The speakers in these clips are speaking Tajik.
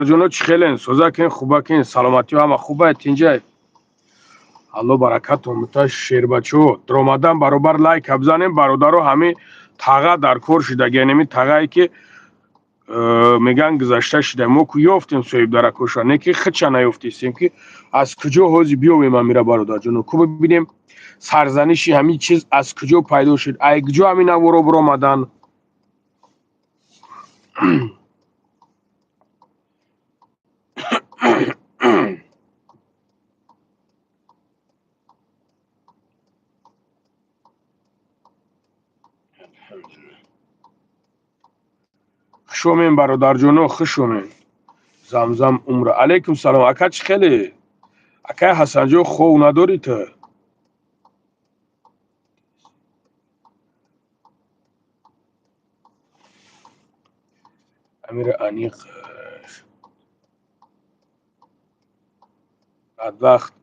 Бародарҷоно, чӣ хелен? Созакен, хубакен, саломатиё ҳама хубай, тинҷай? Алло баракатон бута. Шербачо, даромадан баробар лайка бизанем, бародаро. Ҳами таға дар кор шидаги, ҳами тағае ки меган гузашта шида. Мо ку ёфтем соҳибдаракоша, не ки хича наёфтистем, ки аз куҷо ҳози биёвем амира. Бародарҷоно, ку бибинем, сарзаниши ҳамин чиз аз куҷо пайдо шуд, ай куҷо ҳамин наворо биромадан. Хушомем, бародарҷоно, хушомем. Замзам умра. Алайкум салом, ака, чӣ хеле, акай Ҳасанҷон, хов надорӣ ту? Амира аниқ бадбахт.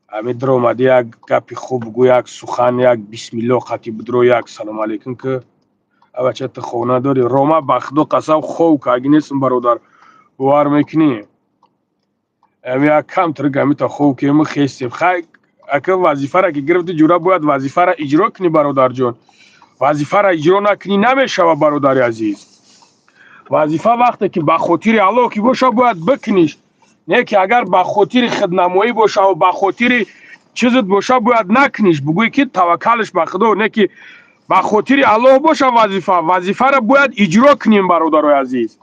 Ами даромадӣ, як гапи хуб гӯ, як сухан, як бисмилло қати бидро, як салом алейкум ки. Абача, ту хов надорӣ? Рома, ба худо қасам, хов каги нестм, бародар, бовар мекунӣ? Ами як камтар гамита хов кему хестем. Хай, ака, вазифара ки гирифти, ҷура, бояд вазифара иҷро кунӣ, бародарҷон. Вазифара иҷро накунӣ, намешава, бародари азиз. Вазифа вақте ки ба хотири Аллоҳ ки боша, бояд бикуниш, не ки агар ба хотири худнамоӣ бошаву ба хотири чизат боша, бояд накуниш, бугӯӣ ки таваккалш ба худо. Не ки ба хотири Аллоҳ боша вазифа, вазифаро бояд иҷро кунем, бародарои азиз.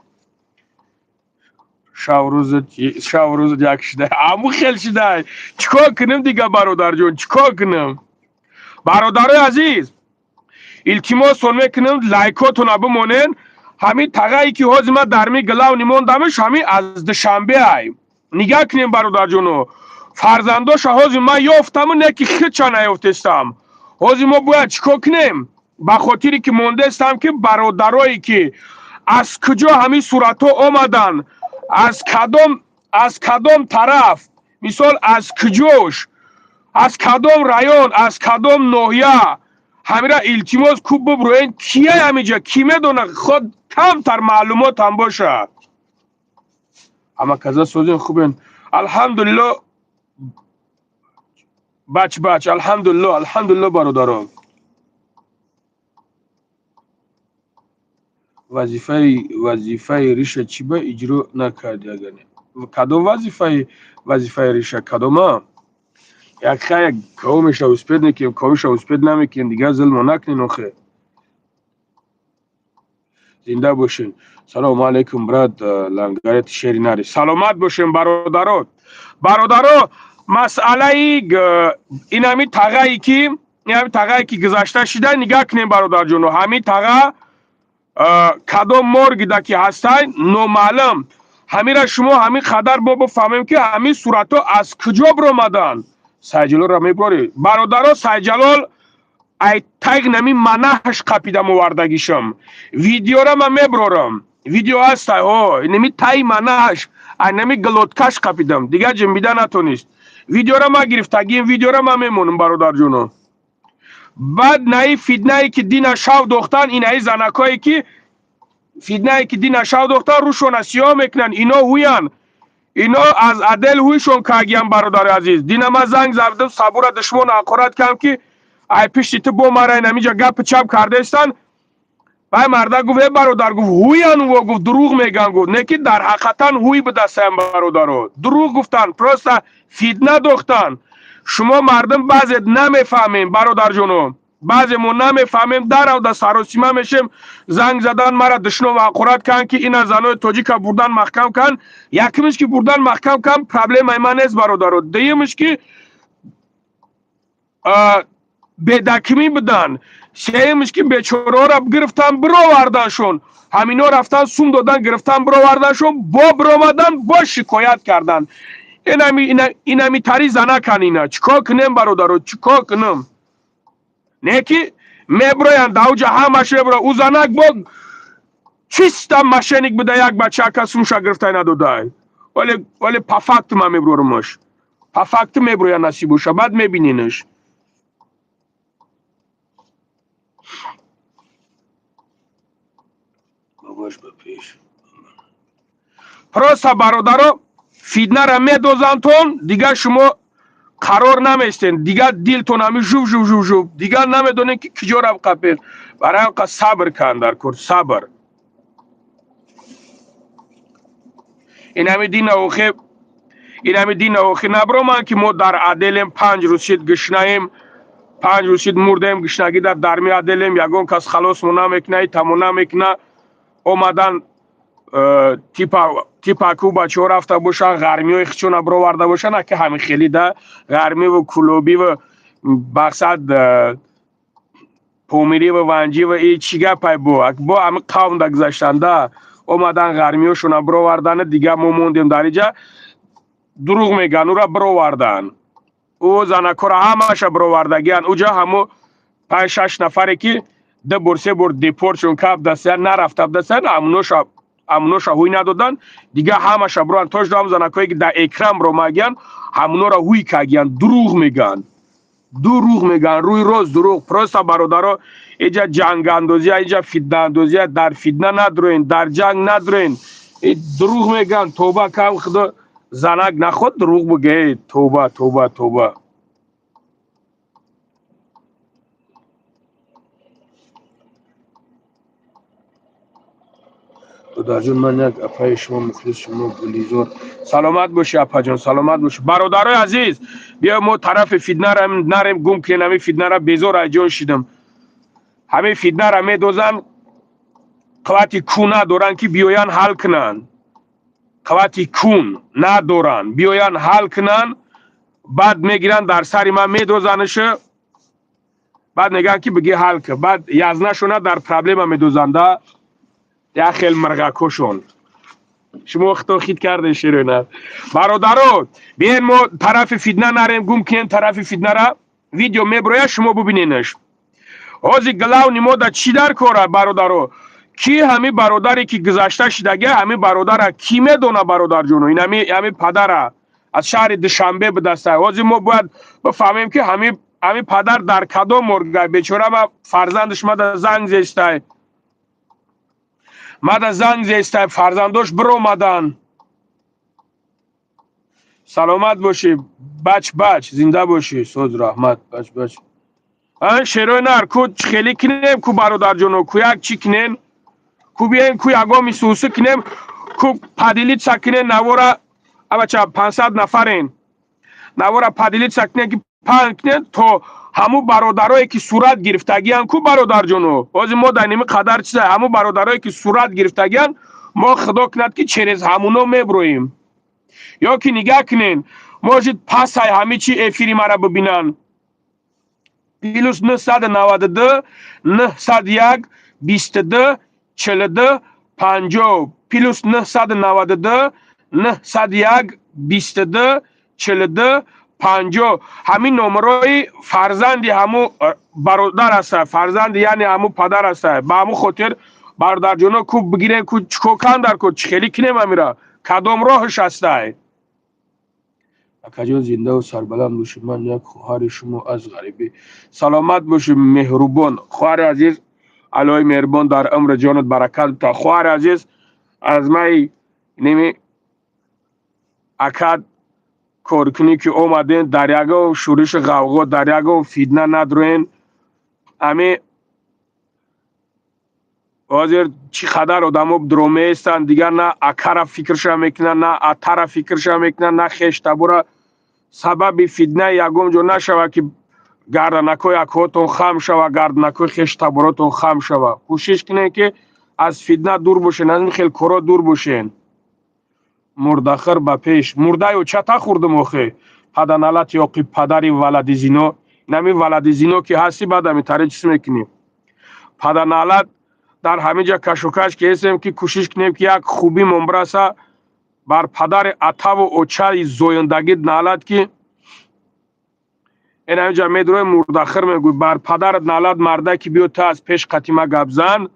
Шав рӯзат як шида, аму хел шидай, чӣ кор кунем дига, бародарҷон, чӣ кор кунем? Бародарои азиз, илтимосон мекунем, лайкотона бимонен. Ҳамин тағае ки ҳозир ман дар ми главный мондамш, ҳамин аз Душанбе ай. Нигаҳ кунем, бародарҷоно, фарзандоша ҳозир ман ёфтаму, не ки хича наёфтестам. Ҳозир мо бояд чӣ кор кунем? Ба хотире ки мондестам, ки бародарое ки аз куҷо ҳамин суратҳо омаданд, аз кадом тараф, мисол, аз куҷош, аз кадом район, аз кадом ноҳия, ҳамира илтимос куб буброен. Кия ҳамиҷа, кӣ медона, худ камтар маълумот ҳам бошад. Ҳама каза созен, хубен, алҳамдулилло, бач бач, алҳамдулилло, алҳамдулилло, бародарон. Вазифаи риша чӣ ба иҷро накарди? Агар кадом вазифаи риша, кадома? Як хай кавомеша успеть мекунем, кавомеша успеть намекунем, дигар зулмо накунем охе. Зинда бошен. Салому алейкум, брат, лангарет шери нари. Саломат бошем, бародаро. Бародаро, масъалаи инами тағае ки гузашта шида, нигаҳ кунем, бародарҷоно. Ҳамин таға кадом моргида ки ҳастай, номаълум. Ҳамира шумо ҳамин қадар мо бифаҳмем, ки ҳамин суратҳо аз куҷо биромаданд. Сайҷалолро меборӣ, бародаро? Сайҷалол ай тайг нами манаҳш қапидам, овардагишам. Видеора ман меброрам, видео ҳастай. Ҳо, нами тай манаҳш, ай нами глоткаш қапидам, дигар ҷимбида натонист. Видеора ман гирифтагием, видеора ман мемонам, бародарҷоно. Баъд наи фитнае ки дина шав дохтан, инаи занакое ки фитнае ки дина шав дохтан, рӯшона сиёҳ мекунанд, ино ҳуян, ино аз адел ҳуйшон кагиян. Бародари азиз, дина ман занг задам, сабура душмон ҳақорат кардам, ки ай пишти ту бо мара инамиҷа гапи чап кардаистан. Вай марда гуфт: «Э, бародар, — гуфт, — ҳуян во, — гуфт, — дурӯғ меган», гуфт. Не ки дар ҳақиқатан ҳуй будастаям, бародаро, дурӯғ гуфтан, просто фитна дохтан. Шумо мардум баъзе намефаҳмем, бародарҷоно, баъзе мо намефаҳмем, даравда саросима мешем. Занг задан, мара душном ҳақорат карданд, ки ина занои тоҷика бурдан маҳкам кан. Якумиш ки бурдан маҳкам кан, проблемаи ман нест, бародаро. Дуюмиш ки бедакмӣ будан. Сеюмиш ки бечораҳоро гирифтан бироварданшон. Ҳамино рафтан, сум додан, гирифтан, бироварданшон, бо биромадан, бо шикоят кардан. Инами тари занакан. Ина чӣ кор кунем, бародаро, чӣ кор кунам? Не ки меброянд давҷа, ҳамаш мебро. Ӯ занак бо чиста мошенник буда, як бачака сумша гирифтай надодай. Вале по факту ман меброрумаш, по факту меброя, насиб боша, баъд мебиненаш. Бабаш ба пеш. Просто, бародаро, фитнара медозандтон, дигар шумо қарор наместен, дигар дилтон ҳами жув жув жув жув, дигар намедонем, ки киҷо рафт қапед. Барои ҳамқа сабр кан дар кор, сабр. Инами дина охе, инами дина охе наброманд, ки мо дар аделем, 5 рӯз шид гушнаем, 5 рӯз шид мурдем гушнагӣ дар дарми аделем, ягон кас халосмо намекуна, тамо намекуна. Омадан типа типаку бачаҳо рафта бошанд, ғармиҳои хичона бироварда бошанд, аки ҳами хели да ғармиву кулобиву мақсад помириву ванҷиву и чӣ гапай, бо ҳами қавм да гузаштанда омадан, ғармиҳошона бировардани, дигар мо мондем дар иҷа. Дурӯғ мегӯянд, ӯра бировардан, ӯ занакора ҳамаша бировардагианд. Уҷа ҳамо панҷ шаш нафаре, ки ду бор, се бор депортшон кабдасиян, нарафта будасиян, ҳамуноша ҳуй надоданд, дигар ҳамаша бироан. Точно ҳам занакое, ки дар экран биромагиянд, ҳамунора ҳуй кагиянд. Дурӯғ мегӯянд, дурӯғ мегӯянд, рӯи рост дурӯғ. Просто, бародаро, иҷа ҷангандозия, иҷа фитнаандозия, дар фитна надроен, дар ҷанг надроен. Дурӯғ мегӯянд, тоба кам, худо занак наход дурӯғ буге. Тоба, тоба, тоба. Додарҷон, ман як апаи шумо, мухлис шумо, Гулизор. Саломат бошӣ, апаҷон, саломат бошӣ. Бародарои азиз, биё, мо тарафи фитнара нарем, гум кунем ҳамин фитнара. Безор айҷон шидам. Ҳамин фитнара медозанд, қуввати кун надоранд, ки биёянд ҳал кунанд. Қуввати кун надоранд, биёянд ҳал кунанд. Баъд мегиранд, дар сари ман медозаныша, баъд мегӯянд, ки бигӣ ҳал кун. Баъд язнашона дар проблема медозанда, як хел мирғакошон. Шумо хито хит кардем, ширина. Бародаро, биен, мо тарафи фитна нарем, гум кунем тарафи фитнара. Видео меброя, шумо бубиненаш. Ҳозир главный мо да чӣ дар кора, бародаро? Ки ҳами бародаре, ки гузашта шидага, ҳами бародара кӣ медона, бародарҷоно? Ин ҳами падара аз шаҳри Душанбе бидаста. Ҳозир мо бояд бифаҳмем, ки ҳами падар дар кадом морга. Бечора, ма фарзандаш мада занг зестай, мада занг зестай, фарзандош биромадан. Саломат бошӣ, бач бач, зинда бошӣ, соз, раҳмат, бач бач. Шерои нар ку хеле кинем ку, бародарҷоно, ку як чӣ кинем ку, биёем ку, ягон мисуси кинем ку, поделиться кинем навора. Абача, 500 нафарен, навора поделиться кинем, ки паҳн кинем то ҳамун бародарое, ки сурат гирифтагиянд ку. Бародарҷоно, ҳозир мо дар ними қадар чиза, ҳамун бародарое, ки сурат гирифтагиянд, мо, худо кунад, ки через ҳамуно меброем. Ё ки нигаҳ кунен, может, пасай ҳами чи эфири мара бибинанд. +992 901 22 42 50, +992 901 22 42 50. Ҳамин номерои фарзанди ҳамун бародар аста, фарзанди, яъне ҳамун падар аста. Ба ҳамун хотир, бародарҷоно, ку бигирем ку, чико кан дар ку, чӣ хеле кинем амира, кадом роҳш ҳастай? Акаҷон, зиндаву сарбаланд бошӣ. Ман як хоҳари шумо аз ғарибӣ. Саломат бошӣ, меҳрубон хоҳари азиз. Аллоҳи меҳрубон дар умри ҷонат баракат бита, хоҳари азиз. Аз май неми акад коркунӣ, ки омадем, дар ягон шӯришу ғавғо, дар ягон фитна надроен. Ами ҳозир чӣ қадар одамо дромеестанд, дигар на акара фикрша мекунанд, на атара фикрша мекунанд, на хештабура. Сабаби фитнаи ягон ҷо нашава, ки гарданакҳои акҳотон хам шава, гарданакҳои хештаборотон хам шава. Кӯшиш кунед, ки аз фитна дур бошен, аз ин хел коро дур бошен. Мурдахир ба пеш мурдаю чата хӯрдум охе, паданалати оқи, падари валади зино. Инами валади зино, ки ҳастӣ, баъд ами тари чиз мекунӣ, паданалат. Дар ҳамин ҷа кашокаш ки ҳестем, ки кӯшиш кунем, ки як хубимон бираса. Бар падари атаву очаи зояндагӣ налат, ки ин ҳамин ҷа медрои, мурдахир мегӯй. Бар падарат налат, марда, ки биё та аз пеш қатима гап зан.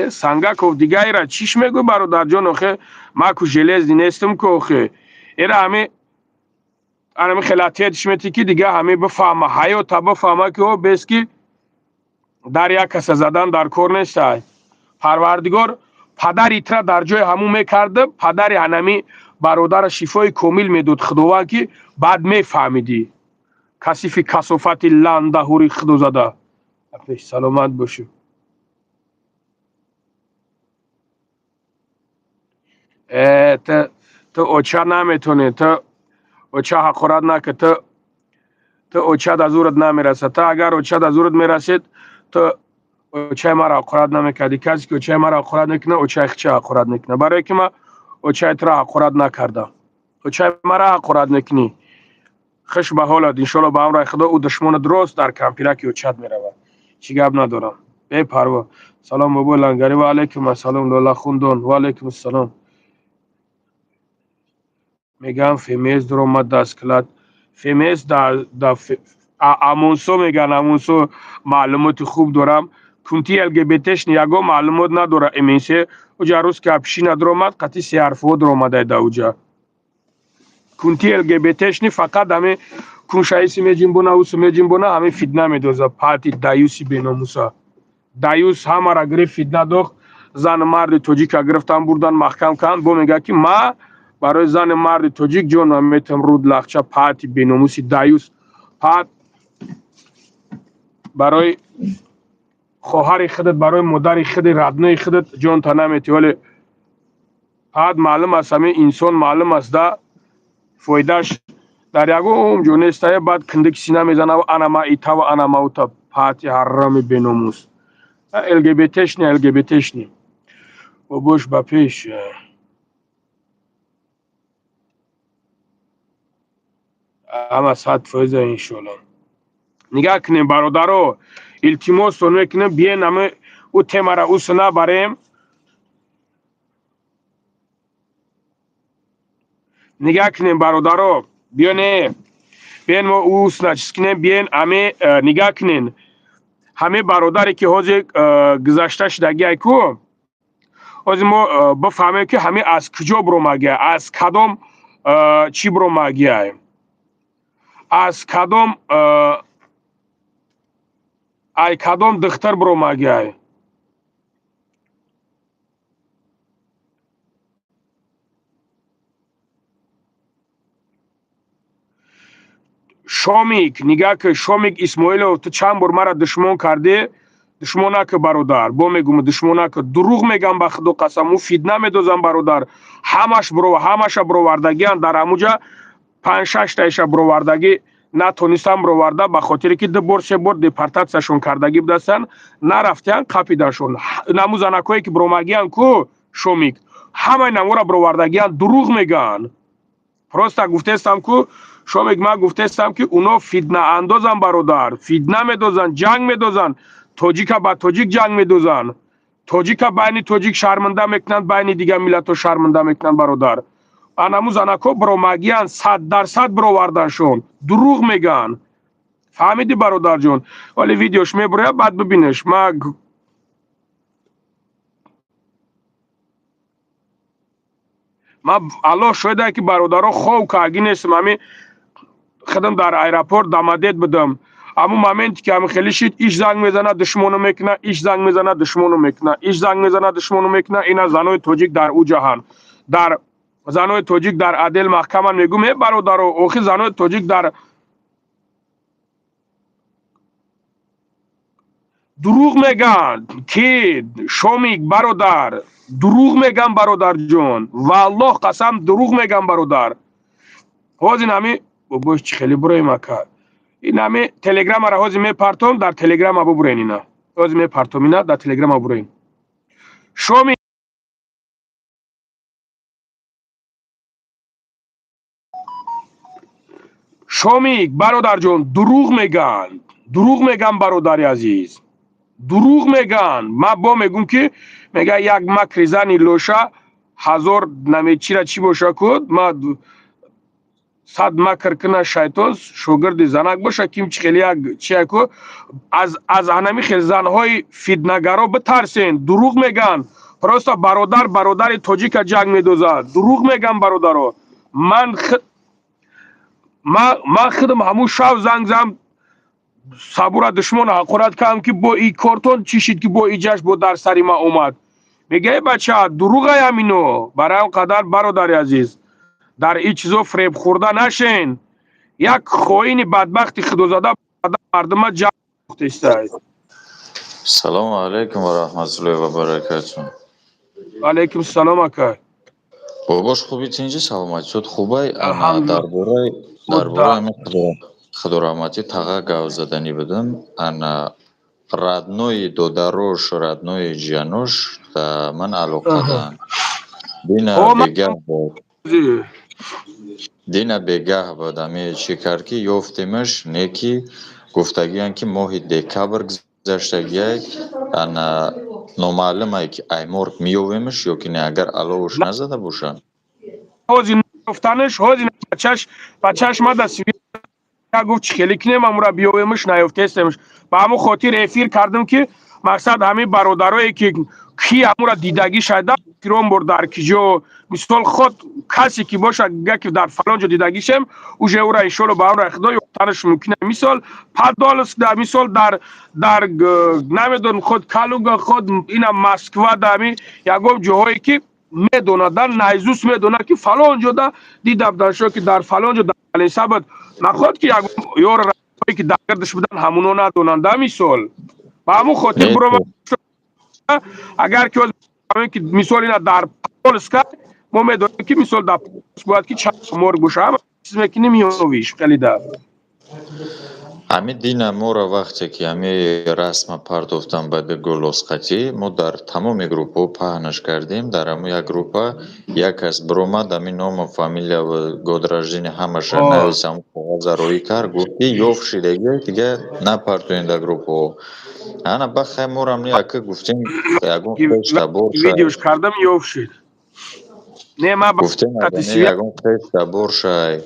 Сангаков, дигаира чиш мегӯй, бародарҷон? Охе, ма ку железный нестам ку охе. Эра ҳами анами хелатиятиш мети, ки дига ҳами бифаҳма, ҳаёта бифаҳма, ки о бес, ки Дар як каса задан дар кор нестай. Парвардигор падари тра дар ҷои ҳамун мекарда, падари ҳанами бародара шифои комил медод Худованд, ки баъд мефаҳмидӣ. Касифи касофати ландаҳури худозада. Пеш саломат бошӣ. Э, ту оча наметонӣ, ту оча ҳақорат накун, ту оча да зурат намерасад. Ту агар оча да зурат мерасид, ту очаи маро ҳақорат намекардӣ. Касе ки очаи маро ҳақорат мекунад, очаи хича ҳақорат мекунад. Барое ки ман очаи туро ҳақорат накардам, очаи маро ҳақорат мекунӣ. Хуш ба ҳолат, иншоалло, ба амраи Худо ӯ душмони дуруст дар кампираки очат меравад. Чӣ гап надорам, бепарво. Салом, бобои Лангарӣ. Ва алайкум ассалом, лолахундон. Ва алайкум ассалом. Мегӯям, ФМС дуромад дар склад. ФМС да амонсо мегӯянд, амонсо маълумоти хуб дорам. Кунти ЛГБТшни ягон маълумот надора. МНС уҷа русская община дуромад, қати сеҳарфҳо дуромадай да уҷа. Кунти ЛГБТшни фақат ҳами куншаиси меҷинбона, усу меҷинбона, ҳами фитна медоза. Пати даюси беномуса, даюс ҳамара гирифт, фитна дохт. Зану марди тоҷика гирифтан, бурдан, маҳкам карданд. Бо мега, ки ма барои зану марди тоҷик ҷонам метам. Руд лахча, пати беномуси даюс, пат барои хоҳари худат, барои модари худи родной худат ҷонта наметӣ. Вале пат маълум аст, ҳамин инсон маълум аст, да фоидааш дар ягон ҷо нестае. Баъд киндики сина мезанав, ана ма итава, ана ма ута. Пати ҳарами беномус, ЛГБТшни, ЛГБТшни бобош ба пеш. Ҳама 100%, иншоалло. Нигаҳ кунем, бародаро, илтимостон мекунем, биен ами ӯ темара усу набарем. Нигаҳ кунем, бародаро, биёне, биен, мо ус начиз кунем, биен ами нигаҳ кунен. Ҳаме бародаре ки ҳозир гузашта шудагиай ку, ҳозир мо бифаҳмем, ки ҳаме аз куҷо биромагиай, аз кадом чӣ биромагиай, аз кадом ай кадом духтар биромагиай. Шомик, нигаҳ ки, Шомик Исмоилов, ту чанд бор мара душмон кардӣ. Душмон нака, бародар, бо мегум, душмон нака. Дурӯғ мегам, ба Худо қасам, ӯ фитна медозам, бародар. Ҳамаш ҳамаша бировардагиан дар ҳамуҷа, панҷ шаштаиша бировардагӣ натонистан бироварда, ба хотире ки ду бор, се бор депортатсияшон кардагӣ будастанд, нарафтиян, қапиданшон. Наму занакҳое ки биромагиян ку, Шомик, ҳамаи намура бировардагиян. Дурӯғ мегӯянд. Просто гуфтестам ку, Шомик, ман гуфтестам, ки уно фитнаандозанд, бародар, фитна медозанд, ҷанг медозанд, тоҷика ба тоҷик ҷанг медозанд, тоҷика байни тоҷик шарманда мекунанд, байни дигар миллатҳо шарманда мекунанд, бародар. Анаму занакҳо биромагиян, 100% бироварданшон. Дурӯғ мегӯянд, фаҳмидӣ, бародарҷон? Вале видеош мебурояд, баъд бибинеш. Ман Аллоҳ шоҳида, ки бародаро, хов каги нестам. Ҳами худам дар аэропорт Дамадет будам. Ҳамун моменте ки ҳами хеле шид, иш занг мезанад, душмону мекунад, иш занг мезанад, душмону мекунад, иш занг мезанад, душмону мекунад. Ина занои тоҷик дар ӯ ҷаҳан, дар занои тоҷик дар отдел маҳкаман. Мегӯм, э бародаро, охи занои тоҷик дар дурӯғ мегӯянд, ки Шомик, бародар, дурӯғ мегӯям, бародарҷон, валлоҳ қасам, дурӯғ мегӯям, бародар. Ҳозир ҳами бобош чӣ хеле буроем, ака? Ин ҳами телеграммаро ҳозир мепартом, дар телеграмма бубурен. Ина ҳозир мепартом, ина дар телеграмма бурен, Шоми. Шомик, бародарҷон, дурӯғ мегӯянд, дурӯғ мегӯям, бародари азиз, дурӯғ мегӯянд. Ман бо мегӯм, ки мега як макри зани лоша ҳазор намечира чӣ боша ку, ма сад макр кина, шайтон шогирди занак боша. Ким чи хеле як чия ку, аз ҳанами хел занҳои фитнагаро битарсен. Дурӯғ мегӯянд. Просто бародар бародари тоҷика ҷанг медозад. Дурӯғ мегӯям, бародаро. Ман худам ҳамун шав занг зам. Сабура душмона ҳақорат кардам, ки бо и кортон чӣ шид, ки бо иҷаш бо дар сари ман омад. Мега: «Э, бача, дуруғаям ино». Барои он қадар, бародари азиз, дар ин чизо фиреб хӯрда нашен. Як хоини бадбахти худозада мардума ҷамъ истай. Салому алайкум ва раҳматуллоҳи ва баракатуҳ. Алайкум салом, ака. Бобош, хуби, тинҷи, саломатиёт хубай? Ана, дар бораи ҳамин худораҳматӣ таға гап заданӣ будам. Ана, родной додарош, родной ҷианош да ман алоқадаанд. Дина бегаҳ буд, дина бегаҳ буд, ами чӣ кард, ки ёфтемаш, не ки гуфтагиянд, ки моҳи декабр гузаштагиай. Ана, номаълумае, ки ай морг меёвемаш ё ки не, агар аловуш назада бошанд. Ҳозир ёфтанаш, ҳозир бачаш мада гуфт: «Чӣ хеле кинем, амура биёвемаш, наёфтестемаш». Ба ҳамон хотир эфир кардам, ки мақсад ҳамин бародарое, ки ки ҳамура дидагӣ шайда кирон бор, дар киҷо, мисол, худ касе ки боша, га ки дар фалон ҷо дидагишем, уже ура иншолло ба амри Худо ёфтанаш мумкин. Мисол, Подольск да, мисол, дар намедонам, худ Калуга, худ ина Москва да, ҳамин ягон ҷоҳое ки медонад, дар наизусть медонад, ки фалон ҷода дида будан шо, ки дар фалон ҷо дар сабад наход, ки ягон ёро ки дар гардаш будан, ҳамуно надонанд да. Мисол, ба ҳамон хотир буро, агар ки мисол ина дар Подольска мо медонем, ки мисол дар Подольск бояд ки чанд морг боша, ҳама чиз мекунем, меёвиш хелида. Ҳамин дина моро вақте ки ҳами расма партофтан ба голосқатӣ, мо дар тамоми группаҳо паҳнаш кардем. Дар ҳамун як группа як кас биромад, ҳамин ному, фамилия ва год рождения ҳамаша навис, ҳамун коғаза роӣ кард, гуфт, ки ёфт шидагӣ, дига напартоен дар группаҳо. Ана, ба хай, морам не, ака, гуфтем, ягон хеш табор. Видеош кардам, ёфт шид. Не, ма гуфтем, ягон хеш табор шай.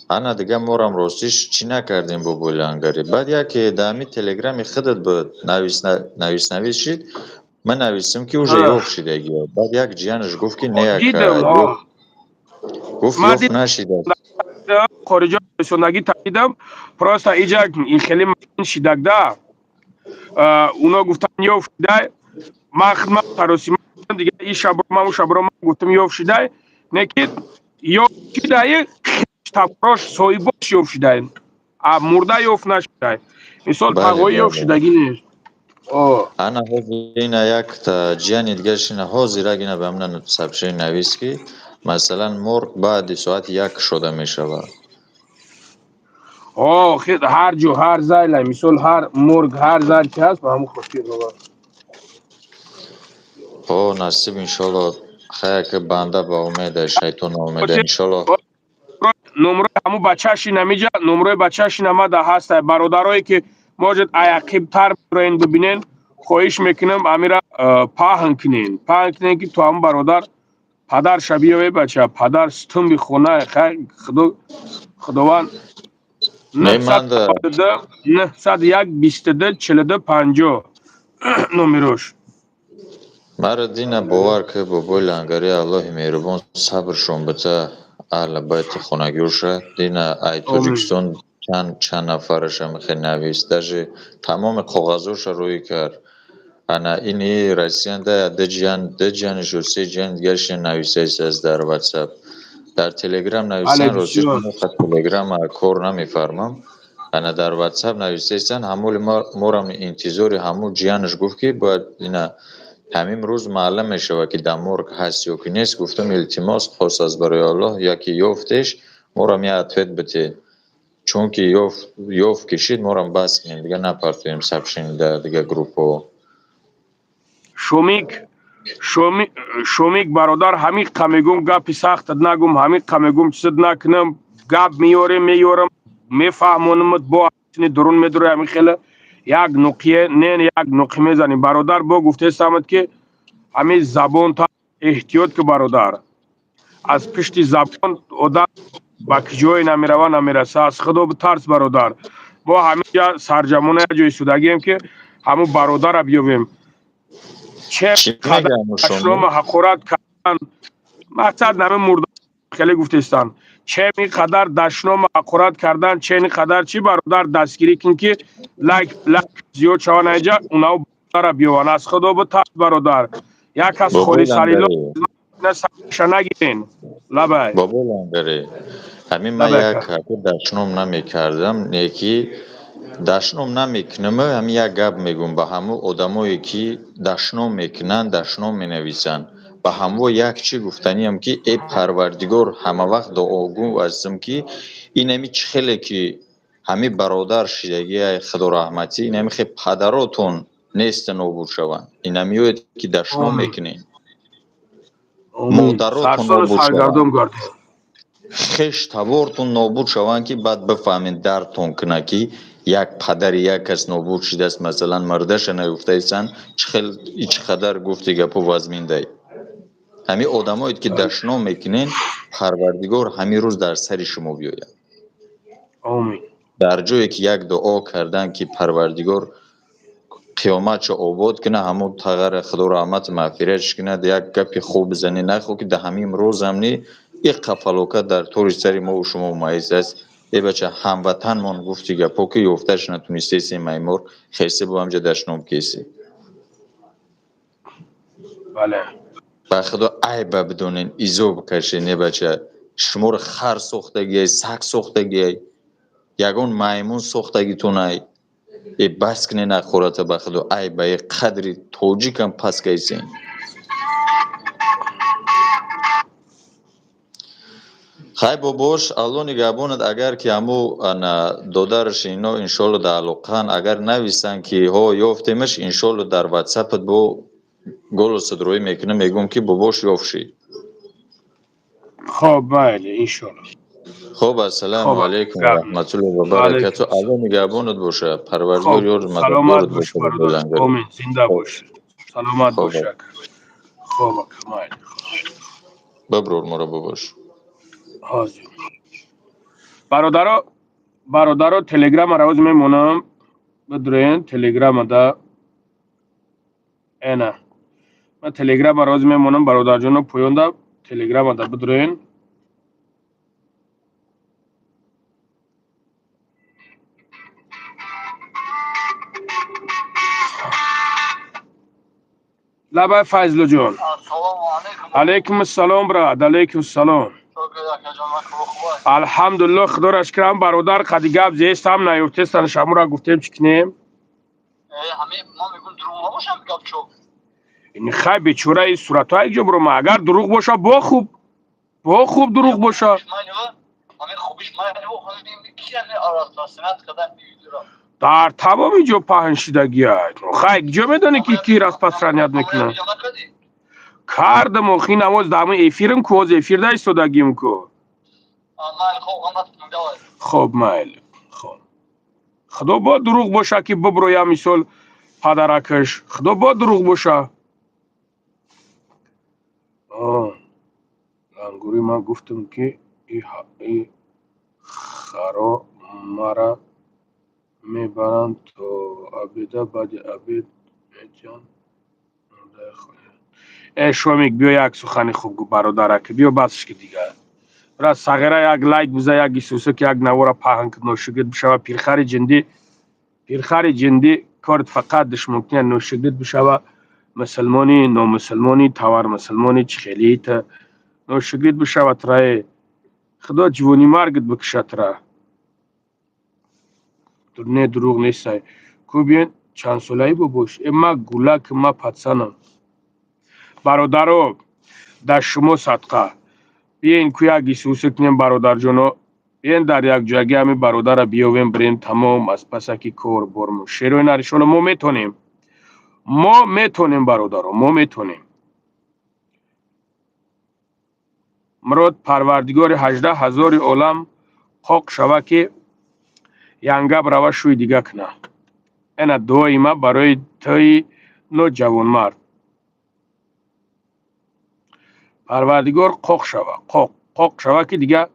Ана, дига морам ростиш чӣ накардем, бобои Лангари. Баъд яке дар ҳамин телеграми худат буд, навис шид, ман нависем, ки уже ёфт шидагиё. Баъд як ҷиянаш гуфт, ки не, ака, гуфт, ёфт нашида. Хориҷа расондагӣ дидам, просто иҷа ин хеле шидагда уно гуфтан ёфт шидай. Ман хидмат таросима дига и шабро ман шабро ман гуфтам, ёфт шидай, не ки ёфт шидай, таброш соҳибош ёфт шидай, а мурда ёфт нашидай. Мисол, тағои ёфт шидагӣ нест. Ана, ҳозир ина якта ҷияни дигаршина ҳозир ина ба ман сообщение навис, ки масалан морг баъди соати 1 шуда мешавад. Ҳар ҷо ҳар зайла, мисол, ҳар морг ҳар зал ки ҳаст, ба ҳамон хотир. О, насиб, иншолло. Хая, ки банда ба умеда, шайтон наумеда, иншолло. Номрои ҳамун бачаши намиҷа, номрои бачаши намада ҳаста. Бародарое, ки может аяқибтар бироен, бибинен, хоҳиш мекунам, амира паҳн кунен, паҳн кунен, ки ту ҳамун бародар падар шабиёве, бача, падар сутунби хона. Хай, худо, Худованд. 901 22 42 50 номерош. Маро дина бовар ки, бобои Лангари, Аллоҳи меҳрубон сабршон бита, аҳли байти хонагиёша. Дина ай Тоҷикистон чанд чанд нафараша мехе навис, даже тамоми коғазоша рӯй кард. Ана, ини Россиянда ду ҷиян, ду ҷияншу се ҷиян дигарши нависаист дар Ватсап, дар Телеграм нависан. Ростиш, Телеграма кор намефармам. Ана, дар Ватсап нависаистанд. Ҳамоли морам интизори ҳамун ҷиянаш гуфт, ки бояд ина ҳамин рӯз маълум мешавад, ки дар морг ҳаст ё ки нест. Гуфтам, илтимос, хос аз барои Аллоҳ, яке ёфтеш, морам я ответ битед, чунки ёфт кишид, морам бас кунем, дига напартоем сообщение дар дига группаҳо. Шомик, Шомик, бародар, ҳамин қа мегум, гапи сахтат нагум, ҳамин қа мегум, чизат накунам, гап меёрем, меёрам, мефаҳмонамат, бо дурун медури, ҳамин хеле як нуқие не, як нуқи мезанем, бародар. Бо гуфтесамад, ки ҳамин забонта эҳтиёт ки, бародар, аз пишти забон одам ба киҷое намерава, намераса. Аз Худо битарс, бародар. Мо ҳаминҷа сарҷамона як ҷои судагием, ки ҳамун бародара биёбем. Че қадаршунома ҳақорат кардан, мақсад нами мурда хеле гуфтестанд. Чем ин қадар дашном ҳақорат кардан, чен ин қадар чӣ, бародар, дастгирӣ кун, ки лайк лайк зиёд шаванд, айҷа унао бародара биёванд. Аз худо битарс, бародар, як кас Бобои холисалило Лангарӣ. Ша нагирен, лабай. Бобои Лангарӣ, ҳамин ман Лабай. як ҳақи дашном намекардам, не ки дашном намекунам, ҳамин як гап мегӯм ба ҳамун одамое, ки дашном мекунанд, дашном менависанд. Ба ҳамво як чӣ гуфтаниям, ки э Парвардигор, ҳамавақт дуогӯ ҳастам, ки инами чӣ хеле ки ҳами бародар шидагиай, худо раҳматӣ, инами хе падаротон неста нобуд шаванд, инамиёед, ки дашном мекунед, модаротон Сарсону нобуд шаванд, саргардон гардед. хеш табортон нобуд шаванд, ки баъд бифаҳмед, дардтон кунад, ки як падари як кас нобуд шудааст, масалан, мардаша нагуфтаистанд, чӣ хел, чӣ қадар гуфти гапу вазминдай. Ҳамин одамоед, ки дашном мекунен, Парвардигор ҳамин рӯз дар сари шумо биёяд. Омин. Дар ҷое ки як дуо кардан, ки Парвардигор қиёматшо обод кунад, ҳамун тағара худо раҳмату мағфиратш кунад, як гапи хуб бизанӣ, нахо ки дар ҳамин рӯзам ни иққа фалокат дар тори сари мову шумо маиз аст. Э бача, ҳамватанмон, гуфти гапо, ки ёфташ натунистесем, маймор хесе бо ҳамҷа дашном кеси. Бале. Ба худо айба бидонен, изо бикашен. Э бача, шуморо хар сохтагиай, саг сохтагиай, ягон маймун сохтагитонай? Э, бас кунен ҳақората, ба худо айба, е қадри тоҷикам пас кайсен. Хай, бобош, Алло нигаҳбонат. Агар ки ҳаму ана додараш ино иншолло дар алоқаанд, агар нависанд, ки ҳо, ёфтемаш, иншолло дар ватсапат бо голосат рӯӣ мекунам, мегӯм, ки бобош ёфт шид. Хоб, майли, иншолло. Хоб, ассалому Хоб, алайкум ва гап. раҳматуллоҳи ва баракату. Алайкум. Алло нигаҳбонат боша, Парвардигор Хоб, ёру саломат мададгорат бош, боша, бародар. Лангари. Омин, зинда Хоб. бош, саломат Хоб. бош, ака. Хоб, ака, майли. Баброр моро, бобош. Ҳозир, бародаро, бародаро, телеграмаро ҳоз мемонам, бидурен телеграмада. Эна, ман телеграмаро ҳоз мемонам, бародарҷоно, поёнда телеграмада бидурен. Лабай, Файзлуҷон. Алайкум ассалом, брат, алайкум ассалом. Алҳамдулилло, худоро шукрам, бародар. Қади гап зестам, наёфтестан, шамура гуфтем, чӣ кунем? Ин хай, бечора, ин суратҳо ҷо бирома. Агар дурӯғ боша, бо хуб, бо хуб дурӯғ боша. Дар тамоми ҷо паҳн шидагиай. Хай, ҷо медонӣ, ки ки распространять мекунад? Кардам, охи, намоз дар эфирм ку, ҳоз эфирда истодагим ку. Хоб, майли, хоб. Худо бо дурӯғ боша, ки биброя, мисол, падаракаш, худо бо дурӯғ боша. Лангури, ман гуфтам, ки и харо мара мебаранд то обеда, баъди обед метиҳанд. Э, Шомик, биё, як сухани хуб гӯ, бародарак, биё, басш ки дигар. Брат сағира, як лайк биза, як исуса, ки як навора паҳн кун, ношигирд бишава. Пирхари ҷиндӣ, пирхари ҷиндӣ, корт фақат душмонкуния, ношигирд бишава. Мусулмони, номусулмони, тавар мусулмони, чӣ хелита ношигирд бишава трае. Худо ҷивони маргат бикушад тра. Не, дурӯғ нестай ку. Биён, чандсолаи бобош? Э, ма гулак, ма пацанам. Бародаро, дар шумо садқа, биёен ку, як исусе кунем, бародарҷоно, биёен дар якҷоягӣ ҳамин бародара биёвем, бирем, тамом, аз пасаки кор бормон. Шерои наришоно, мо метонем, мо метонем, бародаро, мо метонем. Мурод, Парвардигори 18 000 олам қоқ шава, ки янгаб рава, шӯи дига куна. Эна дуои ма барои тӯи ноҷавонмард. Парвардигор қоқ шава, қоқ, қоқ шава, ки дига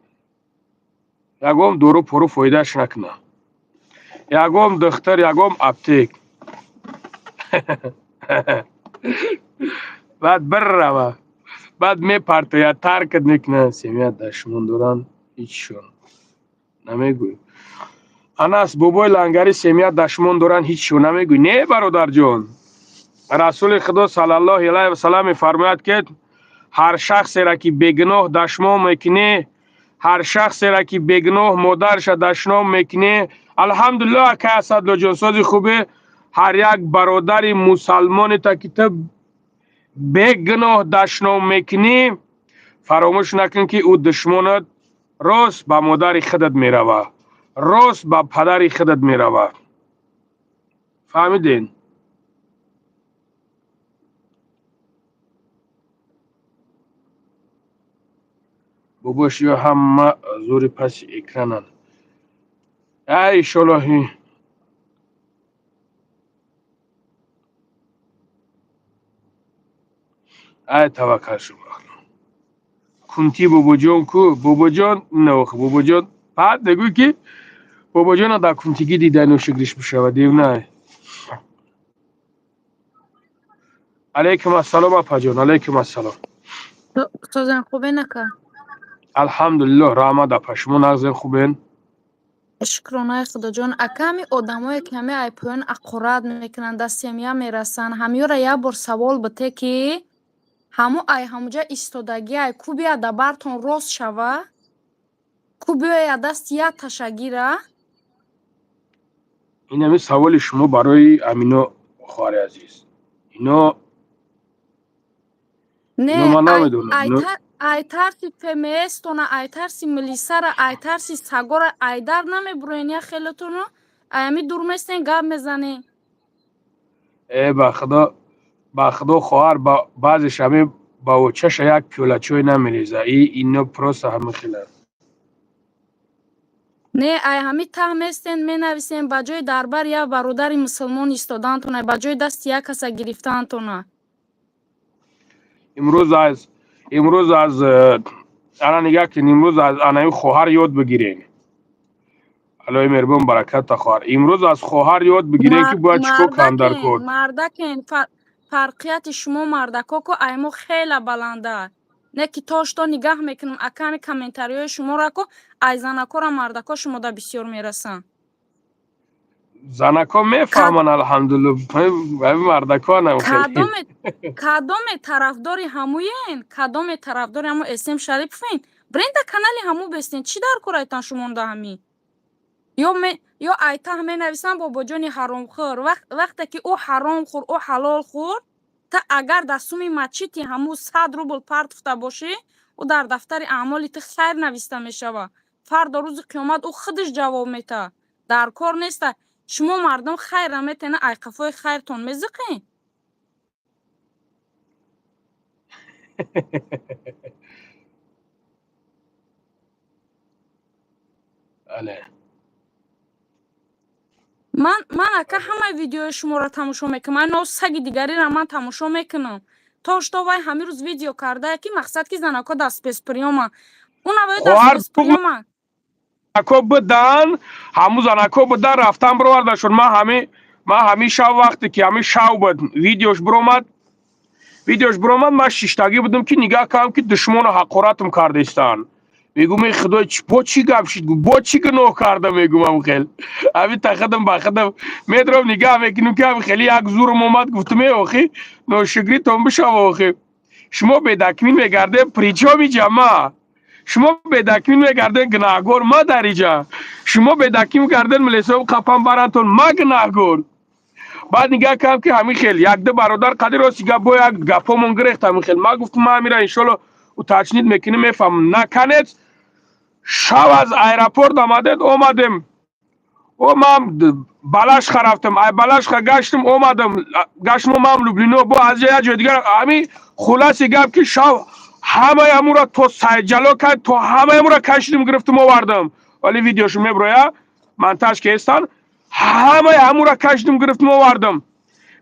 ягон дору пору фоидааш накуна, ягон духтар, ягон аптек. Баъд бир рава, баъд мепартояд, таркат мекунад. Семья дашмон доранд. Ҳичшон намегӯй. Анас, бобои лангари, семья дашмон доранд, ҳичшо намегӯй. Не, бародарҷон, Расули Худо саллаллоҳи алайҳи васалам мефармояд, ки ҳар шахсеро, ки бегуноҳ дашмон мекунӣ, ҳар шахсеро, ки бегуноҳ модарша дашном мекунӣ. Алҳамдулиллоҳ, акай Асадлоҷон, сози хубе. Ҳар як бародари мусалмонета, ки ту бегуноҳ дашном мекунӣ, фаромӯш накун, ки ӯ душмонат рост ба модари худат мерава, рост ба падари худат мерава. Фаҳмиден? Бобош, ё ҳама зури паси экрананд. Ай, иншоллоҳ. Ай, таваккал шумо. Кунти бобоҷон ку? Бобоҷон нох, бобоҷон баъд мегӯй, ки бобоҷона дар кунтигӣ дидану шукриш бишавад, девнай. Алайкум ассалом, апаҷон, алайкум ассалом. Созен, хубен, ака? Алҳамдулиллоҳ, раҳмат, апа. Шумо нағзен, хубен? Шукронаи Худоҷон. Ака, ҳами одамое, ки ҳами ай поён аққурат мекунанд, да семья мерасанд, ҳамёра як бор савол бите, ки ҳамо ай ҳамуҷа истодагӣ ай ку бия да бартон рост шава, ку биёя дасти як таша гира. Ин ҳами саволи шумо барои амино, хоҳари азиз, ино Не. Ино ман намедонам. Ай тарси ФМСтона, ай тарси милисара, ай тарси сагора ай дар намебуроен. Я хелотоно ай ҳами дур местен, гап мезанем. Э, ба Худо, ба Худо, хоҳар, баъзеш ҳами ба очаша як пиёла чой намереза. И ино просто ҳами хеланд. Не, ай ҳами таҳ местен, менависем, ба ҷои дар бар як бародари мусулмон истодантона, ба ҷои дасти як каса гирифтаантона. Имрӯз аз ана нигаҳ кун, имрӯз аз анаи хоҳар ёд бигирем. Аллоҳи меҳрубон бараката, хоҳар. Имрӯз аз хоҳар ёд бигирем, ки бояд чӣ кор кунам дар кор. Мардакен, фарқияти шумо мардако ку ай мо хела баланда. Не ки то што нигаҳ мекунам, аками комментариҳои шуморо ку ай занакора мардако шумода бисёр мерасанд. Занако мефаҳманд, алҳамдулилло, мардаконам. Кадоме тарафдори ҳамуен, кадоме тарафдори ҳаму Эсем Шариповен, бренда канали ҳаму бестен. Чӣ дар корайтан шумонда ҳамӣ? Ё айтаҳ менависам: бобоҷони ҳаромхӯр. Вақте ки ӯ ҳаром хӯр, ӯ ҳалол хӯр, та агар дар суми мачити ҳаму 100 рубл партофта бошӣ, ӯ дар дафтари аъмоли ту хайр нависта мешавад. Фардо рӯзи қиёмат ӯ худаш ҷавоб метаҳад. Дар кор неста. Шумо мардум хайра метена, ай қафои хайртон мезиқен. Бале. Ман, ака, ҳамаи видеои шуморо тамошо мекунам. Ман но саги дигариро ман тамошо мекунам. То што вай ҳамин рӯз видео кардае, ки мақсад ки занако дар спецприёма, унавоё дар спецприёма. Занако бидан, ҳамун занако бидан, рафтан бировардашон. Ман ҳамин шав, вақте ки ҳамин шав буд, видеош биромад, ман шиштагӣ будам, ки нигаҳ кардам, ки душмону ҳақоратам кардаистанд. Мегум: «Эй Худой, бо чӣ гап шид? Бо чӣ гуноҳ карда?» Мегумам, хел ҳамин тахадам ба худам медорам, нигаҳ мекунем, ки ҳами хеле як зурам омад. Гуфтам: «Э, охи, ношукритон бишава, охи, шумо бедакмин мегардем, причём иҷа ма? Шумо бедакмин мегарден, гунаҳгор ма дар иҷа. Шумо бедакмин гарден, милисо қапан барантон, ма гунаҳгор». Баъд нигаҳ кардам, ки ҳамин хел якду бародар қади рости гап бо як гапҳомон гирехт. Ҳамин хел ма гуфтам: «Ма ҳамира иншолло уточнить мекунем, мефаҳмам». Наконец шав аз аэропорт омадед, омадем, о, ман Балашха рафтам, ай Балашха гаштам, омадам, гаштам, ман Люблино, бо аз як ҷои дигар. Ҳамин хулоси гап, ки шав ҳамаи ҳамура то Сайҷало кард, то ҳамаи ҳамура кашидим, гирифтам, овардам. Вале видеошо меброя, монтаж кестан. Ҳамаи ҳамура кашидим, гирифтам, овардам.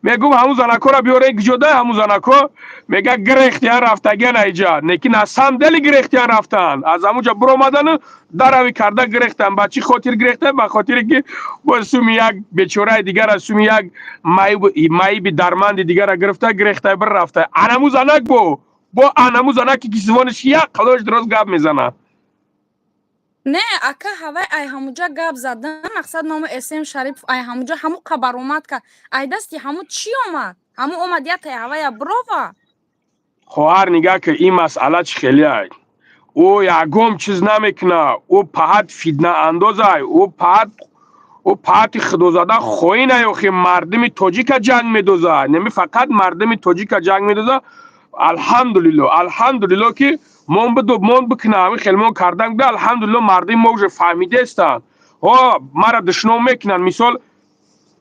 Мегум: «Ҳамун занакора биёре, куҷода ҳамун занако?» Мега: «Гирехтиян, рафтагиан айҷа». Лекин аз самом деле гирехтиян, рафтан, аз ҳамунҷа биромадану дарави карда гирехтан. Ба чӣ хотир гирехтан? Ба хотире ки бо суми як бечораи дигар, аз суми як маиби дарманди дигара гирифта, гирехта, бир рафта. Анаму занак бо анаму занаки, ки зивониш як қалош дроз гап мезанад. Не, ака, ҳавай ай ҳамуҷа гап задан, мақсад, номи СМ Шарипов ай ҳамуҷа ҳаму қабаромад кард. Ай дасти ҳаму чӣ омад? Ҳаму омад ятай ҳавая брова. Хоҳар, нигаҳ ки ин масъала чӣ хелиай. Ӯ ягон чиз намекуна, ӯ паҳат фитнаандозай, ӯ паҳати худозада хоинай. Охи, мардуми тоҷика ҷанг медоза, неми фақат мардуми тоҷика ҷанг медоза. Алҳамдулилло, алҳамдулилло, ки мон биду мон бикуна, ҳамин хел мон кардан буда. Алҳамдулилло, мардуми мо уже фаҳмидестанд. Ҳо, мара душном мекунанд.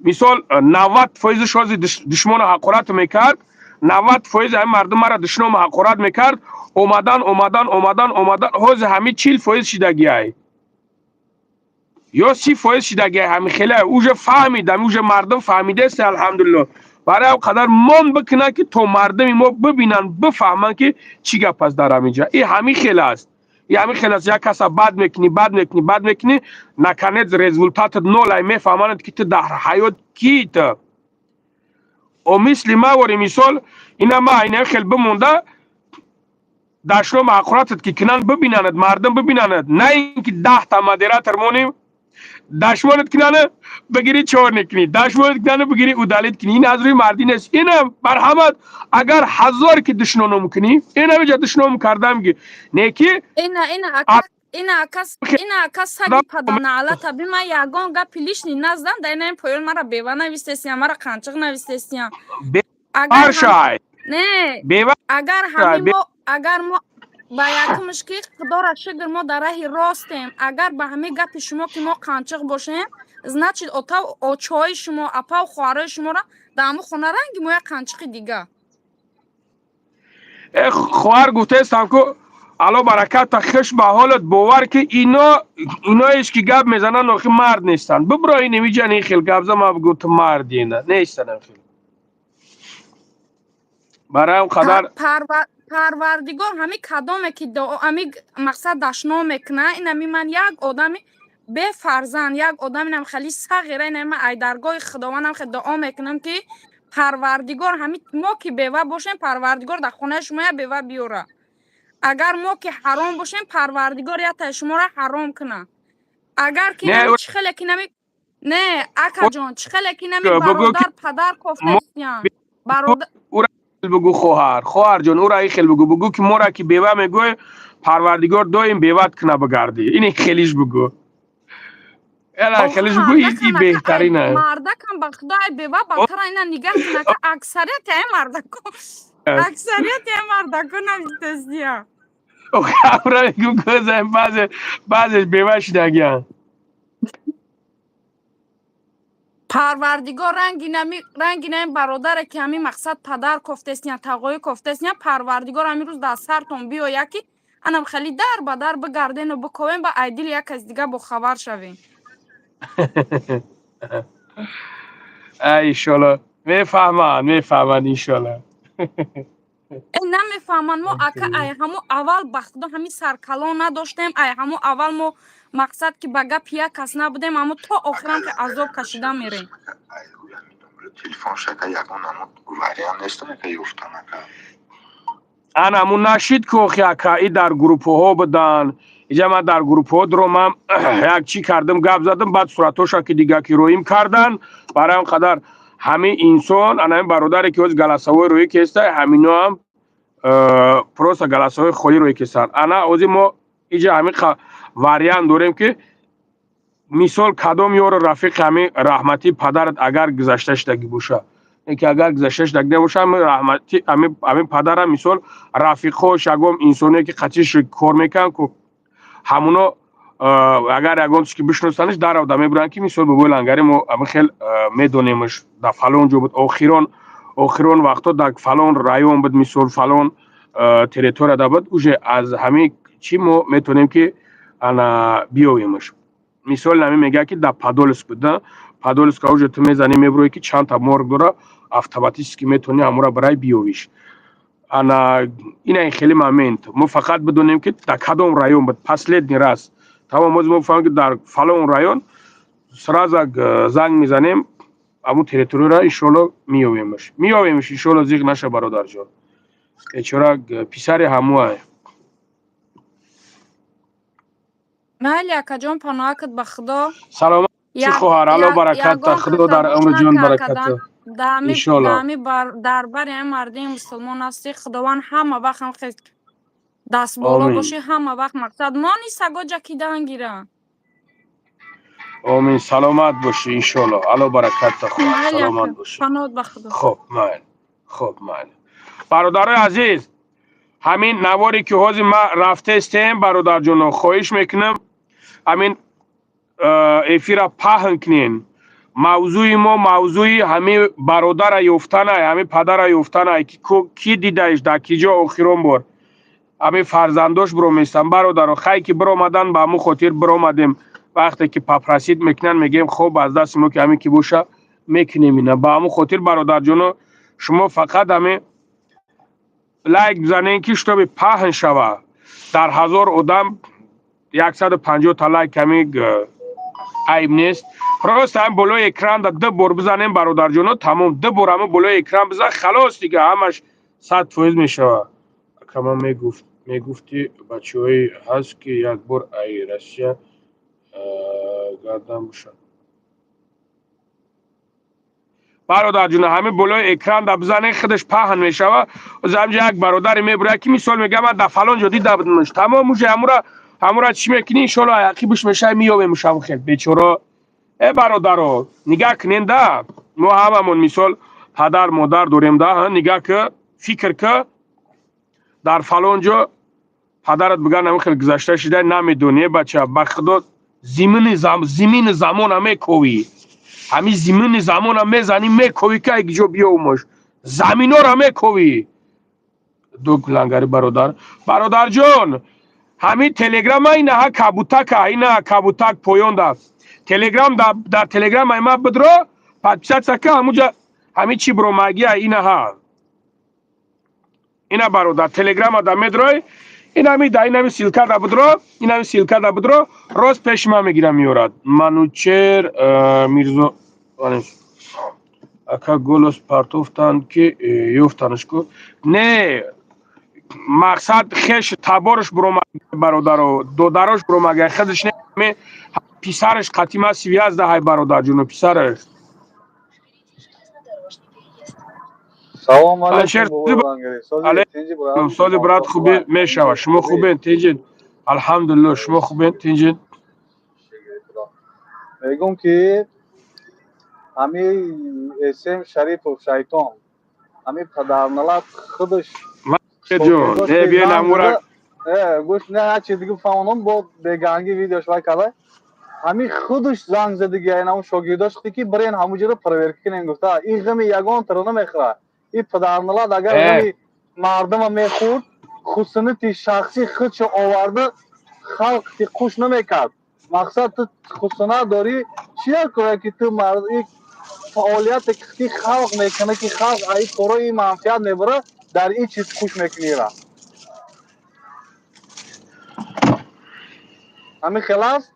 Мисол, 90 фоизиш ҳози душмону ҳақорат мекард, 90 фоизи ҳамин мардум мара душному ҳақорат мекард. Омадан, омадан, омадан, омадан, ҳози ҳамин 40 фоиз шидагиай ё 30 фоиз шидагиай. Ҳамин хеле уже фаҳмидам, уже мардум фаҳмидест, алҳамдулилло. Барои ҳам қадар мон бикунад, ки то мардуми мо бибинанд, бифаҳманд, ки чӣ гап аст дар ҳамин ҷа. И ҳамин хел аст, и ҳамин хел аст. Як каса бад мекунӣ, бад мекунӣ, бад мекунӣ, наконец результатат ноль ай. Мефаҳманд, ки ту дар ҳаёт кӣ ту. О, мисли ма вори, мисол, ина ма ина хел бимонда, дашном ҳақоратат ки кунанд, бибинанад мардум, бибинанад. На ин ки 10 та модератор монем, дашмонат кунана, бигирӣ, чёрный кунӣ, дашмонат кунана, бигирӣ, удалить кунӣ. Ин аз рӯи мардӣ нест. Ина марҳамат, агар ҳазор ки душноном кунӣ, ина биҷа душном кардам ки не ки. Ина ака, ина ака, ина ака, саги паданаалата би, ман ягон гапи лишний наздам. Да ина ин поён мара бева навистесиям, мара қанчиқ навистесиям. Агар баршай. Не. Бева. Агар ҳами мо, агар мо ба якумш ки, худора шукр, мо дар раҳи ростем. Агар ба ҳамин гапи шумо ки мо қанчиқ бошем, значит, отав очои шумо, апау хоҳарои шуморо дар ҳамун хона ранги мо як қанчиқи дига. Э, хоҳар, гуфтаестам ку, ало бараката, хеш ба ҳолат. Бовар ки ино, иноеш ки гап мезананд, охи мард нестанд. Бибро, ин имиҷан ин хел гап за, ма бигӯ ту марди. Ина нестанд ин хел. Барои ҳам қадар. Парвардигор ҳами кадоме ки ҳами мақсад дашном мекуна, ин ҳами ман як одами бефарзанд, як одами хеле сағира, ин ҳами ай даргоҳи худовандам хеле дуо мекунам, ки парвардигор ҳами мо ки бева бошем, парвардигор дар хонаи шумо як бева биёра. Агар мо ки ҳаром бошем, парвардигор яктаи шуморо ҳаром куна. Агар ки чӣ хеле ки нами, не, акаҷон, чӣ хеле ки нами бародар падар кофтаистиян, бародар. Бигӯ, хоҳар, хоҳарҷон, ура ин хел бигӯ, бигӯ ки мора ки бева мегӯй, парвардигор доим беват куна бигардӣ. Ин хелиш бигӯ, эла хелиш бигӯ, и беҳтарин аст. Мардакам, ба худо, ай бева бадтара. Ина нигаҳ кунака, аксарияти ай мардако, аксарияти ай мардако навистестия. Ҳамра мегӯ, гӯзай, баъзе баъзеш бева шидагиян. Парвардигор ранги нами, ранги нами бародаре ки ҳамин мақсад падар кофтестиян, тағоӣ кофтестиян, парвардигор ҳамин рӯз дар сартон биёяд, ки анам хеле дар ба дар бигардену биковем, ба ай дили як кас дига бохабар шавем. Ай, иншолло мефаҳманд, мефаҳманд, иншолло. Э, намефаҳманд. Мо, ака, ай ҳамо аввал, ба худо, ҳамин саркалон надоштем. Ай ҳамо аввал мо мақсад ки ба гапи як кас набудем, аммо то охирам ки азоб кашида мерем. Телефон шака, ягон намуд вариант нест, ака, ёфтан, ака? Ана ҳамун нашид ку, охи, ака, и дар группҳо будан. Иҷа ман дар группҳо дуромам, як чӣ кардам, гап задам, баъд суратҳоша ки дига ки роим кардан. Барои ҳам қадар ҳамин инсон, ана ҳамин бародаре ки ҳози голосовой рӯӣ кеста, ҳаминоам просто голосовой холӣ рӯӣ кестанд. Ана ҳозир мо иҷа ҳамин вариант дорем, ки мисол, кадом ёру рафиқи ҳамин раҳматии падарат агар гузашта шудагӣ боша, ки агар гузашта шудагӣ набоша, ҳамин раҳмати ҳамин падарам, мисол, рафиқҳош, ягон инсоне ки қатиш кор мекунанд ку, ҳамуно агар ягон чиз ки бишносанаш, даравда мебуранд, ки мисол, бобои Лангари мо ҳамин хел медонемаш, дар фалон ҷо буд, охирон вақтҳо дар фалон район буд, мисол, фалон территорияда буд. Уже аз ҳамин чӣ мо метавонем ки ана биёвемаш. Мисол, ҳамин мегӯяд, ки дар Подольск буд. Подольска уже ту мезанӣ, мебурӯӣ, ки чандта морг дора, автоматически метавонӣ ҳамура барай биёвиш. Ана ина хеле момент. Мо фақат бидонем, ки дар кадом район буд последний раз, тамом. Оз мо фаҳмем, ки дар фалон район, сразу занг мезанем, ҳамун территорияро иншоалло меёвемаш, меёвемаш, иншоалло. Зиқ наша, бародарҷон, бечора писари ҳамуай. Майли, акаҷон, паноҳакат ба Худо. Саломат чӣ, хоҳар, Алло баракатта, Худо дар умри ҷон баракатта. Иншоалло. Даами дар бари ҳами мардуми мусулмон ҳастӣ. Худованд ҳама вақт ҳам хел дастболо Омин. бошӣ, ҳама вақт. Мақсад мони саго ҷакидан гиранд. Омин, саломат бошӣ, иншоалло, Алло баракатта, хоҳар. Майли, Саломат ака, бошӣ. Паноҳат ба Худо. Хуб, майли, хуб, майли. Бародарои азиз, ҳамин наворе ки ҳозир ма рафтаистем, бародарҷоно, хоҳиш мекунам, ҳамин эфира паҳн кунен. Мавзӯи мо мавзӯи ҳамин бародара ёфтанай, ҳамин падара ёфтанай, ки кӣ дидаиш, дар ки ҷо охирон бор ҳамин фарзандош бироместан. Бародаро, хай ки биромадан, ба ҳамун хотир биромадем. Вақте ки попросить мекунанд, мегӯем, хоб, аз дасти мо ки ҳамин ки боша, мекунем ина. Ба ҳамун хотир, бародарҷоно, шумо фақат ҳамин лайк бизанем, ки чтобы паҳн шава дар 1000 одам. 150 та лайк ҳамин айб нест. Просто ҳам болои экран да ду бор бизанем, бародарҷоно, тамом. Ду бор ҳама болои экран бизан, халос, дига ҳамаш 100% мешава. Акама, мегуфти, бачаҳое ҳаст, ки як бор ай Россия гардан бошад. Бародарҷоно, ҳамин болои экран да бизанем, худаш паҳн мешава. Ҳамҷа як бародаре мебурад, ки мисол мегӯям, ман дар фалон ҷо дида будамш, тамом, уже ҳамура чӣ мекунӣ, иншоалло, ақибаш мешава, меёбемш. Ҳам хел бечоро. Э, бародаро, нигаҳ кунем да, мо ҳамамон мисол падар модар дорем да. Нигаҳ ки, фикр ки, дар фалон ҷо падарат биган, ҳамин хел гузашта шида, намедонӣ, бача, ба Худо, зимини замона мековӣ, ҳамин зимини замона мезанӣ, мековӣ, ки ай ҷо биёвмош, заминора мековӣ. Ду лангари бародар, бародарҷон, ҳамин телеграма инаҳа кабутака, ина кабутак поёнда телеграм, дар телеграм ма бидро, подписаться ка, ҳамуҷа ҳамин чӣ биромагия инаҳа. Ина, бародар, телеграма да медрой, инами да инами ссылка да бидро, инами ссылка да бидро, рост пеши ман мегира, меорад. Манучер Мирзо ака, голос партофтанд, ки ёфтанаш ку не. Мақсад хеш табораш биромаг, бародаро, додарош биромага, худаш не, писараш қатима связь даҳай, бародарҷоно, писараш. Салом алейкум. Сози, брат, хубе мешава. Шумо хубен, тинҷин? Алҳамдулилло, шумо хубен, тинҷин? Мегӯм, ки ҳами Эсем Шарипов шайтон, ҳами падарналат худаш. Ҷон, э, биё намура. Гӯш, не, як чиз дига фаҳмонам, бо беганги видеош вай карда, ҳами худаш занг задиги айнам шогирдош, ки бирен ҳамуҷоро проверка кунем, гуфта. Ин ғами ягон таро намехӯра. Ин падарналат агар ғами мардума мехӯрд, хусунати шахсӣ худшо оварда, халқ ти қуш намекард. Мақсад, ту хусунат дорӣ, чия кора, ки ту фаъолияте ки халқ мекунад, ки халқ аи корои манфиат мебара, дар ин чиз хуш мекунира? Ҳамин хел аст.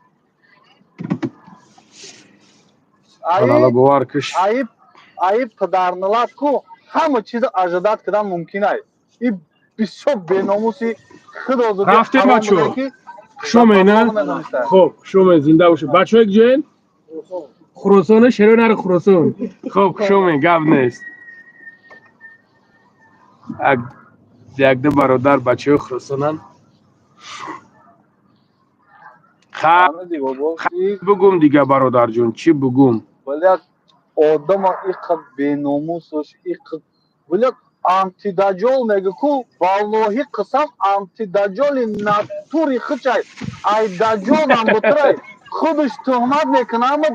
Аи падарналат ку ҳама чизо ожидать кардан мумкин ай. И бисёр беномуси. Рафтем, бачо, хушомена. Хоб, хушомен, зинда бошед. Бачаҳо ҷоен Хуросону шеро нари Хуросон. Хоб, хушомен, гап нест. Якду бародар бачаҳои Хуросонанд. Бугум дига, бародарҷон, чӣ бугум? Одама иқад беномусаш, иқад, блядь, антидаҷол мега ку. Валлоҳи қисам, антидаҷоли натури хичай, ай даҷолам бутурай. Худаш туҳмат мекунад, аммо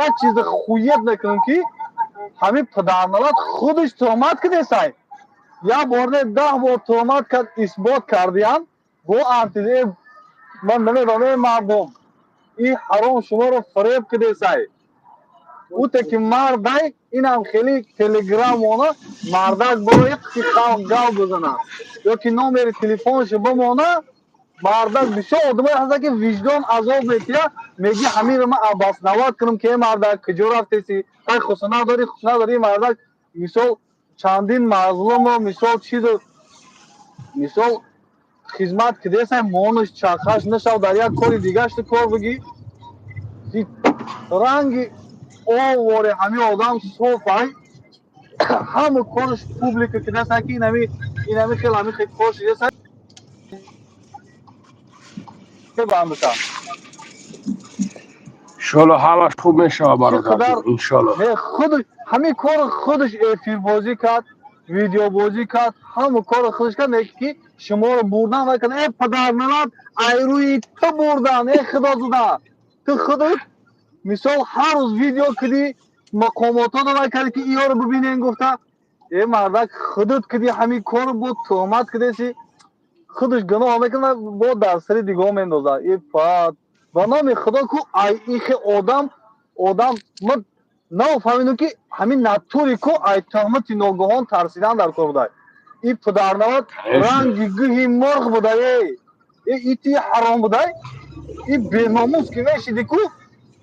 як чизи хует мекунам, ки ҳамин падарналат худаш туҳмат кидесай. Як бор не, 10 бор туҳмат кард, исбот кардиям бо анти. Ман намедонам, эй мардум, ин ҳаром шуморо фиреб кидесай. Уте ки мардай, инам хеле телеграмона мардак борои ки халқ гав бизана ё ки номери телефоншо бимона. Мардак, бисёр одамое ҳаста, ки виҷдон азоб метия, меги ҳаминро ман обосновать кунам, ки э мардак, куҷо рафтеси? Ай хусунат дорӣ, хусунат дорӣ. Мардак, мисол, чандин мазлуму, мисол, чизу, мисол. Хизмат кидесай, монуш чархаш нашав, дар як кори дигаш ту кор бигӣ. Ранги овори ҳами одам софай, ҳама кораш публика кидесай, ки инами хел ҳами хел кор шидесай бандуша. Иншолло, ҳамаш хуб мешава, бародар, иншолло. Худ ҳамин кори худаш эфирбозӣ кард, видеобозӣ кард, ҳама кори худаш кард, не ки шуморо бурдан вай кард. Э, падармалат, айрӯи ту бурдан, э худо зуда. Ту худат мисол ҳар рӯз видео кидӣ, мақомотҳо вай карди, ки иёро бибинен гуфта. Э мардак, худат киди ҳамин корро, бо туҳмат кидеси, худаш гуноҳ мекунад, бо дар сари дигоҳ мендозад. Э пад, ба номи худо ку, ай ихе одам ма нафаҳмидум, ки ҳамин натури ку ай туҳмати ногоҳон тарсидан дар кор будай. И падарнавад ранги гӯҳи мурғ будай, э ити ҳаром будай, и беномус ки мешиди ку.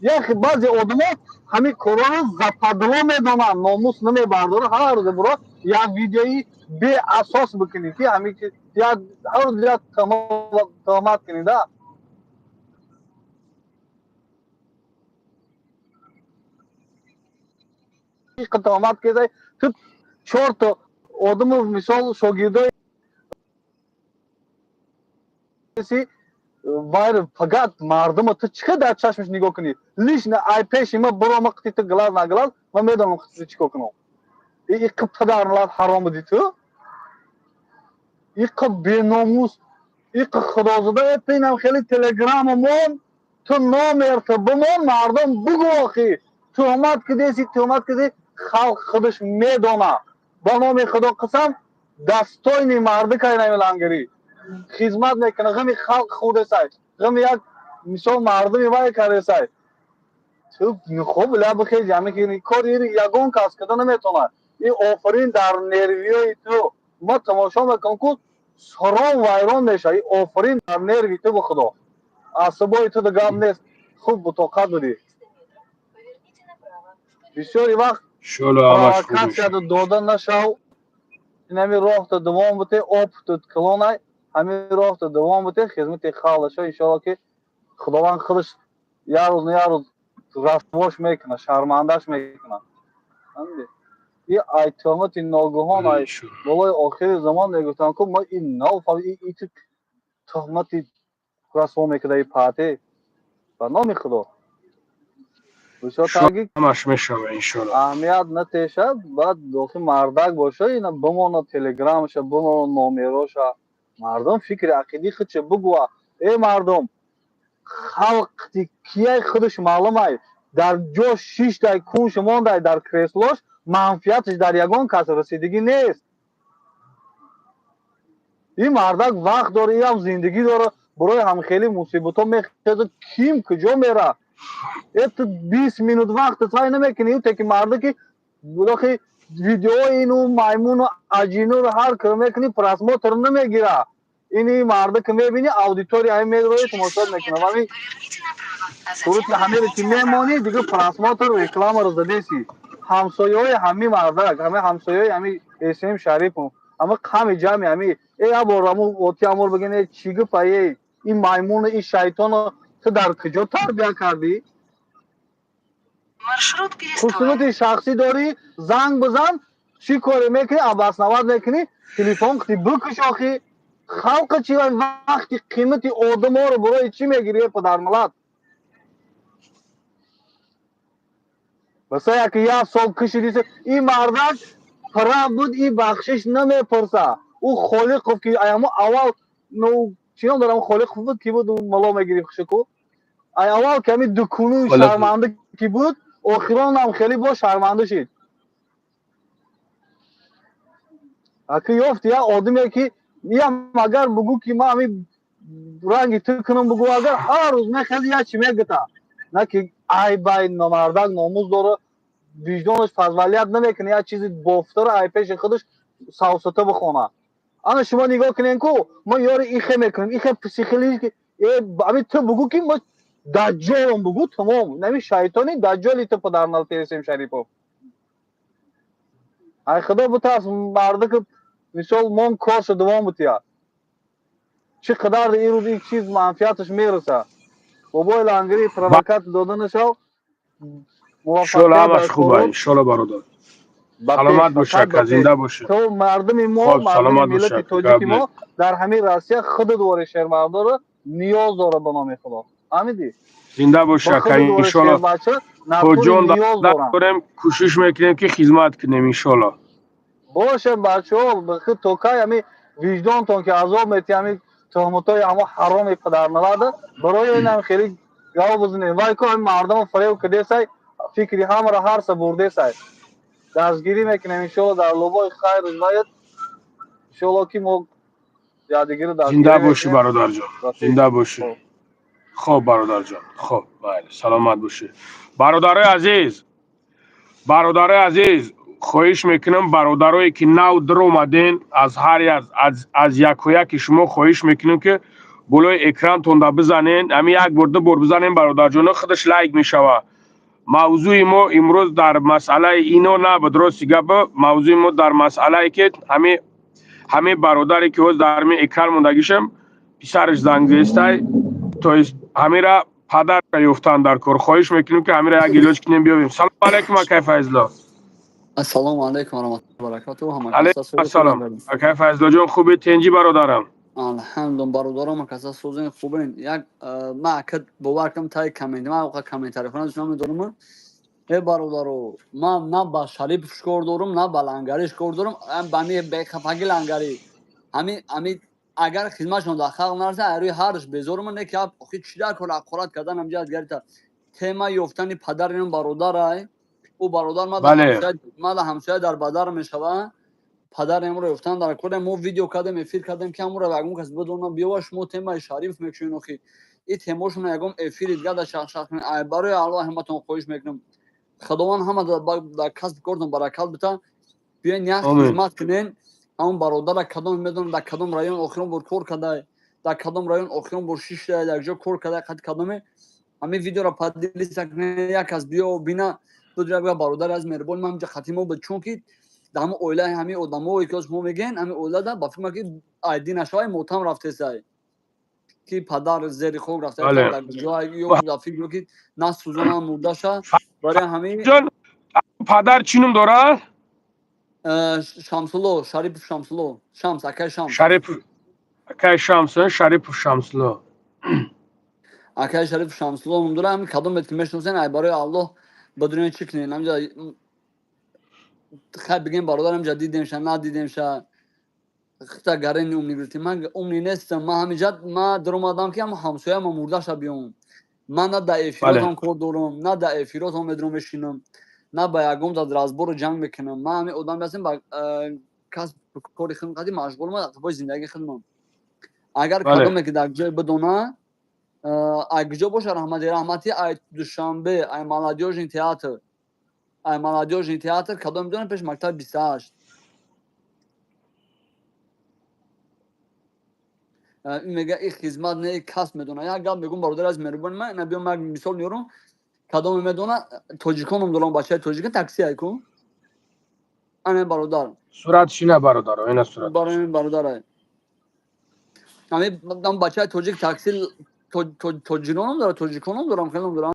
Яхе баъзе одамо ҳамин корро западло медонанд, номус намебардора. Ҳар рӯзе буро як видеои беасос бикунӣ, ки ҳамин як ҳар рӯз як туҳмат кунӣ да. Туҳмат кезай ту чорто одаму, мисол, шогирдои вайр, фақат мардума ту чӣ хел дар чашмаш нигоҳ кунӣ? Лично ай пеши ма буро, ма қити ту глаз на глаз, ман медонам қити чӣ кор кунам. Иқи падармалат ҳаром буди ту, иқи беномус, иқи худозуда. Инам хеле телеграммамон ту номерта бимон, мардум бугӯ, охи туҳмат кидеси, туҳмат киди, халқ худаш медона. Ба номи худо қисам, достойный мардикай намилангарӣ хизмат мекунад, ғами халқ хӯрдесай, ғами як мисол мардуми вай кардесай. Ту хуб ля бихез, яъне ки кори ягон кас када наметавонад. И офарин дар нервиҳои ту, ма тамошо мекунам ку, сарон вайрон мешавад. И офарин дар нерви ту, ба худо, асабои ту да гап нест, хуб бутоқат будӣ бисёри вақт. Провокатсияда дода нашав, инами роҳта давом буте, опытат калонай, ҳамин роҳта давом буте, хизмати халқ шо. Иншоалло, ки худованд худаш як рӯз на як рӯз расвош мекунад, шармандаш мекунад. И ай туҳмати ногоҳон, ай болои охири замон мегуфтам ку, ма ин нафаҳм ити туҳмати расво мекунад и паате. Ба номи худо, ҳамаш мешава, иншоалло. Аҳамият натешад, баъд дохи мардак боша, ина бимона телеграмаша, бимона номероша, мардум фикри ақидии худша бугӯва. Э мардум, халқи кияй худаш маълумай, дар ҷо шиштай, кунш мондай дар креслош, манфиаташ дар ягон кас расидагӣ нест. Ин мардак вақт дора, иам зиндагӣ дора, барои ҳамхели мусибатҳо мехеза, ким куҷо мера. Это 20 минут вақт сай намекунӣ, теки мардаки охи видеои ину маймуну аҷинуро ҳар кор мекунӣ, просмотр намегира. Ини марда ки мебини, аудитория ҳами медрои, тамошо мекунад. Ҳами сурати ҳамеро ки мемонӣ, дига просмотр, рекламаро задеси. Ҳамсояҳои ҳами мардак, ҳами ҳамсояҳои ҳами СМ Шарипов, ҳама қами ҷамъи ҳами э як бор ҳаму оти амор бигин: э, чӣ гуфа, э ин маймуну ин шайтоно ту дар куҷо тарбия кардӣ? Хусусияти шахсӣ дорӣ, занг бизан, чӣ коре мекунӣ, обосновать мекунӣ, телефон қити бикуш. Охи халқа чи вақти қимати одаморо барои чӣ мегирӣ, падармалат? Баса як як сол кишидиса, ин мардак прав буд, ин бахшиш намепурса. Ӯ Холиқов ки аямо аввал, ну, чӣ ном дорам, Холиқов буд, ки буд, мало мегирифт хушаку, ай аввал ки ҳами дукуну шарманда ки буд, охиронам хеле бо шарманда шид. Аки ёфт як одаме ки ям, агар бугӯ ки ман ҳами ранги ту кунам, бугӯ, агар ҳар рӯз мехези, як чи мегута, на ки айбай мардак номус дора, виҷдонаш позволять намекунад як чизи бофтаро ай пеши худаш савсата бихона. Ана шумо нигоҳ кунен ку, мо ёри ихе мекунем, ихе психологи. Ами ту бугӯ ки мо даҷҷолам, бугӯ, тамом, нами шайтони даҷҷоли ту, падарналтесем Шарипов. Ай худо бутарс, мардаки, мисол, мон коршо давом бутия. Чӣ қадар ин рӯз ин чиз манфиаташ мераса. Бобои Лангари, провокатсия дода нашав. Иншоалло, Муваффақият ҳамаш дар хуба, корот. иншоалло, бародар. Ба пеш, Саломат бош, фақат ба ака, пеш. зинда бошӣ. То мардуми мо, Хоб, мардуми саломат бош, миллати ака, тоҷики гап мо нест. Дар ҳамин Россия худат вори шермардора ниёз дора, ба номи Худо, фаҳмидӣ? Зинда бош, Ба ака, худат вори иншоалло. шербача То натури ҷон ниёз доранд. дорем, кӯшиш мекунем, ки хизмат кунем, иншоалло. Боша, бачаҳо, бихи то кай ҳами виҷдонтон ки азоб мети, ҳами туҳматҳои ҳамо ҳароми падарнаварда барои инам хеле гав бизанем. Вай ко ҳами мардумо фареб кардесай, фикри ҳамаро ҳарса бурдесай. Дастгирӣ мекунем, иншоалло, дар лубои хайр ваят, иншоалло, ки мо якдигарро Зинда дастгирӣ бошӣ, мекунем. бародарҷон. Ба пеш. Зинда бошӣ. Хоб. Хоб, бародарҷон, хоб, майли, саломат бошӣ. Бародарои азиз, бародарои азиз, хоҳиш мекунам, бародарое ки нав даромаден, аз ҳар як аз яку яки шумо хоҳиш мекунем, ки болои экрантонда бизанен, ҳамин як бор, ду бор бизанен, бародарҷоно, худаш лайк мешава. Мавзӯи мо имрӯз дар масъалаи ино набуд, рости гапа. Мавзӯи мо дар масъалае ки ҳамин бародаре ки ҳоз дар ҳамин экран мондагишам, писараш занг зестай, то есть ҳамира падарша ёфтан дар кор. Хоҳиш мекунем, ки ҳамира як илоҷ кунем, биёвем. Салому алайкум, акай Файзло. Ассалому алайкум ва раҳматуллоҳи ва баракатуҳ. Ҳама Алайкум каса созед, ассалом, хубен? Акай Файзлоҷон, хуби, тенҷи, бародарам? Алҳамдулилла, бародарам, каса созен, хубен? Як ман, ака, бовар кунам, таи коммент ман оқа комментари хона душман медорам. Э, бародаро, ман на ба Шарипов кор дорам, на ба Лангариш кор дорам, ба ҳами бехафаги Лангари. Ҳами агар хизматшон дар халқ нараса, рӯи ҳарш безорум. Не ки охи чӣ дар кор ҳақорат кардан ҳамҷа гарита. Тема ёфтани падари ин бародарай. Ӯ бародар ма ма ҳамсоя дар бадар мешава. Падар амро ёфтан дар кор. Мо видео кардем, эфир кардем, ки амро ягон кас бидона биёва. Шумо темаи Шариф мекушен, охи и темошона ягон эфири дигар дар шахшах. Барои Аллоҳ ҳаматон хоҳиш мекунам, Худованд ҳама дар касби кортон баракат бита. Биёен, як хизмат кунен ҳамон бародара. Кадом медонам, дар кадом район охирон бор кор карда, дар кадом район охирон бор шишта, якҷо кор карда, қад кадоме, ҳамин видеоро поделиться кунен, як кас биё бина, бидура, бародари аз меҳрубон ман ҳамҷа хатимо буд, чунки дар ҳамон оилаи ҳамин одамое ки шумо мегӯен, ҳамин оилада ба фикрам, ки айдӣ нашавай, мотам рафтесай, ки падар зери хок рафта, дар ҷо ё дар фикр ки насӯзонам мурдаша. Барои ҳамин Падар чӣ ном дорад? Шамсулло, Шарипов Шамсулло, Шамс, акай Шамс. Шарипов, акай Шамс, Шарипов Шамсулло. Акай Шарипов Шамсулло ном дорад. Ҳамин кадомет ки мешиносен, ай барои Аллоҳ ба дунё чӣ кунен ҳамҷа? Хай, бигем, бародар, ҳамҷа дидемша, надидемша, хита гарени умный гирифтем. Ман умный нестам. Ман ҳамиҷа ма даромадам, ки ҳам ҳамсояма мурдаша биём. Ман на дар эфиротон кор дорам, на дар эфиротон медурам мешинам, на ба ягон дар разбору ҷанг мекунам. Ман ҳамин одаме ҳастем, ба касб кори хидм қади машғулам, дар зиндагии хидмам. Агар кадоме ки дар ҷое бидона, ай куҷо боша, раҳмати, раҳмати, ай Душанбе, ай Молодёжный театр, ай Молодёжный театр, кадом медонам, пеш мактаби 28. Ин мега, и хизмат не, и касб медона. Як гап мегум, бародар аз меҳрубони ман, ина биём, як мисол меёрам. Кадоме медона, тоҷиконом дорам, бачаи тоҷика, такси айку, ана бародар. Сурат шина, бародаро, ина сурат. Барои бародарай, ҳамин бачаи тоҷик, такси, тоҷироном дорам, тоҷиконом дорам, хелом дорам.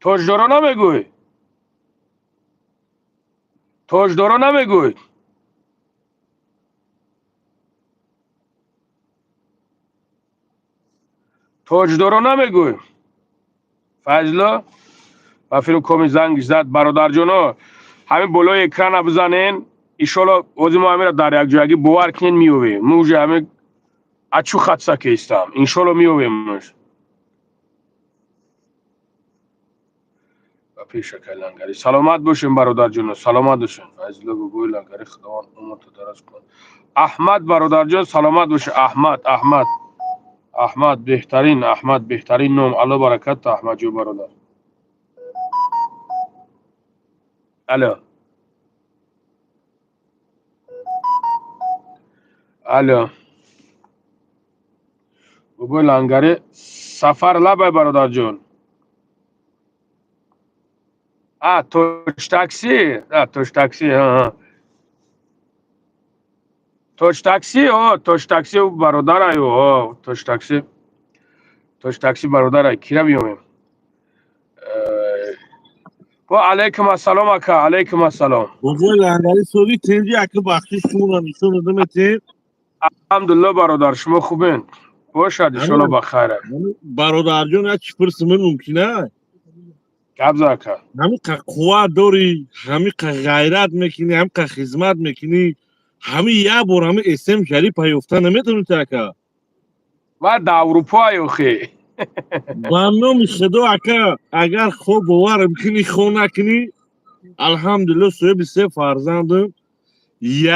Тоҷдоро намегӯй, тоҷдоро намегӯй. Тоҷдоро намегӯй, Файзло. Ба филм коми занг зад. Бародарҷоно, ҳамин болои экрана бизанен, иншолло, ози мо ҳамира дар якҷоягӣ, бовар кунен, меёвем. Мо уже ҳамин ачу хатса кестам, иншолло, меёвемш. Ба пешакай Лангари, саломат бошем, бародарҷоно, саломат бошем. Файзулло бобои Лангари, Худованд умрто дароз кунад. Аҳмад, бародарҷон, саломат боше. Аҳмад, Аҳмад, Аҳмад, беҳтарин Аҳмад, беҳтарин ном. Алло баракат, Аҳмадҷон, бародар. Алло, алло, бобои Лангари, сафар лабай, бародарҷон. А, тоҷ такси, а, тоҷ такси. Тоҷ Такси, о, Тоҷ Такси бародараю, о, Тоҷ Такси, Тоҷ Такси бародарай. Кира биёмем? Ва алайкум ассалом, ака, алайкум ассалом. Бобои Лангари, соли тинҷи, ака, бахшиш, шуморо нишон додам. Алҳамдулилло, бародар, шумо хубен бошад, иншолло, ба хайр. Бародарҷон, як чӣ пурсимин, мумкина? Гап за, ака. Ҳамиқа қувват дорӣ, ҳамиқа ғайрат мекунӣ, ҳамиқа хизмат мекунӣ, ҳами як бор ҳами СМ Шарипа ёфта наметавонӣ, ака? Ва дар Аврупо охи. Ба номи Худо, ака, агар хоб боварам кунӣ, хо накунӣ, алҳамдулилло, соҳиби се фарзандам,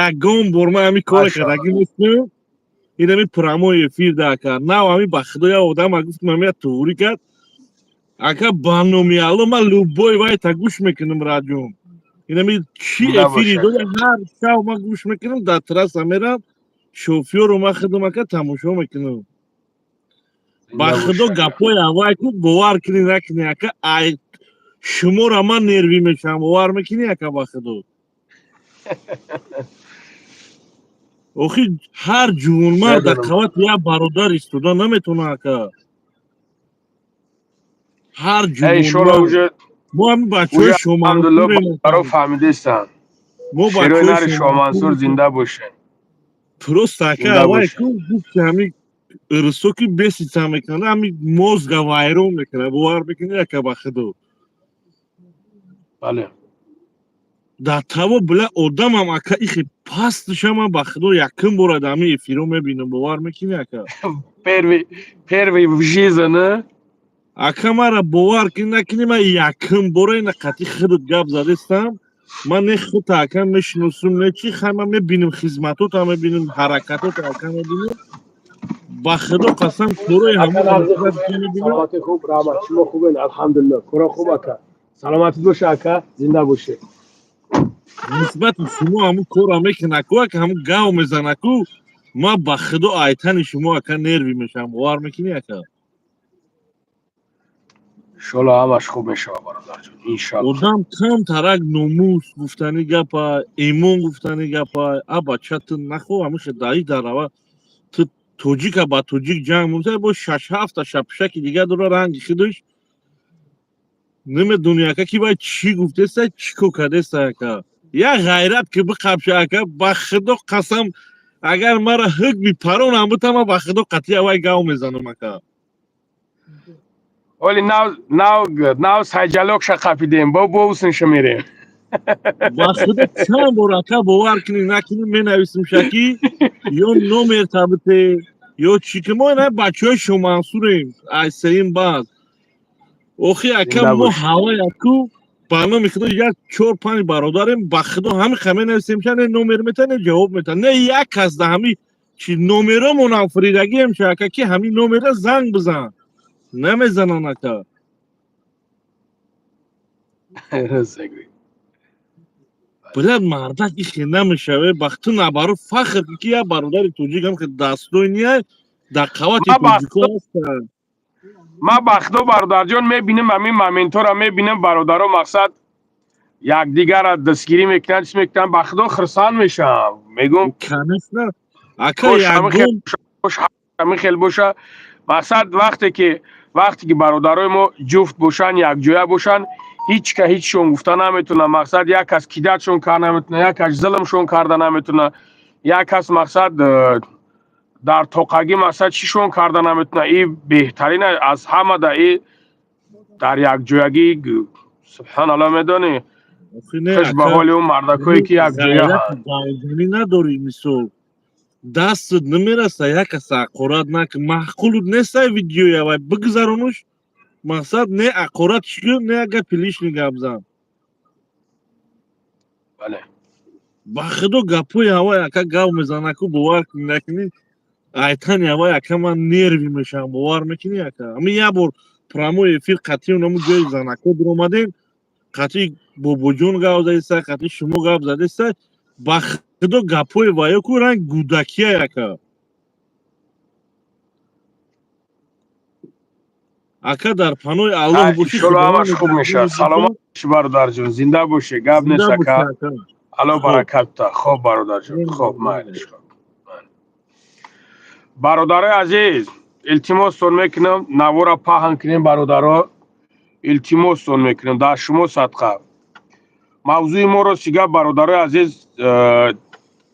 ягон бор ман ҳами кора кардагӣ нестам. Ин ҳами прямой эфир да, ака, нав ҳами ба Худо як одама гуфтам, ҳами як туғрӣ кард, ака. Ба номи Алло, ман любой вайта гӯш мекунам, радиом ин ҳами чӣ эфири дода, ҳар шав ман гӯш мекунам, дар трасса мерам, шофёру ман худам, ака, тамошо мекунам. Ба Худо, гапҳои аввай ку, бовар кунӣ, накунӣ, ака, ай шуморо ман нервӣ мешавам, бовар мекунӣ, ака? Ба Худо, охи ҳар ҷувонмард дар қавати як бародар истода наметавона, ака, ҳар ҷувонмард. Мо ҳами бачаҳои Шомансур фаҳмидестанд, мо. Шерои нари Шомансур, зинда бошед. Просто, ака, аввай ку гуфти, ҳами ирсо ки бесица мекунад, ҳами мозга вайрон мекунад, бовар мекунӣ, ака, ба Худо? Бале. Дар таво била одамам, ака, ихи пастиша ман ба Худо якум бора дар ҳами эфиро мебинам, бовар мекунӣ, ака? Первый в жизни. Ака, мара бовар кунӣ, накунӣ, ман якум бора ина қатъи худат гап задестам. Ман не худта, ака, мешиносум, не чи. Хай, ман мебинам хизматота, мебинам ҳаракатота, ака, мебинам, ба Худо қасам, корои. Саломати хуб, раҳмат, шумо хубен? Алҳамдулилло, коро хуб, ака, саломатӣ боша, ака, зинда бошед. Нисбати шумо ҳамун корро мекунаку, ака, ҳамун гав мезанаку, ман ба Худо айтани шумо, ака, нервӣ мешавам, бовар мекунӣ, ака? Иншолло, ҳамаш хуб мешавад, бародарҷон, иншалло. Одам камтарак номус гуфтани гапа, имон гуфтани гапа. А бача, ту нахо ҳамиша даи дарава, ту тоҷика ба тоҷик ҷанг мумса, бо шаш ҳафта шапшаки дига дора ранги худаш. Намедони, ака, ки вай чӣ гуфтеста, чӣ кор кардеста, ака. Як ғайрат ки биқабша, ака, ба Худо қасам, агар мара ҳукми паронам бутама, ба Худо, қатъия вай гав мезанам, ака. Оли нав нав нав сайҷалокша қапидем, бо бовусинша мерем. Ба Худо, чанд бор, ака, бовар кунӣ, накунӣ, менависим шаки ё номер табите, ё чӣ ки мо ина бачаҳои Шомансурем, айсеим баъд. Охи, ака, мо ҳаваяку, ба номи Худо, як чор панҷ бародарем, ба Худо, ҳами ха менависем ша, не номер мета, не ҷавоб мета, не як кас да ҳами чи номеромонам фиридагием ша, ака, ки ҳамин номера занг бизан, намезанан, ака. Блядь, мардак ихе намешаве, бахту набару фахр ки як бародари тоҷикам ки дастойния дар қавати тоҷико ҳастанд. Ман ба Худо, бародарҷон, мебинам ҳамин моментҳоро, мебинам, бародаро, мақсад, якдигарро дастгирӣ мекунанд, чиз мекунанд, ба Худо, хурсанд мешавам, мегӯм. Конечно, ака, ягон ҳамин хел боша. Мақсад, вақте ки бародарои мо ҷуфт бошанд, якҷоя бошанд, ҳеҷ ка ҳеҷшон гуфта наметавонад. Мақсад, як кас кидатшон карда наметавонад, як кас зулмшон карда наметавонад, як кас, мақсад, дар тоқагӣ, мақсад, чишон карда наметавонад. И беҳтарин аз ҳамада и дар якҷоягӣ, субҳаналло, медонӣ, хуш ба ҳоли он мардакое ки якҷоя. Надорӣ, мисол, дастат намераса, як каса ҳақорат накун, маъқулут нестай видеоя вай, бигзаронуш. Мақсад, не ҳақорат шикун, не як гапи лишний гап зан. Бале. Ба Худо, гапҳои ҳавай, ака, гав мезанаку, бовар кунӣ, накунӣ, айтани ҳавай, ака, ман нервӣ мешавам, бовар мекунӣ, ака? Ҳамин як бор прямой эфир қатъи онаму ҷои занако биромадем, қатъи Бобоҷон гап задеста, қатъи шумо гап задеста, ба Худо, гапҳои ваё ку ранг гудакия, ака. Ака, дар паноҳи Аллоҳ бошӣ. Иншолло, ҳамаш хуб мешавад. Саломат бошӣ, бародарҷон, зинда бошӣ, гап нест, ака, Алло баракатта. Хоб, бародарҷон, хоб, майлиш, хоб. Бародарои азиз, илтимостон мекунам, навора паҳн кунем. Бародаро, илтимостон мекунам, дар шумо садқа. Мавзӯи моро сига, бародарои азиз,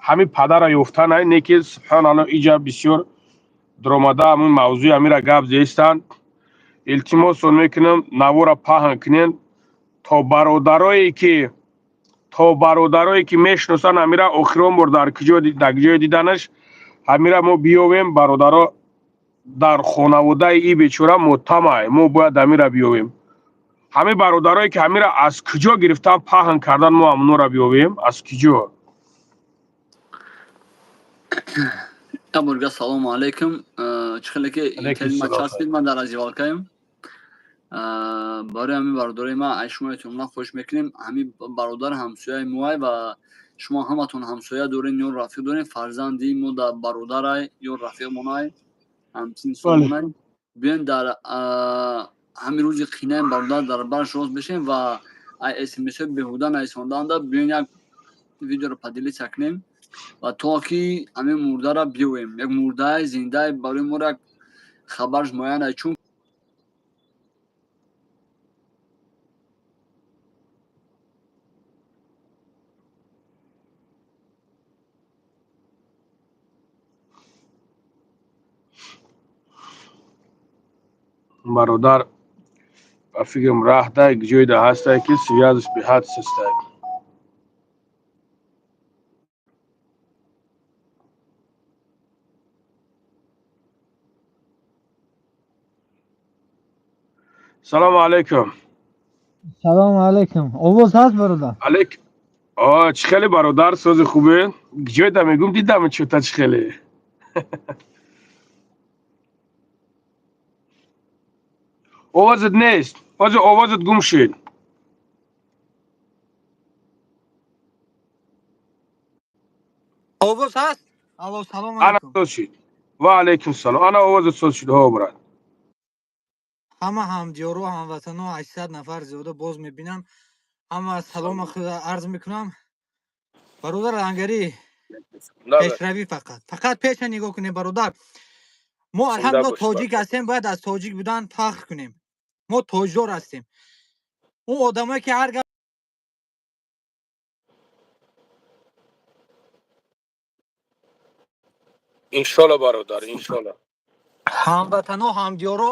ҳамин падара ёфтан, не ки, субҳоналло, иҷа бисёр дуромада, ҳамин мавзӯи ҳамира гап зестанд. Илтимостон мекунам, навора паҳн кунем, то бародарое ки мешиносанд ҳамира, охирон бор дар куҷо, дар ҷое диданаш, ҳамира мо биёвем. Бародаро, дар хонаводаи и бечора мотамай, мо бояд ҳамира биёвем. Ҳамин бародарое ки ҳамира аз куҷо гирифтан, паҳн кардан, мо ҳамонора биёвем, аз куҷо. Абурга, салому алайкум. Чӣ хеле ки ма часпид, ман дар раздевалкаем. Барои ҳамин, бародарои ман, ай шумо эҳтиромона хоҳиш мекунем, ҳамин бародар ҳамсояи моай ва шумо ҳаматон ҳамсоя дорен ё рафиқ дорен. Фарзанди мо да бародарай ё рафиқмонай, ҳамсинсонмонай. Биёен, дар ҳамин рӯзи қинаи бародар дар барш рост бишем ва ай смсҳои беҳуда нависонданда биёен, як видеоро поделиться кунем ва то ки ҳамин мурдара биёвем. Як мурдаи зиндаи барои моро як хабарш муайян, чун Бародар, ба фикрам, раҳдай ҷойда ҳастай, ки связь ш беҳад систай. Салому алайкум. Салому алайкум. Овоз ҳаст, бародар? Алейк. О, чӣ хеле, бародар, сози хубе? Ҷойда мегум, дидам чӯта, чӣ хеле. Овозат нест. Ҳозир овозат гум шуд. Овоз ҳаст? Алло, салому Ана алайкум. соз шуд. Ва алайкум салом. Ана овозат соз шуд, ҳо, брат. Ҳама ҳамдиёру ҳамватано, 800 нафар зиёда боз мебинам. Ҳама салома худа арз мекунам. Бародар Ангарӣ, пешравӣ фақат. Фақат пеша нигоҳ кунем, бародар. Мо алҳамдулилла тоҷик ҳастем, бояд аз тоҷик будан фахр кунем. Мо тоҷдор ҳастем. Он одамое ки ҳар гап Иншолло, бародар, иншолло. Ҳамватано, ҳамдиёро,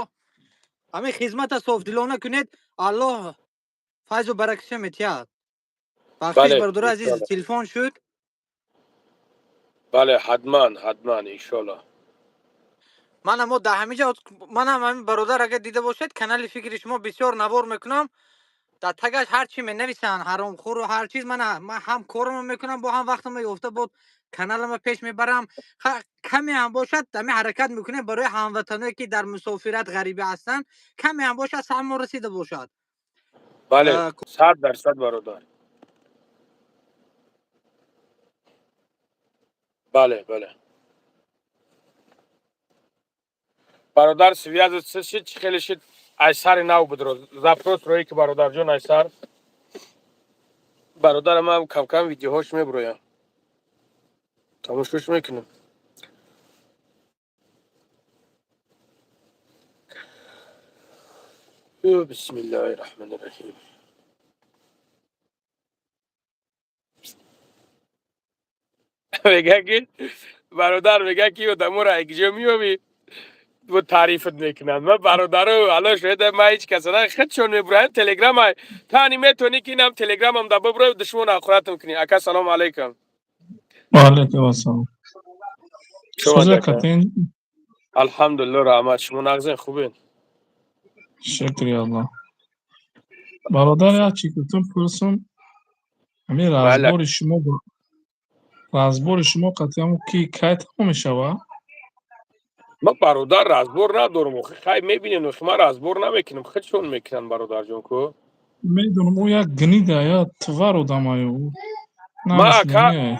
ҳамин хизмата софдилона кунед, Аллоҳ файзу баракаша метиҳад. Бахшиш, бародари азиз, телефон шуд. Бале, ҳатман, ҳатман, иншолло. Манам мо дар ҳамин ҷо, манам ҳамин бародар, агар дида бошед, канали фикри шумо бисёр навор мекунам. Дар тагаш ҳар чӣ менависанд, ҳаромхӯру ҳар чиз. Мана ман ҳам корама мекунам, бо ҳам вақтама ёфта бод каналама пеш мебарам. Каме ҳам бошад, ҳамин ҳаракат мекунем барои ҳамватаное, ки дар мусофират, ғарибӣ ҳастанд, каме ҳам бошад, саҳммо расида бошад. Бале, 100%, бародар. Бале. Бародар, связь шид, чӣ хеле шид, аз сари нав будро. Запрос роӣ ки, бародарҷон, аз сар. Бародарам ҳам кам-кам видеоҳош меброям. Тамошош мекунем. Бисмиллаҳи раҳмони раҳим. Мега ки бародар, мега ки одаморо якҷо меёбӣ, бо таърифат мекунанд. Ман бародаро, ало шояд ман ҳеҷ каса на худшон мебуранд телеграм, тани метавонӣ ки инам телеграмам да бибурой, душмон ахиратам кунӣ. Ака, салому алайкум. Ва алайкум ассалом. Сӯза катин. Алҳамдулилло, раҳмат. Шумо нағзен, хубен? Шукри Аллоҳ. Бародар, як чӣ гуфтам, пурсум. Ҳамин разбори шумо қатъиан ки кай тамом мешавад? Ман, бародар, разбор надорам. Охи, хай, мебинем. Охи, ман разбор намекунам, худшон мекунанд, бародарҷон, ку. Медонам, ӯ як гнида, як тварь одамаю. Ман, ака,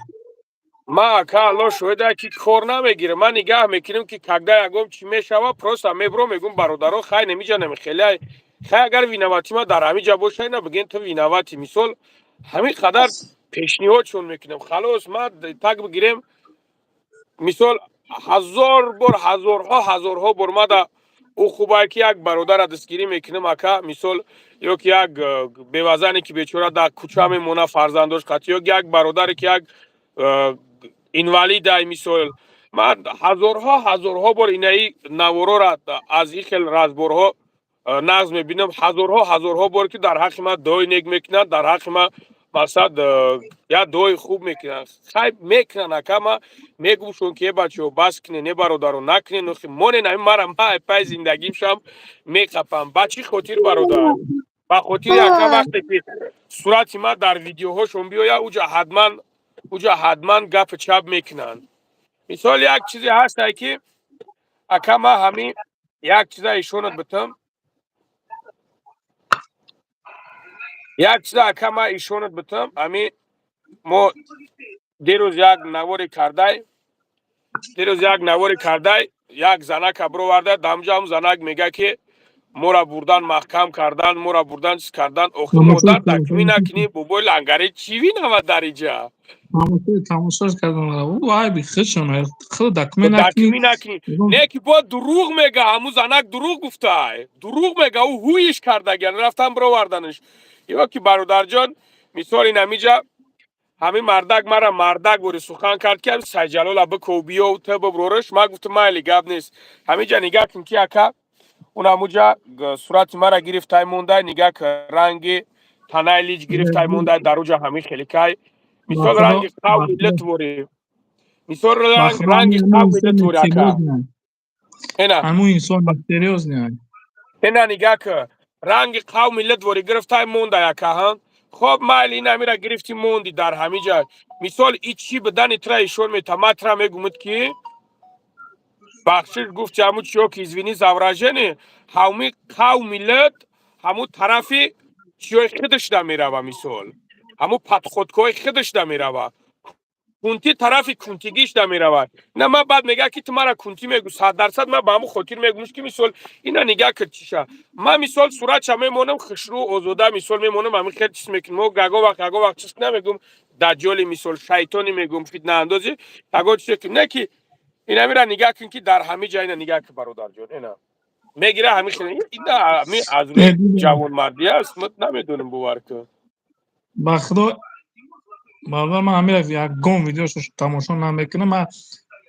ман, ака, Алло шоҳида, ки кор намегирам. Ман нигаҳ мекунам, ки когда ягон чӣ мешава, просто мебурам, мегӯм: бародаро, хай, немиҷа намехеле, хай, агар виноват и ма дар ҳамин ҷа боша, ина бигӯен, ту виноват ӣ. Мисол, ҳамин қадар пешниҳодшон мекунам, халос. Ман так бигирем, мисол. Ҳазор бор, ҳазорҳо, ҳазорҳо бор мада ӯ хубае, ки як бародара дастгирӣ мекунам, ака. Мисол, ё ки як бевазане, ки бечора дар кӯча мемона, фарзандош қатӣ, ё як бародаре, ки як инвалидай. Мисол, ман ҳазорҳо, ҳазорҳо бор инаи наворора аз ин хел разборҳо нағз мебинам. Ҳазорҳо, ҳазорҳо бор, ки дар ҳаққи ман дуои нек мекунанд, дар ҳаққи ман, мақсад, як дуои хуб мекунанд, хайр мекунанд. Ака, ма мегумшон, ки е бачаҳо, бас кунен, е бародаро, накунен, охи монен. Ами мара ма пай зиндагим шам меқапам. Ба чӣ хотир, бародар? Ба хотири, ака, вақте ки сурати ман дар видеоҳошон биёяд, уҷа ҳатман гапи чап мекунанд. Мисол, як чизе ҳастае, ки, ака, ман ҳамин як чиза ишонат битам, як чиза, ака, ман ишонат битам. Ами мо дирӯз як навори кардай, дирӯз як навори кардай, як занака бироварда. Дамҷа ҳам занак мега, ки мора бурдан, маҳкам кардан, мора бурдан, чиз кардан. Охи, модар, дакмӣ накунӣ, бобои лангари чӣ винавад дар иҷа? Тамошош кардам. Вай, бихушон худ дакмӣ накунӣ. Дакмӣ накунӣ, не, ки бо дурӯғ мега. Ҳамун занак дурӯғ гуфтай, дурӯғ мега. Ӯ ҳуиш кардагиан, рафтан бироварданаш. Ё ки, бародарҷон, мисол, инамиҷа ҳамин мардак мара мардак бори сухан кард, ки Сайҷалола биков, биёв, ту биброриш. Ман гуфтам, майли, гап нест. Ҳамиҷа нигаҳ кун, ки, ака, он ҳамуҷа сурати мара гирифтай, мондай. Нигаҳ, ранги танаи лиҷ гирифтай, мондай. Дар уҷа ҳамин хеликай, мисол, ранги қавми литворӣ, мисол, ранги қавми литворӣ, ака. Ена. Ҳамун инсон серьёзный. Ена, нигаҳ ки, ранги қавми литворӣ гирифтай, мондай, ака. Ҳа, хоб, майли, ин амира гирифти, монди дар ҳамиҷа. Мисол, и чӣ бидани тра ишон мета? Ма тра мегумуд, ки бахшиш гуфти, ҳамун чиё, ки извини за выражение, ҳами қавми лит ҳамун тарафи чиёи худашда мерава. Мисол, ҳамун подходкои худашда мерава, кунти тарафи кунтигишда мерава. На, ман баъд мега, ки ту мара кунтӣ мегӯ. 100% ман ба ҳамун хотир мегӯмш, ки, мисол, ина нигаҳ кир, чиша. Ман, мисол, суратша мемонам, хушрӯ, озода, мисол, мемонам, ҳамин хел чиз мекунем. Мо ягон вақт чиз намегӯм, даҷҷоли, мисол, шайтони мегӯм, фитнаандози, ягон чизе ки не. Ки инамира нигаҳ кун, ки дар ҳами ҷа ина нигаҳ кун, бародарҷон, ина мегира ҳами хел. Ина ҳами аз рӯи ҷавонмардӣ аст, ман намедонам, бовар кун. Ба худо, бародар, ман ҳамира ягон видеошо тамошо намекунам. Ман,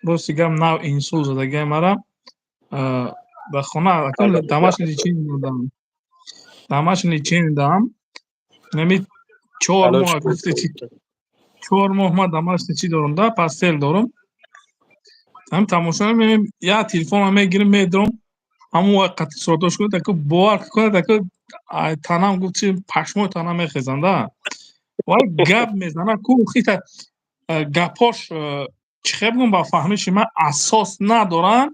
рости гап, нав инсул задагиам мара дар хона домашний лечение додам, домашний лечение дам. Нами 4 моҳ гуфте чи, 4 моҳ ман домашний чӣ дорам, да, постель дорам. Ҳам тамошо мекунем, як телефонам мегирем, медорам, ҳамон вақти суратош кунад, тако бовар кунад, тако танам гуфт чи, пашмои танам мехезам, да. Вай гап мезана ку, хита гапош чӣ хел бигӯм, ба фаҳмиши ман асос надоранд.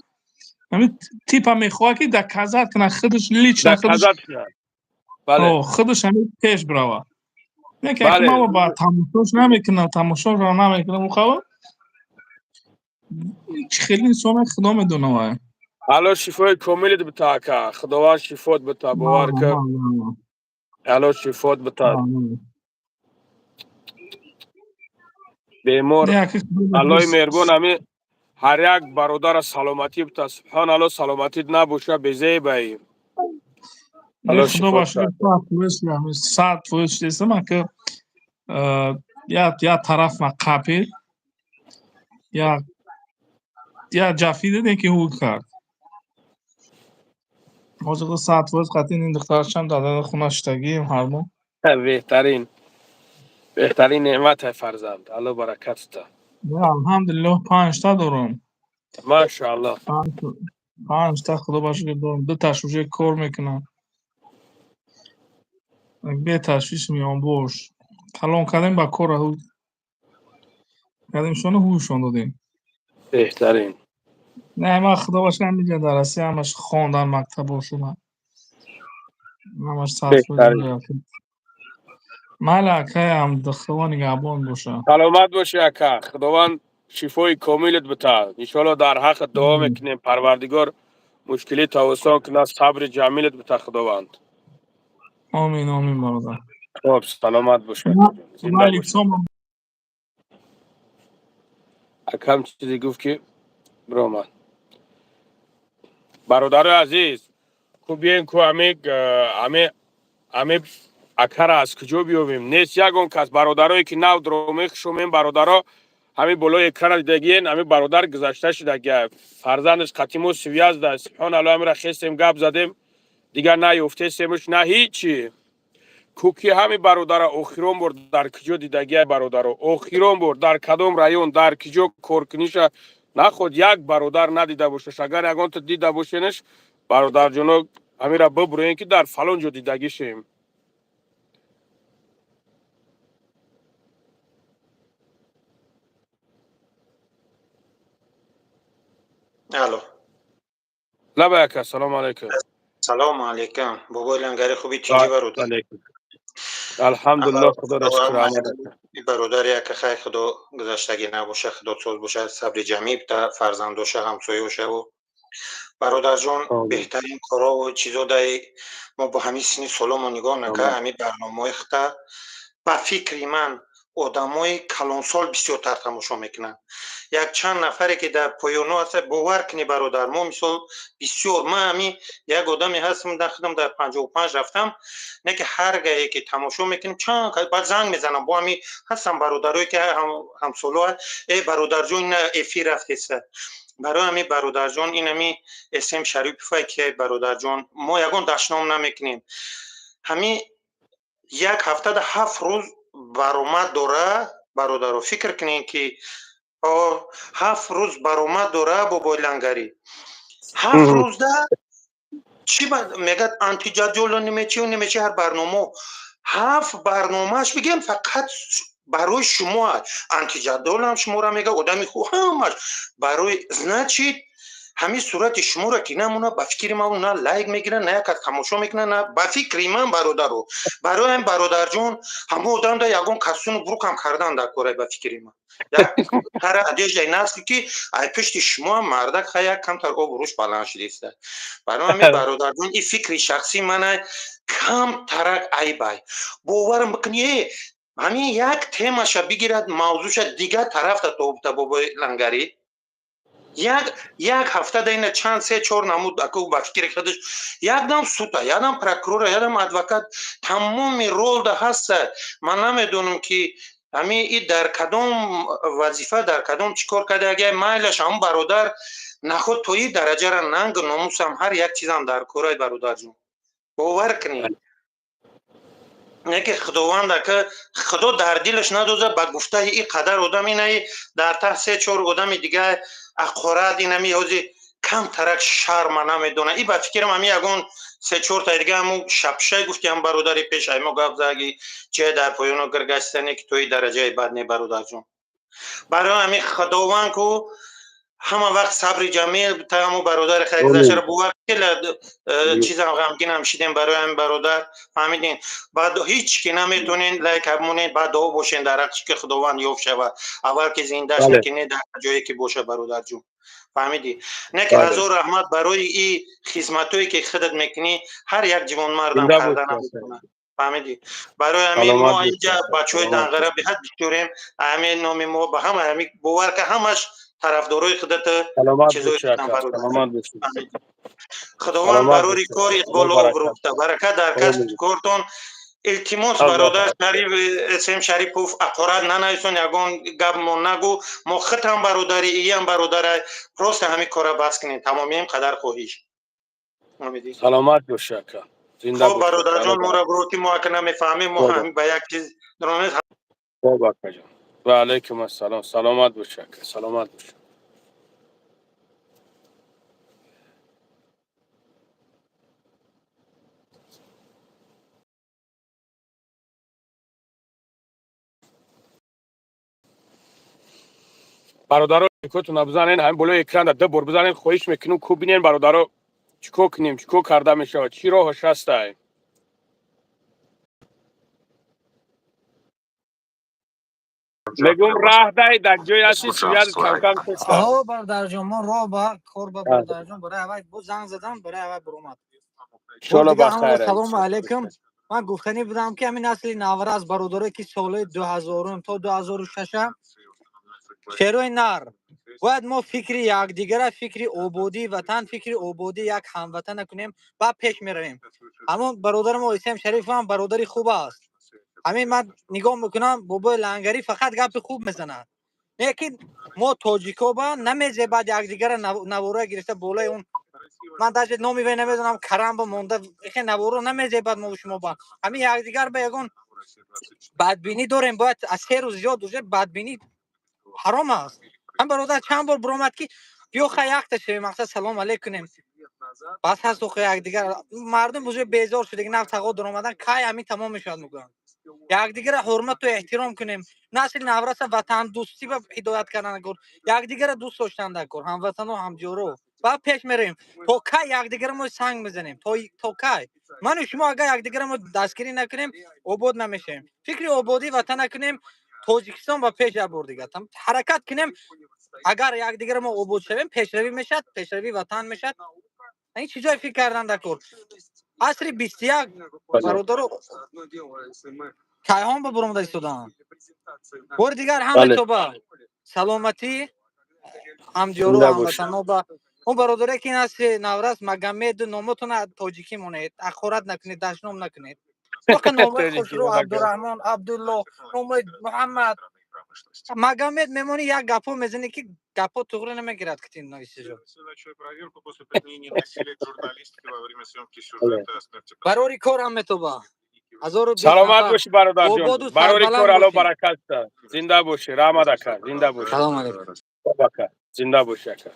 Ҳамин типа мехоҳад, ки доказать кунад худаш лично худаш. Доказать кунад, бале. Худаш ҳамин пеш бирава. Не ки ман ба тамошош намекунам, тамошошро намекунам. Ухава чӣ хеле инсоне, худо медонад вай. Алло шифои комилит бита, ака, худованд шифот бита, бовар кун, алло шифот бита. Бемор Аллои меҳрубон ҳами ҳар як бародара саломатӣ бита. Субҳон Алло, саломатит набоша, безебаи. Алло худо ба шукр, 100% шудестам, ака. Як тараф ма қапид, як ҷафӣ дидем, ки ҳук кард. Ҳозир 100% қатъи ин духтарчам дар хона шудагием ҳар моҳ. Беҳтарин, беҳтарин неъмат ай фарзанд, Алло баракат та. Алҳамдулиллоҳ, панҷта дорам. Машааллоҳ. Панҷта, худо ба шукр, дорам. Дуташ уже кор мекунам, беташвиш меён. Бош калон кардем, ба кора кардемшону ҳушон додем. Беҳтарин. Не, ман, худо ба шукр, ҳаминҷа дар Россия ҳамаш хондан, мактабошуна ҳамаш 100%. Майли, акаям, худо нигаҳбон боша. Саломат бошӣ, ака, худованд шифои комилат бита, иншоалло. Дар ҳаққат дуо мекунем, Парвардигор мушкилита осон кунад, сабри ҷамилат бита худованд. Омин, омин, бародар. Хоб, саломат бош, зинда бош. Акам чизе гуфт, ки Биромад. Бародарои азиз, ку биёем, ку ами акара аз куҷо биёбем? Нест ягон кас. Бародарое ки нав дромех шумем, бародаро, ҳамин болои экрана дидагиен, ҳамин бародар гузашта шудагия. Фарзандаш қатимо связь да. Субҳоналло, ҳамира хестем, гап задем, дигар наёфтесемуш, на ҳичи. Ку ки ҳамин бародара охирон бор дар куҷо дидагия, бародаро? Охирон бор дар кадом район, дар куҷо коркуниша наход як бародар надида бошаш. Агар ягонта дида бошенаш, бародарҷоно, ҳамира бибурен, ки дар фалон ҷо дидагишем. Алло. Лабай, ака, салому алайкум. Салому алейкум. Бобои Лангари, хуби, тинҷи, бародар? Алҳамдулилло, худоро шукр. Бародар, яка хай, худо гузаштагӣ набоша, худо соз боша, сабри ҷамил та фарзандоша, ҳамсоёшаву. Бародарҷон, беҳтарин корову чизо даи мо бо ҳамин синни соломо нигоҳ нака, ҳамин барномаҳои хата, ба фикри ман, одамои калонсол бисёртар тамошо мекунанд. Як чанд нафаре ки дар поёно ҳаста, бовар кунӣ, бародар, мо мисол бисёр, ман ҳамин як одаме ҳастам, дар худам дар 55 рафтам, не ки ҳар гае ки тамошо мекунем, чанд баъд занг мезанам, бо ҳамин ҳастам бародарое ки ҳамсоло, э, бародарҷон, ина эфир рафтеса. Барои ҳамин, бародарҷон, ин ҳами СМ Шарипова ки, бародарҷон, мо ягон дашном намекунем, ҳамин як ҳафтада 7 рӯз баромад дора. Бародаро, фикр кунем, ки 7 рӯз баромад дора, бобои Лангарӣ, 7 рӯзда чӣ мегӯяд? Антидаҷоло немечи немечи, ҳар барномо, ҳафт барномааш бигем, фақат барои шумо. Антидаҷолам шуморо мега, одами хуб, ҳамаш барои, значит, ҳамин сурати шуморо ки намуна, ба фикри ман, на лайк мегиранд, на якат тамошо мекунанд, на, ба фикри ман, бародаро. Барои ҳамин, бародарҷон, ҳама одамда ягон костюму брюкам кардан дар кора, ба фикри ман, ҳара одеждаи насли, ки ай пушти шумо мардак ха як камтар обрӯш баланд шудиста. Барои ҳамин, бародарҷон, ин фикри шахсии мана, камтарак айбай, боварам бикунӣ, ҳамин як темаша бигирад, мавзӯша дигар тарафта тобта. Бобои Лангарӣ, як ҳафта да ина чанд, се, чор намуд, аку, ба фикри худаш, якдам сута, якдам прокурора, якдам адвокат, тамоми ролда ҳаста. Ман намедонам, ки ҳамин и дар кадом вазифа, дар кадом чӣ кор карда. Агар майлаш, ҳамун бародар наход то и дараҷара нангу номусам, ҳар як чизам дар корай, бародарҷон, бовар кунед, не ки худованд, ака, худо дар дилаш надоза. Ба гуфтаи и қадар одам, инаи дар таҳ се, чор одами дига ақорат, инами ҳози камтарак шарма намедона. И ба фикрам, ҳами ягон се, чорта дига, ҳаму шапшай гуфти, ҳам бародари пеш мо гап заги, чие дар поёно гиргаштане, ки то и дараҷаи бад не, бародарҷон. Барои ҳамин, худованд ку ҳама вақт сабри ҷамил та ҳаму бародари хайргузаштаро. Бовар, хеле чизам ғамгинам шидем барои ҳамин бародар, фаҳмидин. Баъд ҳеҷ ки наметонен лайк монен, баъд дуо бошен дар ҳаққиш, ки худованд ёфт шавад, аввал ки зиндаш, ки не дар ҷое ки боша, бародарҷон, фаҳмидӣ, не ки ҳазор раҳмат барои и хизматое ки худат мекунӣ, ҳар як ҷавонмардам карда наметавонад, фаҳмидӣ. Барои ҳамин мо инҷа бачаҳои Данғара беҳад бисёрем, ҳамин номи мо ба ҳама ҳамин, бовар ка, ҳамаш тарафдорои худата чизои. Худованд барори кор иқболу обрӯ, баракат дар касб кортон. Илтимос, бародар Шариф, СМ Шарипов, ақорат нанависон, ягон гап мо нагӯ, мо худам бародари, иам бародара, просто ҳамин кора бас кунем, тамомием қадар хоҳиш. Саломат бош, ака. Хоб, бародарҷон, моро броти, мо ака намефаҳмем, мо ҳамин ба як чиз. Хоб, акаҷон, ва алайкум ассалом, саломат бош, ака, саломат бош. Бародаро, лайкотона бизанен, ҳамин болои экран ду бор бизанен, хоҳиш мекунем. Ку бинен, бародаро, чӣ кор кунем, чӣ кор карда мешавад, чӣ роҳаш ҳастай? Мегӯм, раҳ дай, дар ҷое ҳасти, связь камкам. Ҳо, бародарҷон, мо роҳ ба кор ба, бародарҷон, барои аввал боз занг задам, барои аввал биромад. Иншоалло, ба хайр. Салому алайкум. Ман гуфтанӣ будам, ки ҳамин насли наврас, бародарое ки солҳои 2000-ум то 2006-а, шерои нар. Бояд мо фикри якдигара, фикри ободии ватан, фикри ободии як ҳамватана кунем, баъд пеш меравем. Ҳамон бародари мо Исем Шариф ҳам бародари хуб аст. Ҳамин ман нигоҳ мекунам, бобои Лангарӣ фақат гапи хуб мезанад. Лекин мо тоҷико ба намезебад якдигара навора гирифта болои он. Ман даже номи вай намедонам, карамба монда ихе наворо намезебад. Мо шумо ба ҳамин якдигар ба ягон бадбинӣ дорем. Бояд аз 3 рӯз зиёд уже бадбинӣ ҳаром аст. Ҳам бародар чанд бор биромад, ки биё хай, якта шавем, мақсад салом алейк кунем, бас ҳаст. Охи якдигар мардум уже безор шуда, нав тағо даромадан, кай ҳамин тамом мешавад, мегӯянд. Якдигара ҳурмату эҳтиром кунем, насли навраса ватандӯстӣ ба ҳидоят кардан кор, якдигара дӯст доштан дар кор, ҳамватану ҳамдиёро. Баъд пеш меравем. То кай якдигара мо санг мезанем? То кай? Ману шумо агар якдигара мо дастгирӣ накунем, обод намешавем. Фикри ободии ватан накунем, Тоҷикистон ба пеш як бор дигар ҳаракат кунем. Агар якдигара мо обод шавем, пешравӣ мешавад, пешравии ватан мешавад. Ин чизое фикр кардан дар кор. Асри 21, бародаро, кайҳон ба буромада истодаанд. Бори дигар ҳама тоба саломатӣ, ҳамдиёро, ҳамватано. Ба он бародаре ки ин аси наврас Магомеду, номотона тоҷикӣ монед, ахорат накунед, дашном накунед. Фақат номои хушрӯ: Абдураҳмон, Абдулло, номои Муҳаммад. Магомед мемонӣ, як гапҳо мезанӣ, ки гапҳо туғри намегирад, ки нависиҷо. Барори кор ҳам метоба. Саломат бошӣ, бародарҷон, барори кор, Алло баракат. Зинда бошӣ, раҳмат, ака, зинда бошӣ. Салом алейкум. Ака, зинда бошӣ, ака.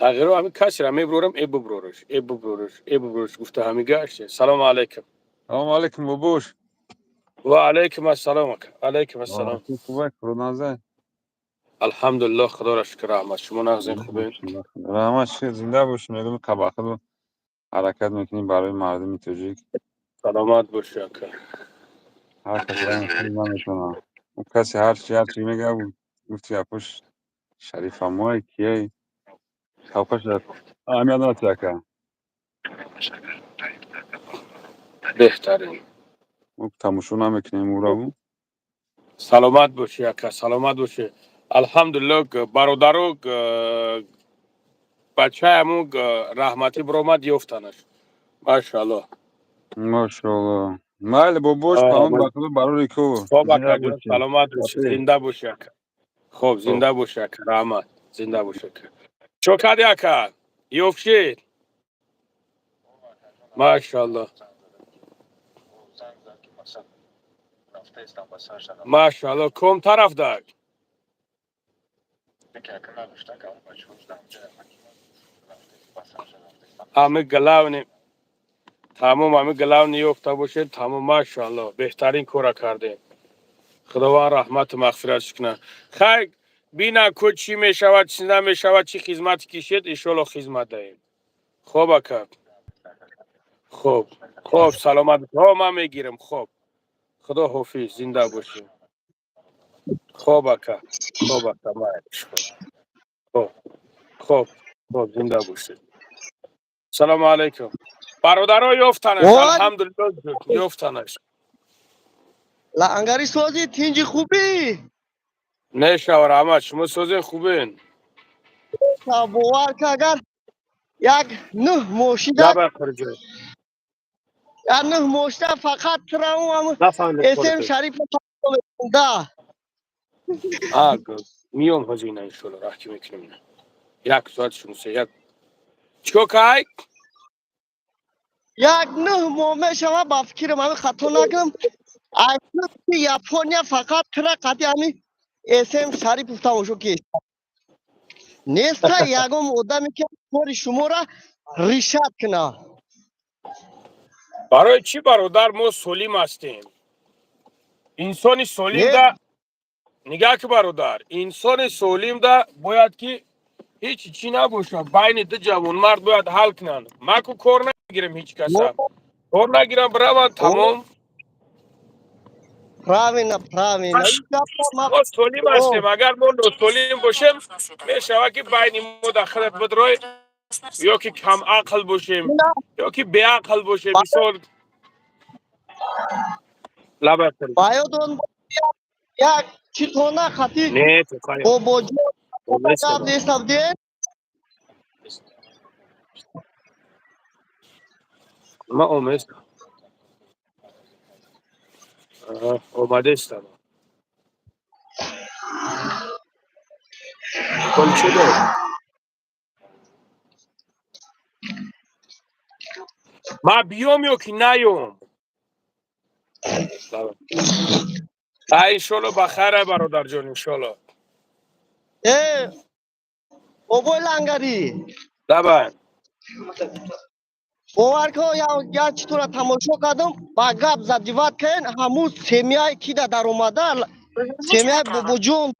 Тағйиро ҳамин касера мебурорам, э бубурораш, э бубурораш, э бубурораш гуфта ҳамин гаште. Салому алайкум. Салому алайкум, бобош. Ва алайкум ассалом, ака, алайкум ассалом. Хубай, Худоназар? Алҳамдулиллоҳ, худоро шукр, раҳмат. Шумо нағзин, хубед? Раҳмат, шукр, зинда бошӣ. Мегӯм, қабақилу ҳаракат мекунӣ барои мардуми тоҷик. Саломат бошӣ, ака. Ҳар кас наметавонад. Ӯ касе ҳарчи ҳарчи мегӯяд, гуфти гапош шарифамое кияй тавқаш аҳамият надорад, ака. Беҳтарин. Мо тамошо намекунем ӯраву. Саломат бошӣ, ака, саломат бошӣ. Алҳамдулиллоҳ, бародаро, бачааму раҳматӣ биромад, ёфтанаш, машааллоҳ. Машааллоҳ. Майли, бобош, паҳон ба худо, барори кор. Хоб, акаҷон, саломат бошӣ, зинда бошӣ, ака. Хоб, зинда бошӣ, ака, раҳмат, зинда бошӣ, ака. Чо кардӣ, ака, ёфт шид? Машааллоҳ, машааллоҳ. Ком тараф дак? Ами главный тамом, ами главный ёфта бошед, тамом. Машааллоҳ, беҳтарин кора кардем. Худованд раҳмату мағфиратш кунад. Хайр, бина ку чӣ мешавад, чӣ намешавад, чӣ хизмате кишед, иншоалло хизмат даҳем. Хоб, ака, хоб, хоб, саломат. Ҳо, ман мегирам. Хоб, худо ҳофиз, зинда бошед. Хоб, ака, хоб, ака, майлиш. Хоб, хоб, хоб, зинда бошед. Салому алайкум, бародаро. Ёфтанаш, алҳамдулилло, ёфтанаш. Лангари, сози, тинҷи, хубӣ? Нешава, раҳмат. Шумо созен, хубен? Бовар ка, агар як нӯҳ мошина, як нӯҳ мошина фақат траум Эсем Шариф да. Миём ҳозир, ина иншолло раҳки мекунем. Як соат шунусе як чикор кай? Як 9 моҳ мешава, ба фикрам, ҳами хато накунам, Япония фақат тра қати ҳами Эсем Шарипов тамошо ки неста ягон одаме ки кори шуморо ришат кунад. Барои чӣ, бародар? Мо солим ҳастем. Инсони солимда нигаҳ ки, бародар, инсони солимда бояд ки ҳеҷ чӣ набошад. Байни ду ҷавонмард бояд ҳал кунанд. Ман ку кор нагирам, ҳеҷ каса кор нагирам, бираванд, тамом. Правильно, правильно. Мо солим ҳастем. Агар мо носолим бошем, мешавад ки байни мо дахлат бидрой. Ё ки камақл бошем, ё ки беақл бошем, мисол лаба. Ба ёдон як читона хати Не, тохай. Бобоҷон гап нестабден. Ма оместам, омадестам. Колчедо. Ма биём ё ки наём? А, иншолло, ба хайр, бародарҷон, иншолло. Э, бобои Лангарӣ. Давай. Бовар кун, як читура тамошо кардам, ба гап задиват карден, ҳамун семьяе ки да даромада, семьяи бобоҷон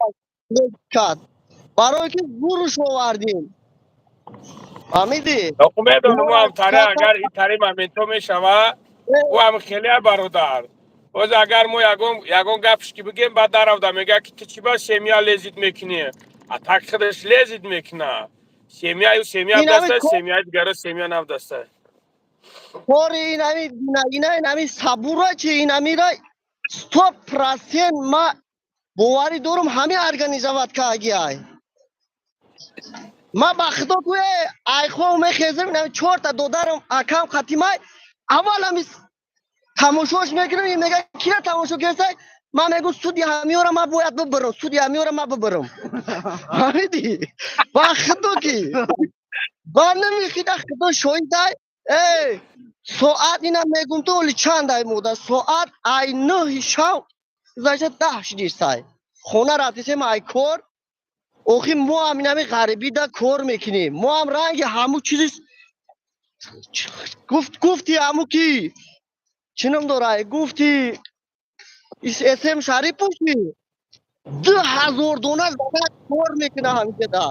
кард, барое ки зуруш овардем, фаҳмидӣ? Медонам, ҳам таре, агар ин тари моментҳо мешава, ӯ ҳам хеле бародар. Боз агар мо ягон гапш ки бигем, баъд даравда мега ки ту чӣ ба семья лезить мекунӣ, а так худаш лезить мекуна. Семьяю семья даста, семьяи дигара семья навдаста. Кори инами ина, инами сабура чи, инамира 100% ма боварӣ дорум, ҳами организовать кагиай. Ма ба худо гӯе, айхов мехезам, инами чорта додарам, акам хатимай, аввал ҳами тамошош мекунам. Мега, кира тамошо кесай? Ман мегӯм, суди ҳамиёра ма бояд бибарам, суди ҳамиёра ма бибарам, фаҳмидӣ? Ба худо ки ба намехида, худо шоҳидай. Э, соат ина мегум ту, оли чандай мода, соат ай 9-и шав гузашта 10 шидисай, хона рафтисем ай кор. Охи мо ҳам инами ғарибида кор мекунем, мо ҳам ранги ҳаму чизи гуфт, гуфти ҳаму ки чӣ ном дора, гуфти СМ Шарипов, ки 2000 дона зана кор мекуна ҳамиҷада.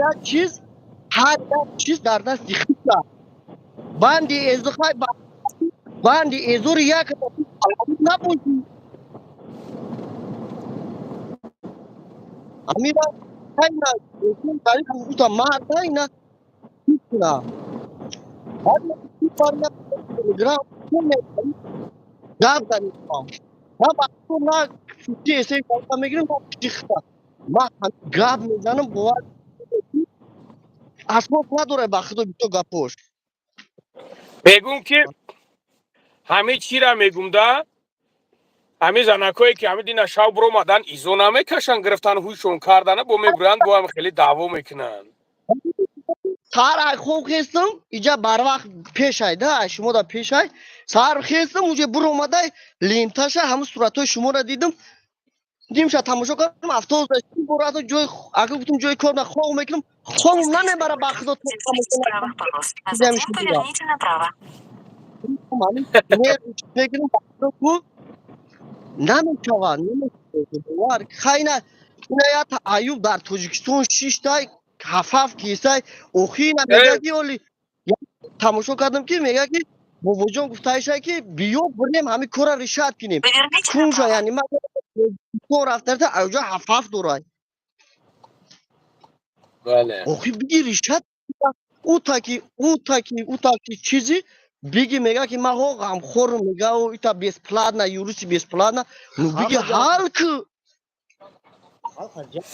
Як чиз, ҳар як чиз дар дасти хиса, банди эзухай, банди эзури як набошӣ. Амира гуфта марда ина гап занидам, на мегирам, ма гап мезанам, бовар асос надорад, ба худо, бисёр гапош. Мегум ки ҳами чира мегум да, ҳами занакое ки ҳами дина шав биромадан, изо намекашанд, гирифтан, ҳуйшон кардана, бо мебуранд, бо ҳам хеле даъво мекунанд. Саҳар ай хоб хестам, иҷа барвақт пешай да, шумо да пешай. Саҳар хестам, уҷа биромадай, ленташа ҳамун суратҳои шуморо дидам, димша тамошо кардам, автобус бурато ҷои ака гуфтам, ҷои кор на хоб мекунам, хобам намебара, ба худо. Правых полос, а затем поверните направо. Мекунам, намешавад, хайна ина як аюб дар Тоҷикистон шиштай, ҳафаф кисай. Охи ина мега ки оли тамошо кардам, ки мега ки бобоҷон гуфтаиша, ки биё бирем, ҳами кора решать кунем кунша. Яъне ма рафтарта аҷо ҳафаф дорай. Охи биги решать ӯ таки ӯ таки ӯ таки чизи биги, мега ки ма ҳо ғамхорм, мега ита бесплатно, юристи бесплатно, ну биги ҳал ку.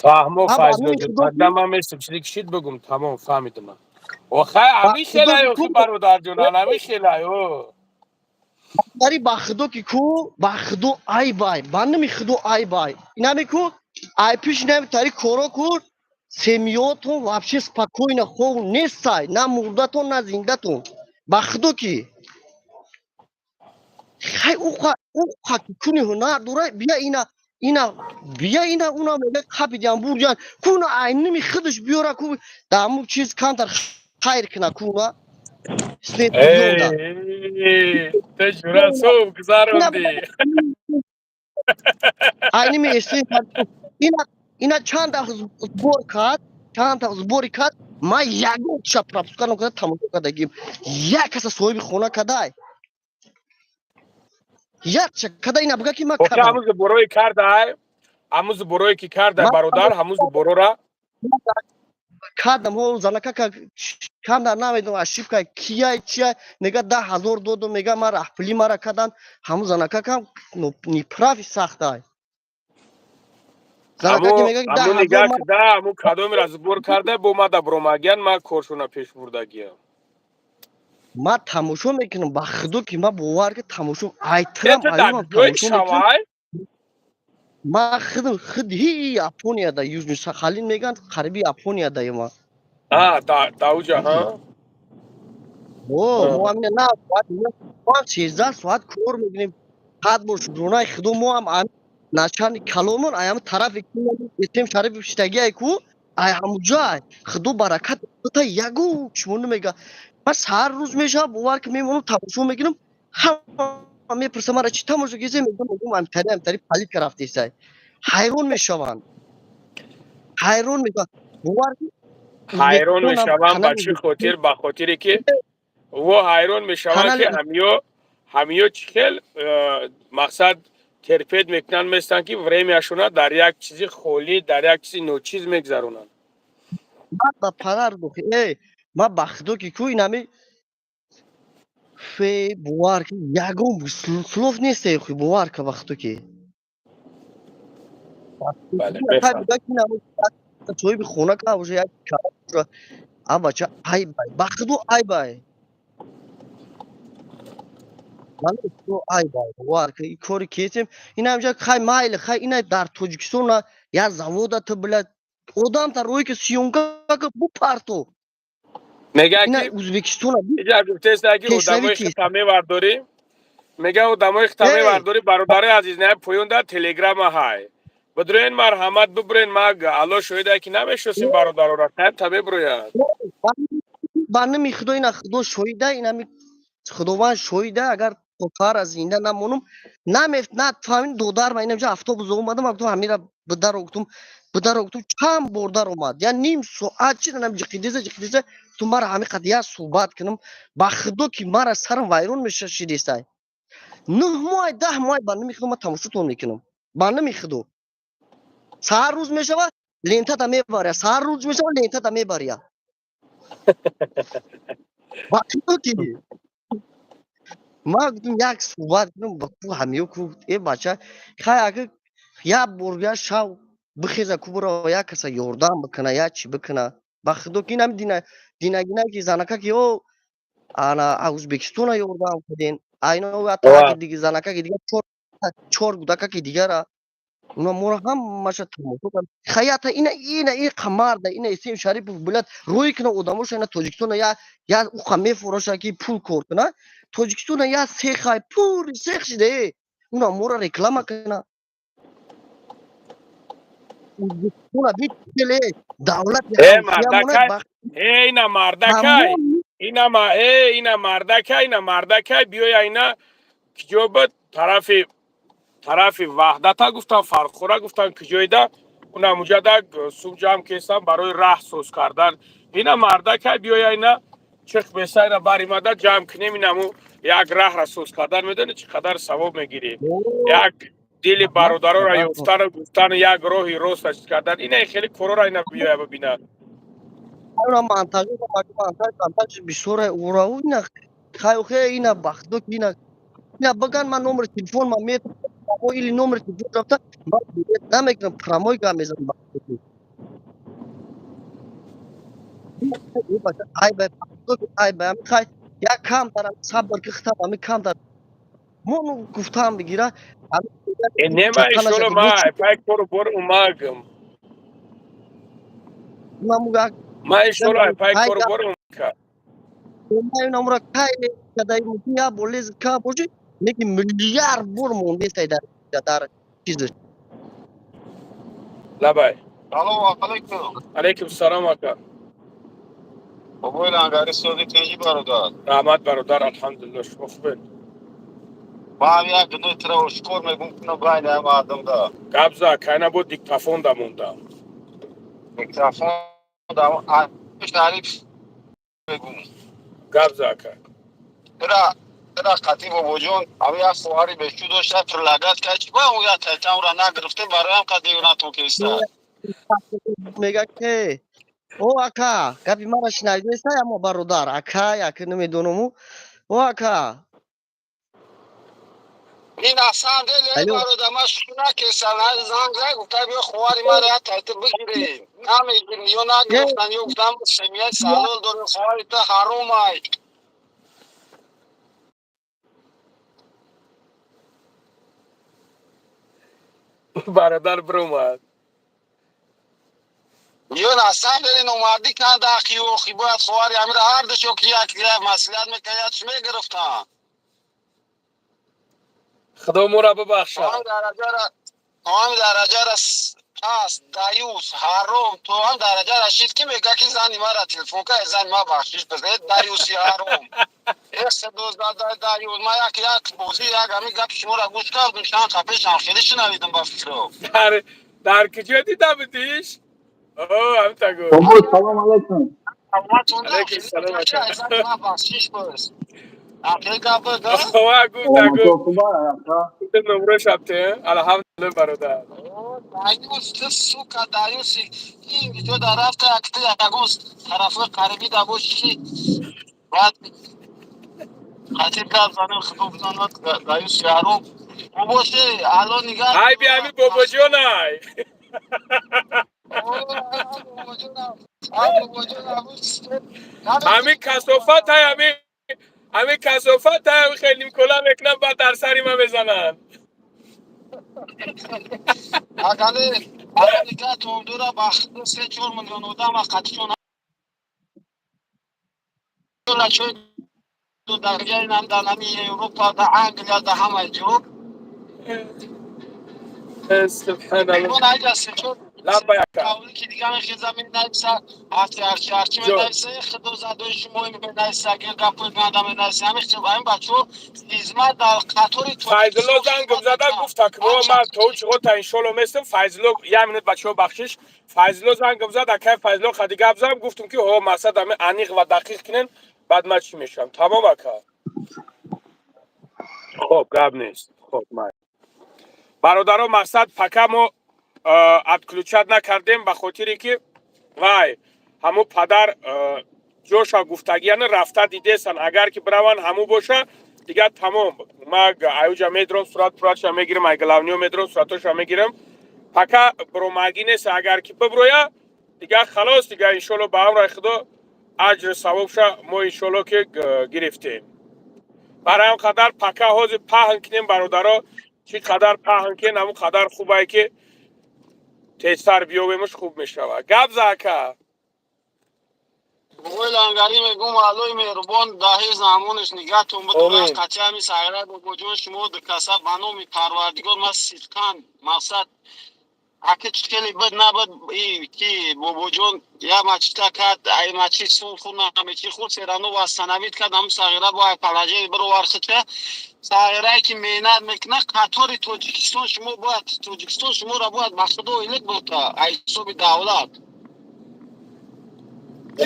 Фаҳмо, Файзлоҷон, тогда ман местам, чизе ки шид бигум, тамом, фаҳмидам. Охай ҳами хелай, охи бародарҷон, ҳами хелай о. Дари ба худо ки ку, ба худо айбай, ба нами худо айбай, инами ку ай пиш инами тари коро ку, семьётон вообще спокойно хов нестай, на мурдатон, на зиндатон, ба худо ки хай уқа уқа ки куни ҳунар дора, бия ина ина, бия ина, уна мега қапидиам бурҷан куна, айними худаш биёра ку, дар ҳамун чиз камтар хайр куна куна. Ту ҷура суб гузарондӣ. Айними ина ина чанд дафъа сбор кард, чанд дафъа сбори кард, ман ягон чиша пропуска накарда тамошо кардагим. Як каса соҳиби хона кадай, якча када, ина буга ки ма кардам. Ҳамун сборое кардай, ҳамун сборое ки кардай, бародар, ҳамун сборора Кардам ҳо, занака камдар, намедонам, ошибка кияй, чияй. Мега, 10 000 додум, мега, ман раҳпулӣ мара кардан. Ҳамун занака кам неправ и сахтай, занака ки мега, даҳ Аму ҳазор нигаҳ кида, аму кадомеро сбор карда, бо ма дабромагиян, ма коршона пеш бурдагиям. Ман тамошо мекунам, ба худо ки ман, бовар ки, тамошо айтирам. Это дар Аюрам ҷои тамошо мекунам. Шавай. Ман худам худ ҳи Японияда, Южный Сахалин мегӯянд, қариби Японияда ма. А, да, уҷа, ҳа. О, мо ҳамина на мо ҳам 13 соат кор мекунем. Сад бор шукронаи худо, мо ҳам начальник каломон ай ҳам тарафе ки Эсем Шарипов шитагиай ку, ай ҳамуҷай худо баракат та, ягон шумо намега. Ман саҳар рӯз мешавам, бовар ки, мемонам, тамошо мекунам. Ҳама мепурсам мара: «Чӣ тамошо кардӣ?» Мегӯям, амтари политика рафтесай. Ҳайрон мешаванд, ҳайрон мешаванд, бовар ки. Ҳайрон Ӯзбекистонам мешавам ба канали чӣ хотир? Ба хотире ки во ҳайрон мешаванд ки канали ҳамиё чӣ хел мақсад терпеть мекунанд, местанд, ки время шона дар як чизи холӣ, дар як чизи ночиз мегзаронанд. Ман ба падар гуфт, э, ман ба худо ки ку инами фе, бовар ки, ягон слов несте, хи, бовар ка, ба худо ки. Бале, мефаҳмам. Соҳиби хона ка боша, як боша, а бача айбай, ба худо айбай, ман худо айбай, бовар ка, и кори кетем ина ҳамҷа. Хай, майли, хай, ина дар Тоҷикистон я завода ту, блядь, одамта рӯи ки съёмка ка бупарто. Мега Ина ки Ӯзбекистона иҷа гуфтеста ки пешравӣ одамои ки хита мевардорӣ, мега, одамои хита мевардорӣ. Бародари азиз, на поён дар телеграма ҳай бидурен, марҳамат, бибурен. Ма, Алло шоҳида, ки намешносим бародарора, та мебурояд. Ба номи худо, ина худо шоҳида, инами худованд шоҳида, агар то саҳара зинда намонум, намеф на фаҳмид. Додар ма инамҷа автобус омадам, гуфтам, ҳамира бидаро, гуфтум, бидаро, гуфтум, чанд бор дар омад, я ним соат чи нам ҷиқидиза, ҷиқидиза. Ту мара ҳами қад як суҳбат кунам, ба худо ки мара сарам вайрон меша шидесай. 9 моҳ, 10 моҳ, ба номи худо, ман тамошотон мекунам, ба номи худо. Саҳар рӯз мешава, лентата мебаря, саҳар рӯз мешава, лентата мебаря, ба худо ки. Ман гуфтам, як суҳбат кунам ба ку ҳамиё ку, э бача, хай, агар як бор як шав бихеза ку, буро як каса ёрдам бикуна, як чӣ бикуна. Ба худо ки инами дина динагина ки занака ки ё ана Ӯзбекистона ёрдам карден, айно таги диги занакаки дига, чор гудакаки дигара, уна моро ҳамаша тамошо кард. Хаята ина ина и қамарда, ина Исем Шарипов, блядь, рӯй куна одамоша, ина Тоҷикистона я уқа мефуроша ки пул кор куна. Тоҷикистона я сехай пури сех шида, э, уна моро реклама куна. Ӯзбекистона бителе давлати Э, ҳамсиямона. мардакай, э, ина мардакай, ина ма, э, ина мардакай, ина мардакай, биёя, ина киҷо буд, тарафи Ваҳдата гуфтам, Фархура гуфтам, киҷоида уна муҷада сум ҷамъ кестам барои раҳ соз кардан. Ина мардакай, биёя, ина чихт беса, ина баримада ҷамъ кунем, инаму як раҳра соз кардан. Медони, чӣ қадар савоб мегирӣ? Як дили бародароро ёфтану гуфтану як роҳи роста чиз кардан, ина хеле корора, ина биёя бибина. Ина монтаж, монтаж, монтаж бисёре урау, ина хайохе, ина бахдо ки ина баган, ман номери телефон ма метавонам или номери телефон рафта, ман билет намекунам, прямой гап мезанам, бахдо ки. Ай бай, ай бай, хай, як кам дарам сабр ки хитам, ами кам дар мону гуфтаам бигира. Э, нема, иншолло, ма пай кору бор умагам. Ма иншолло пай кору бор умака. Намура кай кадай мумкин я бор лез ка боши, лекин миллиард бор мондесай дар чизаш. Лабай. Салому алайкум. Алайкум салом, ака. Бобои Лангари, сози тинҷӣ, бародар? Раҳмат, бародар, алҳамдулилло, шумо хубед? Ман як гуноҳи туро ошкор мегум кунам байни ҳама мардумда. Гап за, кайна бо диктофон да мондам. Диктофон да Шариф мегум. Гап за, ака. Тура қати бобоҷон ами як хоҳари бечӯ дошта, предлагать кард, чи ба як тайтамра нагирифтем, бароям қад девонатон кеста. Мега ки о ака, гапи мара шинавидеста, амо бародар, ака, як намедонаму. О ака. Ин на самом деле Алло. Бародар, ман шӯхӣ накесам, занг зад, гуфтам ё ховари мара як тайта бигирем. Намегирем, ё нагирифтан, ё гуфтам семья салол дорем, ховари ту ҳаромай. Бародар биромад. Ё на самом деле номардӣ канда ақи охи, бояд ховари ҳамира ҳар душо ки як маслиҳат мекард, якш мегирифтам. Худо моро бибахшад. То ҳами дараҷара паст, даюс, ҳаром, то ҳам дараҷа рашид ки мега ки зани мара телефон кар, зани ма бахшиш бизед, даюси ҳаром. Эх, доздадай даюс, ма як бозӣ, як ҳами гапи шуморо гӯш кардум, чанд қапешам хеле шинавидум ба фикро. Дар куҷо дида будиш? О, ҳамта гуфт. Бобо, салом алайкум. Алайкум салом, ака. Зани ма бахшиш биз. Ақил гап бигӯ. Ова гуфт, гуфт. Саломатӣ хуба, ака. Номро шабте. Алҳамдулилла, бародар. Даюс, ту сука, даюси, ин ҷо дар рафта якта ягон тарафҳои қарибӣ да боши ки баъд хатиб гап занем, худо бизанад, даюси ҳаром. Бобоше, алло нигаҳ. Ай би ҳами бобоҷон ай. Ҳами касофат ай, ҳами касофат ай, хеле нимкола мекунам, баъд дар сари ма мезананд. Агане, алло нигаҳтон дура, ба 3-4 миллион одам қатишон чой даргайнам дар ҳами Европа, дар Англия, дар ҳамаи ҷо. Субҳаналлоҳ. Айҷа се-чор Лаббай, ака. ки дига мехеза, менависа, ҳарчи ҳарчи ҳарчи менависа, худо задои шумо менависа, гапои ганда менависа. Ҳами ҳамин бачаҳо хизмат дар қатори Файзулло зангм зада, гуфта ки бобо, ман то чиғо та иншолло местам. Файзулло, як минут, бачаҳо, бахшиш. Файзулло зангм зад, акай Файзулло хади гап зам, гуфтум ки ҳо, мақсад ҳами аниқ ва дақиқ кунен, баъд ман чӣ мешавам. Тамом, ака, хоб, гап нест. Хоб, май бародаро, мақсад пока мо отключать накардем, ба хотире ки вай ҳамун падар ҷоша гуфтагияна рафта дидесан. Агар ки бираванд, ҳамун боша, дигар тамом. Ма аюҷа медром, сурат пуратша мегирам, ай главный медром, суратоша мегирам. Пока биромагӣ нест. Агар ки биброя, дигар халос, дигар иншолло ба амрои худо аҷру савобша мо иншолло ки гирифтем. Барои ҳам қадар пока ҳозир паҳн кунем, бародаро. Чӣ қадар паҳн кунем, ҳамун қадар хубае ки тезтар биёбемуш, хуб мешавад. Гап за, ака. Бобои Лангарӣ, мегум, Аллои меҳрубон дар ҳифз амонаш нигаҳтон бидорад. Омин. Қатъи ҳами сағира бобоҷон, шумо дукаса ба номи Парвардигор, ман сидқан мақсад аки чӣ хеле буд набуд, ки бобоҷон як мачита кард, ай мачи сун худ намечи худ серано восстановить кард. Ҳамн сағира бо ай положение бировар хича сағирае ки меҳнат мекунад қатори Тоҷикистон, шумо бояд Тоҷикистон шуморо бояд ба худо илик бота ай ҳисоби давлат.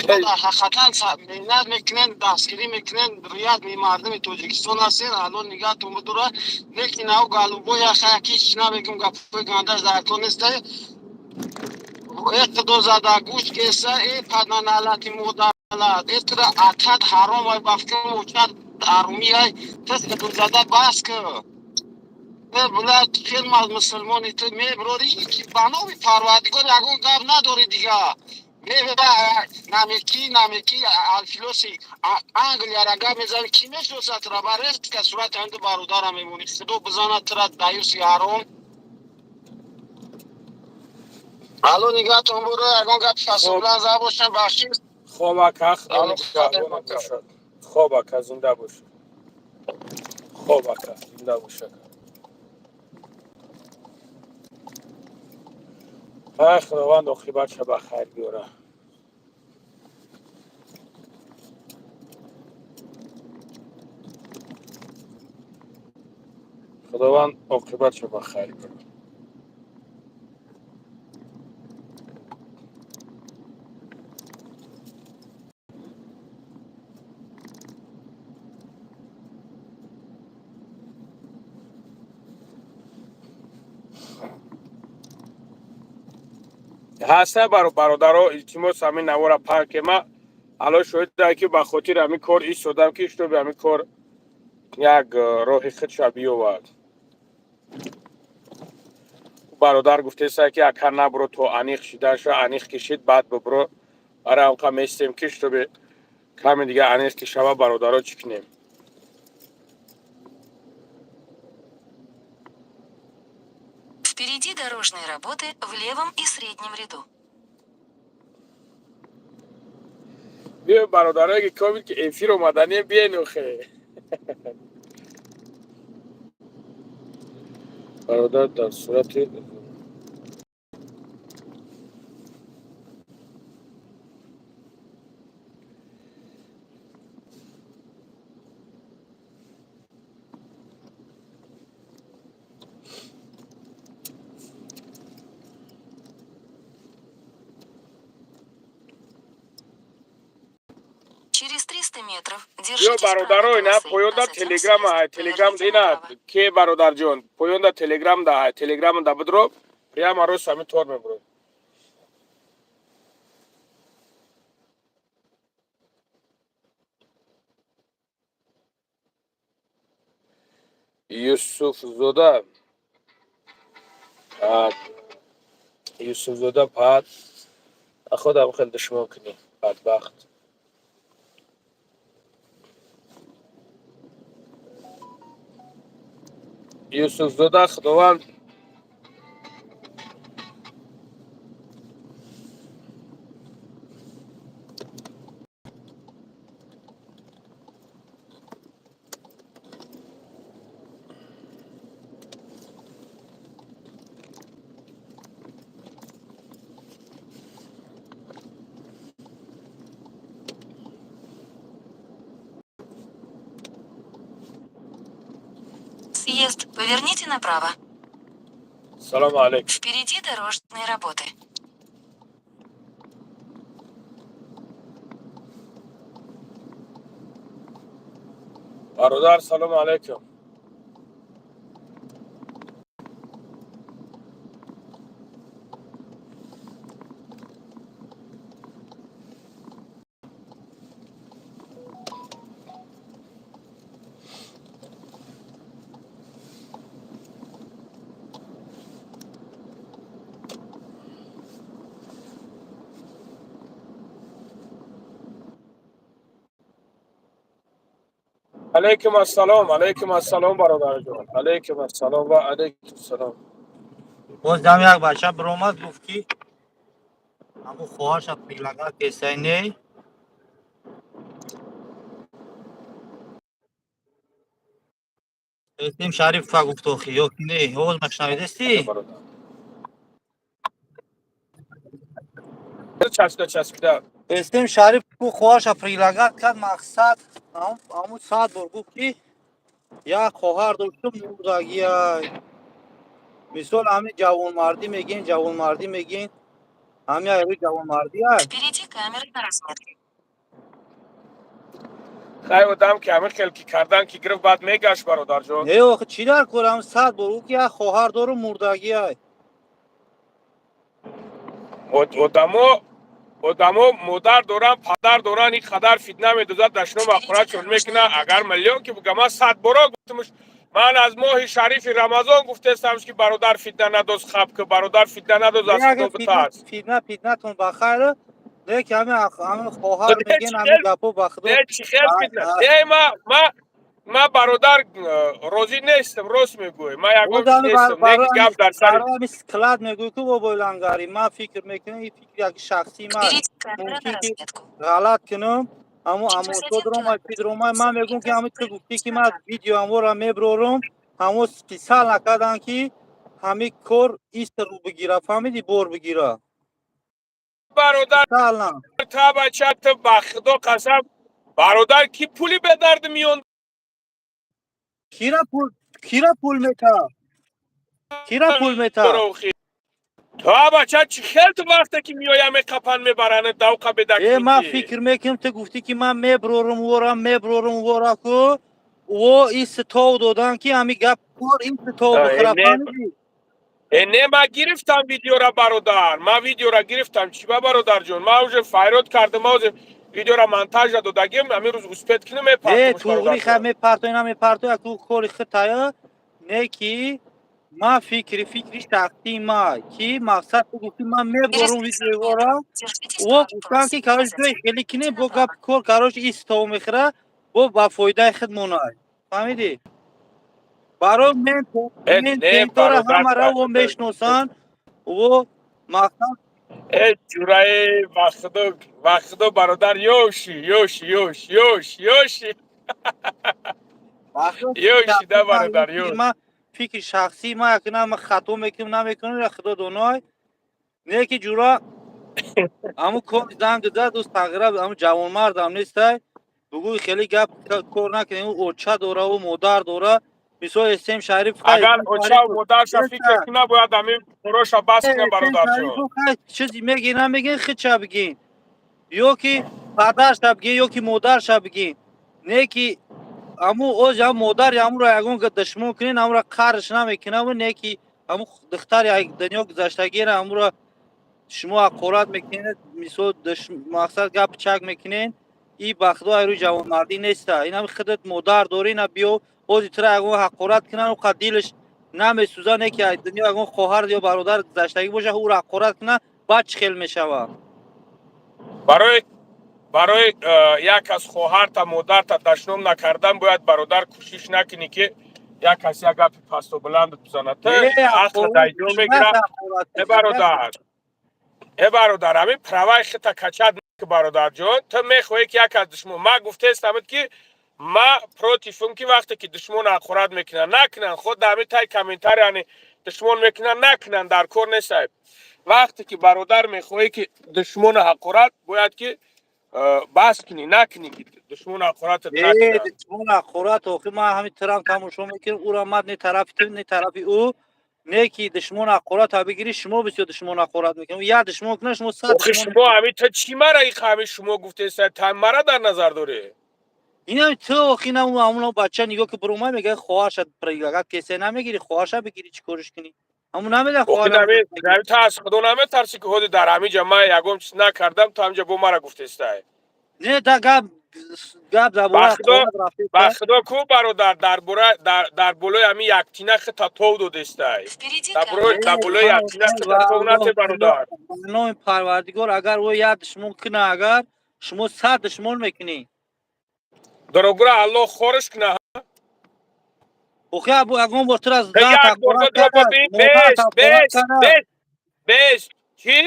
Шумо дар ҳақиқатан меҳнат мекунен, дастгирӣ мекунен, рият мардуми Тоҷикистон ҳастен. Алло нигаҳтон бидорад. Лекин ав голубой яха ҳеч намегум, гапҳои гандаш дар кор неста. Э, худо зада гӯш кеса, э паданалати модаралат, э тура атат ҳаром ай, ба фикрам учат ҳарумӣ ай. Ту худо зада бас ку. Э блядь, хел мусулмони ту меброри ки ба номи Парвардигор ягон гап надори дига. Намеки намеки алфилоси Англияра гап мезани, ки мешиносад тура? Ба резка сурати ҳамду бародара мемонӣ. Худо бизанад тура, даюси ҳаром. Алло нигаҳтон буро, ягон гапи фасоблан зада бошам, бахшиш. Хоб, ака, худо нигаҳбонат бошад. Хоб, ака, зинда бош. Хоб, ака, зинда бош, ака. Ай, худованд оқибатша ба хайр биёра. Худованд оқибатша ба хайр биёра. Ҳаста, бародаро, илтимос, ҳамин навора паҳн ке. Ма ало шоҳида, ки ба хотири ҳамин кор истодам, ки чтобы ҳамин кор як роҳи худша биёвад. Бародар гуфтеса, ки ака, набро, то аниқ шидаша. Аниқ кишид, баъд бибро. Ара онқа местем, ки чтобы каме дига аниқ ки шава, бародаро, чӣ кунем? Впереди дорожные работы в левом и среднем ряду. Биё, бародарое, ки ковид ки эфир омаданем, биен охе. Бародар, дар сурати Через 300 метров ё держитесь правой бародаро, ина полосы, а поёнда затем телеграма съезд. телеграм Поверните ина направо. ке, бародарҷон, поёнда телеграм да, телеграм да бидро, прямо рост ҳамин тор мебро. Юсуфзода, Юсуфзода, пад худам хел душмон кунӣ, бадбахт. Юсуфзода, худованд. Съезд. Поверните направо. Салому алейкум. Впереди дорожные работы. Бародар, салому алейкум. Алейкум ассалом, алейкум ассалом, бародарҷон, алейкум ассалом ва алейкум салом. Боз дам як бача биромад, гуфт, ки ҳамун хоҳарша предлагать кесай, не? Эстим Шарипова гуфт, охи, ё ки не? Ҳоз мешнавидести? Бародар, часпида, часпида. Эстим Шариф ку хоҳарша предлагать кард, мақсад ҳамун 100 бор гуфт, ки як хоҳар доштум, мурдагиай. Мисол, ҳамин ҷавонмардӣ мегин, ҷавонмардӣ мегин, ҳамин айрӯи ҷавонмардиай. Впереди камера на разметке. Хай, одам ки ҳамин хел ки кардан ки гирифт, баъд мегашт, бародарҷон. Не, охи, чӣ дар кор? Ҳамун 100 бор гуфт, ки як хоҳар дорум, мурдагиай. Одамо модар доранд, падар доранд, ин қадар фитна медозад, дашном Впереди ахурат дорожные мекунад. работы. Агар миллион ки буга, ман 100 боро гуфтумш, ман аз моҳи шарифи Рамазон гуфтестамш, ки бародар, фитна надоз, хаб ки бародар, фитна надоз, аз Не, агар худо фитна битарс. Фитна, фитнатон ба хайр, лекин ҳамин хоҳар мегин, ҳамин гапо ба худо. Не, чӣ хел фитна? Не, ма бародар, розӣ нестам, рост мегӯӣ, ма ягон чиз нестам, не ки гап дар сари Барои ҳами склад мегӯй, ку бобои Лангари, ман фикр мекунам, ин фикр як шахсии ман Впереди камера на мумкин ки разметку. ғалат кунам. Ҳамун Через амосо один даромад, километр чи даромад, ман мегӯм, ки ҳамин ту гуфтӣ, ки ман направо. видеоаморо меброрум, ҳамо специал накардан, ки ҳамин кор ист рӯ бигира, фаҳмидӣ, бор бигира. Бародар, Специально. Та бача, ту ба худо қасам, бародар, ки пули бедарди миён. Кира пул мета? Кира пул мета? Та бача, чӣ хел ту вақте ки меоя, меқапан, мебаранд давқа? Э, ман бедакмити. фикр мекунам, ту гуфтӣ, ки ман меброрум, ворам, меброрум, вора ку во ист тов додан, ки ҳами гап кор ист тов бихӯра, фаҳмидӣ? Э, не, ман гирифтам видеора, бародар, ман видеора гирифтам. Чӣ ба, бародарҷон, ман уже файрод кардам, ман видеора монтажа додагим, ҳамин рӯз успеть кунем, Не, мепартомш. туғри ха. Бародарҷон. Мепарто, ина мепарто, яку кори хитая. Не ки ман фикри шахсии ма ки мақсад ту гуфти, ман Через меборум 500 видеора. метров держитесь О, правой гуфтам полосы, ки, короче, затем ҷои хеле кинем, бо гап направо. кор, короче, истов мехӯра, бо ба фоидаи худ монад, фаҳмидӣ? Барои мен Э, мен не, тентора бародар. ҳамаро во мешиносанд, во мақсад. Э, ҷураи, ба худо, ба худо, бародар, ёши, ёши, ёш, ёш, ёши, ёши да, бародар, ёш. Ман фикри шахсии ма, як на хато мекунам, намекунам, ира худо доной. Не ки ҷура, ҳамун кори занг зад, дӯст тағйира, ҳамун ҷавонмардам нестай, бугӯй хеле гап кор накунем, ӯ оча дора, ӯ модар дора, мисол Эсем Шариф. Агар очаву модарша фикр куна, бояд ҳамин короша бас куна, бародарҷон. Чизи меги, намегин, хича бигин ё ки падарша бигин, ё ки модарша бигин. Не ки ҳамун оз ҳам модари ҳамуро ягон душмон кунин, ҳамуро қарш намекунам. Не ки ҳамун духтари дунё гузаштагиро ҳамуро шумо ҳақорат мекунед, мисол мақсад гап чак мекунед, и ба худо айрӯи ҷавонмардӣ неста. Инам худат модар дорӣ, ина биё ози тура ягон ҳақорат кунан, уқа дилаш намесӯза. Не ки дунё ягон хоҳар ё бародар гузаштагӣ боша, ӯро ҳақорат кунан, баъд чӣ хел мешавад? Барои як аз хоҳарта, модарта дашном накардан бояд, бародар, кӯшиш накунӣ, ки як кас як гапи пасту баланд бизанад. Ту ақл дайҷо мегира. Э, бародар, э, бародар, ҳамин праваи хита качать, бародарҷон. Ту мехоҳӣ, ки як аз душмон, ман гуфтаестамад, ки ма противм, ки вақте ки душмон ҳақорат мекунанд, накунанд. Худ дар ҳамин тай комментарий, яъне душмон мекунанд, накунанд, дар кор нестай. Вақте ки, бародар, мехоҳӣ, ки душмона ҳақорат, бояд ки бас кунӣ, накунӣ, ки душмон ҳақоратат накунад. Душмон ҳақорат, охи ман ҳамин трам тамошо мекунам, ӯра ман не тарафи ту, не тарафи ӯ. Не ки душмон ҳақорат бигирӣ, шумо бисёр душмон ҳақорат мекунед, як душмон кунад, шумо сад. Охи шумо ҳамин ту чӣ мара иқа ҳамин шумо гуфтеса, та мара дар назар дорӣ? Инам ту, охи инам ҳамон бача нигоҳ ки буромай, мега хоҳарша предлагать кесе, намегирӣ, хоҳарша бигирӣ, чӣ кориш кунӣ? Ҳамун намеда. Охи нами та аз худо наметарсӣ, ки ҳоди дар ҳамин ҷа ман ягон чиз накардам, ту ҳамин ҷа бо мара гуфтестай? Не, да, гап дар ба бораи худо ҳақорат рафтеста. Ба худо ку, бародар, дар бора дар болои ҳамин яктина хита тов додестай. Впереди Дар камера. болои яктина хита тов нате, бародар. Ба номи Парвардигор, агар ӯ як душмон куна, агар шумо 100 душмон мекунӣ. Дорогура Аллоҳ хориш куна. Охи ягон бор тура зан Як бор ҳақорат дро карда, бибин, модар бес, ҳақорат бес, карда, бес, бес, чӣ,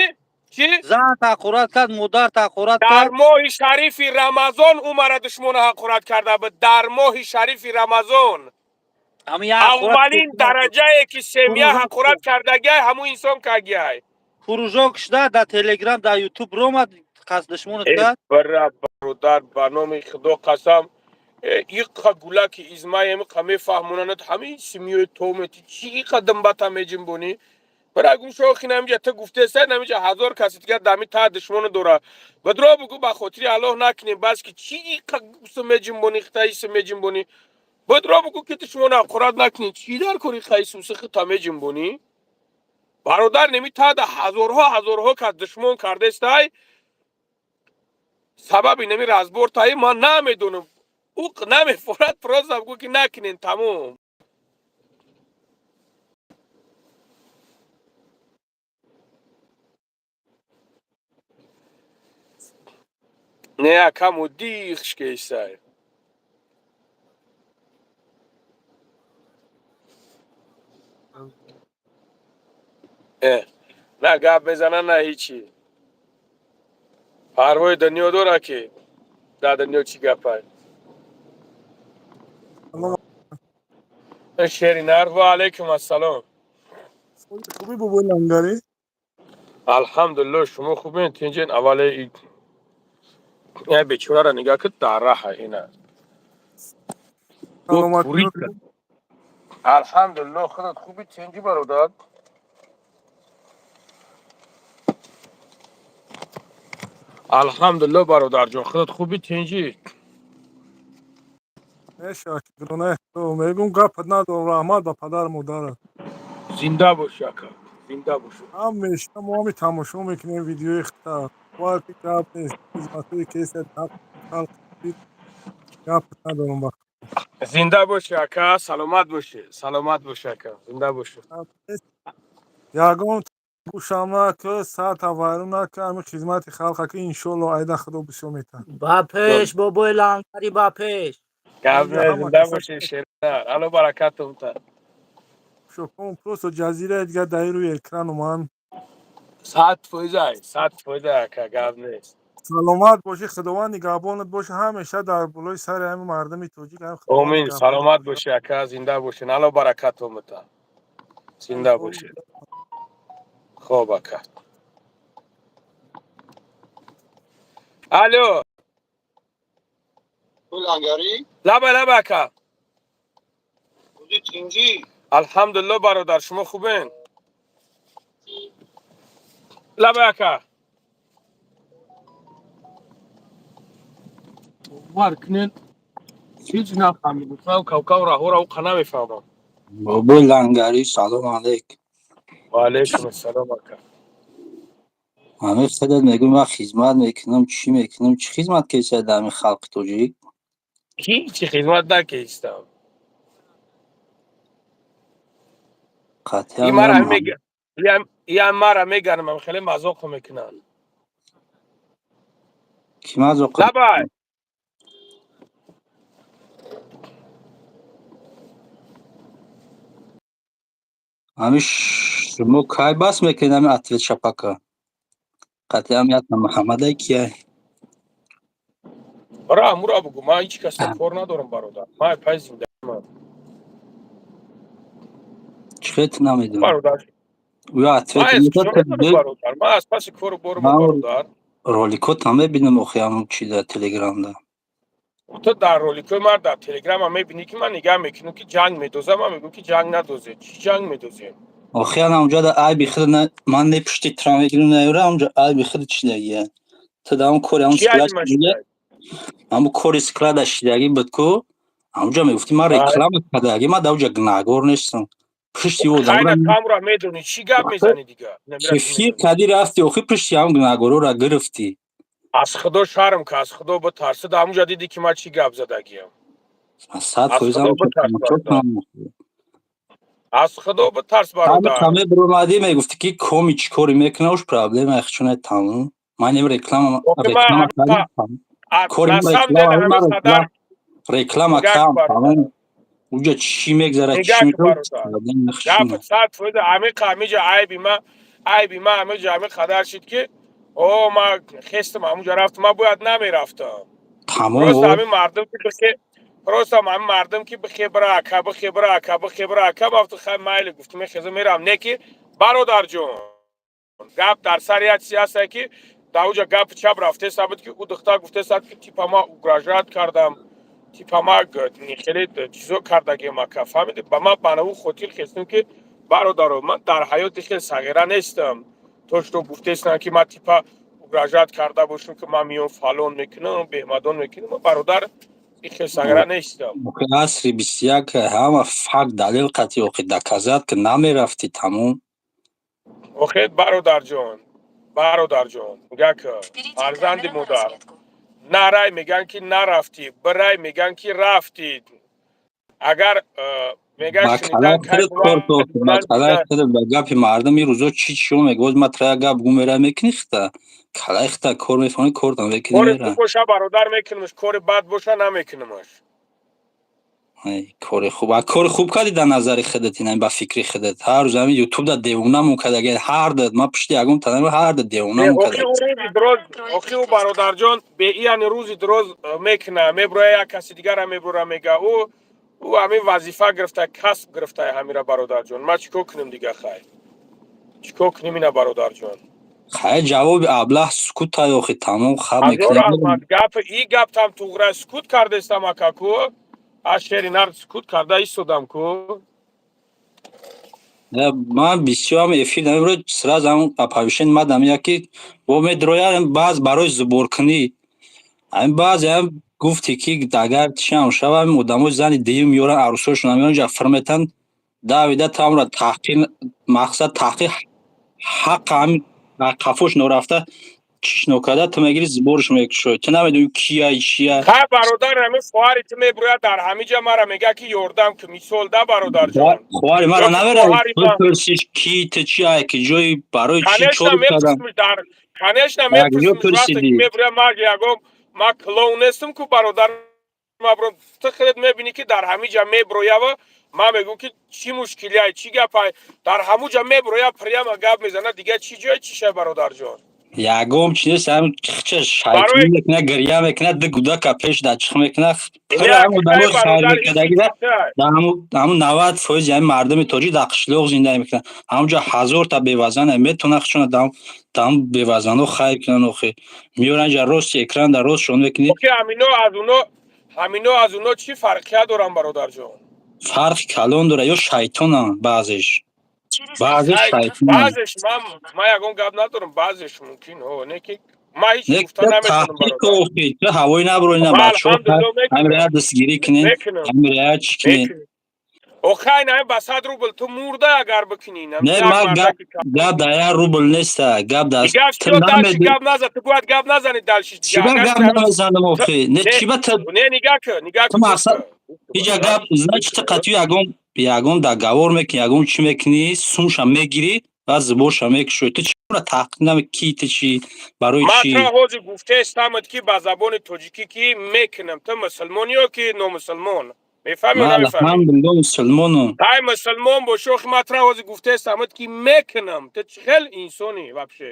чӣ? Зан ҳақорат кард, модар ҳақорат Дар кард. моҳи шарифи Рамазон ӯ мара душмона ҳақорат карда буд, дар моҳи шарифи Рамазон. Ҳамин як ҳақорат. Аввалин дараҷае ки семья ҳақорат кардагиай, ҳамун инсон кагиай. Кружок шуда дар Телеграм, дар Ютуб ромад, қасд душмонат кард. Бара, бародар, ба номи Худо қасам, иқа гулаки измаем, иқа мефаҳмонанад, ҳамин семьёи томети чӣ иқа димбата меҷинбонӣ? Бара, гум шохи, намиҷа ту гуфтеса, намиҷа ҳазор каси дигар дами та душмоно дора. Бадро бугу, ба хотири Аллоҳ накунем, бас ки чӣ иқа гусу меҷинбонӣ, хитаиса меҷинбонӣ? Бадро бугу, ки душмоно ҳақорат накунӣ, чӣ дар кори хаисуси хита меҷинбонӣ, бародар? Неми тада ҳазорҳо, ҳазорҳо кас душмон кардестай. Сабаби неми разбор таи ман намедонам, ӯ намефорад, просто бугу, ки накунен, тамом. Не, акаму дихш кесай. На гап мезана, на ҳичи. Парвои дунё дора, ки дар дунё чӣ гапай. Шери нар, ва алайкум ассалом. خوبی بابای لنگری. Алҳамдулилло, шумо хубен, тинҷен? Аввале бечораро нигоҳ кун, дар раҳа ина. سلامتی. Алҳамдулилло, худат хуби, тинҷи, бародар? Алҳамдулилло, бародарҷон, худат хуби, тинҷӣ? شکرانه. میگم گپ ندارم، رحمت به پدر مادرت. Зинда бошӣ, ака, зинда бошӣ. Ҳамеша мо ҳами тамошо мекунем видеои хита. Бовар ки, гап нест, хизматҳои кеса халқ, гап надорам ба. Зинда бошӣ, ака, саломат бошӣ, саломат бошӣ, ака, зинда бошӣ. Ягон гӯшам нака, сата вайрон нака, ҳами хизмати халқ, ака, иншолло, айда худо бисёр метаҳад. Ба пеш, бобои Лангари, ба пеш! Гап не, зинда бошӣ, шердар, Алло баракатум та. Шокон просто ҷазираи дигар дар рӯи экран оман. 100%-ай, 100%-ай, ака, гап нест. Саломат бошӣ, худованд нигаҳбонат боша, ҳамеша дар болои сари ҳами мардуми тоҷик ҳам худованд Омин. нигаҳбонат Саломат боша. бошӣ, ака, зинда бошӣ, Алло баракатум та, зинда бошӣ. Хоб, ака, алло. Лангарӣ. Лаба, лаба, ака. Буди, тинҷӣ? Алҳамдулилло, бародар, шумо хубен? Лаба, ака, бовар кунед, ҳеҷ нафаҳмидам, кавкав раҳора уқа намефаҳмам. Бобои Лангарӣ, салом алейк. Ва алайкум ассалом, ака. Ҳамин худат мегӯй, ман хизмат мекунам, чӣ мекунам, чӣ хизмат кесад дар ҳамин халқи тоҷик? Ҳичи хизмат накестам. Қатъиан. И мара иам мара мегармам, хеле мазоқо мекунанд. Ки мазоқ? Лабай. Ҳамин шумо кай бас мекунед ҳамин ответ шапака? Қатъиан ята Муҳаммадай кия? Ра, амура бугу, ман ҳеҷ касро кор надорам, бародар, ман пай зиндагимам. Чӣ хел ту намедонӣ? Бародар. Ӯ ответ Ман аз куҷо медонам, бародар, ман аз паси кору борумам, бародар. Роликота мебинам охи, ҳамун чи дар телеграмда. Ту дар роликои ман дар телеграма мебинӣ, ки ман нигаҳ мекунам, ки ҷанг медозам, ман мегӯям, ки ҷанг надозед, чӣ ҷанг медозем? Охи, ана унҷа да айби худ ман не пушти тра мегирам, наёра, унҷа айби худ чидагия. Ту да он кори ҳамун Чӣ айби ман шуда? Ҳамун кори склада шидагӣ буд ку, ҳамунҷа мегуфтӣ, ман реклама кардагӣ, ман дар унҷа гунаҳгор нестам. Пушти Хайна тамра медонӣ, чӣ гап мезанӣ дига? Фикр кардӣ, рафти, охи, пушти ҳам гунаҳгорора гирифтӣ. Аз худо шарм ка, аз худо битарс. Ту дар ҳамунҷа дидӣ, ки ман чӣ гап задагиям. Сад Аз фоиз. худо битарс, бародар, аз худо битарс, бародар. Ҳаме биромадӣ, мегуфтӣ, ки коми чӣ кори мекуна, уш проблема хчуна, тамом. Ман ин реклама реклама кори На самом деле ҳамин қадар реклама Нигоҳ кам бародар. Тамом, уҷа чӣ мегзарад, чӣ Нигоҳ бародар, гап 100% амиқа ҳамиҷа айби ма ҳамиҷа ҳамин қадар шид, ки о ма хестам, ҳамунҷа рафтам, ман бояд намерафтам. Тамом. Просто ҳамин мардум ки бихе, просто ҳамин мардум ки бихебра, ака, бихебра, ака, бихебра, ака, мафту хай, майли, гуфтум, мехезам, мерам. Не ки, бародарҷон, гап дар сари як чизе ҳастае, ки дар уҷа гапи чап рафтеса буд, ки ӯ духтар гуфтеса, ки типа ма угрожать кардам, типа ма хеле чизо кардагиам, ака, фаҳмиди? Ба ман ба ӯ хотир хестам, ки бародаро, ман дар ҳаёти хел сағира нестам, то что гуфтесам, ки ман типа угрожать карда бошам, ки ман миём, фалон мекунам, беҳмадон мекунам. Ман, бародар, ин хел сағира нестам. Охи, асри 21 ҳама факт, далел қатъи, охи, доказать ки намерафтӣ, тамом. Охе, бародарҷон, бародарҷон, мегӯяк, фарзанди модар, нарай мегӯянд, ки нарафтӣ, бирай мегӯянд, ки рафтӣ. Агар мегӯяд Ба шунидан калаи кай худат кор то, ба калаи худат, ба гапи мардум ин рӯзо чӣ чиё мегӯяд, ма тра гап гум мера мекунӣ, хита калаи хита кор мефаҳмӣ, кортам мекунӣ. Кори Мера. хуб боша, бародар, мекунамаш, кори бад боша, намекунамаш. Ай, кори хуб, а кори хуб кардӣ дар назари худат, ина ба фикри худат, ҳар рӯз ҳамин ютуб да девонамон кардаги, ҳар дад ман пушти ягон танам, ҳар дад девонамон Охи, кардаги. ӯ рӯзи дроз, охи, ӯ, бародарҷон, беияни рӯзи дроз мекуна, мебуроя, як каси дигара мебура, мега, ӯ ҳамин вазифа гирифта, касб гирифта ҳамира. Бародарҷон, ман чӣ кор кунем дига? Хай, чӣ кор кунем ина, бародарҷон? Хай, ҷавоби аблаҳ сукут ай, охи, тамом, хаб Ҳазор мекунем. раҳмат, гап и гаптам туғра, сукут кардестам, ака, ку аз шери нар сукут карда истодам ку. Ман бисёр ҳам эфир намебурад, сразу ҳам оповещение мадам, яки бо медроям, баъз барои сборкунӣ, ҳамин баъзе ҳам гуфте, ки агар чиам шава, ҳамин одамои зани дуюм меёранд, арӯсҳояшон меёранд, ҷа фир метан. Давида тамра таҳқиқ, мақсад таҳқиқ, ҳақ ҳами қафош норафта, чиш нокарда, ту мегири, сборш мекушоӣ, ту намедони кия, чия. Ха, бародар, ҳамин хоҳари ту мебурӯяд дар ҳамин ҷа, мара мега, ки ёрдам ки, мисол да, бародарҷон. Хоҳари мара намера бипурсиш, ки ту чи, ай ки ҷои, барои чӣ Конечно, кор кардам. мепурсмиш дар, конечно, мепурсмиш вақте ки мебурӯяд. Ма ягон ма клоун нестам ку, бародар. Ту худат мебинӣ, ки дар ҳамин ҷа меброява, ман мегӯм, ки чӣ мушкилиай, чӣ гапай. Дар ҳамун ҷа меброя, прямо гап мезана. Дигар чӣ ҷои чишай, бародарҷон? Ягон чи нест, ҳам хча шайтонӣ мекунад, гиря мекунад, ду гудака пеш дар чих мекунад. Одамои хайр мекардагида ҳамун 90% ҳамин мардуми тоҷик дар қишлоқ зиндагӣ мекунад. Ҳамунҷо ҳазорта бевазана метавонад худшона даҳум бевазано хайр кунанд. Охи, меоранд ҷа, рости экран дар ростшон мекунӣ. Ҳамино аз уно чӣ фарқият доранд, бародарҷон? Фарқи калон дорад, ё шайтонанд баъзеш, баъзеш шайтонанд. Баъзеш ман ягон гап надорам, баъзеш мумкин, не ки ман ҳеҷ гуфта наметавонам. Ту ҳавои набуро, ина бачаҳо ҳамирая дастгирӣ кунед, ҳамирая чӣ кунед. Охай, на ба 100 рубл ту мурда агар бикунӣ. Не, ман гап дар 1 рубл неста, гап дар Гап наза, ту бояд гап назани дальше. Чиба гап намезанам, охи? Не, чиба ту? Не, нигаҳ кун, нигаҳ кун. Иҷа гап, значит, ту қатъи ягон договор мекунӣ, ягон чӣ мекунӣ, сумша мегирӣ, баъд зуборша мекушоӣ. Ту чора таҳқиқ наме, ки ту чӣ, барои Ман чӣ? Тра ҳозир гуфтаестамад, ки ба забони тоҷикӣ ки мекунам. Ту мусулмон ё ки номусулмон, мефаҳми ё Ман намефаҳмӣ? Алҳамдулилло, мусулмонам. Ай мусулмон боши, охи, ман тра ҳозир гуфтаестамад, ки мекунам. Ту чӣ хел инсонӣ вообще?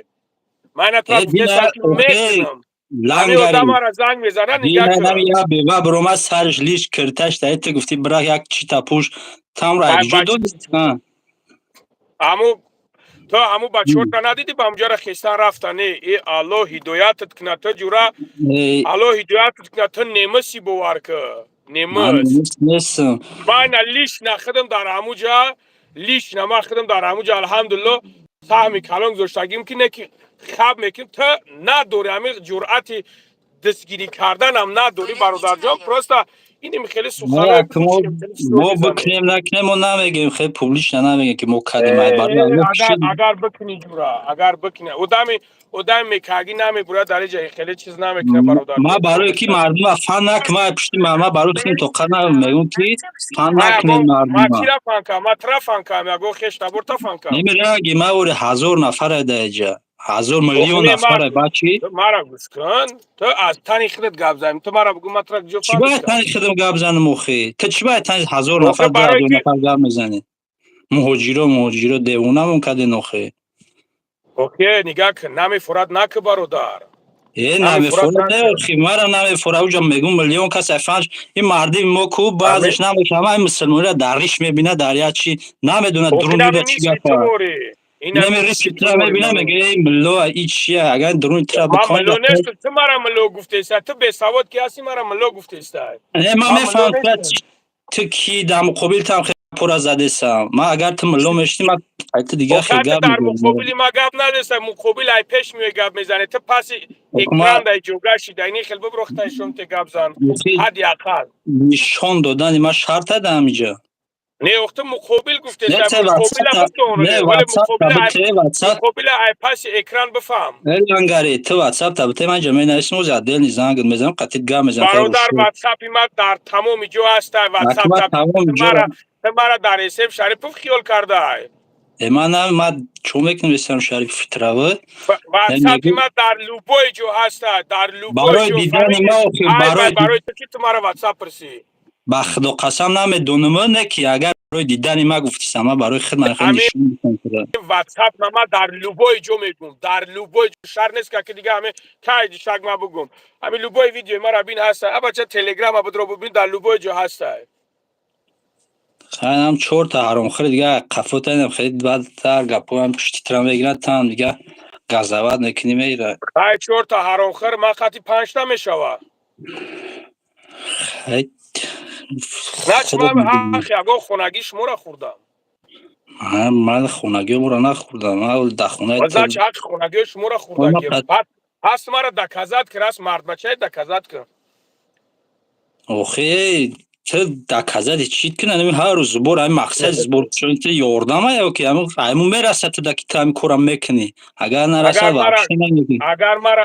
Ман ина тра Э, гуфтаестам, ки мекунам. Ҳамин Лангари одамара занг мезанад, нигаҳ дина кун. нами я бева биромад, сараш лиш кирташ дай, ту гуфтӣ, бирак як чита пӯш тамра Ай, як ҷо бач- додӣ. Ҳаму ту ҳаму бачаҳоро надидӣ, ба ҳамҷара хестан рафтане? Э, Аллоҳ ҳидоятат кунад, ту ҷура, Аллоҳ ҳидоятат кунад, ту немиси, бовар ку, Ман немис. нестам. Ман лично худам дар ҳамуҷа, лично ман худам дар ҳамуҷа, алҳамдулилло, саҳми калон гузоштагим, ки не ки хаб мекунем. Ту надорӣ ҳамин ҷуръати дастгирӣ карданам надорӣ, бародарҷон. Просто иним хеле суханои Мо мо бикунем, накунем, мо намегем, хеле публично намегем, ки мо кардем. Ай барои мо Агар бикунӣ, ҷура, агар бикунӣ, одами мекагӣ намебурад дар ҷа, хеле чиз намекунад, бародар. Ма барое ки мардума фан накунам, ай пушти ман барои худам тоқат мегӯм, ки фан накунед Ма мардума. Кира фан кам? Ма тра фан кам, ягон хеш табор та фан кам? Немираги, ма ори ҳазор нафара дар иҷа, ҳазор миллион Охи, не, нафара бачи. Ту мара гӯш кун, ту аз тани худат гап занем. Ту мара бугӯ, ма тра куҷо Чӣ бояд фан? тани худам гап занам, охи? Ту чӣ бояд тани ҳазор Охи, нафар, ду барои ҳазор ки- нафар гап мезанӣ? Муҳоҷиро, муҳоҷиро девонамон карден, охи. Охи, нигаҳ кун, намефурад наку, бародар. Э, Намефурад. намефурад не, Наку. охи, мара намефурад. Уҷа мегӯм, миллион кас фанҷ ин мардими мо ку, баъзеш намефаҳма, ин мусулмонира дар риш мебина, дар як чи намедонад, Охи, дуруни нами ба чӣ мисли гапа. ту борӣ. Ина Неми мисли риски ту тра борӣ, мебина, ману. мега, эй милло, и чия, агар дуруни тра Ман бикон. милло нестам, ту мара милло гуфтеста. Ту бесавод ки ҳасти, мара милло гуфтеста. Не, ман Ман милло мефаҳмам нестам. ту ки дар муқобил там хеле пура задесам. Ман агар ту милло мешидӣ, ман ту дигар Охи, хел ту гап дар мезадам. муқобили ма гап надеста, муқобил ай пеш меои, гап мезанӣ. Ту паси Ма экран дай ҷога шида, ини хел бибро, хитаи те гап зан. Охи, Ҳадди ақал. Нишон додани ман шарта да ҳамиҷа. Не, охи, ту муқобил Не, гуфтеста, те муқобила ватсап, битон, не, вале ватсап муқобила ай бите, ватсап. Муқобила ай паси экран бифаҳм. Э, лангари, ту ватсап та бите, ман ҷа менависам, ози отдельный занг мезанам, қатит гап мезанам. Бародар, ватсапи ма дар тамоми ҷо ҳаста, ватсап. Ма тамоми ҷо. Ту мара дар СМ Шарипов хиёл кардаай. Э, ман на, ман чо мекунам СМ Шарипов фитравы? Ватсапи ма дар любой ҷо ҳаста, дар любой Барои ҷо. дидани ма, охи, Ай, барои барои ту ки ту мара ватсап пурсӣ? Ба худо қасам, намедонам, не ки агар барои дидани ма гуфтисам, ма барои худ ман хеле нишон дидам тура. Ватсап ма дар любой ҷо мегум, дар любой ҷо, шар нест, ки дига ҳаме кай шак ма бугум. Ҳами любой видеои мара бин, ҳаста. Абача, телеграма будро бубин, дар любой ҷо ҳаста. Хайнам чорта ҳаромхӯри дига қафотанам, хеле бадтар гапоам пушти тра мегирад, там дига газават мекунӣ, меира. Ай, чорта ҳаромхӯр, ман хати панҷта мешава. Хай. Нач. Худо Ман медонад. ҳақи ягон хонагӣ шуморо хӯрдам? Ман хонагиёмро нахӯрдам, ман дар хонаи Значит, ҳақи хонагиҳои шуморо хӯрдагӣ. Ман Ҳаст, мара доказать ки, раст мардбачае, доказать ки. Охи. Ту доказать чӣ кунад? Ҳамин ҳар рӯз сбор, ҳамин мақсади сбор чун ту ёрдама ё ки ҳамун мерасад ту да ки ту ҳамин корам мекунӣ. Агар нарасад, Агар мара вообще намекунӣ. Агар мара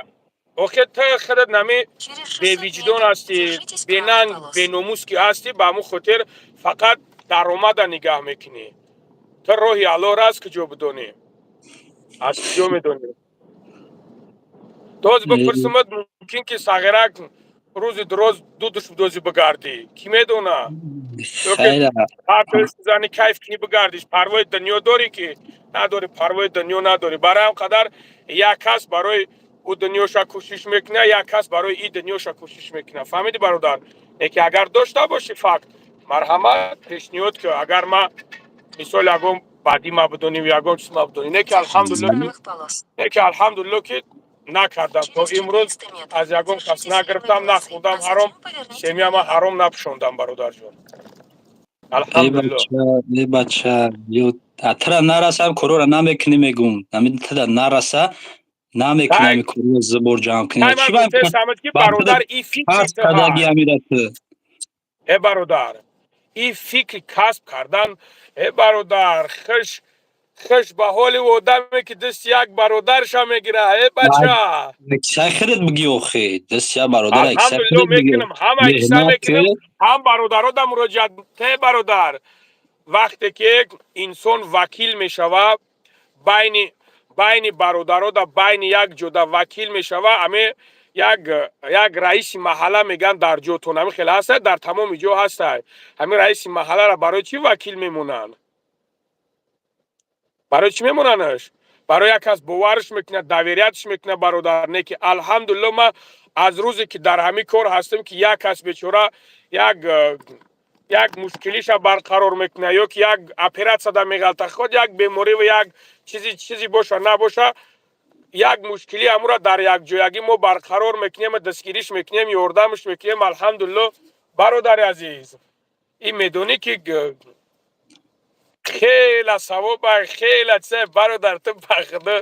охе, ту худат нами Через 600 бевиҷдон метров ҳастӣ, держитесь правой бенанг, полосы. беномус ки ҳастӣ, ба ҳамун хотир фақат даромада нигаҳ мекунӣ. Ту роҳи Аллоҳро аз куҷо бидонӣ? Аз куҷо медонӣ? Тоз бипурсимат, мумкин ки сағирак рӯзи дуроз дудуш бидозӣ бигардӣ, кӣ медона? Ё ки Хайра. ҳар зани кайф кунӣ бигардиш. Парвои дунё дорӣ ки надорӣ, парвои дунё надорӣ. Барои ҳам қадар як кас барои ӯ дунёша кӯшиш мекунад, як кас барои и дунёша кӯшиш мекунад. Фаҳмидӣ, бародар? Не ки агар дошта бошӣ факт, марҳамат, пешниҳод ки агар ма мисол ягон бадӣ ма бидоним, ягон чиз ма бидоним. Не ки Держитесь алҳамдулилло ки правых полос. Не ки алҳамдулилло ки накардам то Через имрӯз 400 метров аз ягон кас держитесь левой нагирифтам, полосы, нахӯрдам а ҳаром, затем поверните семья ма налево. ҳаром напӯшондам, бародарҷон. Э Алҳамдулилло. бача, э бача, ё тура нараса ҳам корора намекунӣ, мегум. Ҳамин туда нараса намекунӣ Тай ҳамин корро сбор ҷамъ кунӣ. Тай Чӣ ман ба гуфтесамад ки ба туда бародар, и фикри пас ту кадаги ҳаст. ҳамира ту. Э бародар, и фикри касб кардан, э бародар, хиш хиш ба ҳоли одаме ки дасти як бародарша мегира, э бача. Аксай худат бигӣ охе. Даст як бародар аксай Алҳамдулилло, худат бигӣ. мекунам, ҳам акса Меҳнат мекунам, ки ҳам бародарода муроҷиат. Те бародар, вақте ки инсон вакил мешава, байни бародарода, байни як ҷода вакил мешава, аме як раиси маҳалла мегӯянд дар ҷотон, ҳамин хеле ҳаста, дар тамоми ҷо ҳаста. Ҳамин раиси маҳалларо барои чӣ вакил мемонанд? Барои чӣ мемонанаш? Барои як кас боварш мекунад, доверять ш мекунад, бародар. Не ки алҳамдулилло, ман аз рӯзе ки дар ҳамин кор ҳастам, ки як кас бечора як мушкилиша барқарор мекунад ё ки як оператсияда меғалта, худ як беморӣ ва як чизи боша набоша, як мушкили ҳамура дар якҷоягӣ мо барқарор мекунем, дастгириш мекунем, ёрдамш мекунем. Алҳамдулилло, бародари азиз, ин медонӣ ки хела савоба, хела чизе, бародар. Ту ба худо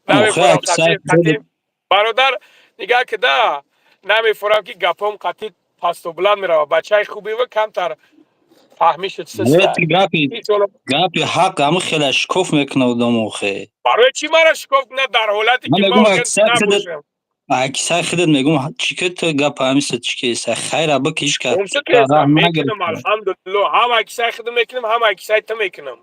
Охе намефурам аксай қатӣ қатӣ, бародар, нигаҳ кида, намефурам ки гапом қатӣ пасту баланд мерава. Бачаи хубива, камтар фаҳмишуд Не систай. ту гапи ҳақ ҳамун хела шикоф мекунад одам охе. Барои чӣ мара шикоф кунад дар ҳолате Ман ки ма мегум охир аксай худат набошам? Аксай худат мегум чӣ ки ту гап ҳамиса чӣ ки са хайра бики ҳеч кас Умсу раҳ кестам мекунам. нагирифта. Алҳамдулилло, ҳам аксай худам мекунам, ҳам аксай ту мекунам.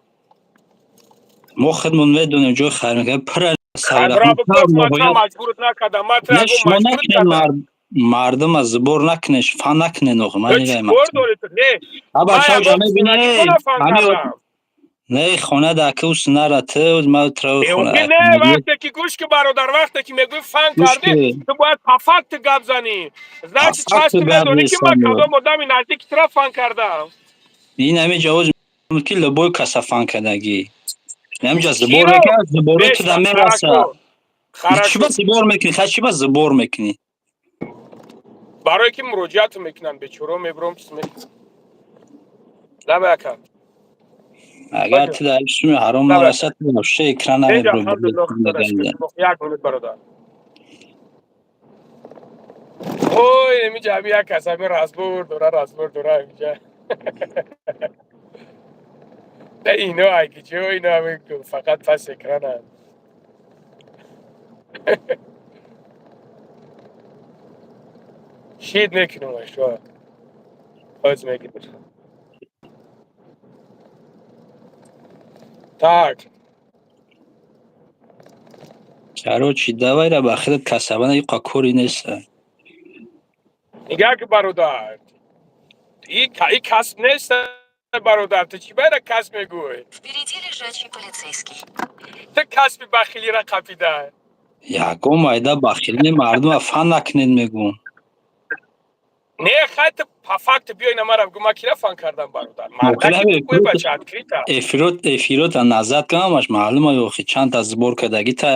Мо худмон медонем ҷои хайр мекунем пура Хайра бикоф, ман тура ниҳоят маҷбурат накардам, ман тура не ягон шумо маҷбурат накунед кардам? Мардума сбор накунед, фан накунед охе ман Ту чӣ ира кор дорӣ ту? Не, А ман бачаҳо ҷа ягон мебинӣ суннатикона фан ҳами кардам. Не хона да кус нара ту ма тра хона Охи не, вақте ки гӯш ки, бародар, вақте ки мегӯӣ фан гӯш кардӣ, ки ту бояд по факту гап занӣ. По Значит, факту части гап медонӣ ки ман нестам. кадом одами наздики тура фан кардам. Ин ҳамин ҷавоз ки любой каса фан кардагӣ. Ҳаминҷа сбор Киро? мекунад, сбор о туда Беша, мераса. хорошо. Чӣ ба Хорошо. сбор мекунӣ? Хай чӣ ба сбор мекунӣ? Барое ки муроҷиат мекунанд, бечоро, мебурам, чиз мекунам. Лаба ака. Агар ту дар суми ҳаром Лаба ака. нарасад, ту вообще экран Теҷа, намебурӣ. алҳамдулилло, худоро шукр. Як минут, бародар. Ой, инҷа ҳами як кас ҳами разбор дора, разбор дора инҷа. Не, ино айки чо, ино ҳами фақат пас экрананд. Шид мекунам шо. Ҳоз мегирам. Так. Короче, давай ра ба худат касабана иқа кори нест. Нигаҳ ки, бародар. И касб нест, бародар. Ту чӣ байра касб мегӯй? Впереди лежачий полицейский. Ту касби бахилира қапида. Ягон майда бахил не, мардума фан накунед мегум. Не, хай ту по факту биёй на мара бигӯ, ман кира фан кардам, бародар? Мардаки бигӯй, бача, открыто. Эфирота назад кунамаш маълума охи чанд та сбор кардагӣ та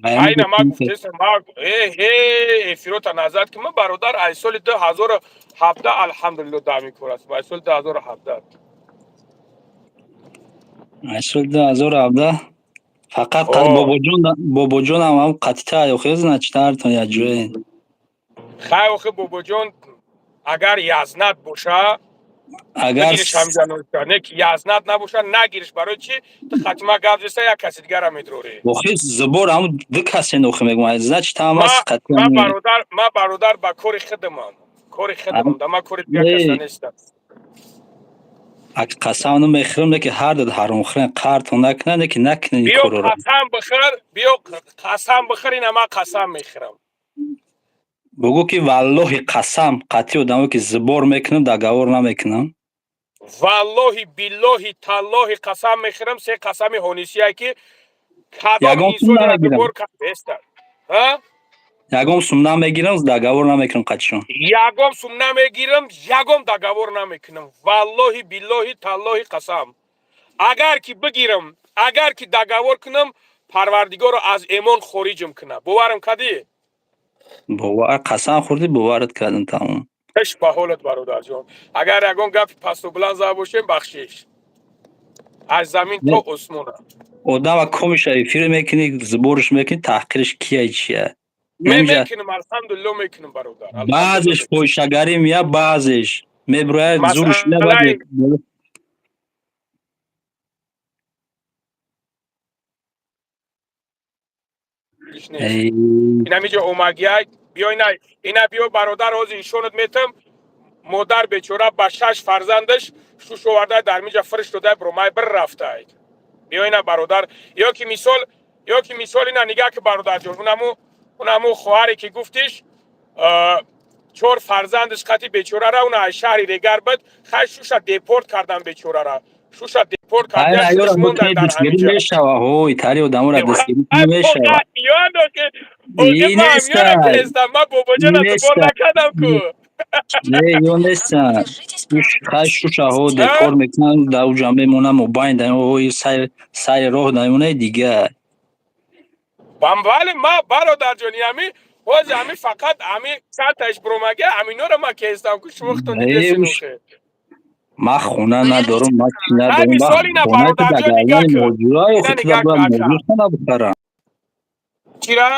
Айна ма гуфтесам, ма э эфирота назад ки ман, бародар, ай соли 2017 алҳамдулилло даъми кор аст. Ай соли 2017. Ай соли 2017 фақат бобоҷон бобоҷонам ҳам қатита охи, значит, ҳартон як ҷое. Хай охи бобоҷон Агар язнат боша, Агар бигириш ҳамиҷа ношта. Не ки язнат набоша, нагириш. Барои чӣ? Ту хатима гап зеста, як каси дигара медрорӣ. Охи, зубор ҳамун ду касе нохи мегӯям. Значит, ҳама Ма бародар, ма бародар, ба кори хидмам. Кори хидмам, да ма кори дигар каса нестам. Ак қасам намехӯрам, не ки ҳар дод ҳаромхӯрен қартон накунад, не ки накунед ин Биё корро. қасам бихӯр, биё қасам бихӯр, ина ман қасам мехӯрам. Бугӯ ки валлоҳи қасам, қатъи одамо ки зубор мекунам, договор намекунам. Валлоҳи, биллоҳи, таллоҳи, қасам мехӯрам, се қасами ҳонисия, ки кадом Ягон сум инсонеро намегирам. Дубор беста. Ҳа? Ягон сум намегирам, договор намекунам қатъишон. Ягон сум намегирам, ягон договор намекунам. Валлоҳи, биллоҳи, таллоҳи қасам. Агар ки бигирам, агар ки договор кунам, Парвардигоро аз эмон хориҷм кунам. Боварам кардӣ? Бовар, қасам хӯрдӣ, боварат кардам, тамом. Пеш ба ҳолат, бародарҷон. Агар ягон гапи пасту буланд зада бошем, бахшиш. Аз замин то осмона. Одама комиша эфир мекунӣ, зуборш мекунӣ, таҳқирш кияй, чия? Мекунам, алҳамдулилло, мекунам, бародар. Баъзеш фоҳишагарӣ мея, баъзеш меброяд, зурш меяд. Инамиҷо омагиай, биё, ина, ина биё, бародар, ҳозир ишонат метам. Модар бечора ба шаш фарзандаш шуш оварда, дар миҷа фириш дода, бромай бир рафтай. Биё ина, бародар, ё ки мисол ина нигаҳ ки, бародарҷон, унаму хоҳаре ки гуфтиш, чор фарзандаш қати бечорара, уна аз шаҳри Регар буд. Хай, шуша депорт кардан, бечорара шуша депорт кардан. Мешава, ҳой, тари одамора дастгирӣ мешава. Ман бобоҷона дубор накардам ку. Не, ё нестан. Хай, шушаҳо депорт мекунанд, дар уҷа мемонанд, мобайн ҳои сайри роҳ намемонаи дигар. Вале ма, бародарҷони, ами ҳози ами фақат ами чандтаиш буромага, аминора ма кестам ку, шумо худтон дидесин. Ман хона надорам, ман чӣ надорам. Мисол ина, бародарҷон, нигоҳ кун. Муҳоҷирай, охи бояд муҳоҷир хона бихарам. Чира?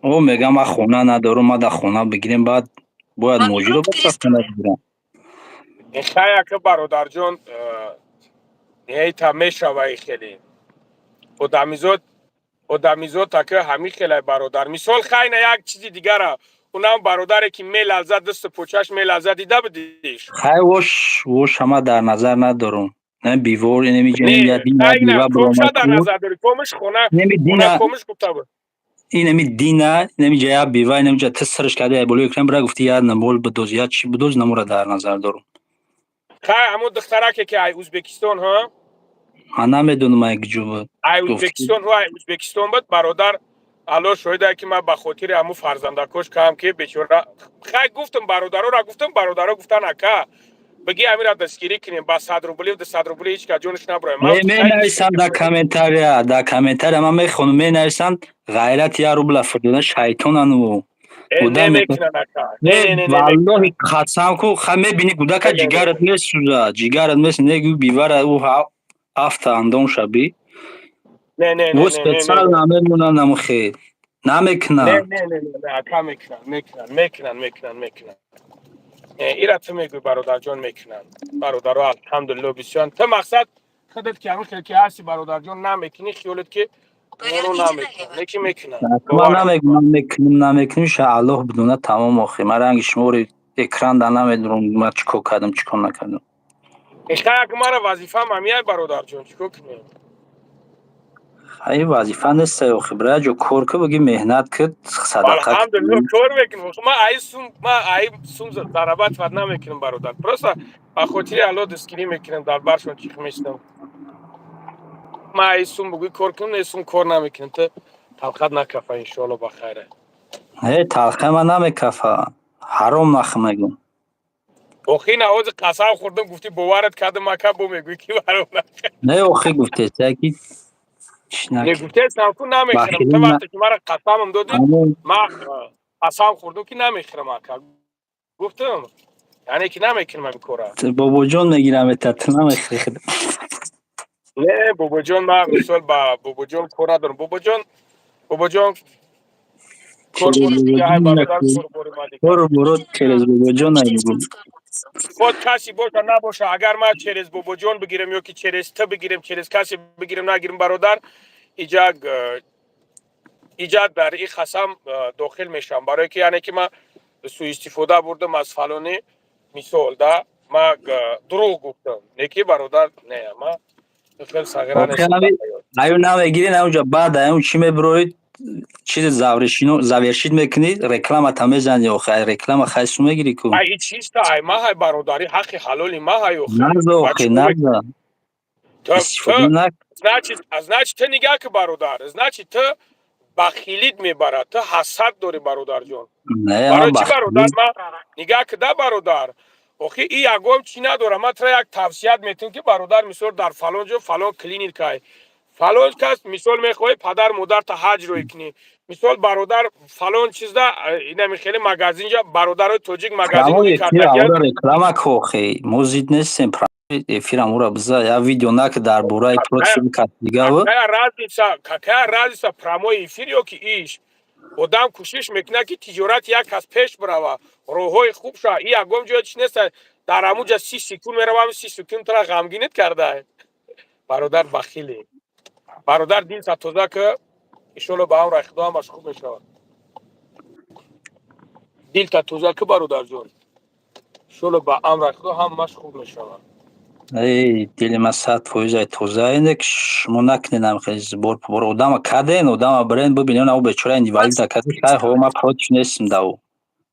О, мегам, ман хона надорам, ман дар хона бигирем, баъд бояд муҳоҷиро боша хона бигирам. Хай, ака, бародарҷон, нейта мешава хеле одамизод, одамизод ака, ҳамин хелай, бародар. Мисол, хайна, як чизи дигара, унам бародаре ки мелаза, дасту почаш мелаза, дида будиш? Хай, вош вош ҳама дар назар надорам. Не бивор, инамиҷа дар назар дори, комиш хона комиш гуфта буд. Инами дина, инамиҷа як бива, инамиҷа ту сарш карда, як болои экран бира, гуфти як намол бидоз, як чи бидоз, намура дар назар дорам. Хай, ҳамон духтараке ки ай Ӯзбекистон, ҳа? Ман намедонам, ай куҷо буд. Ай Ӯзбекистон, ай Ӯзбекистон буд, бародар. Алло шоҳида, ки ман ба хотири ҳамун фарзандакош кам ки бечора. Хай, гуфтам, бародароро гуфтам, бародаро гуфтан: «Ака, бигӣ амира дастгирӣ кунем ба 100 рубли, 200 рубли, ҳеҷ ка ҷонаш набуроем». Менависам дар комментария, дар комментария ман мехонам, менависам: ғайрат як рубла фирдода, шайтонану. Валлоҳи, қасам ку, ха, мебини кӯдака, ҷигарат месӯза, ҷигарат мес негӯ, бивара ӯ афта андом шаби. Во специал намемонанд, намухел намекунанд. Ака, мекунанд, мекунанд, мекунанд, мекунанд, мекунанд. Ира ту мегӯй, бародарҷон, мекунанд. Бародаро, алҳамдулилло, бисёр. Ту мақсад худат ки ҳамин хел ки ҳасти, бародарҷон, намекунӣ, хиёлат ки оно намекунанд, лекин мекунанд. Ман намегӯям мекунем, намекунем, ша Аллоҳ бидонад, тамом. Охи, ман ранги шуморо экран да намедонам, ман чӣ кор кардам, чӣ кор накардам. Ихаяк, мара вазифаам ҳамияй, бародарҷон, чӣ кор кунем? Ай, вазифа нест, охи, бира ҷо кор ку, биги меҳнат ки, садақа. Алҳамдулилло, кор мекунем. Ма ай сум, ма ай сум зарабатывать намекунем, бародар, просто ба хотири Аллоҳ дастгирӣ мекунем, дар баршон чих мешинам. Ма ай сум бугӯй кор кунем, не, сум кор намекунем. Ту талқат накафа, иншоалло, ба хайре. Э, талқа ма намекафа, ҳаром нах мегӯм. Охи, навози қасам хӯрдам, гуфтӣ боварат кардам, ака, бо мегӯӣ ки ҳаром нах. Не, охи, гуфтеста ки Не, гуфтестам ку, намехӯрам. Ту вақте ки мара қасамам додӣ, ма қасам хӯрдам ки намехӯрам, ака, гуфтам, яъне ки намекунам ҳамин кора. Бобоҷон мегирам, это ту намехӯри. Не, бобоҷон, ма мисол ба бобоҷон кор надорам. Бобоҷон, бобоҷон. Кор Через дига ҳай бобоҷон бародар, накун. корбори ма дига. Кору борот через бобоҷон Через айгу. детскую улицу. Ход каси боша набоша, агар ман через бобоҷон бигирем ё ки через ту бигирем, через касе бигирем нагирем, бародар, иҷа иҷа дар и қасам дохил мешавам, барое ки яъне ки ман суистифода бурдам аз фалони, мисол да, ма дурӯғ гуфтам, не ки бародар, не, ма хел сағира Охи нестам дар ҳами ҳаёт. Аю намегирӣ, на унҷа баъд аю чӣ мебироид, чизи завришино завершить мекунӣ, рекламата мезанӣ, охи ай реклама хай су мегирӣ ку. Ай, и чиста, ай ма ҳай, бародари, ҳаққи ҳалоли ма ҳай, охи. Наза Ба охи чӣ наза. Ту Истифода нак. Значит, а значит, ту нигаҳ ки, бародар, значит, ту бахилит мебарад, ту ҳасад дорӣ, бародарҷон. Не, ман Барои чӣ, бародар? бахилӣ Ма нигаҳ ки да, бародар, охи и ягон чӣ надора, ман тура як тавсият метиҳам ки, бародар, мисол, дар фалон ҷо фалон клиникай, фалон кас, мисол, мехоҳӣ падар модарта ҳаҷ рӯй кунӣ, мисол, бародар, фалон чизда, инами хеле магазинҷа бародарои тоҷик магазин Прямой рӯй эфир кардагиянд. Аура реклама ку, охи мо зид нестем, прямой эфир амура биза, я видео нак дар бораи против кас дигаву. Какая разница, какая разница, прямой эфир ё ки иш? Одам кӯшиш мекунад, ки тиҷорати як кас пеш бирава, роҳҳои хуб ша. И ягон ҷоя чи неста, дар ҳамуҷа 30 секунд меравам, 30 секунд тура ғамгинит карда, бародар, бахиле, бародар, дилта тоза ки, иншолло, ба амраи Худо ҳамаш хуб мешавад. Дилта тоза ки, бародарҷон, иншолло, ба амраи Худо ҳамаш хуб мешавад. Эй, дили ман 100% ай тоза, ине ки шумо накунед ам хеле сбор бор одама каден, одама брен бибинем, ау бечора инвалида кади, хай ҳо, ман против нестем да ӯ.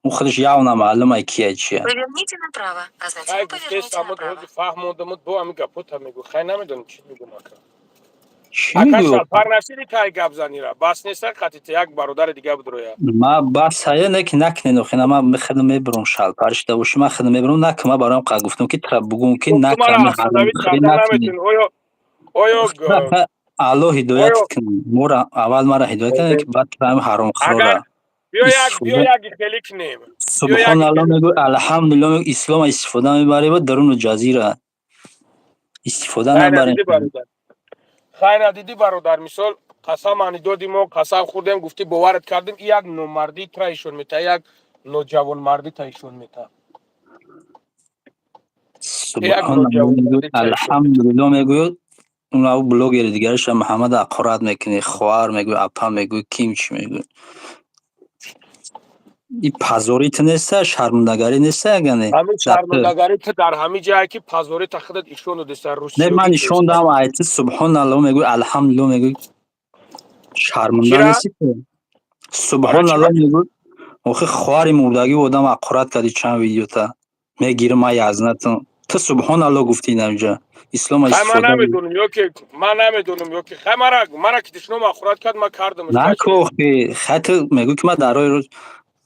Ӯ худаш явно маълум ай кия чия. Поверните направо, а Хай затем поверните гуфтест, направо. Ҳози фаҳмондамуд, бо ҳами гапота мегӯ, хай, намедонам чӣ мегӯм, ака. Чӣ Ака, мегӯӣ? шалпар нашиди тай гап занира, бас неста қатите, як бародари дига бидроя. Ма бас ҳая, не ки накунед, охи на, ман хеле мебурам, шалпар шида бошӣ, ман хеле мебурам, нак, ман бароям қа гуфтам ки тра бугум ки Ту нак мара ҳами афсонавӣ ҳаромхӯрӣ карда накунед. наметавонӣ, оё оё Аллоҳ ҳидоятат оё кунад, мора аввал мара ҳидоят кунад, ки баъд тра ҳами Агар ҳаромхӯрора биё як биё истифода як хеле кунем, биё як Субҳоналлоҳ хеле мегӯ, алҳамдулиллоҳ мегӯ, ислома истифода мебарӣ ва даруну ҷазира истифода Хай набарем. надидӣ, бародар, хай надидӣ, бародар, мисол, қасам ани доди, мо қасам хӯрдем, гуфтӣ, боварат кардем, и як номардӣ тра ишон мета, як ноҷавонмардӣ та ишон мета, як Субҳоналлоҳ мегӯ, ноҷавонмардӣ та ишон мета. алҳамдулиллоҳ мегӯ, унав блогери дигараша Муҳаммад ақорат мекунӣ, хоҳар мегӯ, апа мегӯ, ким чӣ мегӯ. И пазори ту неста, шармандагарӣ неста ягане? Ҳамин Дар ту. шармандагарӣ ту дар ҳамин ҷае ки пазори та худат ишон додеста. Не, ман русиёгӣ нишон теста. дам, ай ту субҳоналлоҳ мегӯ, алҳамдулиллоҳ мегӯ, шарманда Чира? нести ту? Барои чӣ? Субҳоналлоҳ мегӯ, охи хоҳари мурдагӣ одам ақорат кардӣ чанд видеота. Мегирам ман язнатам. Ту субҳоналлоҳ гуфтӣ инамҷа. Ислома Хай, ман истифода намедонам, ё ки ман намедонам, ё ки хай мара ки душном ақорат кард, ман кардамш. Наку, охи, хай, ту мегӯ ки ман дар роҳи рӯз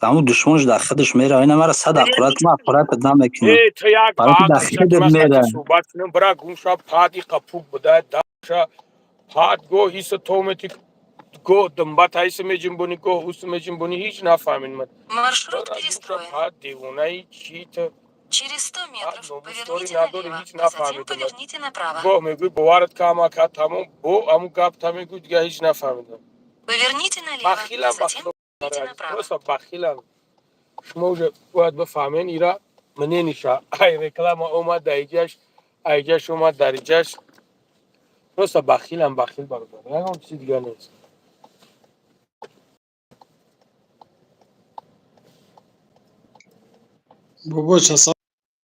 ҳамун душмонш дар худаш мерава, ина мара сад ақорат, ман ақоратат намекунам. Э, ту як Барои ки дар ба ақл худат ман мера. хати суҳбат кунам, бира гум ша, пад иқа пук будай даша, пад гоҳ иса томети, гоҳ думба таиса меҷунбонӣ, гоҳ усу меҷунбонӣ, ҳеҷ нафаҳмид ман. Маршрут перестроен. Пад девонаи чӣ ту? Через 100 метров номус дорӣ, поверните надорӣ, налево, ҳеҷ а затем нафаҳмидам. поверните направо. Гоҳ мегӯй, боварат кама ка, тамом, бо ҳамун гап та мегӯй, дига ҳеҷ нафаҳмидам. Поверните налево, а Бахилам ба затем Худо, поверните направо. просто бахилам. Шумо уже бояд бифаҳмен, ира мнениша, ай реклама омад дар иҷаш, айҷаш омад дар иҷаш. Просто бахилам, бахил, бародар, ягон чизи дига нест. Бобоч, ассалому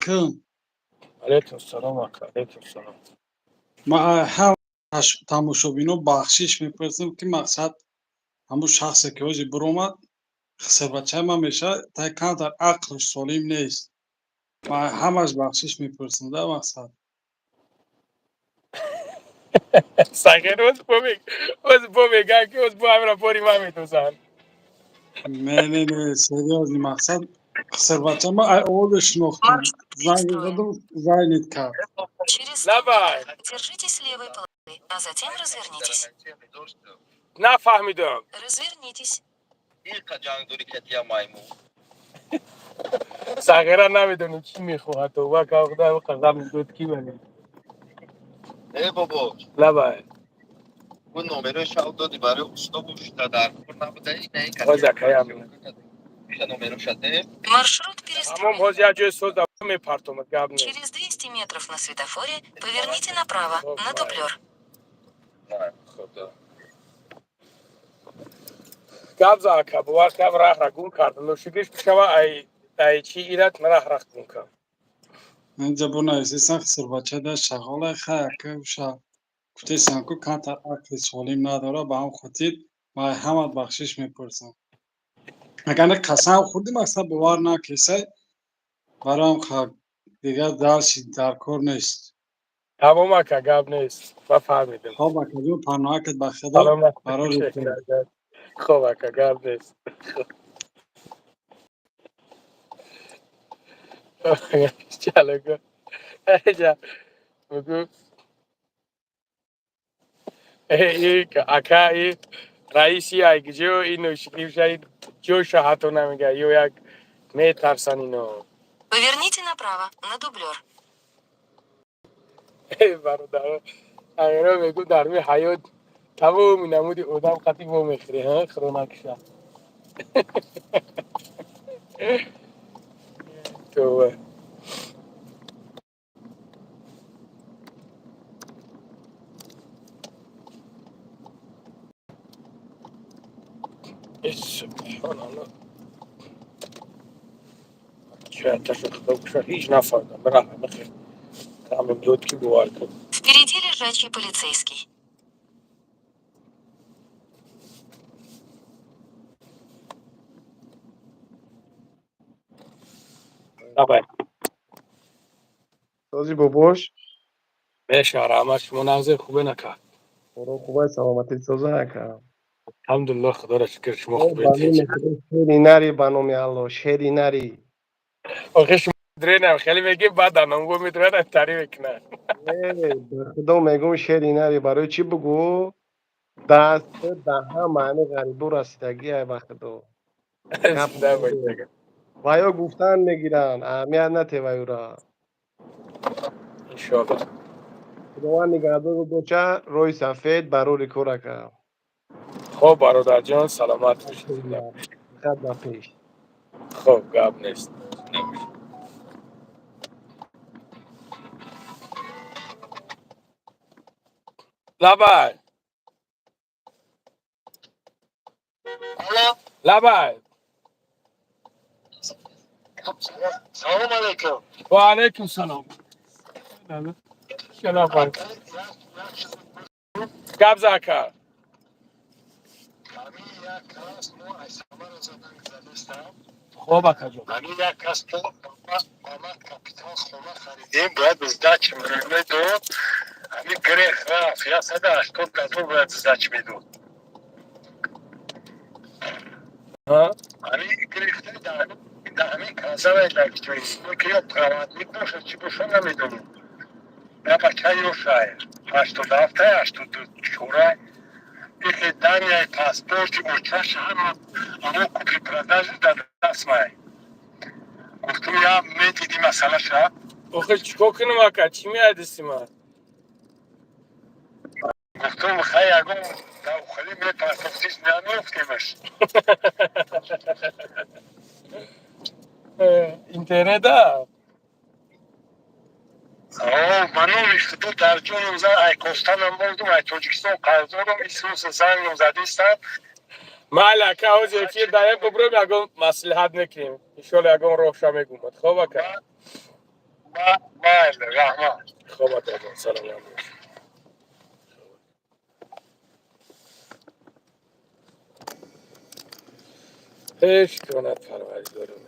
алайкум. Алайкум салом, ака, алайкум салом. Ман ҳам тамошобино бахшиш мепурсам, ки мақсад ҳамун шахсе ки ҳози биромад, хисабачаи ман мешавад, тай камтар ақлш солим нест. Ман ҳамаш бахшиш мепурсам да, мақсад. Сағир, оз бо меган ки оз бо ҳамира бори ман медозанд. Не, не, не, серьёзно, мақсад хисабача ман ай овозаш шинохтам. Занг задам, зайнит кард. Через 100 Давай. метров держитесь левой полосы, а затем развернитесь. Нафаҳмидам. Развернитесь. Сағира, намедонем чӣ мехоҳад, това ка худо қасам дод, ки мани. Лабай. Ӯ номерои шав доди барои усто шуда дар кор набуда, ина ин Ҳоз акаям. Номероша де. Маршрут Тамом, перестроен. ҳоз як ҷои соз мепартомад, гап нест. Через 200 метров на светофоре поверните направо, на дублер. Худо. Гап за ака, бовар кам, раҳра гум кардам. Ношукриш бишава, ай чи ират раҳра гум кардам. Инҷа бунависисан хисурбача шағолай хай ака уша гуфтесам ку камтар ақли солим надора, ба ҳам хотир ман ҳамат бахшиш мепурсам. Агар не қасам хӯрди, мақсад бовар накесай, бароам дигар дарси дар кор нест. Тамом ака, гап нест. Ман фаҳмидам. Хоб акаҷон, паноҳакат ба Худо, барори. Хоб ака, гап нест. Чалаго. Бугу. Ака, и раиси айгиҷо и ношикривша ҷоша ҳатто намега, ё як метарсан ино. Поверните направо, на дублер. Бародаро, агро мегу дар ми ҳаёт тамоми намуди одам қатӣ вомехӯрӣ, ҳа, худо накуша. Това. Субҳоналлоҳ. Чояд ташо худо куша, ҳеҷ нафаҳмидам. Раҳма бихел. Тамим дод ки бовар кун. Впереди лежачий полицейский. Давай. Сози бобош. Меша, раҳмат, шумо нағзе, хубе нака? Худо хубай, саломатӣ соза ака. Алҳамдулиллоҳ, худоро шукр, шумо хубед? Шери нари, ба номи Аллоҳ, шери нари. Охе шумо дренам хеле мегӣ, баъд дар номгӯ медурад, тари мекунад. Ба худо мегӯм, шери нари, барои чӣ бугӯ? Даст да ҳама ҳами ғарибу расидагӣ ай, ба худо. Ва ё гуфтан мегиранд, аҳамият натева юра. Иншоаллоҳ. Худованд нигаҳдор бошад, роҳи сафед барори кор ака. Хоб бародарҷон, саломат бошед. Фақат ба пеш. Хоб, гап нест. Лабай. Лабай. Салом алейкум. Ва алейкум салом. Шалафар. Гап за ака. Хоб акаҷон. Ҳамин як кас ба ман капитал хона харидем, бояд сдача медод. Ҳамин грех рафт, 180 000 бояд сдача медод. Ҳамин гирифта дар ҳамин казавай дар ки ё проводник бошад, чӣ бошад, намедонам. Я бача ёшай, 87-ай, 84-ай. Ихе данияй паспорти очаш ҳама амо купли-продажи дар даст май. Гуфтум, я медиди масъалаша. Охе чӣ кор кунам ака, чӣ меяд дасти ман? Гуфтум, хай ягон давхали мепартофтиш, намеёфтемаш. Интернета? Ба номи Худо, дар ҷоном зад, ай костанам бурдум, ай Тоҷикистон қарздорам, исруса зангам задистам. Майли ака, ҳозир эфир даем, бубурем, ягон маслиҳат мекунем. Иншоалло, ягон роҳша мегумад. Хоб ака. Майли, раҳмат. Хоб акаҷон, саломат бош. Ҳеҷ кунад парвардигорум.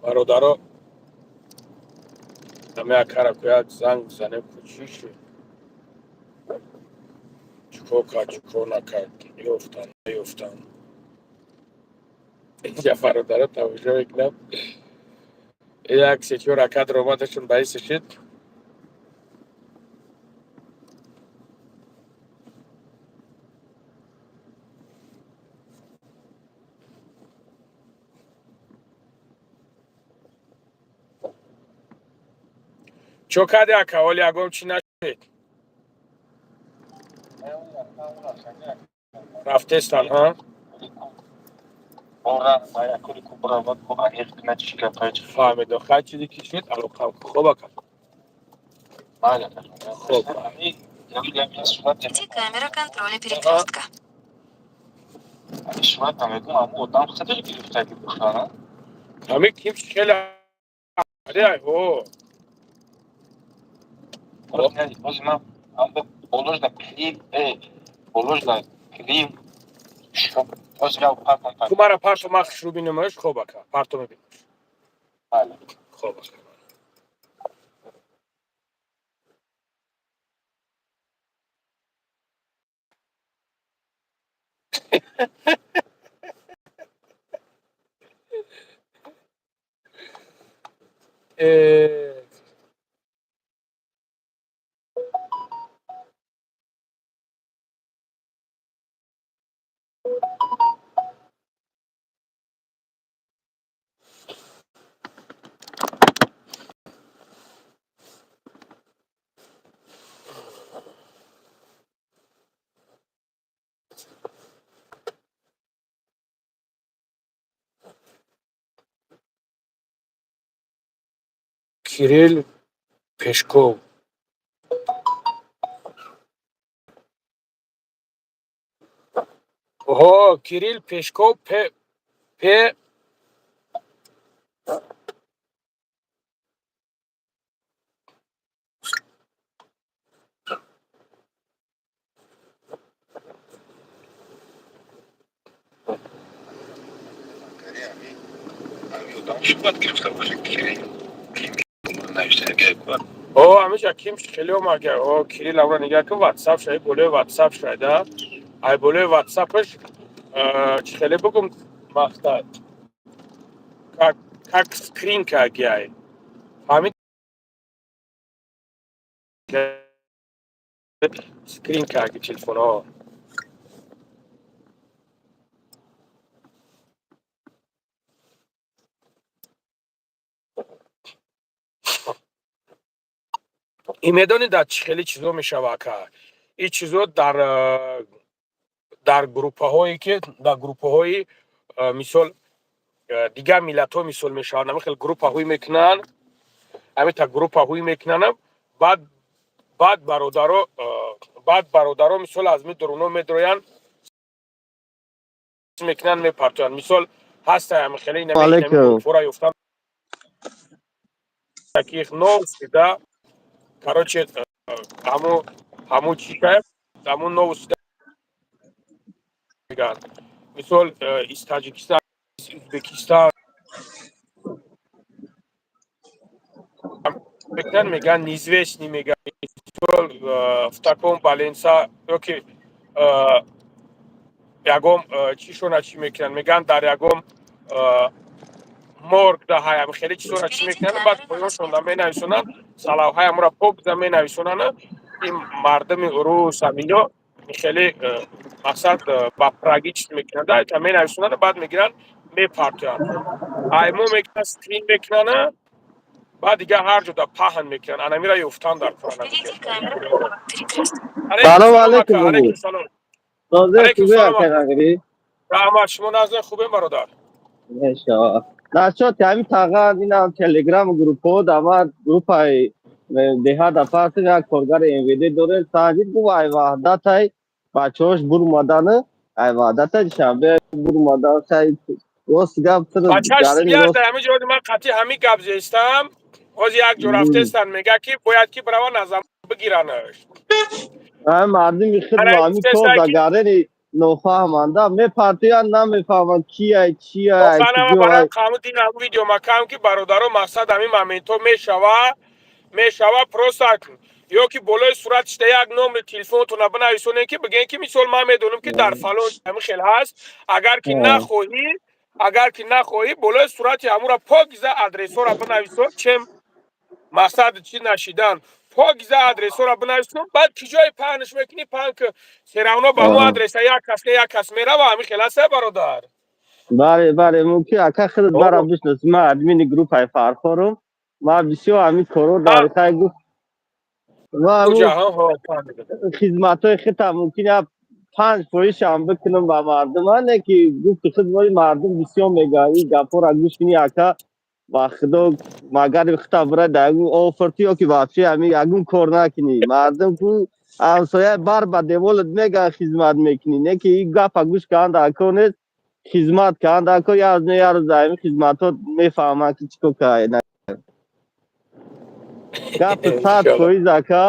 Бародаро, ҳаме акара ку як занг бизанем ку чӣ шуд, чӣ кор кард, чӣ кор накард, ёфтан, наёфтан. Инҷа бародаро тамошо мекунам, як се-чор ака даромадашон ба ҳисси шид. Чо кади, ака, ҳоли ягон чӣ нашед? Рафтестан, ҳа? Фаҳмидо. Хай, чизе ки шуд, алоқа. Хоб, ака, хоб. Впереди камера контроля перекрестка. Ҳами ким хеле ҳо. Ту мара парто, ман хушрӯ бинамаш. Хоб, ака, парто, мебинамаш. Хоб, ака. Кирилл Пешков. Оҳо, Кирилл Пешков, П П. О, ҳамеша ким хеле омага. О, Кирилл, авра нигаҳ кун, ватсап шай, болои ватсап шайда. Ай болои ватсапаш чӣ хеле бугум, мақсад как скринка гиай. Ҳамин скринка ги телефонҳо. И медонед, дар чӣ хеле чизо мешава, ака? Ин чизо дар группаҳое ки дар группаҳои, мисол, дигар миллатҳо, мисол, мешаванд. Ҳамин хел группа ҳуй мекунанд, ҳамин группа ҳуй мекунанд, баъд бародаро, мисол, аз ми дуруно медроянд, мекунанд, мепартоянд. Мисол, ҳаста ҳамин хеле инамифора ёфтан таких новости да. Короче, ҳаму чиша, ҳаму новости мегӯянд, мисол, из Таҷикистан, из Узбекистан мекунанд, мегӯянд неизвестный, мегӯянд, мисол, в таком больница ёки ягон чишона чӣ мекунанд, мегӯянд, дар ягон морг да ҳаям хеле чизора чӣ мекунанд, баъд поёншонда менависонанд, салавҳаи амура покза менависонанд. Ин мардуми урус ҳамино хеле мақсад ба праги чиз мекунанд, та менависонанд, баъд мегиранд, мепартоянд. Аймо мекунанд, скрин мекунанд, баъд дигар ҳар ҷода паҳн мекунанд. Анамира ёфтан дар. Салом алейкум. Салом. Алейкум. Раҳмат, шумо назар хубем, бародар. Насчёти ҳамин таған, инам телеграм группаҳо да, ман группаи деҳа да партим, як коргари МВД дорем, санҷид, гуфт, ай ваҳдатай бачаҳош бурмаданы, ай ваҳдатай Душанбе бурмадан. Сай, рост гап. Бачаш сияр дар ҳамин ҷо ман қатъи ҳамин гап зестам. Ҳозир як ҷо рафтестан, мега ки бояд ки барава назар бигиранаш. Мардуми худ ҳамин кор да гарени нофаҳманда мепартоянд, намефаҳманд кияй, чияй. Қамудин ҳамун видео макам ки бародаро, мақсад ҳамин моментҳо мешава. Просто ё ки болои суратишда як номери телефонтона бинависонем, ки бигӯем ки, мисол, ман медонам ки дар фалон ҳамин хел ҳаст. Агар ки нахоҳӣ, болои сурати ҳамура покиза адресҳоро бинависон, чем мақсад чӣ нашидан, покиза адресҳоро бинависон, баъд ки ҷои паҳнш мекунӣ, паҳн ки, всё равно ба ҳамун адреса як кас не як кас мерава. Ҳамин хел ҳаста, бародар. Бале, мумкин, ака, худат мара бишнос. Ман админи группаи Фархорум, ман бисёр ҳамин корҳо дар хай гуфт. Ма Уҷа, ҳо, фаҳмидам. Хизматҳои худта мумкин як 5 фоизшам бикунам ба мардум, не ки гуфти худ мои мардум бисёр мегӯянд, ин гапҳоро гӯш кунӣ, ака, ба худо, магар худта бира дар ягон офарти ё ки вообще ҳамин ягон кор накунӣ, мардум ку ҳамсоя бар ба деволат мегӯянд, хизмат мекунӣ, не ки ин гапа гӯш кардан дар кор нест, хизмат кардан дар кор. Як рӯз не, як рӯз дар ҳамин хизматҳо мефаҳманд, ки чӣ кор карда. Гапи 100%, ака,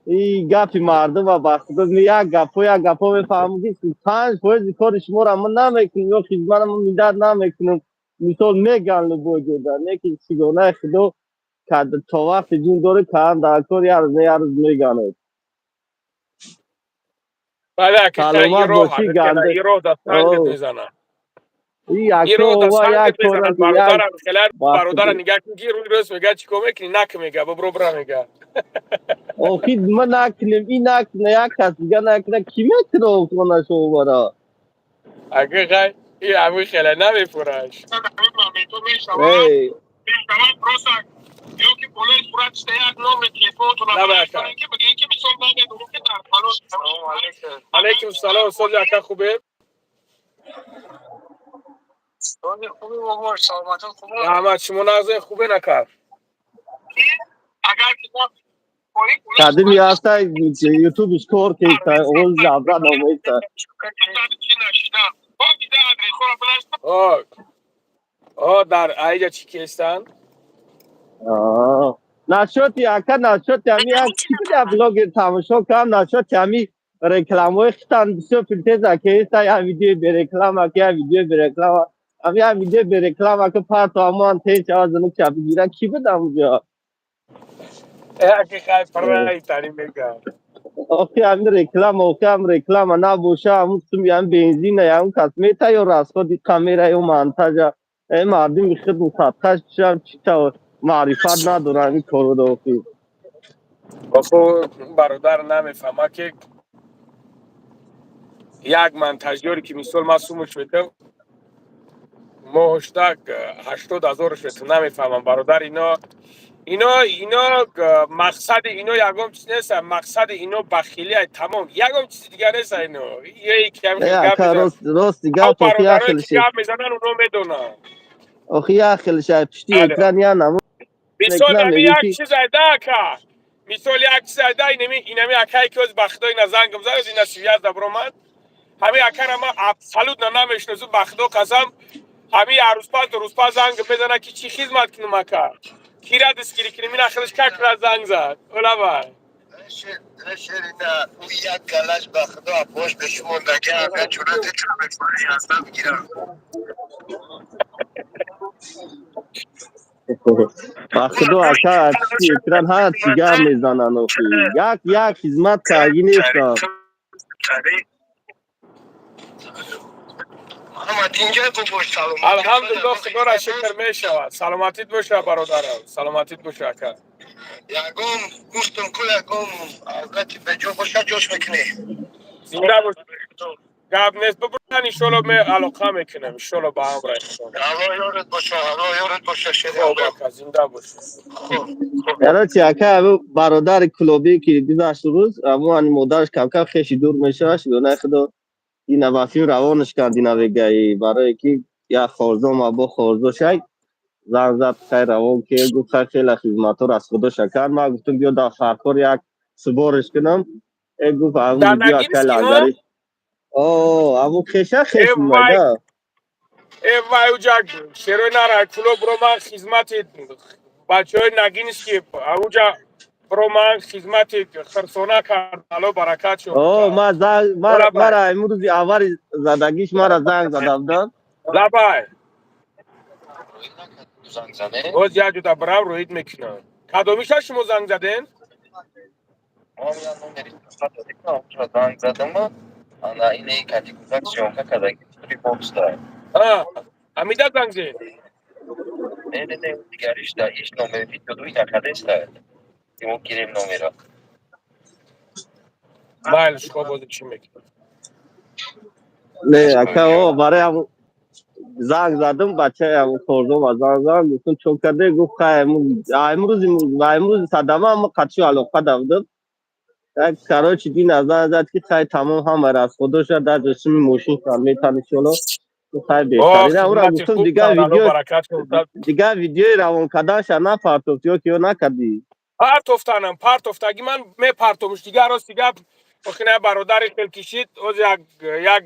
ин гапи мардум ва ба худо як гапҳо, як гапҳо мефаҳмам, ки 5 фоизи кори шуморо ман намекунам ё хизматро ман мидад намекунам, мисол мегӯянд любой ҷода, не ки сигонаи худо то вақте ҷун дорӣ, кардан дар кор, як рӯз не, як рӯз мегӯянд. Бале, ака, Саломат ин роҳ бошӣ, ганда. ин роҳ да сангат мезанад. Ин Ин роҳ да ака, ова як сангат мезанад, кора як бародарам, хеле ба бародара худо. Нигоҳ кун, ки рӯи рост мегӯяд, чӣ кор мекунӣ, нак мега, бобро бира мега. Охир ма накунем, ин накуна, як кас дига накуна, кӣ мекуна охонашо бара? Ака, хай, ин ҳамин хеле намефураш. Эй. Просто ё ки болои сурат шуда як номери телефонтонро Лаба, ака. бинависонед, ки бигӯед, ки мисол намедонем, ки дар фалон. Алейкум салом, сози, ака, хубе? Сози, хуби бобо, саломатон хуб? Раҳмат, шумо нағзе, хубе накард? Агар ки мо Кадими ҳаста, ютубиш кор кеста, оз забра номеста. Чи нашидан О, дар аиҷа чӣ кестанд? Насчёти, ака, насчёти ҳами як чӣ буда, блогер тамошо кардам, насчёти ҳами рекламаҳои хитан бисёр претензия кеста, як видеои береклама, ки як видеои береклама, ҳами як видеои береклама, ки парто ҳамоан тез шава, зунукча бигира, кӣ буда онҷо? Аки, хай, пирайтани мега. Охи ҳами реклама, охи ҳам реклама набоша, ҳамун суми ҳам бензина, ҳамун космета ё расходи камера ё монтажа, э мардуми худ мусадқаш шам, чӣ тавр маърифат надоранд ҳамин корро, охи. Охо, бародар намефаҳма, ки як монтажёре, ки мисол ман сумуш метам, моҳошта 80 000 метам, намефаҳмам, бародар. Ино мақсади ино ягон чиз нест, мақсади ино бахилия, тамом, ягон чизи дигар нест. Ино Рости гап, охи як бародарое ки гап мезананд, оно медонанд. Охи як хелша пишти экран я намо. Мисол ами як чиз айда, ака, мисол як чиз айда, инами акае ки оз ба худо ина зангам зад, ина связь да биромад, ҳами акара ман абсолютно намешиносум, ба худо қасам. Ҳами як рӯз пас, 2 рӯз пас занг мезана, ки чӣ хизмат кунам, ака, кира дастгирӣ кунем, ина худаш как раз занг зад, олава. Шерина, ӯ як галаш, ба худо, бош ба шумо нага, ага ҷуръате чун мекунӣ, аз бигирам. Ба худо, ака, пишти экран ҳар чӣ гап мезананд, охи як як хизмат карги нестам. Алҳамдулилло, худоро шукр, мешавад. Саломатит боша, бародарам, саломатит боша, ака. Ягон гуфтум ку, ягон албатти беҷо боша, ҷош мекунӣ. Зинда бош, гап нест, бибуран, иншолло ме алоқа мекунем, иншолло ба амра. Аллоҳ ёрат боша, Аллоҳ ёрат боша, шери. Хоб, ака, зинда бош. Короче, ака, бародари клубӣ, ки гузашт рӯз, ҳамон модараш камкам хеши дур мешавад, шигонаи худо, ина ба филм равонаш кард, ина вегаи барое ки як хорзо ма бо хорзо шай занг зад, хай равон ки гуфт, хай, хеле хизматҳоро аз худоша кард. Ман гуфтам, биё дар фарқор як субориш кунам, э гуфт, ҳамун видео, ака лангари, о ҳамун хеша хеш мада. Э вай, уҷа шерои нара куло бро, ман хизмати бачаҳои Нагински уҷа бро, ман хизмати хирсона кард, Алло баракат шуд. О, ман занг мара имрӯзи аввали задагиш мара занг зада буданд. Лабай, боз як ҷуда бирам, рӯид мекунам. Кадомиша шумо занг заден? Занг задам, ана инаи кати гузак съёмка кардаги боксда. Амида занг зед? Не, не, не, дигариш да иш номери видео накардеста, имо гирем номера. Майли, шумо бози чӣ мекунед? Не, ака, о барои ҳамун занг задам, бачаи ҳамун хорзома занг задам, гуфтам, чо карде, гуфт, хай, имрӯзи ва имрӯзи садама ма қатши алоқа да будам. Так, короче, дин аз зад ки хай тамом ҳама расходоша дар ҷисми мошин шан метан иншолло. Хай беҳтарин. Ура гуфтам дигар видео, дигар видеои равон карданша напартофт ё ки ё накардӣ? Партофтанам, партофтаги ман мепартомш дигар рости гап охина бародари хел кишид оз як як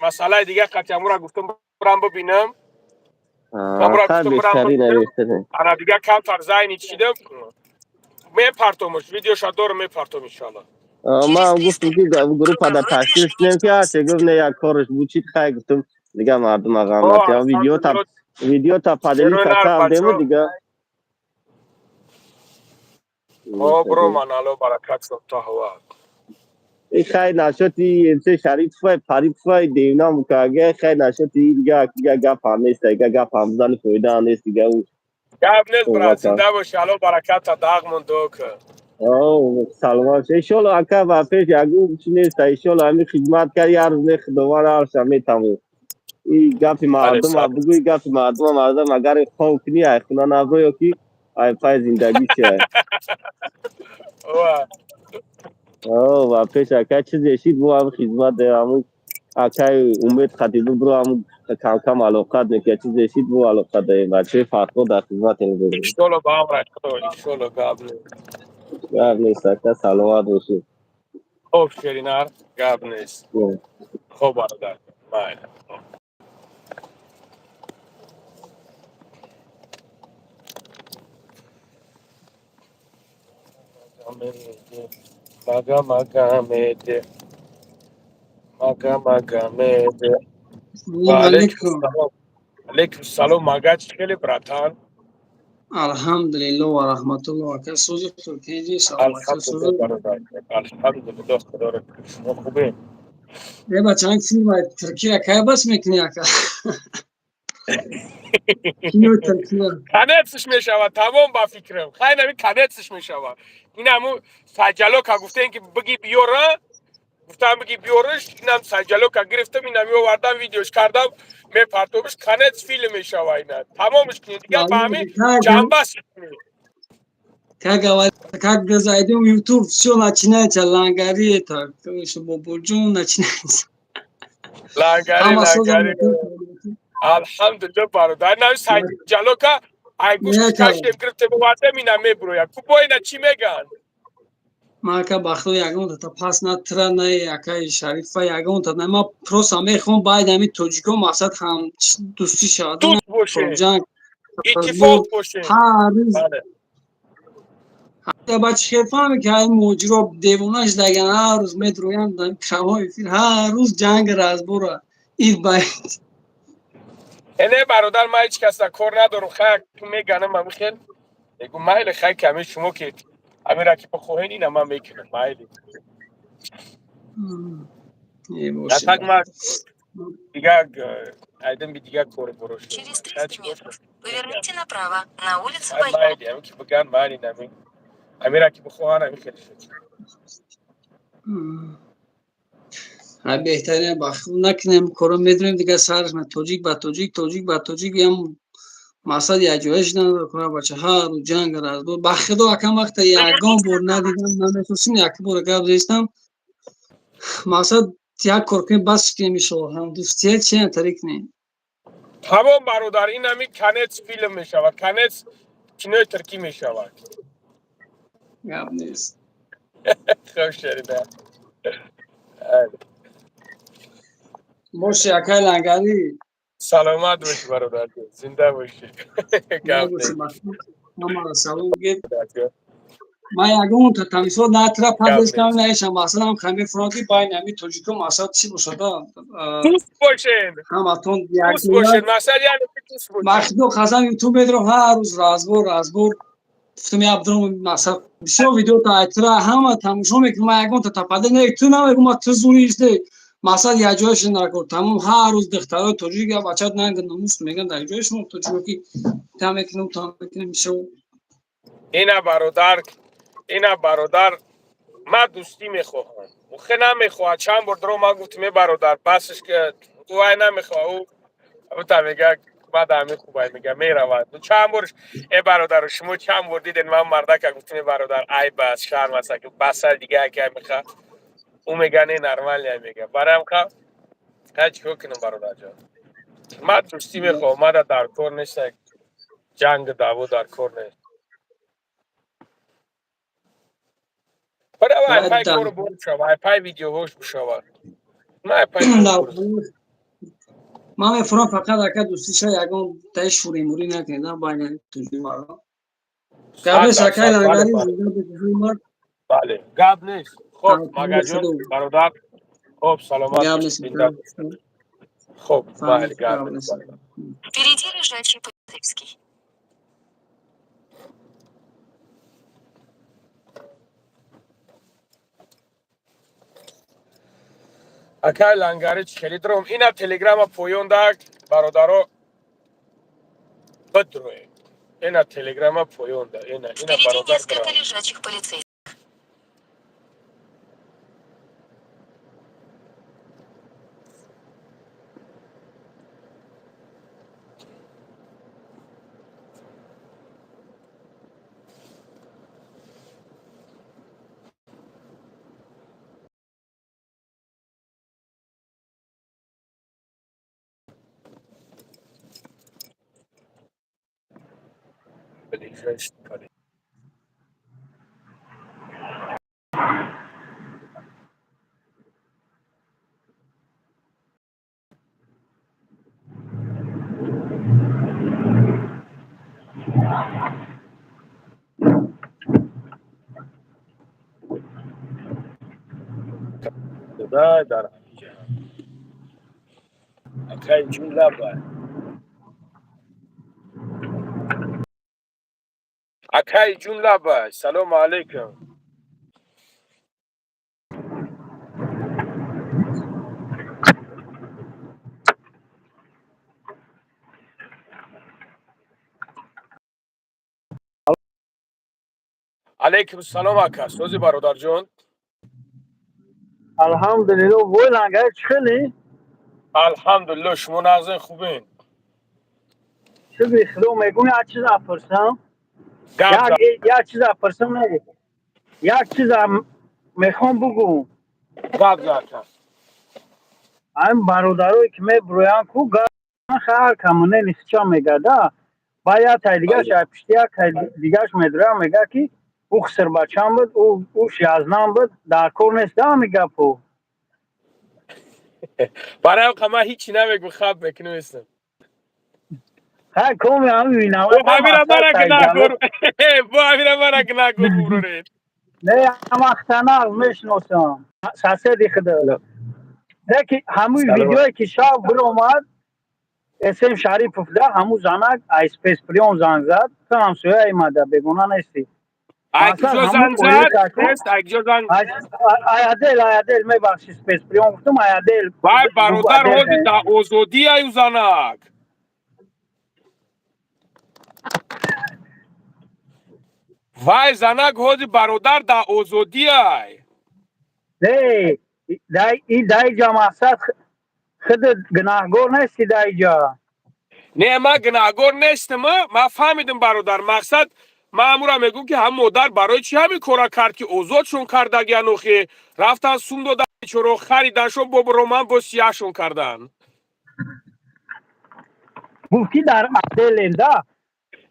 масъалаи дигар қатъи гуфтам бурам бибинам. Ана дигар камтар зайни чидам мепартомш видеоша дорам мепартом иншалло. Ман гуфтам ки группа дар ташкил шудем ки ҳарче гуфт не як кораш бучид хай гуфтам дигар мардум ағам натиям видеота поделиться кардему дигар. О, бро, ман ало баракат то ҳава. И хай нашоти МС Шарипов Парипов девна мукага хай нашоти дига дига гап ҳам нест, дига гап ҳам зани фоида нест дига. Гап нест, брат, зинда боши, ало бараката дағмон док. О, саломат. Иншолло ака ба пеш ягу чи нест, иншолло ҳами хидмат кард як рӯз не худованд арша метавон. И гапи мардум бугӯи гапи мардум мардум агар хов кунӣ ай хуна набро ё ки ай пай зиндагӣ чи ай. О, ва пеш ака чизе шид бо ҳам хидмат ҳамун акай умед хатибу бро ҳамун камкам алоқат мекунад чизе шид бо алоқат даем бачаи фарқо дар хидмат иншолло ба амр худо иншолло гап нест. Гап нест ака, саломат бошед. Хоб шеринар, гап нест. Хоб бародар, майли. Мага мага меде. Мага мага меде. Салом алейкум. Алейкум салом мага чӣ хеле братан? Алҳамдулилло ва раҳматулло ака сӯзи туркиҷи саломатӣ сӯзи. Алҳамдулилло худоро шумо хубе? Э бача филм Туркия кай бас мекунӣ ака? Кинои Туркия. Конецш мешавад тамом ба фикрам. Хай нами конецш мешавад. Ин ҳаму саҷалока гуфтем ки биги биёра гуфтам биги биёраш инам саҷалока гирифтам инам овардам видеош кардам мепартомш конец филм мешава ина тамомш кунед дигар ба ҳамин ҷанбас. Как говорят, как зайдем в YouTube, все начинается, лангари это, короче, Бободжон начинается. Лангари, лангари. Алҳамдулилло бародар, нами саҷалока ай гӯшти кашидем гирифтем овардем ина мебурояд. Ку бо ина чӣ мегӯянд? Ман ака ба худо ягон та пас на тра на акаи Шарифа ягон та на ман просто мехоҳам байд ҳамин тоҷико мақсад ҳам дӯстӣ шавад. Дӯст бошем. Иттифоқ бошем. Ҳар рӯз бачи хел фаҳме ки ҳай муҳоҷиро девона шудаган ҳар рӯз медроянд прямой эфир ҳар рӯз ҷанг разбора ид ба ид. Не бародар ман ҳеҷ каса кор надорам хай меганам ами хел мегӯм майли хай ки ами шумо ки амира ки бихоҳен ина ман мекунам майли. Так ман дигар айдам би дигар кори боро шуд. Через 300 метров поверните направо на улицу Майли ами ки биган майли нами амира ки бихоҳан ами хеле шуд. Ҳай беҳтарин ба худ накунем коро медонем дигар сараш на тоҷик ба тоҷик тоҷик ба тоҷик ям мақсад якҷоя шудан кора бача ҳар рӯз ҷанг разбор ба худо акам вақта ягон бор надидам намехостим як бор гап зестам мақсад як кор кунем бас кунем иншоалло ҳамдӯстия чи тари кунем. Тамом бародар ин ҳами конец филм мешавад конец кинои туркӣ мешавад. Гап нест. Хуб шерида. Боши акай лангарӣ. Саломат бошӣ бародар зинда бошӣ. Гап нест. Ҳамаро салом гир. Ман ягон та тамисол на тра падес кам наишам мақсадам хами фронти байни ҳами тоҷико мақсад чӣ бошада дӯст бошен. Ҳаматон дӯст бошен мақсад яъне дӯст бошен. Махдо қасам ютуб медорам ҳар рӯз разбор разбор гуфтам я абдуром мақсад бисёр видео та айтра ҳама тамошо мекунам ман ягон та тападе не ту намегӯ ман ту зури исте мақсад якҷояшон накор тамом ҳар рӯз духтарои тоҷик я бачат нанг номус мегӯянд дар ҷои шумо тоҷико ки та мекунем та мекунем бисёр. Ина бародар ина бародар ман дӯстӣ мехоҳам. Охе намехоҳад чанд бор дро ман гуфтам е бародар басш ки ӯ ай намехоҳад ӯ та мега Мада ҳамин хубай мега меравад. Чанд бор, э бародару, шумо чанд бор диден, ман мардака гуфтем, э бародар, айб аст, шарм аст, аки баса дига яке меха. Ӯ мега не, нормально мега. Барам ха ха чикор кунам, бародарҷон? Ман дӯстӣ мехоҳам, мада дар кор нест, ҷанг даъво дар кор нест. Бара вайфай кору бор шава, вайфай видеоҳош бишавад. Ман вайфай кору бор. Ман мефурам, фақат ака дӯстиша ягон таи шуримурӣ накунед байни тоҷи мардум. Гап нест, акай Лангари. Бале, гап нест. Хоб, Магаҷон, бародар, хоб, саломат. Гап нест. Хоб, майли, гап нест. Впереди лежачий полицейский. Акай Лангари, чӣ хеле дуром? Ина телеграма поён дак, бародаро, бидроед. Ина телеграма поён да, ина ина. Впереди Бародар. несколько лежачих полицейских. Ближайший полицейский. Да, дар ҳамиҷа. Акай ҷун лаба. Акай ҷун лаба. Салому алайкум. Алайкум салом, ака. Сӯзи, бародарҷон. Алҳамдулилло, вой Лангари, чӣ хеле? Алҳамдулилло, шумо нағзен, хубен? Шукри Худо. Мегӯм, як чиз апурсам. Як чиз апурсам, не, як чиз мехоҳам бугӯм. Гап за, ака. Ҳамин бародарое ки мебурӯянд ку, ҳар камоне нисча мегада, ба як тай дигаш, ай пишти як тай дигаш медурам, мега ки ӯ хисрбачам буд, ӯ шазнам буд, дар кор нест ҳами гапо. Барои ман ҳичи намегӯ, хаб мекунам, истам. Ҳай коми ҳами винават. Ҳамира мара гунаҳкор, бо ҳамира мара гунаҳкор бубуроред. Не, ҳамахтанағз мешиносам, соседи худа. Леки ҳамуи видеое ки шаб биромад Эсем Шарипов да, ҳаму занак ай спецприём занг зад. Ту ҳамсояи мада, бегона нестӣ. Ай куҷо занг зад? Нест, ай куҷо занг? Айадел, айадел, мебахши, спецприём гуфтум, айадел. Вай, бародар, ҳози да озодӣ аю занак. Вай занак ҳози, бародар, да озодӣ ай. Не, и даиҷа мақсад худат гунаҳгор нести даиҷа. Не, ман гунаҳгор нестам, ман фаҳмидам, бародар. Мақсад, ман ҳамура мегӯм, ки ҳам модар барои чӣ ҳамин кора кард, ки озодшон кардагиан? Охи рафтан, сум додан, чоро хариданшон, бо роман бо сияҳшон кардан. Гуфт ки дар отделем да.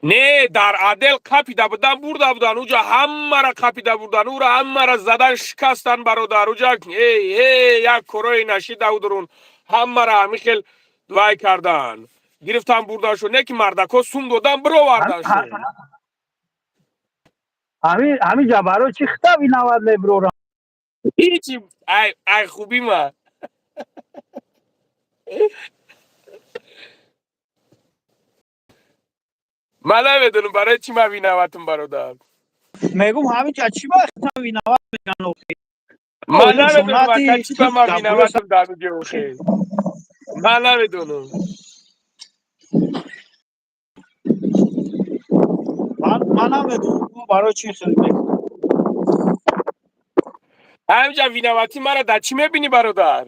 Не, дар отдел қапида будан, бурда будан. Уҷа ҳамара қапида бурдан, ура ҳамара задан, шикастан, бародар. Уҷа эй эй, як корои нашида удурун, ҳамара ҳамин хел вай кардан, гирифтан, бурданшон. Не ки мардакҳо сум додан, бироварданшон. Ҳамин ҷа барои чӣ хита виноват мебирорам? Ҳичи, ай ай хубӣ ма. Ман намедонам барои чӣ ман виноватам, бародар. Мегум, ҳамин ҷа чӣ ба хита виноват меган охи? Ман намедонам, ака, чӣ ба ман виноватам дар ҷо охи. Ман намедонам. Ман намедонам барои чӣ хел мекунам. Ҳаминҷа виноватӣ мара дар чӣ мебинӣ, бародар?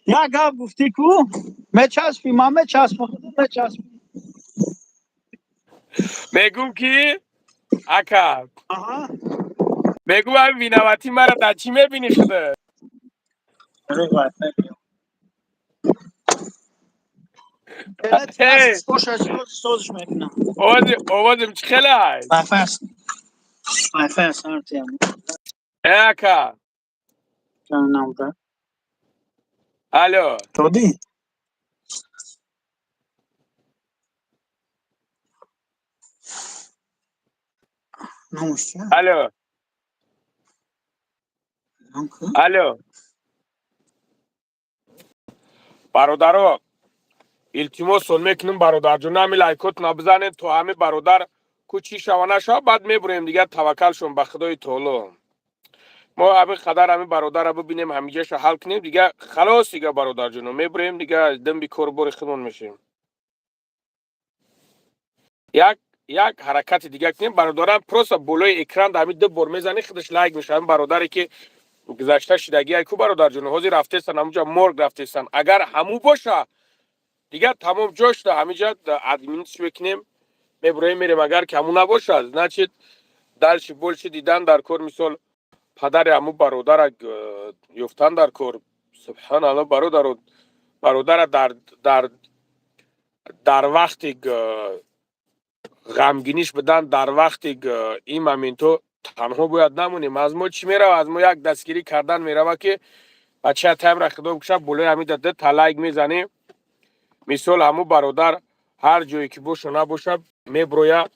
Як гап гуфтӣ ку, мечаспӣ, ман мечаспам, худат мечаспӣ. Мегум ки ака, мегум ҳами виноватӣ мара дар чӣ мебинӣ худат? Созиш мекунам. Овозим чӣ хелай? Вайфай аст. Э, ака. Алло. Додӣ? Номаш чия? Алло. Алло. Бародаро, илтимосон мекунем, бародарҷон, ҳами лайкотона бизанед, то ҳами бародар ку чӣ шава нашава, баъд мебурем дигар, таваккалшон ба Худои таоло. Мо ҳами қадар ҳами бародарро бибинем, ҳамиҷаша ҳал кунем, дигар халос, дигар бародарҷоно, мебурем, дигар димби корубори худмон мешем. Як як ҳаракати дигар кунем, бародарам, просто болои экран ҳами ду бор мезанӣ, худаш лайк мешава. Ҳами бародаре ки гузашта шидагӣ ку, бародарҷоно, ҳозир рафтестан, ҳамуҷа морг рафтестан. Агар ҳаму боша, дигар тамом ҷо шуда, ҳамиҷа админиш мекунем, мебуроем, мерем. Агар ки ҳаму набошад, значит, дальше больше дидан дар кор, мисол, падари ҳаму бародара ёфтан дар кор. Субҳаналло, бародаро, бародара дар вақти ғамгиниш будан, дар вақти ин моментҳо танҳо бояд намонем. Аз мо чӣ мерава? Аз мо як дастгирӣ кардан мерава, ки бача таймра худо бикушад, болои ҳамида ду та лайк мезанем. Мисол, ҳаму бародар ҳар ҷое ки боша набоша, меброя,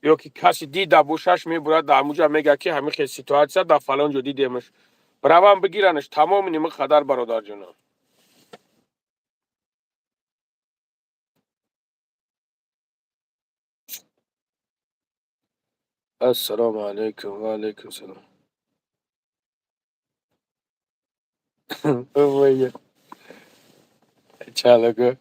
ё ки касе дида бошаш, мебурад, дар ҳамуҷа мега, ки ҳамин хел ситуация дар фалон ҷо дидемаш, равам бигиранаш. Тамоми нима қадар, бародарҷонам. Ассалому алайкум. Ва алайкум салом. Ой, чалого.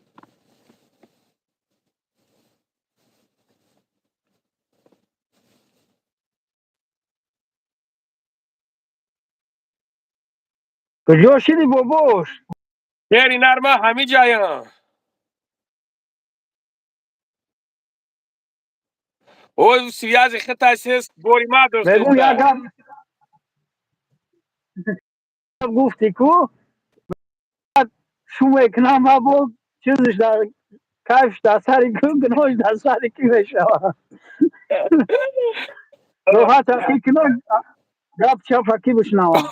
Куҷо шидӣ, бобош? Шери нарма, ҳами ҷаям. Ой, связи хитасес бори ма. Мегум, як гап гуфтӣ ку, шу мекунам, ма бо чизш дар кайфш дар сари ку, гуноҳш дар сари ки мешавад? Роҳат ки кунам, гап чапа ки бишнавам?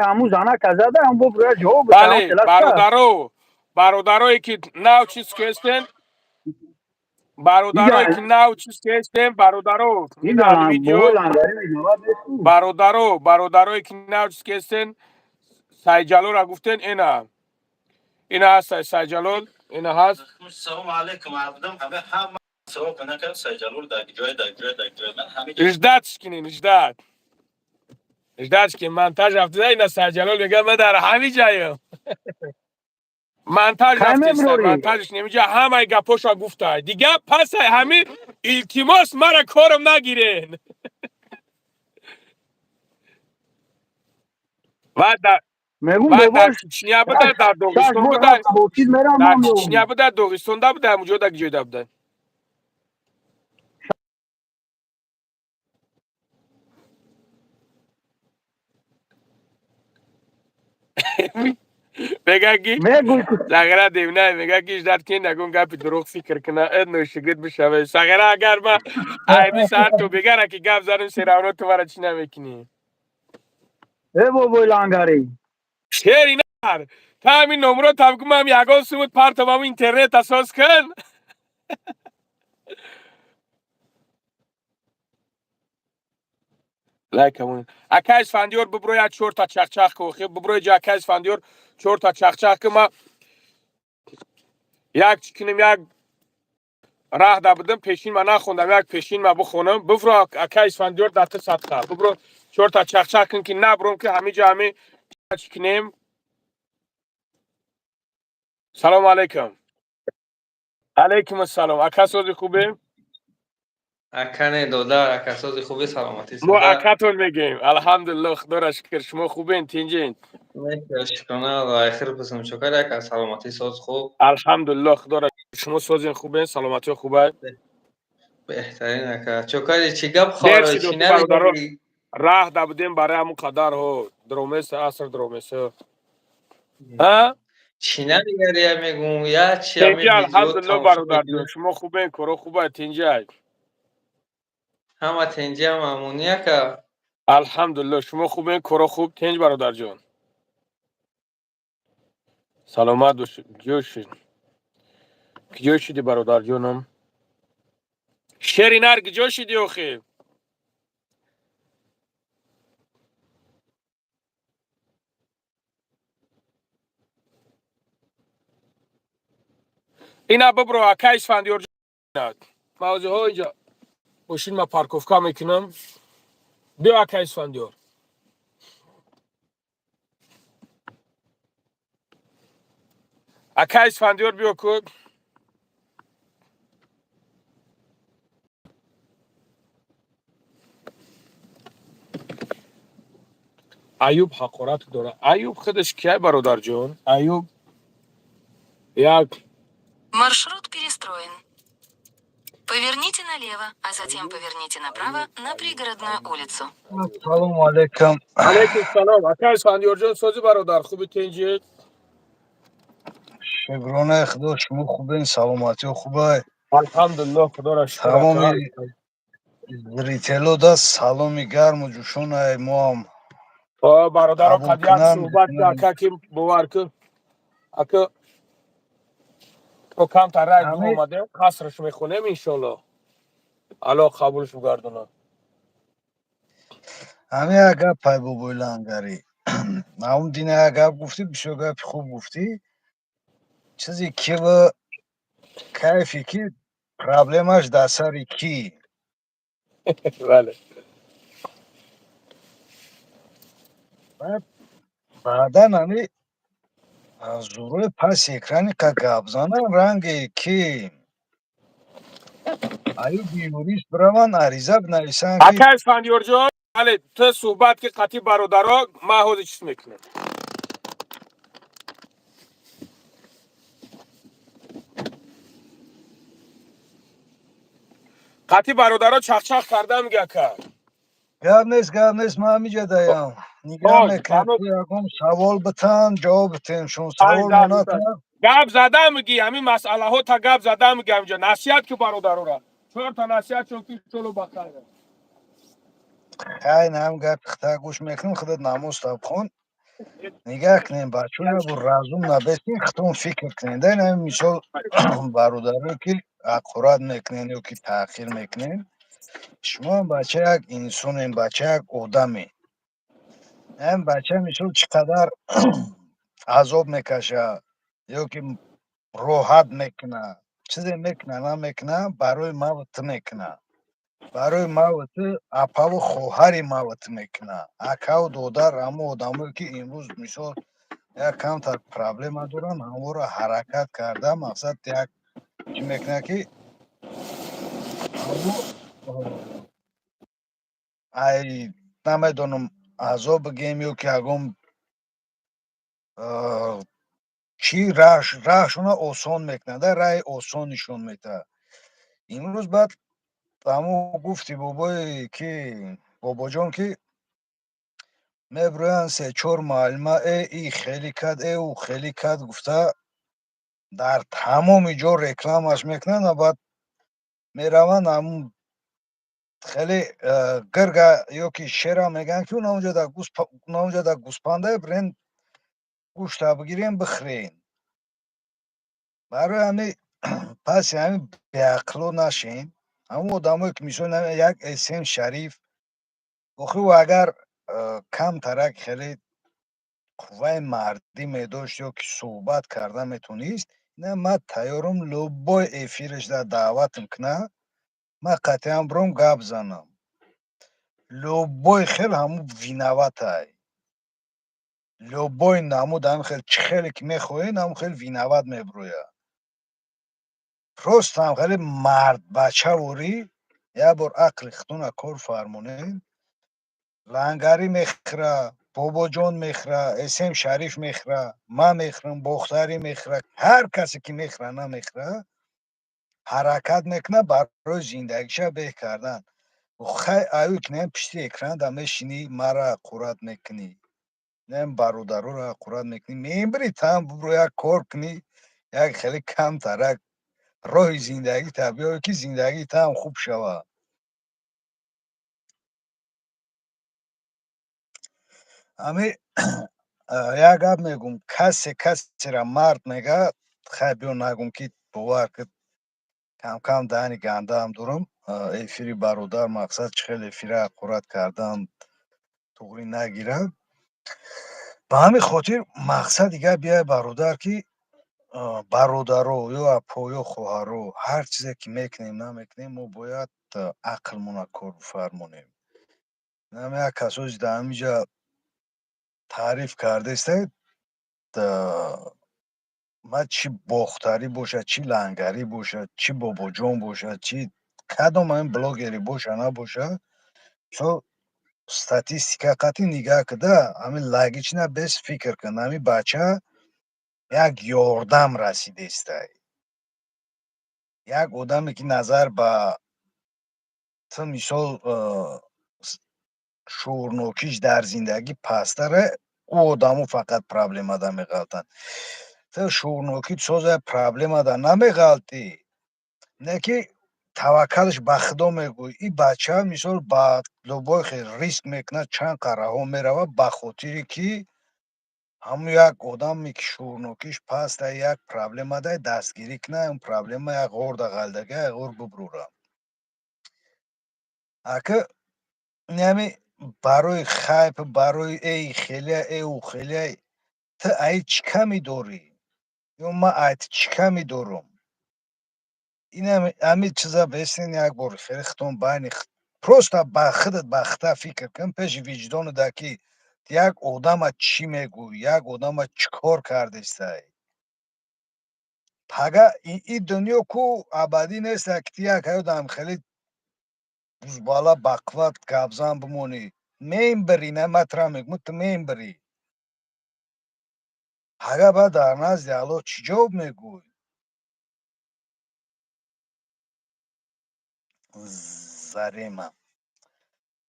Ҳамун занака зада, ҳам бо ҷавоб. Бале, бародаро, бародарое ки нав чиз кестен, бародарое ки нав чиз кестен, бародаро, видео, бародаро, бародарое ки нав чиз кестен, Сайҷалолра гуфтен, ина ина ҳаст Сайҷалол, ина ҳаст. Салому алайкум, абдам ҳама ҳама савол накардам. Сайҷалол дар ҷой, дар ҷой, дар ҷой ман ҳама. Ждать кинен, ждать, ждать ки монтаж рафтида. Ина Сайҷалол мега, ман дар ҳами ҷаям. Монтаж рафтеста, монтажш немиҷа, ҳамаи гапоша гуфта. Дигар пасай ҳами, илтимос, мара корам нагирен. Ва дар Чечня буда, дар Доғистон буда, дар Чечня буда, Доғистонда буда, ҳамуҷо дар ҷойда буда. Мега ки сағира девна, мега ки ждать ки нагун гапи дурӯғ фикр куна, э ношигирд бишава. Сағира, агар ма айби саат то бегара ки гап занем, всё равно ту мара чӣ намекунӣ? Э, бобои лангарӣ. Шери нар, та ҳамин номро табгумам, ягон сумут партовам, интернет асос кун. Лайкамон. Акай Исфандиёр, бибро, як чорта чахчах ку. Хеб, бибро ҷа, акай Исфандиёр, чорта чахчах ку, ма як чӣ кунем, як раҳ да будам, пешин ма нахондам, як пешин ма бихонам. Бифро, акай Исфандиёр, дар ту садқа. Бибро, чорта чахчах кун, ки набром, ки ҳамиҷа ҳами чӣ кунем. Салому алайкум. Алайкум ассалом. Ака, сози хубе? Ака, не, додар, ака, сози, хуби, саломатӣ? Мо акатон мегӯем. Алҳамдулилло, худоро шукр, шумо хубен, тинҷен? Шукрона, хайр бисм, чокар, ака, саломатӣ, соз, хуб? Алҳамдулилло, худоро, шумо созен, хубен, саломатиё хубай? Беҳтарин, ака. Чокари, чӣ гап, хоро, чӣ Бародаро, раҳ да будем, барои ҳамун қадарҳо дромеса, аср дромеса. Чӣ намегария, мегум, я чи? Алҳамдулилло, бародарҷон, шумо хубен, коро хубай, тинҷай? Ҳама тинҷи, ҳама амонӣ, ака. Алҳамдулилло, шумо хубен, коро хуб, тинҷ, бародарҷон, саломат бошед. Ҷо шид, киҷо шиди, бародарҷонам? Шери нар, киҷо шиди охи? Ина бибро, ака Исфандиёр, мавзӯъҳо инҷа мошин ма парковка мекунам. Биё, ака Исфандиёр. Ака Исфандиёр, биё ку. Аюб ҳақорат дорад. Аюб худаш кияй, бародарҷон? Аюб як Маршрут перестроен. Поверните налево, а затем поверните направо на пригородную улицу. Салому алейкум. Алейкум салом, ака Исфандиёрҷон, сози, бародар, хуби, тинҷи? Шукронаи Худо, шумо хубен, саломатиё хубай? Алҳамдулилло, худоро шукр. Тамоми зритело да саломи гарму ҷӯшонай моам. Бародаро, қад як суҳбат, ака, ки бовар кун, ака, то камтар рай ду омадем, қасраш мехонем, иншолло, Алло қабулш бигардонад. Ҳами як гап пай, бобои Лангарӣ, ҳамун дина як гап гуфтӣ, бисёр гапи хуб гуфтӣ. Чизе кива кайфе ки проблемаш дар сари кӣ. Бале. Баъдан ами зурои паси экрани ка гап занан, ранге ки аюби юрист бираванд, ариза бинависанд ки Ака Исфандиёрҷон, бале, ту суҳбат ки қатъи бародаро, ман ҳозир чиз мекунам. Қатъи бародаро чахчах кардам, мега, ака. Гап нест, гап нест, ман ҳамиҷа даям, нигаҳ мекунем, ягон савол битан, ҷавоб битем, шон савол монатан. Гап задам, меги, ҳамин масъалаҳо та гап задам, меги, ҳамиҷа насиҳат ки бародарора, чорта насиҳат чон ки, иншолло, бахайр. Хай, ҳам гапи хита гӯш мекунем, худат намоз табхон, нигаҳ кунем, бачаҳо, бо разум набестин, худтон фикр кунем. Да, ин мисол, бародарое ки ҳақорат мекунен ё ки таъхир мекунен, шумо бача як инсонем, бача як одаме. Ҳам бача мисол чӣ қадар азоб мекаша ё ки роҳат мекуна, чизе мекуна, намекуна, барои маву ту мекуна, барои маву ту, апаву хоҳари маву ту мекуна, акаву додар. Ҳамо одамое ки имрӯз мисол як камтар проблема доранд, ҳаморо ҳаракат карда, мақсад як чӣ мекунад ки ҳамо ай намедонам, азоб бигем ё ки ягон чӣ, раҳшона осон мекунад, раҳи осон нишон медиҳад. Имрӯз баъд ҳамо гуфти бобое ки, бобоҷон, ки мебироянд се-чор муаллима, э и хеле кард, э ӯ хеле кард гуфта, дар тамоми ҷо рекламаш мекунанд ва баъд мераванд, ҳамун хеле гирга ё ки шера мегӯянд ки унаонҷа дар гӯспандае бирен, гӯшта бигирем, бихӯрем. Барои ҳамин паси ҳамин беақло нашем. Ҳамун одамое ки мисол як Эсем Шариф, охи ӯ агар камтарак хеле қувваи мардӣ медошт ё ки суҳбат карда метонист, ина ман тайёрам, любой эфираш дар даъватам куна, ман қатъиан биром гап занам. Любой хел ҳамун виноватай, любой намуд, ҳамин хел чӣ хеле ки мехоҳед, ҳамун хел виноват мебирояд. Просто ҳам хеле мардбачаворӣ Як бор ақли худтона кор фармонед. Лангарӣ мехӯра, Бобоҷон мехӯра, Эсем Шариф мехӯра, ман мехӯрам, Бохтарӣ мехӯра, ҳар касе ки мехӯра, намехӯра, ҳаракат мекунад барои зиндагиша беҳ кардан. Хай, аюй кунем, пишти экран да мешинӣ, мара ҳақорат мекунӣ, нем бародароро ҳақорат мекунӣ, мебири там бубро, як кор кунӣ, як хеле камтарак роҳи зиндагита биёй, ки зиндагитам хуб шавад. Ами як гап мегум: касе касера мард мега, хай, биё нагум, ки бовар ки камкам даҳани гандаам дорам. Эфири бародар, мақсад, чӣ хел эфира ҳақорат кардан туғрӣ нагирад. Ба ҳамин хотир мақсади гап бияй, бародар, ки бародаро ё апо ё хоҳаро, ҳар чизе ки мекунем, намекунем, мо бояд ақлмона кор бифармонем. Нам як касози дар ҳаминҷа таъриф кардестед, ман чӣ Бохтарӣ бошад, чӣ Лангарӣ бошад, чӣ Бобоҷон бошад, чӣ кадом ҳамин блогере боша, набоша, со статистика қатъи нигаҳ куда, ҳамин логично без фикр кун. Ҳамин бача як ёрдам расидестай, як одаме ки назар ба ту, мисол, шуурнокиш дар зиндагӣ пасттаре, ӯ одамо фақат проблемада меғалтанд. Ту шуурнокит соза, проблемада намеғалтӣ, не ки таваккалш ба Худо мегӯй. И бача, мисол, ба любой хел риск мекунад, чанд қараҳо меравад, ба хотире ки ҳамун як одаме ки шуурнокиш паста, як проблемада дастгирӣ кунад, он проблема як ғорда ғалдага, як ғор буброра. Ака, нами барои хайп, барои эй хелия, эу хелия, ту ай чӣ ками дорӣ ё ман ай ту чӣ ками дорум? Ин ҳамин чиза бесин, як бор хеле хитон байни просто ба худат, ба хита фикр кун, пеши виҷдонуда, ки як одама чӣ мегӯй, як одама чӣ кор кардестай. Пага и дунё ку абадӣ неста, ки ту як ҳаётам хеле бузбала бақувват гапзан бимонӣ. Мембирӣ, на ман тура мегӯм, ту мембирӣ. Пага баъд дар назди Аллоҳ чӣ ҷавоб мегӯй? Зарема,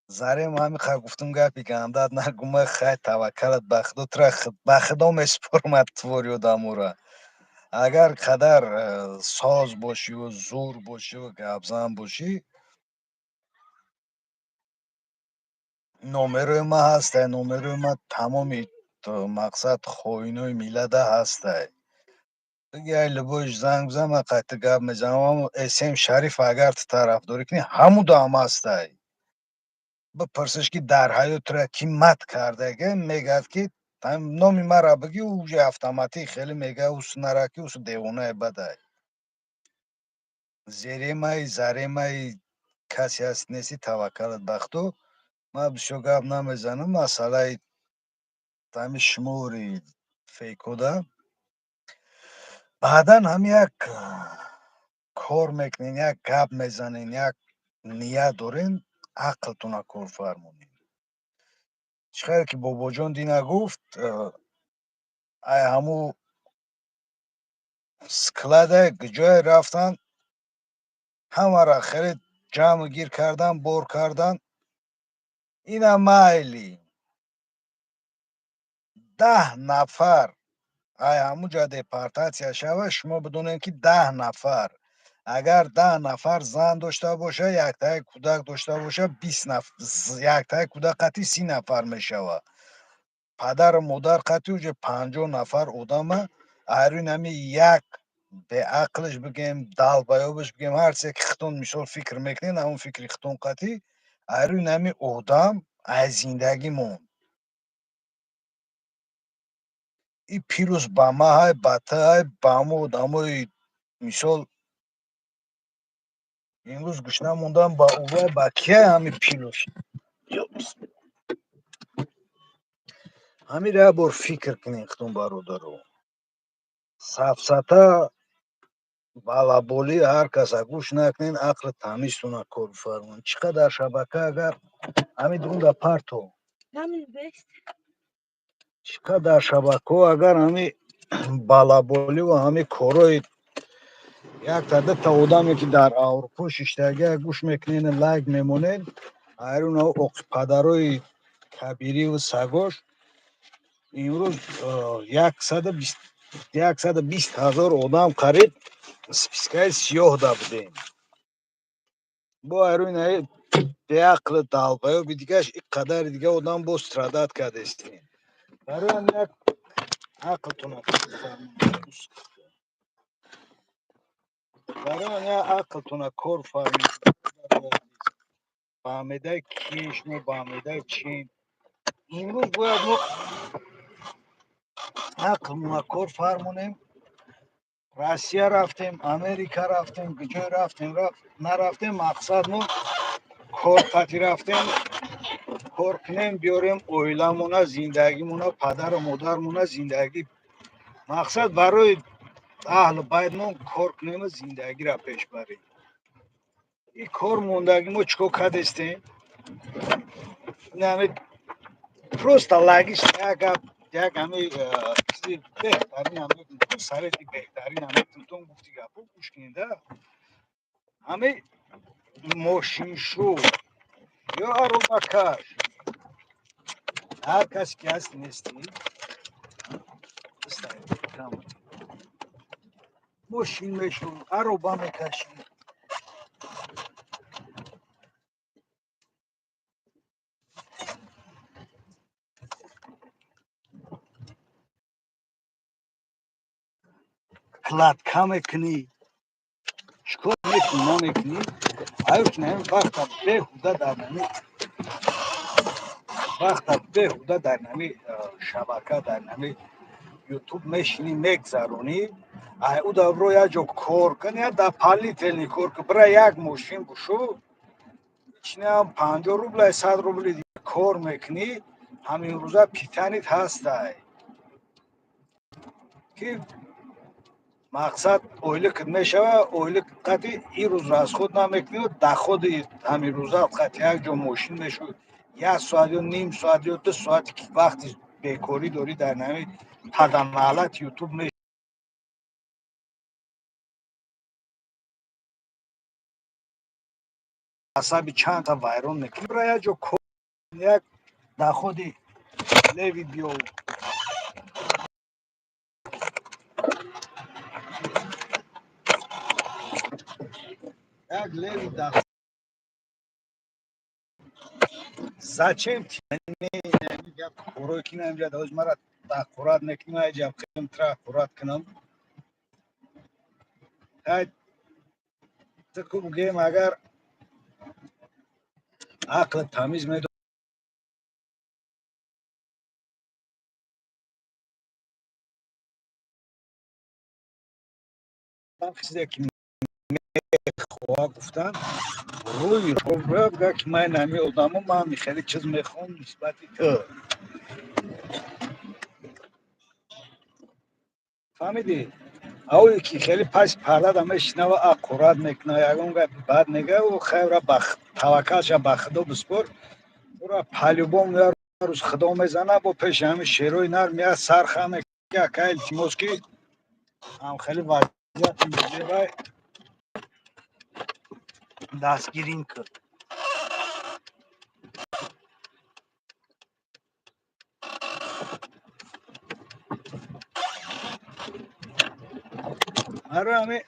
Зарема, ҳамин ха гуфтум, гапи гандат нагума. Хай, таваккалат ба Худо, тура ба Худо месупорам твори одамора. Агар қадар соз бошиву зур бошиву гапзан бошӣ, номерои ман ҳастай, номерои ман тамоми, мақсад, хоинои миллата ҳастай. Биги, ай любойш занг бизан, ман қайта гап мезанам. Эсем Шариф, агар ту тарафдорӣ кунӣ, ҳамудаам ҳастай. Бипурсиш, ки дар ҳаёт тура кӣ мат кардага, мегӯяд, ки номи мара бигӣ, уже автоматик хеле мега, ус нараки, ус девонаи бадай. Зеремаи, Заремаи, касе ҳаст, нести, таваккалат ба Худо. Ман бисёр гап намезанам масъалаи ҳами шумори фейкода. Баъдан ҳам як кор мекунен, як гап мезанен, як ният дорен, ақлтона кор фармонед. Чӣ хеле ки Бобоҷон дина гуфт, ай ҳаму склада ҷое рафтан, ҳамаро хеле ҷамъ гир кардан, бор кардан. Ина майли, 10 нафар ай ҳамуҷа депортатсия шава, шумо бидонед, ки 10 нафар, агар 10 нафар зан дошта боша, яктаи кӯдак дошта боша, 20 нафар, яктаи кӯдак қатъи 30 нафар мешавад. Падару модар қатъи уже 50 нафар одама айрӯи нами як беақлиш бигем, долбоёбаш бигем, ҳар чизе ки хитон, мисол, фикр мекунед, ҳамон фикри хитон қатъи айрӯи нами одам ай зиндагӣ монд. И плюс ба ма ҳай, ба ту ҳай, ба ҳамон одамои, мисол, имрӯз гушна мондан, ба увай, ба кия ҳами плюс. Ҳамира як бор фикр кунед хитон, бародаро. Сафсата Балаболии ҳар каса гӯш накунен, ақли тамизтона кор бифармоед. Чӣ қадар шабака агар ҳамин дурунда парто, чӣ қадар шабакаҳо агар ҳамин балаболӣ ва ҳамин корҳои якта дута одаме, ки дар Аврупо шиштагия, гӯш мекунен, лайк мемонед, айрун оқипадарои кабириву сагош имрӯз 120 000 одам қариб спискаи сиёҳ да будем. Бо айрун беақли долбоёби дигаш ин қадари дига одам боз страдать кардестем. Барои ҳамин як ақлтона, барои ҳамин як ақлтона кор фармед. Фаҳмедаи киен шумо, фаҳмедаи чин. Имрӯз бояд мо ақлмона кор фармонем. Россия рафтем, Америка рафтем, куҷое рафтем, нарафтем, мақсад мо кор қатӣ рафтем, кор кунем, биёрем оиламона, зиндагимона, падару модармона зиндагӣ. Мақсад барои аҳлу байтмон кор кунему зиндагиро пеш барем. Ин кор мондагӣ мо чӣ кор кардестем? Инами просто логично як гап, як ҳами чизи беҳтарин, ҳами совети беҳтарин ҳами тунтон гуфти гапо гӯш кунед. Да, ҳами мошиншу ё аробакаш, ҳар касе ки ҳасти нестӣ, мошин мешу, ароба мекашӣ, кладка мекунӣ, чикор мекунӣ, намекунӣ, аю ки нами вақта беҳуда дар нами вақта беҳуда дар нами шабака, дар нами Ютуб мешинӣ, мегзаронӣ. Ай ӯ давро як ҷо кор кун, я дар палительный кор кун, бира як мошин бушу, чинам 50 рубла, 100 рубли кор мекунӣ, ҳамин рӯза питаният ҳастай, ки мақсад ойликат мешава, ойлик қати ин рӯз расход намекунӣ, доходи ҳамин рӯза қати як ҷо мошин мешу, як соат ё ним соат ё 2 соат вақти бекорӣ дорӣ, дар нами паданалат Ютуб асаби чандта вайрон мекунӣ. Бира як ҷо як доходи левый биёв, як левый доход. Зачем корое ки наинҷа даоз мара ҳақорат мекунӣ, айҷа тра ҳақорат кунам? Ту гӯем, агар ақли тамиз медо чизе ки мехоҳа гуфтан, рӯи га ки ман ҳами одамо, ман хеле чиз мехоҳам нисбати ту. Фаҳмидӣ? Аве ки хеле паси пардада мешинава, ҳақорат мекуна, ягон гапи бад мега, ӯ хайра, таваккалша ба Худо биспор, ура по-любому як рӯз Худо мезана. Бо пеши ҳами шерои нар меяд, сар хам мекунад, ака, илтимос, ки ҳам хеле вазъияти мезебай, дастгирим кун. Барои ҳамин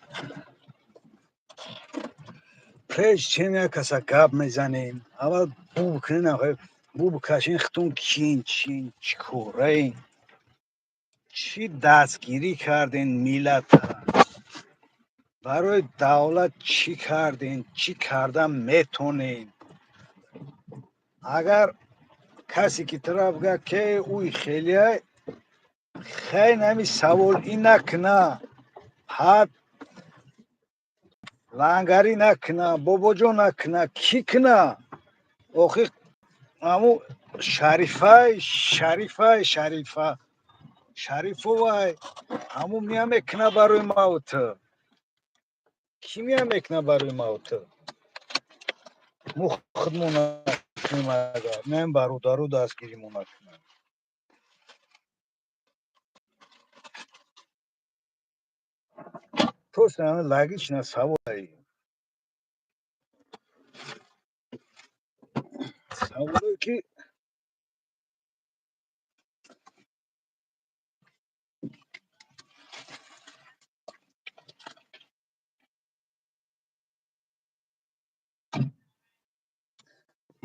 прежде чем як каса гап мезанем, аввал бу бикунен, бу бикашен, хитон кин, чин, чӣ кораен, чӣ дастгирӣ карден миллата, барои давлат чӣ карден, чӣ карда метонен. Агар касе ки тура бигӯяд, ки ӯи хелия хай, нами савол ин накуна, ҳад лангарӣ накуна, бобоҷон накуна, кӣ куна охи? Ҳаму Шарифай, Шарифай, Шарифа Шарифовай, ҳаму мия мекуна барои маву ту. Кӣ мея мекунад барои маву ту? Мо худмон накунем агар, меоем бародару дастгиримон накунанд. Просто логично саволаи. Саволое ки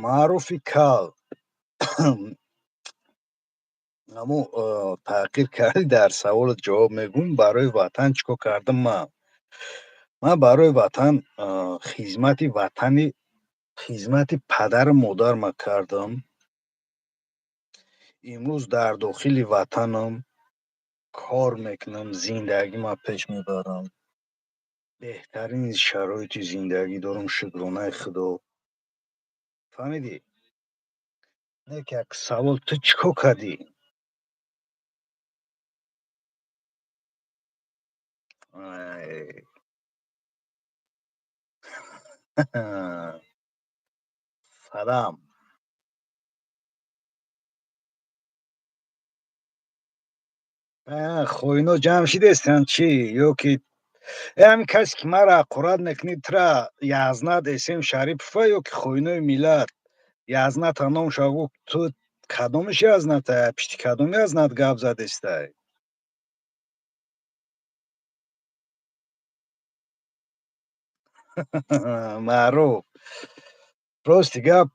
Маъруфи кал ҳамо таъқир кардӣ, дар саволат ҷавоб мегӯм. Барои ватан чӣ кор кардам ман? Ман барои ватан хизмати ватани, хизмати падару модарма кардам. Имрӯз дар дохили ватанам кор мекунам, зиндагима пеш мебарам, беҳтарин шароити зиндагӣ дорам, шукронаи Худо. Фаҳмидӣ? Не ки як савол: ту чӣ кор кардӣ? Ай. Салам. Хоино ҷамъ шидестанд чӣ? Ё ки ҳамин касе ки маро ҳақорат мекунӣ, тура Язнат Эсем Шарипова ё ки хоинои миллат Язната номша гуфт, ту кадомиш Язната, пишти кадом Язнат гап задестай? Маъруф. Рости гап,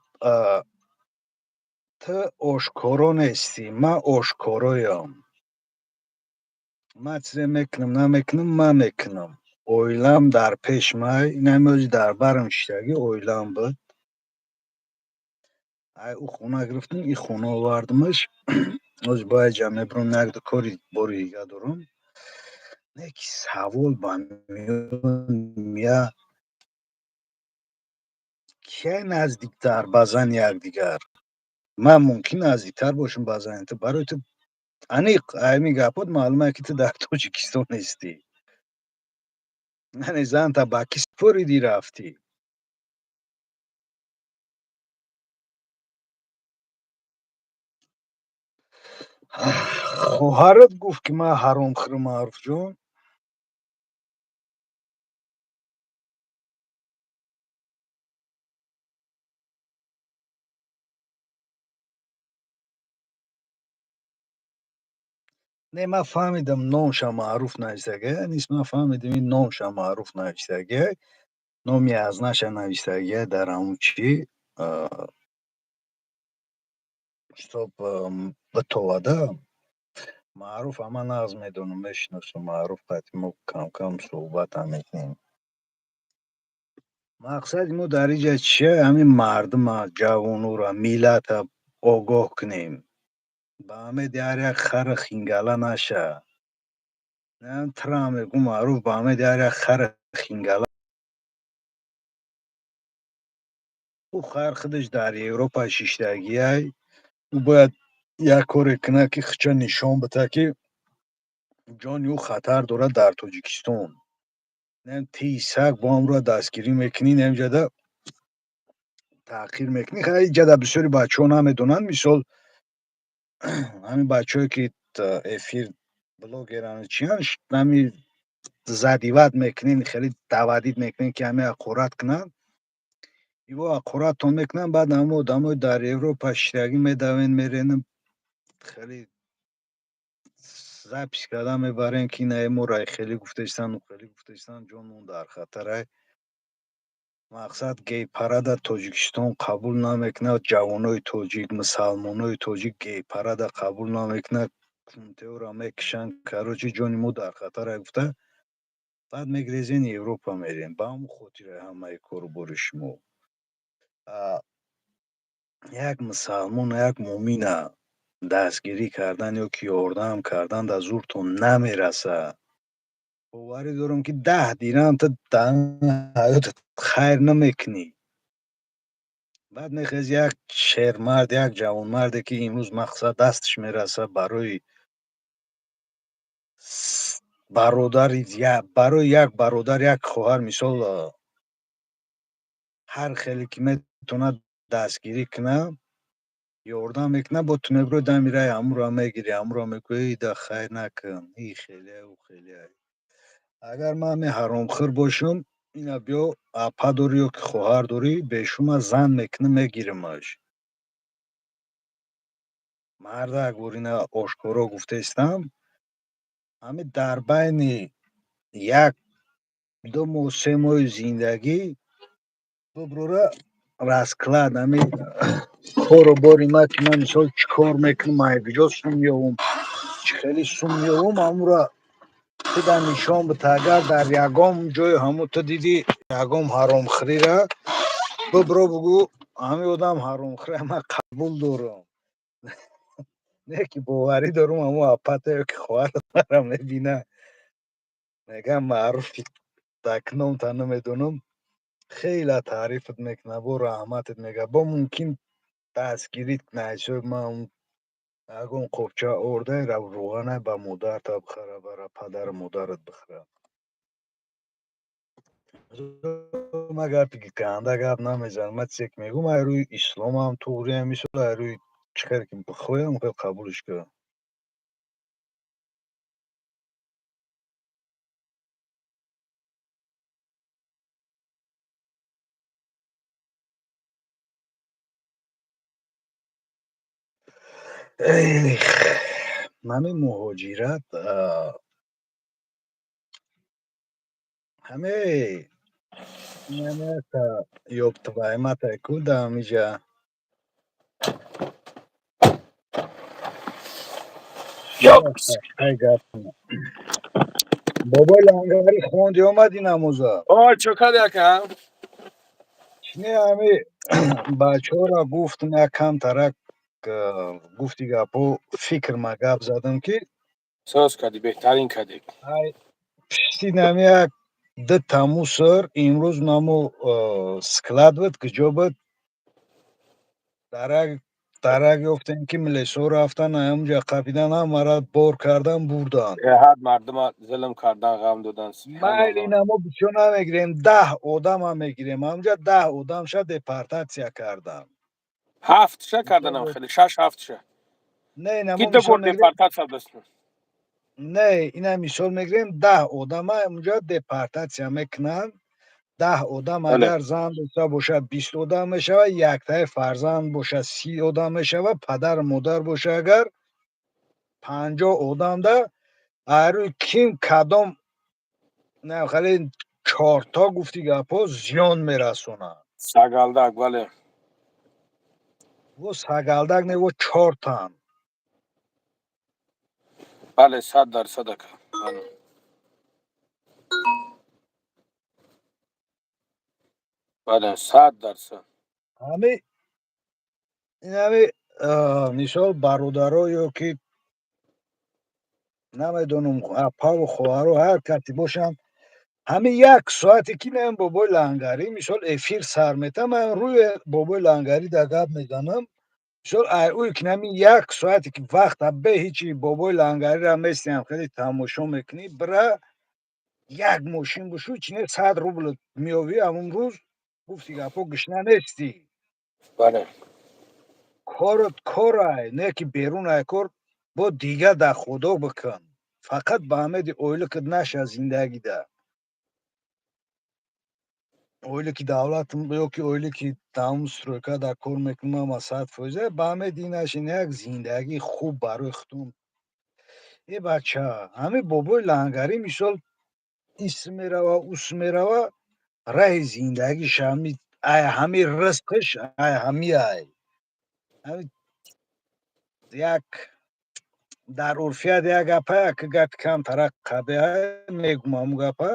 ту ошкоро нестӣ, ман ошкороям. Ман чизе мекунам, намекунам, ман мекунам. Оилам дар пеш май, инамози дар барам шиштагӣ оилам буд. Ай ӯ хона гирифтам, и хона овардамаш. Ози бояд ҷа мебурам, як ду кори бори дига дорам. Не ки савол ба миён мея: кия наздиктар ба зани якдигар? Ман мумкин наздиктар бошам ба зани ту, барои ту аниқ ҳамин гапот маълум ки ту дар Тоҷикистон нестӣ. Яъне занта ба кӣ супоридӣ рафтӣ? Хоҳарат гуфт ки ман ҳаромхӯрам, Маъруфҷон. Не, ман фаҳмидам, номша Маъруф навистагия, нист, ман фаҳмидам, ин номша Маъруф навистагия, номи азнаша навистагия дар ҳамун чӣ, чтоб битовада. Маъруф ама нағз медонам, мешиносам Маъруф, қати мо кам-кам суҳбатам мекунем. Мақсади мо дар инҷа чия? Ҳамин мардума, ҷавонура, миллата огоҳ кунем. Ба ҳамеди ҳар як хара хингала наша. Тра мегӯм, Маъруф, ба ҳамеди ҳар як хара хингала. Ӯ хар худаш дар Европа шиштагиай. Ӯ бояд як коре кунад ки худша нишон бита, ки ҷони ӯ хатар дорад дар Тоҷикистон. Тии саг бо ҳамроҳ дастгирӣ мекунӣ, инҷада таъхир мекунӣ. Хай, инҷада бисёри бачаҳо намедонанд. Мисол, ҳамин бачаҳое ки эфир блогеран, чиян, ҳами задиват мекунен, хеле давадид мекунен ки ҳами ҳақорат кунанд. Иво ҳақораттон мекунанд, баъд ҳама одамои дар Европа шиштагӣ медавен, мерен, хеле запись карда мебарем ки ина моро хеле гуфтаистанд, хеле гуфтаистанд, ҷонмон дар хатарай. Мақсад, гей-парада Тоҷикистон қабул намекунад, ҷавонои тоҷик, мусалмонои тоҷик гей-парада қабул намекунад, кунтеора мекушанд, короче, ҷони мо дар хатарай гуфта, баъд мегрезен, Европа мерем. Ба ҳамон хотире ҳамаи кору бори шумо. Як мусалмон, як мӯмина дастгирӣ кардан ё ки ёрдам кардан дар зуртон намерасад. Боварӣ дорам, ки 10 дирам ту дар ҳаётат хайр намекунӣ. Баъд мехези, як шермард, як ҷавонмарде ки имрӯз мақсад дасташ мерасад барои Бародари барои як бародар, як хоҳар, мисол, ҳар хеле ки метавонад дастгирӣ кунад, ёрдам мекунад, бо ту мебирои дами раи ҳамуро мегирӣ, ҳамуро мегӯӣ: «Ида хайр накун, и хеле, ӯ хеле». Агар ман ҳамин ҳаромхӯр бошам, ина биё, апа дорӣ ё ки хоҳар дорӣ, бешума зан мекунам, мегирамаш. Мардак бор ина ошкоро гуфтаистам, ҳамин дар байни 1-2 моҳ, 3 моҳи зиндагӣ биброра расклад, ҳамин кору бори ма, ки ман мисол чӣ кор мекунам, ай куҷо сум меёвам, чӣ хеле сум меёвам, ҳамура туда нишон бита. Агар дар ягон ҷои ҳамун ту дидӣ ягон ҳаромхӯрира, бибро бугӯ: «Ҳамин одам ҳаромхӯра, ман қабул дорам». Не ки боварӣ дорам, ҳамун апата ё ки хоҳарат мара мебина, мегӯям маъруфи дакномта намедонам, хеле таърифат мекунад, бо раҳматат мегӯяд, бо мумкин дастгирит кунад. Ҳисоби ман ягон қопча ордай равғана ба модарта бихара, бара падару модарат бихара. Ман гапи ганда гап намезанам, ман чизе ки мегӯям, ай рӯи исломам туғриам, мисол, ай рӯи чӣ хеле ки бихоҳам, хел қабулш кунам. Эх, ҳамин муҳоҷират, ҳаме ёбтвайматай ку да ҳамиҷа. Ай гап, бобои лангари, хонди омади намоза? Ой, чо кади, ака? Чине, ҳами бачаҳоро гуфтам, як камтарак гуфти гапо, фикр ма гап задам, ки Соз кади, беҳтарин кади. Ай пишти нами як ду мусор имрӯз намо склад буд, куҷо буд, дарак дарак ёфтем, ки милисо рафтан, ҳамунҷа қапидан, ҳамара бор кардан, бурдан. Беҳад мардума зулм кардан, ғам додан. Майли, намо бисёр намегирем, 10 одама мегирем, ҳамунҷа 10 одамша депортатсия кардан. Ҳафтша карданам, хеле шаш ҳафтша. Не, намо ки ду мисол бор мегирем депортатсия дастм. Не, ина мисол мегирем, 10 одама ҳамунҷа депортатсия мекунанд. 10 одам агар зан дошта бошад, 20 одам мешавад, яктаи фарзанд бошад, 30 одам мешавад, падару модар боша агар, 50 одамда айрӯи ким кадом хеле чорто гуфти гапҳо зиён мерасонад. Сагалдак, бале. Во сагалдак не, во чортан. Бале, 100% ака, бале. Бале, 100%. Ҳами инами мисол бародаро ё ки намедонам, апаву хоҳаро, ҳар касе бошанд, ҳамин як соате ки наем бобои лангарӣ, мисол, эфир сар метам, ман рӯи бобои лангарӣ да гап мезанам. Мисол, ай ӯи ки ҳамин як соате ки вақта бе ҳичи бобои лангариро местиам, хеле тамошо мекунӣ, бира як мошин бушу, чине 100 рубл меёвӣ, ҳамун рӯз гуфти гапҳо гушна нестӣ. Корот корай, не ки берун ай кор бо дига да худо бикун, фақат ба ҳамеди ойликат наша зиндагида, ойлики давлат ё ки ойлики даҳум стройка дар кор мекунам, ама 100%-а ба ҳамеди нашин, як зиндагии хуб барои худтон. Э бача, ҳамин бобои лангарӣ, мисол, ис мерава, ус мерава, раҳи зиндагиш ҳами ай, ҳами ризқиш ай ҳами ай. Як дар урфият як гапа, як гапи камтарак қабеҳа мегум, ҳамун гапа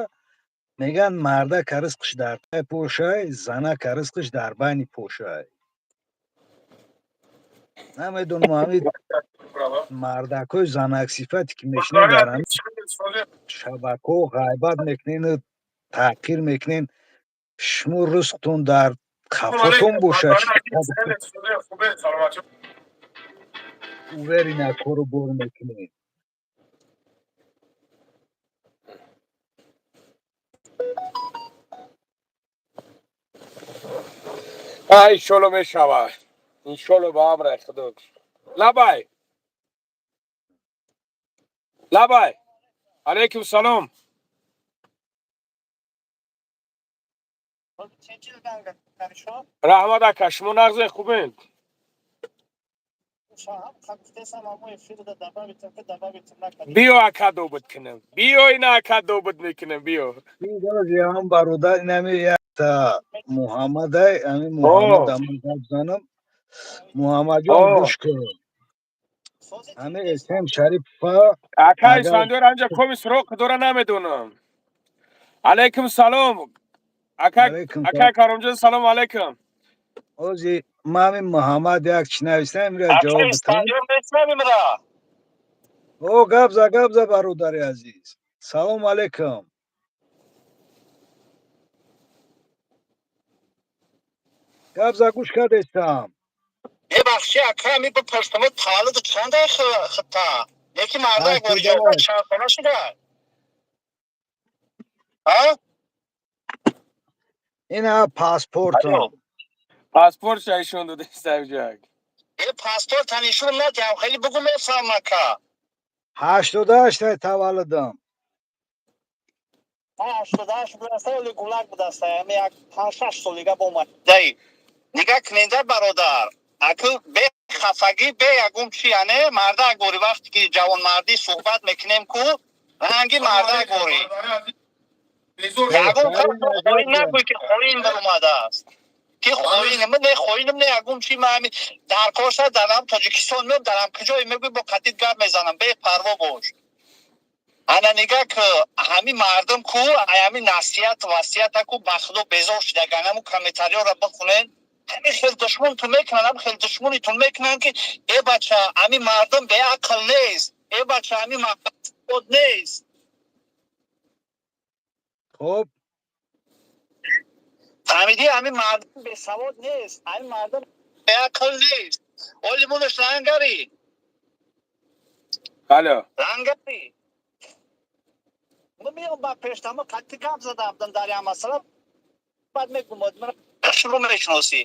мегӯянд: мардака ризқиш дар тай пошай, занака ризқиш дар байни пошай. Намедонам, ҳамин мардакҳои занаксифате ки мешинед, дар ҳамин шабакаҳо ғайбат мекунену таҳқир мекунен, шумо ризқтон дар қафотон бошад, уверена кору бор мекунед. Иншолло мешавад, иншолло, ба амраи Худо. Лабай, лабай, алайкум салом. Раҳмат, ака, шумо нағзе, хубен? Биё, ака, добуд кунем, биё, ина, ака, добуд мекунем, биё. Ҳам бародар, инами якта Муҳаммадай, ами Муҳаммад, аман гап занам. Муҳаммадҷон, гӯш кун, ами Эсем Шарипова. Ака Исфандиёр анҷа коми суроқ дора, намедонам. Алайкум салом, ака, ака Каромҷон, салом алайкум. Ози мами Муҳаммад як чӣ нависам, имра ҷавоб битам. О, гап за, гап за, бародари азиз, салом алайкум. Гап за, гӯш кардестам. Бебахши, ака, ми бипурсам, таваллуд чанда хита? Яки мардак чанд сола шуда? Ина паспортам. Паспорт шайшон дода савҷак. Э, паспорт нишон надиҳам, хеле бугу, мефаҳмам, ака. 88 таваллудам. 88 будаста, оли гулак будаста, ами як 5-6 солига бомад. Дай нигаҳ куненда, бародар, аку бе хафагӣ, бе ягон чи, яъне мардак бори, вақте ки ҷавонмардӣ суҳбат мекунем ку, ранги мардак бори, ягон хоин нагӯй, ки хоин баромадааст, ки хоинем, не хоинем, не ягон чи. Ма ами дар корша дарам Тоҷикистон меом, дарам куҷое мегӯй, бо қатит гап мезанам, бепарво бош. Ана нигаҳ ки, ҳами мардум ку, ҳами насиҳат васията ку, ба Худо безор шидаган. Ҳаму комментариёро бихонен, ҳами хел душмонтон мекунанд, ҳами хел душмонитон мекунанд, ки э бача, ҳами мардум беақл нест, э бача, ҳами мардум нест. Хуб. Фаҳмидӣ? Ҳами мардум бесавод нест, ҳами мардум беақл нест. Оли мунаш лангари. Алло. Лангари, меом ба пештама, қатъи гап зада будам дар як масъала, баъд мегум, шурӯъ мешиносӣ.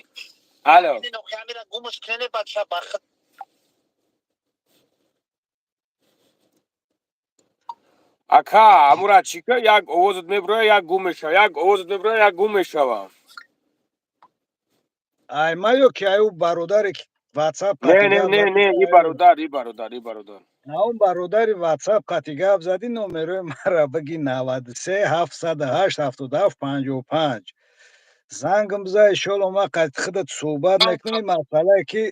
Алло. Амира гумш кунене, бача, ба Ака, амура чӣ ка, як овозат мебуроя, як гум мешава, як овозат мебуроя, як гум мешава. Ай ма ё ки ай ӯ бародаре ки ватсап? Не, не, не, не, и бародар, и бародар, и бародар. Он бародари ватсап қати гап задӣ, номерои мара биги: 93 708 77 55. Зангм биза, иншолло, ма қати худат суҳбат мекунем. Ин масъалае ки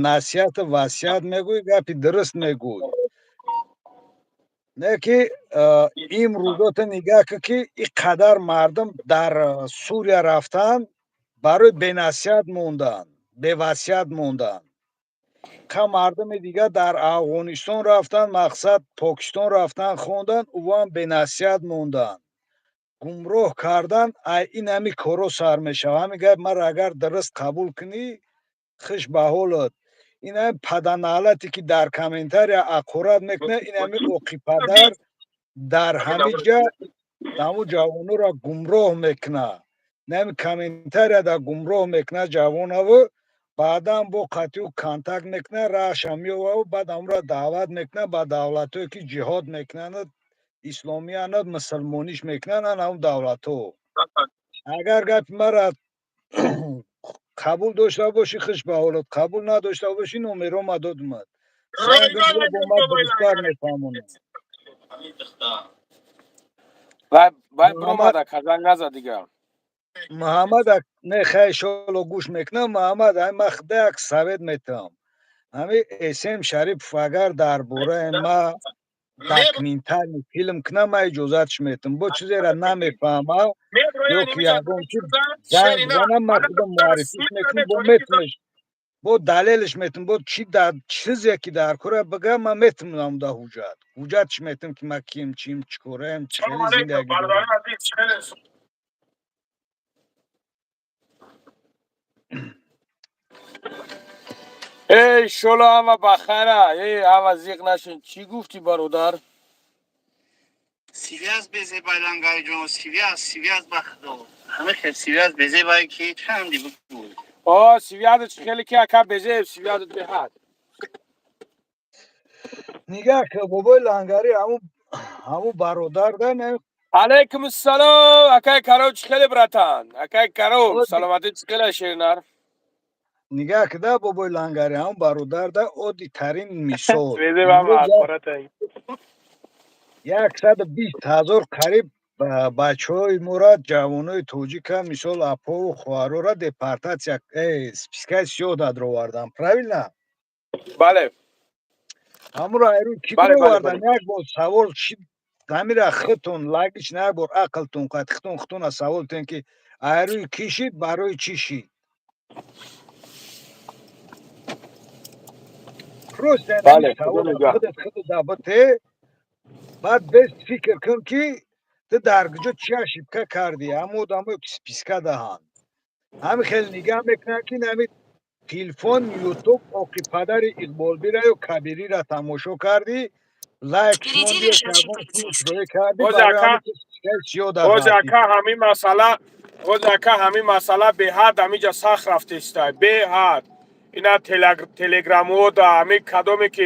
насиҳату васият мегӯӣ, гапи дуруст мегӯй, не ки имрӯзота нигаҳ кун, ки ин қадар мардум дар Сурия рафтанд, барои бенасиҳат мондан, бевасият мондан. Ка мардуми дигар дар Афғонистон рафтанд, мақсад Покистон рафтан, хондан, увам бенасиҳат монданд, гумроҳ кардан. Ай ин ҳами коро сар мешавад. Ҳамин гап маро агар дуруст қабул кунӣ, хуш ба ҳолат. Ин ҳами паданалате ки дар комментария ақорат мекунад, ин ҳами оқи падар дар ҳамин ҷа ҳамун ҷавонуро гумроҳ мекунад. Ин ҳами комментария да гумроҳ мекунад ҷавонаву, баъдан бо қатъиу контакт мекунад, раҳша меоваву, баъд ҳамонро даъват мекунад ба давлатҳое ки ҷиҳод мекунанд, исломияна, мусулмониш мекунанд, ана ҳамун давлатҳо. Агар гапи мара қабул дошта бошӣ, хуш ба ҳолат, қабул надошта бошӣ, номеро ма додумад, занг биза, бо ма дурусттар мефаҳмонам. Вай, вай биромада, занг назад дигар. Муҳаммад, не, хай, иншолло, гӯш мекунам. Муҳаммад, ай ма худа як совет метавам. Ҳами Эсем Шарипов агар дар бораи ма документальный филм кунам, ман иҷозатш метам. Бо чизеро намефаҳма ё ки ягон чи, занг бизанам, ман худам муаррифиш мекунам, бо метмеш, бо далелш метам, бо чи чизе ки дар кора бигам, ман метавонам да ҳуҷҷатш метам, ки ман ким, чим, чӣ кораем, чӣ хели зиндагӣ дорам. Эй, иншолло, ҳама бахайра. Эй, ҳама зиқ нашин. Чӣ гуфтӣ, бародар? Связь безебай, Лангариҷон, связь, связь, ба Худо, ҳама хел связь безебай, ки чанди бигӯ. О, связь хеле ки ака безеб, связь беҳад. Нигаҳ ки, бобои Лангарӣ, ҳамун бародар да не. Алейкум ассалом, акай Каром, чӣ хеле, братан? Акай Каром, саломатӣ чӣ хеле, шернар? Нигаҳ ки да, бобои Лангарӣ, ҳамун бародар да оддитарин мисол. Безеб ҳама ақоратай. 120 000 қариб бачаҳои мора, ҷавонои тоҷика, мисол апову хоҳарора депортация, спискаи сиёҳ даровардан, правильно? Бале. Ҳамуро айрӯ кӣ даровардан? Як бор савол ҳамира худтон логично, як бор ақлтон қад худтон худтона савол тен, ки айрӯи кӣ шид, барои чӣ шид? Просто худат худат бите, баъд бес фикр кун, ки ту дар куҷо чӣ ошибка кардӣ. Ҳамон одамое ки списка даҳанд, ҳами хеле нигаҳ мекунанд, ки нами телефон, ютуб, оқи падари Иқболбира ё Кабирира тамошо кардӣ, лайк кардӣ. Боз ака, ҳамин масъала, боз ака, ҳамин масъала беҳад ҳамиҷа сахт рафтеста, беҳад. Ина телеграмҳо да ҳами кадоме ки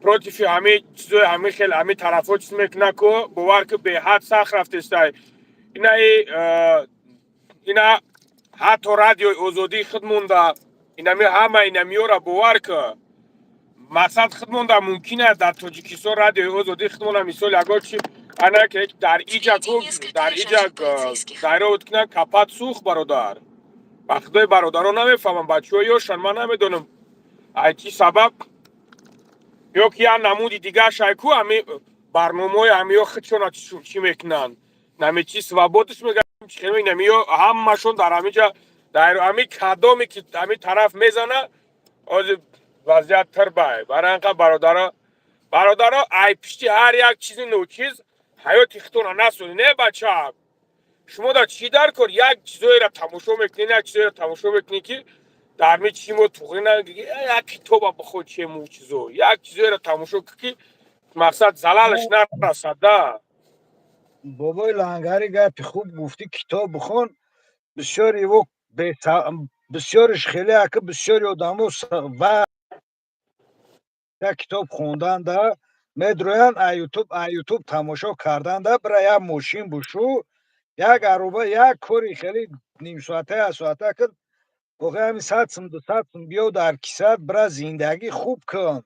против ҳами чизои ҳами хел ҳами тарафҳо чиз мекунад ку, бовар ки, беҳад сахт рафтеста. Ина ҳатто Радиои Озодии худ монда, инами ҳама инамиёра, бовар ки, мақсад худ монда мумкин аст дар Тоҷикистон Радиои Озодии худ монда, мисол, ягон чи ана ки дар иҷа ку, дар иҷа дайровот кунанд, капат сӯхт, бародар. Ба худои, бародаро, намефаҳмам, бачаҳо ёшан, ман намедонам ай чӣ сабаб ё ки як намуди дигаршай ку, ҳами барномаҳои ҳамиё худшона чӣ мекунанд, нами чи свободаш мегӯям, намиё ҳамашон дар ҳамиҷа, дар ҳами кадоме ки ҳами тараф мезана, ҳозир вазъият тирбай. Барои анқа, бародаро, бародаро, ай пишти ҳар як чизи ночиз ҳаёти худтона насонӣ. Не, бача, шумо дар чӣ дар кор? Як чизоеро тамошо мекунед, як чизоеро тамошо мекунед, ки дар ми чи мо туғри на, як китоба бихо, чему чизо, як чизоеро тамошо кун, ки мақсад залалаш нарасад да. Бобои Лангари, гапи хуб гуфтӣ, китоб бихон. Бисёр его бисёриш хеле ака, бисёри одамо ва як китоб хондан да медроянд, а ютуб тамошо кардан да. Бира як мошин бушу, як ароба, як кори хеле нимсоата, як соата кун, охи ҳами 100 сум, 200 сум биё дар кисат, бира зиндагӣ хуб кун.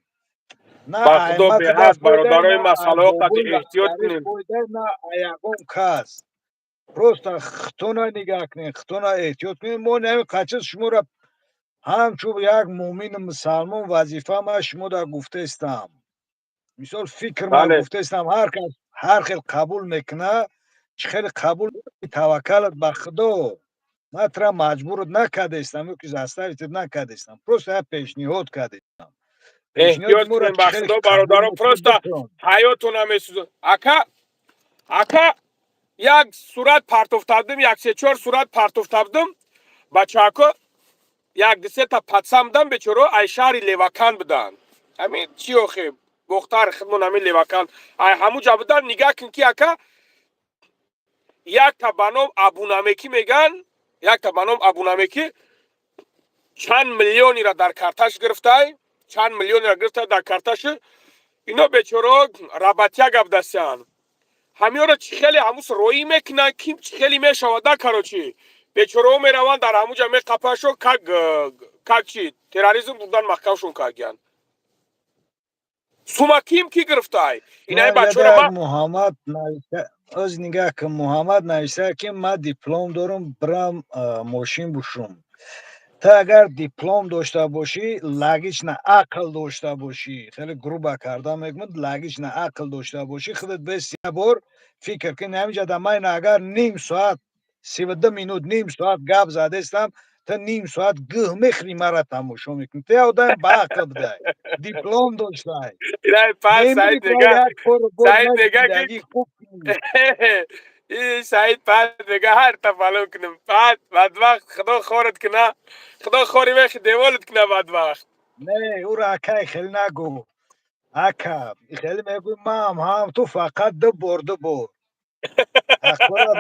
На Ба худо, беҳад, бародарои, масъалаҳо қади эҳтиёт кунем. На ягон кас, просто худтона нигаҳ кунед, худтона эҳтиёт кунед. Мо нами қачиз шуморо ҳамчун як муъмини мусалмон вазифа ма шумо да гуфтаистам, мисол, фикр ма гуфтаистам. Ҳар кас ҳар хел қабул мекунад, чӣ хеле қабул, таваккалат ба Худо. Ман тура маҷбурат накардаистам ё ки заставить накардаистам, просто як пешниҳод кардаистам. Эҳтиёт кунем, ба худо, бародаро, просто ҳаётона месӯзад. Ака, ака, як сурат партофтабдим, як се чор сурат партофтабдим, бачаҳако, як дусета пацан будам, бечоро, ай шаҳри Левакан буданд. Ҳамин чи охе, бохтар хидмон, ҳамин Левакан, ай ҳамуҷа будан. Нигаҳ кун, ки ака, якта ба ном Абунамекӣ меган, якта ба ном Абунамекӣ чанд миллионира дар карташ гирифтай, чанд миллионира гирифтай дар карташи. Ино бечорао работяга будастянд. Ҳамиёро чӣ хеле ҳамус роӣ мекунанд, ким чӣ хеле мешавада. Короче, бечорао мераванд, дар ҳамуҷа меқапашо, как чи терроризм бурдан, маҳкамшон кардиянд. Сума ким ки гирифтай инаи бачаро? Муҳаммад оз, нигаҳ кун, Муҳаммад нависа, ки ман диплом дорам, бирам мошин бушум. Ту агар диплом дошта бошӣ, логично, ақл дошта бошӣ, хеле грубо карда мегӯям, логично, ақл дошта бошӣ, худат бес як бор фикр кун. Ҳаминҷа да ман агар ним соат, 32 минут, ним соат гап задестам, ту ним соат гӯҳ мехӯри, мара тамошо мекунӣ. Ту як одами баақл будай, диплом доштай. Саид мега, ки Саид пад мега, ҳар та фалон кунам, пад бадбахт, худо хорат куна, худо хори мехи деволат куна, бадбахт. Не, ӯро, акай, хеле нагӯ, ака, хеле мегӯй, мам ҳам ту фақат ду бор, ду бор ҳақорат.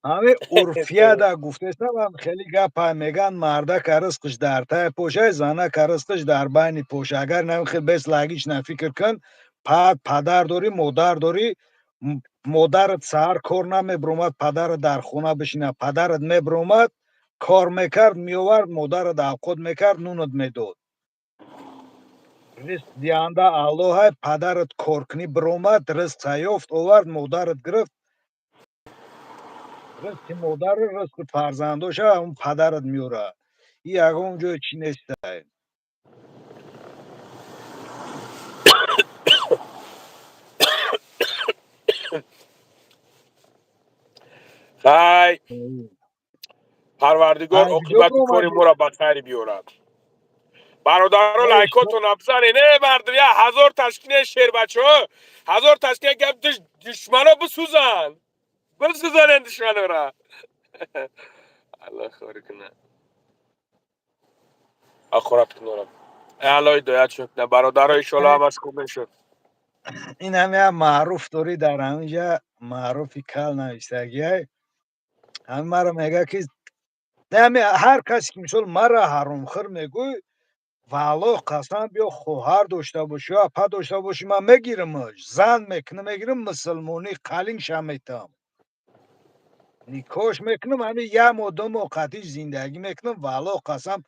Ҳами урфияда гуфтесам, хеле гапа меган: мардака ризқш дар тай пошай, занака ризқш дар байни поша. Агар хел бес логично фикр кун, падар дорӣ, модар дорӣ, модарат саҳар кор намебиромад, падарат дар хона бишина. Падарат мебиромад, кор мекард, меовард, модарат авқот мекард, нунат медод. Ризқ диҳанда Аллоҳай. Падарат коркунӣ биромад, ризқ ёфт, овард, модарат гирифт. Ризқи модару ризқи фарзандоша он падарат меорад. И ягон ҷое чӣ нестай. Хай, Парвардигор оқибати кори моро ба хайр биёрад. Бародаро, лайкотон бизанед. Не, мардум, я ҳазор ташкине, шербачаҳо, ҳазор ташкине. Гап, душмано бисӯзанд, бисӯзанед душманора. Аллоҳ хори кунад, ахорат кунорам. Аллоҳ ҳидоятшон кунад, бародаро. Иншоалло, ҳамаш хуб мешуд. Ин ҳамя маъруф дорӣ дар ҳаминҷа, маъруфи кал навистагиай. Ҳами маро мега, ки ҳар касе ки мисол мара ҳаромхӯр мегӯй, валлоҳ қасам, биё, хоҳар дошта бошӣ ё апа дошта бошӣ, ман мегирамаш, зан мекунам, мегирам, мусулмонӣ қалинша метам, никоҳш мекунам, ҳами як моҳ, 2 моҳ қатиш зиндагӣ мекунам. Валлоҳ қасам,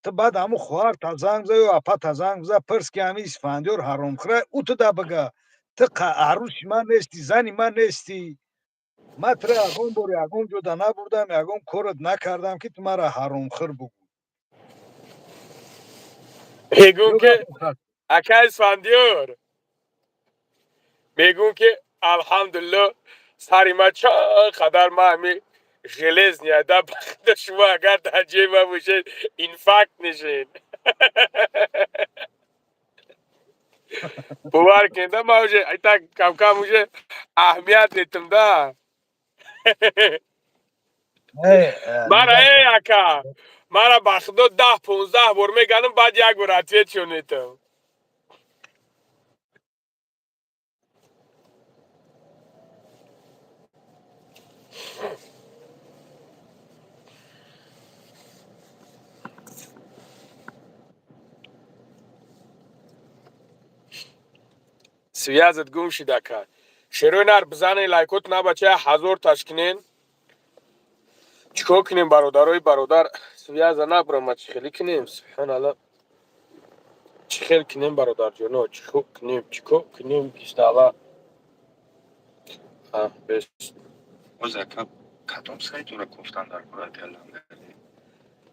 ту баъд ҳамун хоҳарта занг биза ё апата занг биза, пурс, ки ҳами Исфандиёр ҳаромхӯра. Ӯ туда бига: ту арӯси ман нестӣ, зани ман нестӣ. Ман туро ягон бор ягон ҷода набурдам, ягон корат накардам, ки ту мара ҳаромхӯр бугӯ. Мегӯм, ки ака Исфандиёр, мегӯм, ки алҳамдулилло, сари ма чанд қадар ма ҳами железный да. Бахта шумо агар дар ҷои ма бошед, инфаркт мешед. Бовар кунед, ма уже так камкам уже аҳамият метам да. Мара, э ака, мара ба худо 10-15 бор меганам, баъд як бор ответшон метам. Связат гум шид, ака. Шерои нар, бизанен лайкот на, бача, ҳазор ташкинен. Чикор кунем, бародарои бародар? Связа набурома, чӣ хеле кунем? Субҳаналло, чӣ хел кунем, бародарҷоно? Чикор кунем, чикор кунем? Киштала бес. Боз, ака, кадом сайтора кофтан дар бораи лангари?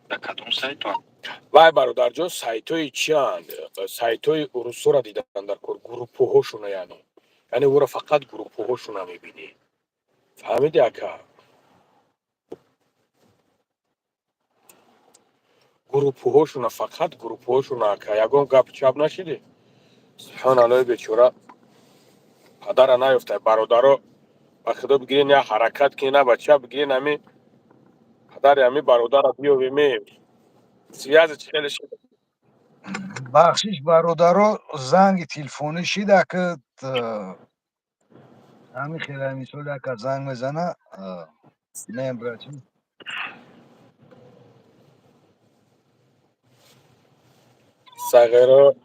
Дар кадом сайто? Вай, бародарҷон, сайтҳои чианд? Сайтҳои урусоро дидан дар кор, группуҳошуна. Яъне ӯро фақат группуҳошуна мебинӣ, фаҳмиди, ака? Группуҳошуна, фақат группуҳошуна, ака. Ягон гап чап нашидӣ? Субҳаналлои, бечора падара наёфта. Бародаро, ба худо, бигирен, як ҳаракат кунед, на бача, бигирен, ами падари ами бародара биёвем. Связи чӣ хеле шид? Бахшиш, бародаро, занги телефонӣ шида, ки ҳамин хела мисол яка занг мезана. Не, брати. Сағиро.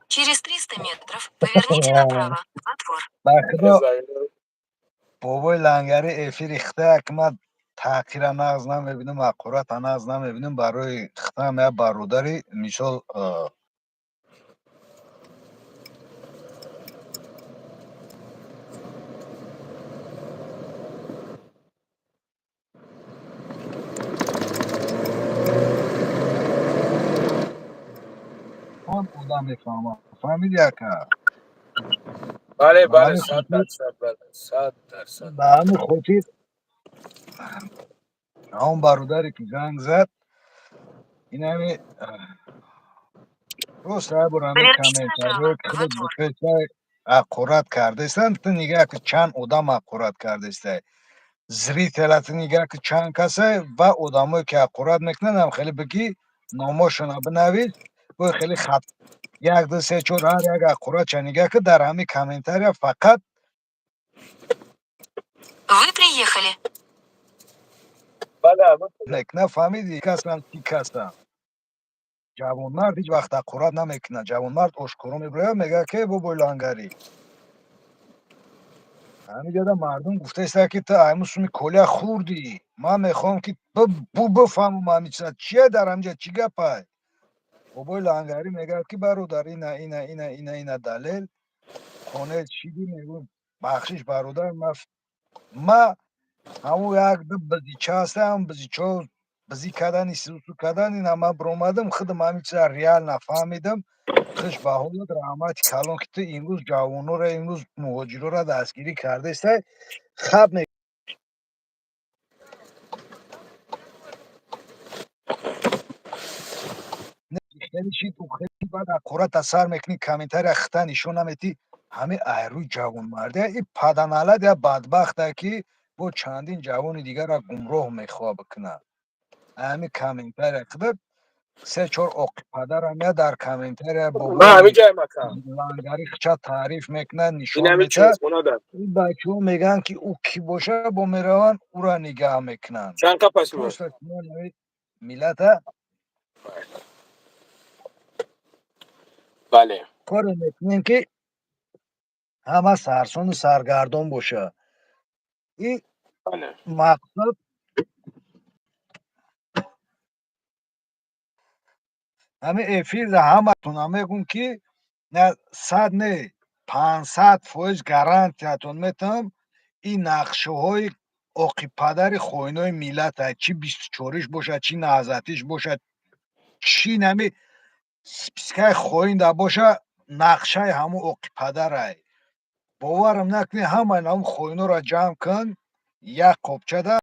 Через 300 метров поверните направо, во двор. Ба худо, бобои лангари, эфири хитая ки ман таъқира нағз намебинам, ҳақората нағз намебинам. Барои хитам як бародари мисол он одам мефаҳмам, фаҳмиди, ака? Бале. Ба Бале. ҳамин сад хотир дарсад бале, 100%. Ба ҳамин хотир он бародаре ки занг зад, инами рост як бор ҳамин Поверните направо, комментариҳое ки во худат двор. гуфтестай, ҳақорат кардестанд, ту нигаҳ ки чанд одам ҳақорат кардестай, зрителя ту нигаҳ ки чанд касай ва одамое ки ҳақорат мекунанд ҳам хеле бигӣ, номошона бинавис, бо хеле хат Як, ду, се, чор, ҳар як ҳаққурат нигаҳ ки дар ҳамин комментария фақат. Вы приехали. Мекна, фаҳмидӣ, касам ки касам. Ҷавонмард ҳеҷ вақт ҳаққурат намекунад. Ҷавонмард ошкоро мебирояд, мегӯяд, ки бобои лангарӣ, ҳамиҷода мардум гуфтаиста, ки ту айму суми колия хӯрдӣ. Ман мехоҳам, ки бифаҳмам, ҳамин чиза чия, дар ҳамиҷа чӣ гапай. Бобои лангарӣ мегӯяд, ки бародар, ина, ина, ина, ина, ина далел. Қонеъ шидӣ, мегӯ бахшиш, бародар. Ма ҳамун як ду бизича ҳастам, бизичо бизӣ кардани, сусу кардани, ина ман биромадам, худам ҳамин чиза реально фаҳмидам. Хуш ба ҳолат, раҳмати калон, ки ту имрӯз ҷавонора, имрӯз муҳоҷирора дастгирӣ кардестай. Хаб хеле шид, хеле баъд ҳақората сар мекунӣ, комментария хита нишон наметӣ. Ҳамин айрӯи ҷавонмардия и паданалад я бадбахта, ки бо чандин ҷавони дигарро гумроҳ мехоҳад бикунад. Ҳамин комментария хида се чор оқи падарам я дар комментария боболангари хича таъриф мекунад, нишон метиҳад. Ин бачаҳо мегӯянд, ки ӯ кӣ боша, бо мераванд, ӯра нигаҳ мекунанд. Миллата Бале. Коре мекунем, ки ҳама сарсону саргардон боша. И мақсад ҳамин эфирда ҳаматона мегӯм, ки 100 не, 500% гарантиятон метавам, ин нақшаҳои оқипадари хоинои миллата, чӣ 24-иш бошад, чӣ наҳзатиш бошад, чӣ нами спискаи хоинда боша, нақшаи ҳамун оқипадарай. Боварам накунед, ҳамаи ҳамун хоиноро ҷамъ кун як қопчада,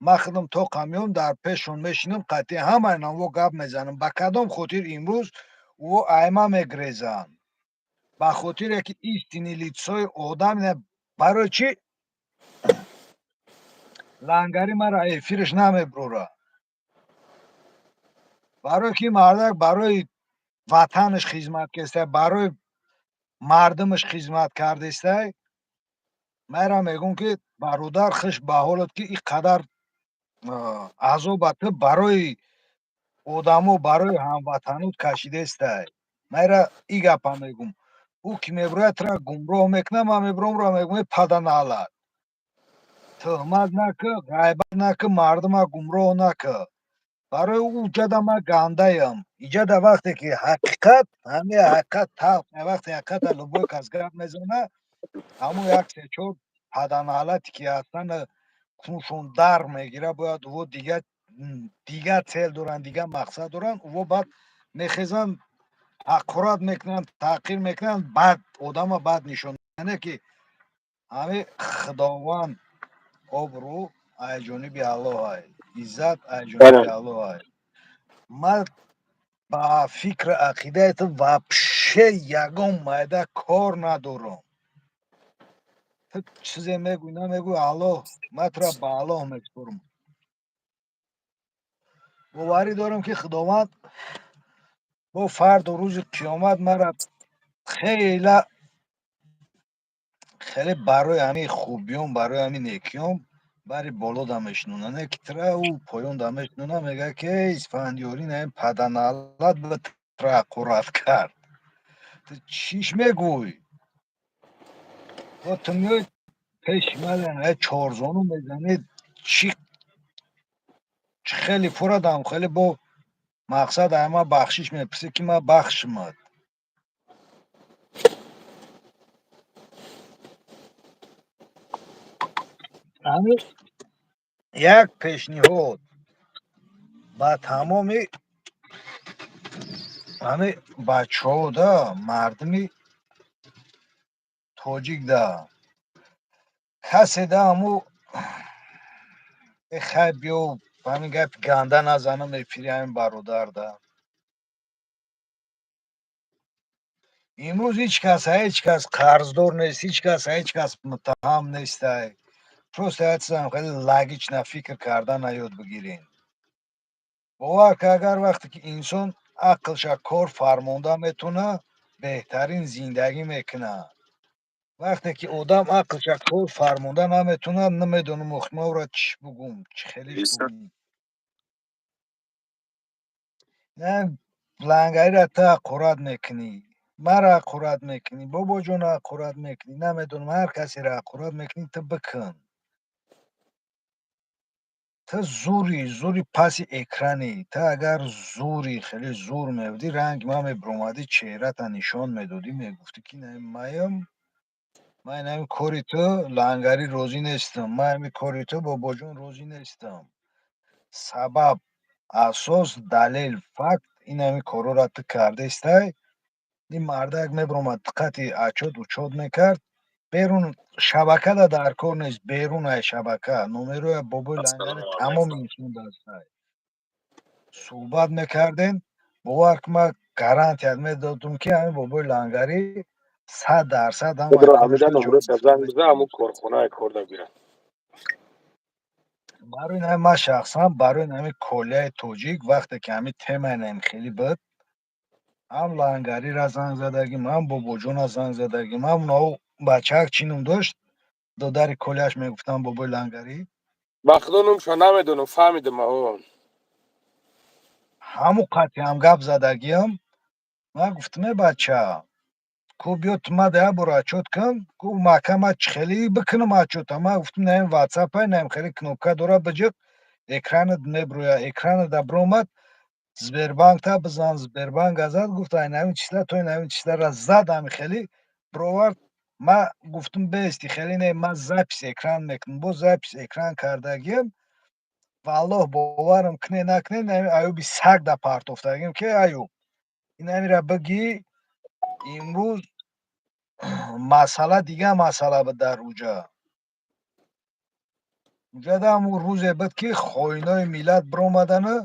ман худам то қамиём дар пешшон мешинам, қатъи ҳамаи намво гап мезанам. Ба кадом хотир имрӯз ӯ айма мегрезанд? Ба хотире ки истинный лицои одам. Барои чӣ лангари мара эфирш намебурора? Барое ки мардак барои ватанаш хизмат кардааст, барои мардумаш хизмат кардестай. Майра мегӯм, ки бародар, хуш ба ҳолат, ки ин қадар азоба ту барои одамо, барои ҳамватанот кашидестай. Майра и гапа мегӯм: ӯ ки мебирояд, тура гумроҳ мекунад, ман мебиром, ра мегӯм: паданалат, тӯҳмат накӣ, ғайбат накӣ, мардума гумроҳ накӣ. Барои ӯ ҷада ман гандаям. Иҷада вақте ки ҳақиқат, ҳамин ҳақиқат талх, вақте ҳақиқата любой кас гап мезана, ҳамун як се чор паданалате ки ҳастанд, куншон дар мегирад. Бояд ӯ дигар цель доранд, дигар мақсад доранд. Ӯ баъд мехезанд, ҳақорат мекунанд, таҳқир мекунанд, баъд одама бад нишон. Яъне ки ҳамин Худованд, обрӯ ай ҷониби Аллоҳ ай, иззат ай ҷониби Аллоҳ ай. Ман ба фикри ақидаи ту вообще ягон майда кор надорам. Ту чизе мегӯй, намегӯй, Аллоҳ, ман тура ба Аллоҳ месупорам. Боварӣ дорам, ки Худованд бо фарду рӯзи қиёмат мара хела хеле барои ҳамин хубиём, барои ҳамин некиём бари боло да мешинона, не ки тра ӯ поён да мешинона. Мегӯяд, ки эй Исфандиёрӣ, на ин паданалат ба тра ҳақорат кард, ту чиш мегӯй? Ту меои пеши ман, чорзону мезанӣ, чӣ хеле фурадам, хеле бо мақсад ама бахшиш мепурсӣ, ки ман бахшимад. Ҳамин як пешниҳод ба тамоми ҳамин бачаҳо да, мардуми тоҷик да, касе да ҳаму хай биё, ҳамин гапи ганда назанам эфири ҳамин бародар да. Имрӯз ҳеҷ кас ҳеҷ кас қарздор нест, ҳеҷ кас ҳеҷ кас муттаҳам нестай. Просто як чизам хеле логично фикр кардана ёд бигирем. Бовар ки, агар вақте ки инсон ақлша кор фармонда метавона. Беҳтарин зиндагӣ мекунад. Вақте ки одам ақлша кор фармонда наметавонад, намедонам охи ма ӯро чӣ бугум, чӣ хелиш бугум. На, лангариро ту ҳақорат мекунӣ, маро ҳақорат мекунӣ, бобоҷонро ҳақорат мекунӣ, намедонам, ҳар касеро ҳақорат мекунӣ, ту бикун. Ту зури, зури паси экранӣ. Ту агар зури, хеле зур мебудӣ, ранги ман мебиромадӣ, чеҳрата нишон медодӣ, мегуфтӣ, ки на маям, ман инами кори ту лангарӣ розӣ нестам, ман ами кори ту бобоҷон розӣ нестам. Сабаб, асос, далел, факт инами корора ту кардестай. Ин мардак мебиромад, диққати отчёт учёт мекард. Берун шабакада дар кор нест, берун ай шабака номероя бобои лангари тамоми инсон дастай. Суҳбат мекардем, бовар кун, ман гарантият медодум, ки ҳамин бобои лангарӣ 100% ҳама ҳамида корашро номероша ҷо занг биза, ҳамун корхонаи корда бирад. Барои ҳамин ман шахсан барои ҳамин колияи тоҷик, вақте ки ҳамин темаи наим хеле буд, ҳам лангарира занг задагим, ҳам бобоҷона занг задагим, ҳам нав бачаак чӣ ном дошт, додари колияш мегуфтам бобои лангарӣ. Ба худо, номшо намедонам, фаҳмидам ао. Ҳамун қатъи ҳам гап задагиам. Ман гуфтам: «Э, бача, ку биё, ту ма да як бор отчёт кун». Ку маҳкама чӣ хеле бикунам отчёта? Ман гуфтам: «Наим ватсапай, наим хеле кнопка дора, биҷиқ, экранат меброя». Экранада биромад, Сбербанкта бизан. Сбербанка зад, гуфт: «Ай навин числа то инавин числара». Зад, ами хеле бировард. Ман гуфтам: «Бести, хеле не, ман запись экран мекунам». Бо запись экран кардагиам, валлоҳ, боварам куне накуне, нами аюби саг да партофтагим, ки аюб, инамира бигӣ. Имрӯз масъала дигар масъала буд. Дар уҷа ҳамун рӯзе буд, ки хоинои миллат биромадану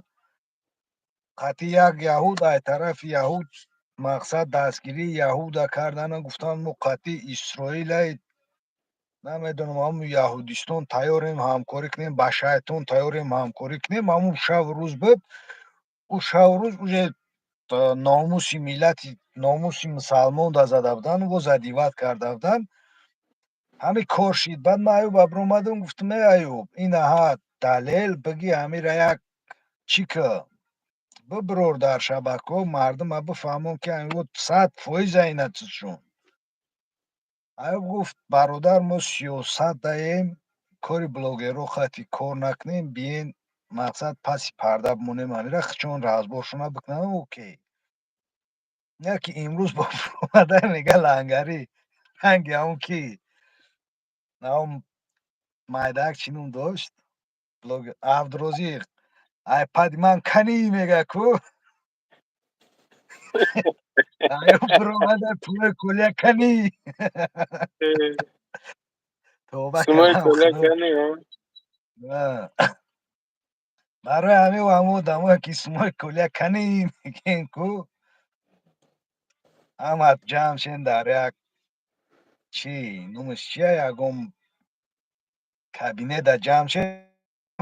қатъи як яҳуд, ай тарафи яҳуд, мақсад дастгирии яҳуда кардану гуфтанд: «Мо қатъи Исроилай, намедонам, ҳамун яҳудистон тайёрем ҳамкорӣ кунем, ба шайтон тайёрем ҳамкорӣ кунем». Ҳамун шаву рӯз буд. Ӯ шаву рӯз уже номуси миллати, номуси мусалмон да зада буданд, во задевать карда буданд. Ҳамин кор шид. Баъд ман аюба биромадам, гуфтам: «Э, Аюб, инаҳа далел, бигӣ, ҳамира як чӣ ки бибирор дар шабакаҳо, мардума бифаҳмон, ки ҳамин 100% ина чизшон». Аюб гуфт: «Бародар, мо сиёсат даем, кори блогерҳо хати кор накунем, биен, мақсад паси парда бимонем, ҳамира чон разборшона бикунам, окей». Не ки имрӯз бо омада мега лангарӣ ранги ҳамун ки ҳамун майдаак чӣ ном дошт, блогер Абдурозиқ, айпади ман канӣ, мега ку аюб биромада, пули кулия канӣ. Тавба Сумои кардам. кулия Худо кани. Барои ҳамин ҳамун одамое ки сумои кулия канӣ мегӯем ку, ҳама ҷамъ шен дар як чӣ номаш чия, ягон кабинета ҷамъ шен,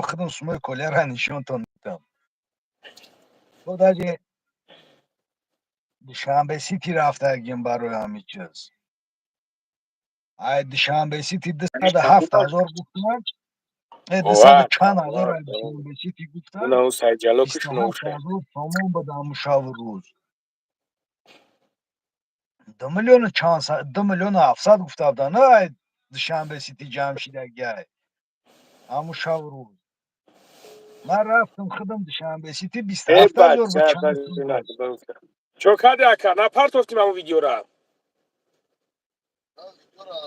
худам сумои кулияро нишонтон медиҳам. То даже Душанбе Сити рафтагим барои ҳамин чиз. Ай Душанбе Сити 207 000 гуфтанд, дусаду чанд ҳазор ай Душанбе Сити гуфтанд. Уна сайҷало бисту кушна ҳафт ҳазор сомон буд ҳамун шаву рӯз. 2 миллиону чанд, 2 миллиону 700 гуфта буданд, ай Душанбе Сити ҷамъ шидагиай ҳамун шаву рӯз. Ман рафтам худам Душанбе Сити, бисту Э ҳафт ҳазор буд. Бача. Чанд сум буд? Чо кади, ака, напартофтим ҳамун видеора? Видеора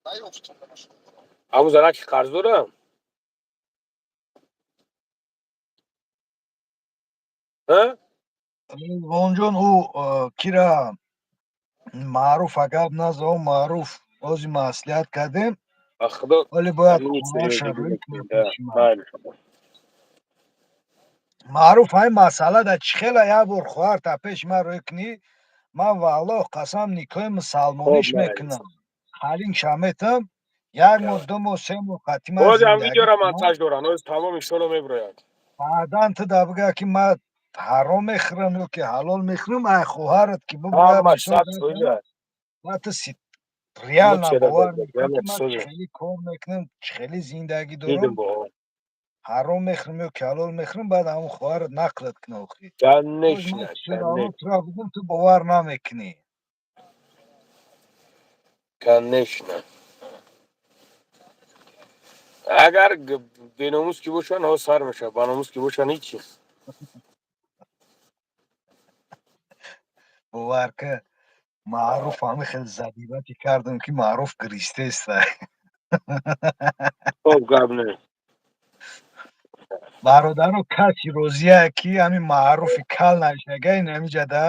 наёфтум. Ҳамун занаки қарз дорам. Ривонҷон, ӯ кира Маъруф гап наза, Маъруф ози маслиҳат кардем. Ба худо. Вале бояд ҳамин хоҳар сериёзӣ шароит мекунем. мепӯшимад. Майли. Маъруф, ҳамин масъала да чӣ хела як бор хоҳар та пеши ман рӯй кунӣ, ман валлоҳ қасам, никоҳи Хоб мусалмониш майли. мекунам, ҳалинша метам, як моҳ, 2 моҳ, 3 моҳ қатъи ман Боз ҳам зиндагӣ видеора кунам. монтаж дорам, оз тамоми иншолло мебирояд. Баъдан ту да бигӯя, ки ман Ҳаром мехӯрам ё ки ҳалол мехӯрам, ай хоҳарат ки бибурад, Ҳамаш мисол 100 гап фоиз. занам, ма ту реально Чера бовар дада, мекунӣ, ки ганак ман соза. чӣ хеле кор мекунам, чӣ хеле зиндагӣ Дидим дорам, бо. ҳаром мехӯрам ё ки ҳалол мехӯрам, баъд ҳамон хоҳарат нақлат кунад охӣ. Боз ман Конечно, всё равно конечно. тура бигӯм, ту бовар намекунӣ. Конечно. Агар беномус ки бошанд, ҳо сар мешавад, баномус ки бошанд, ҳичи. Бовар ка, Маъруф ҳами хел забивати кардам, ки Маъруф гиристеста. Хоб, гап не. Бародаро, каси розия, ки ҳами Маъруфи кал навиштага ин ҳамиҷада,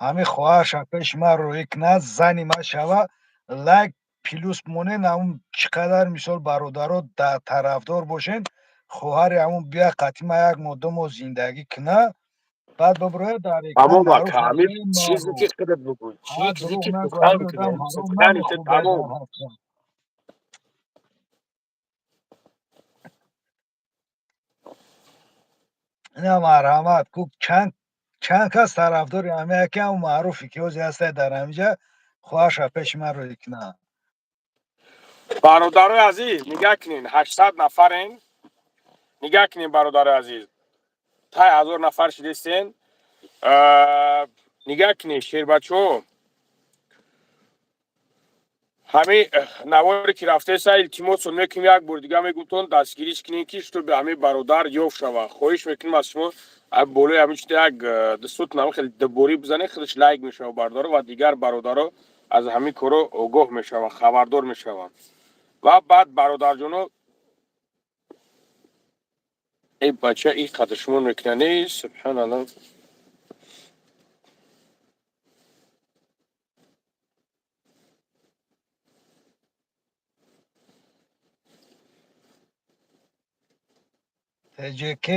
ҳами хоҳарша пеши ман роҳӣ кунад, зани ма шава, лайк плюс монен. Ҳамун чӣ қадар мисол бародаро тарафдор бошен, хоҳари ҳамун бия қатъи ма як моҳ, 2 моҳ зиндагӣ куна, баъд бибирояд дар экран. Тамом, Маъруф ака, ҳамин навиштаи чизе ки Маъруф худат бигӯ, ҳа чизе дурӯғ ки нагӯ, сухан ҳамин одам кунем, ҳаром сухани ту намехӯрда тамом. дар ҳаққа. Ина марҳамат ку, чанд кас тарафдори ҳами яке ҳам Маъруфе, ки ҳозир ҳастай дар ҳамиҷа, хоҳарша пеши ман рӯй кунад. Бародарои азиз, нигаҳ кунед, 800 нафарен. Нигаҳ кунед, бародарои азиз, тай 1000 нафар шидестен. Нигаҳ кунед, шербачаҳо, ҳамин наворе ки рафтеса, илтимосон мекунем, як бор дига мегӯтон, дастгириш кунед, ки чтобы ҳамин бародар ёфт шава. Хоҳиш мекунем аз шумо, болои ҳамин чита як дустот нам хеле дуборӣ бизанед, худаш лайк мешава, бародаро, ва дигар бародаро аз ҳамин коро огоҳ мешаванд, хабардор мешаванд. Ва баъд, бародарҷоно, эй бача, ин қадр шумо мекунад, не, субҳаналло. ТЖК,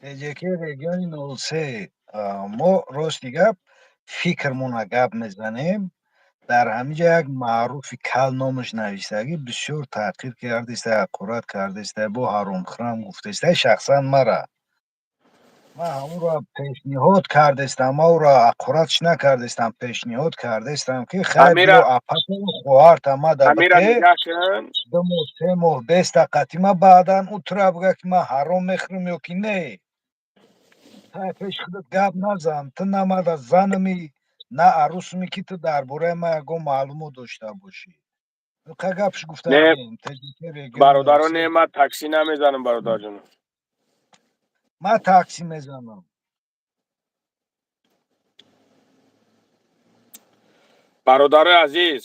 ТЖК региони 03. Мо рости гап, фикрмона гап мезанем. Дар ҳамиҷа як Маъруфи кал номаш навиштагӣ, бисёр таъқиб кардеста, ҳақорат кардеста, бо ҳаромхӯрам гуфтеста шахсан мара. Ман ҳамонро пешниҳод кардестам, ман ӯро ҳақоратш накардестам, пешниҳод кардестам, ки хайр, Амира биё апату хоҳарта ма да Амира бите, нигаҳ кун. 2 моҳ, 3 моҳ беста қатима, баъдан ӯ тура бигӯяд, ки ман ҳаром мехӯрам ё ки не. Тай пеши худат гап назан, ту на мада занами, на арӯсми, ки ту дар бораи ман ягон маълумот дошта бошӣ. Қа гапш Не, гуфтагем, ТЖК региони бародаро, 03. Не, ман такси намезанам, бародарҷоно. Ман такси мезанам. Бародарои азиз,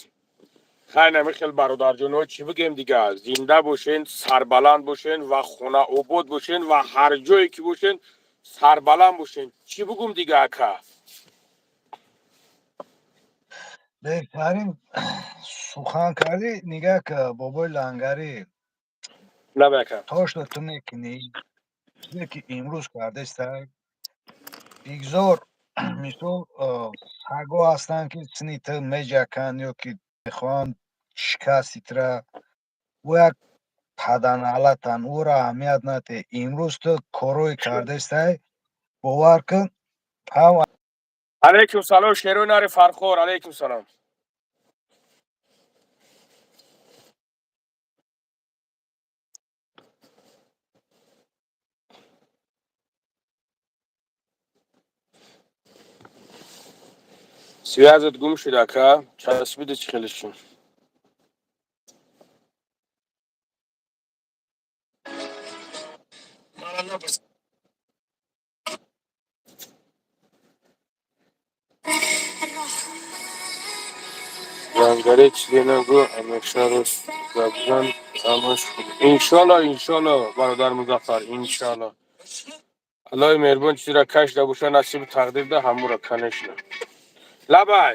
хайр, намихел, бародарҷоно, чӣ бигем дига? Зинда бошен, сарбаланд бошен ва хонаобод бошен ва ҳар ҷое ки бошен, сарбаланд бошен. Чӣ бугум дига, ака? Беҳтарин сухан кардӣ. Нигаҳ ка, бобои Лангарӣ. Лаб, ака. То что ту мекунӣ, чизе ки имрӯз кардестай, бигзор мисол саго ҳастанд, ки сини ту меҷаканд ё ки мехоҳанд шикасти тура, ӯ як паданалатан, ӯро аҳамият надиҳ. Имрӯз ту корое кардестай, бовар кун, ҳам Алайкум салом, шерои нари Фархор, алайкум салом. Связат гум шуд, ака, часпида, чӣ хеле шуд? Лангаре, чизе нагӯ, ҳамеша рост гап зан, ҳамаш хуб, иншолло. Иншолло, бародар Музаффар, иншолло. Аллоҳи меҳрубон чизеро кашида боша, насибу тақдир да ҳамура, конечно. Лабай,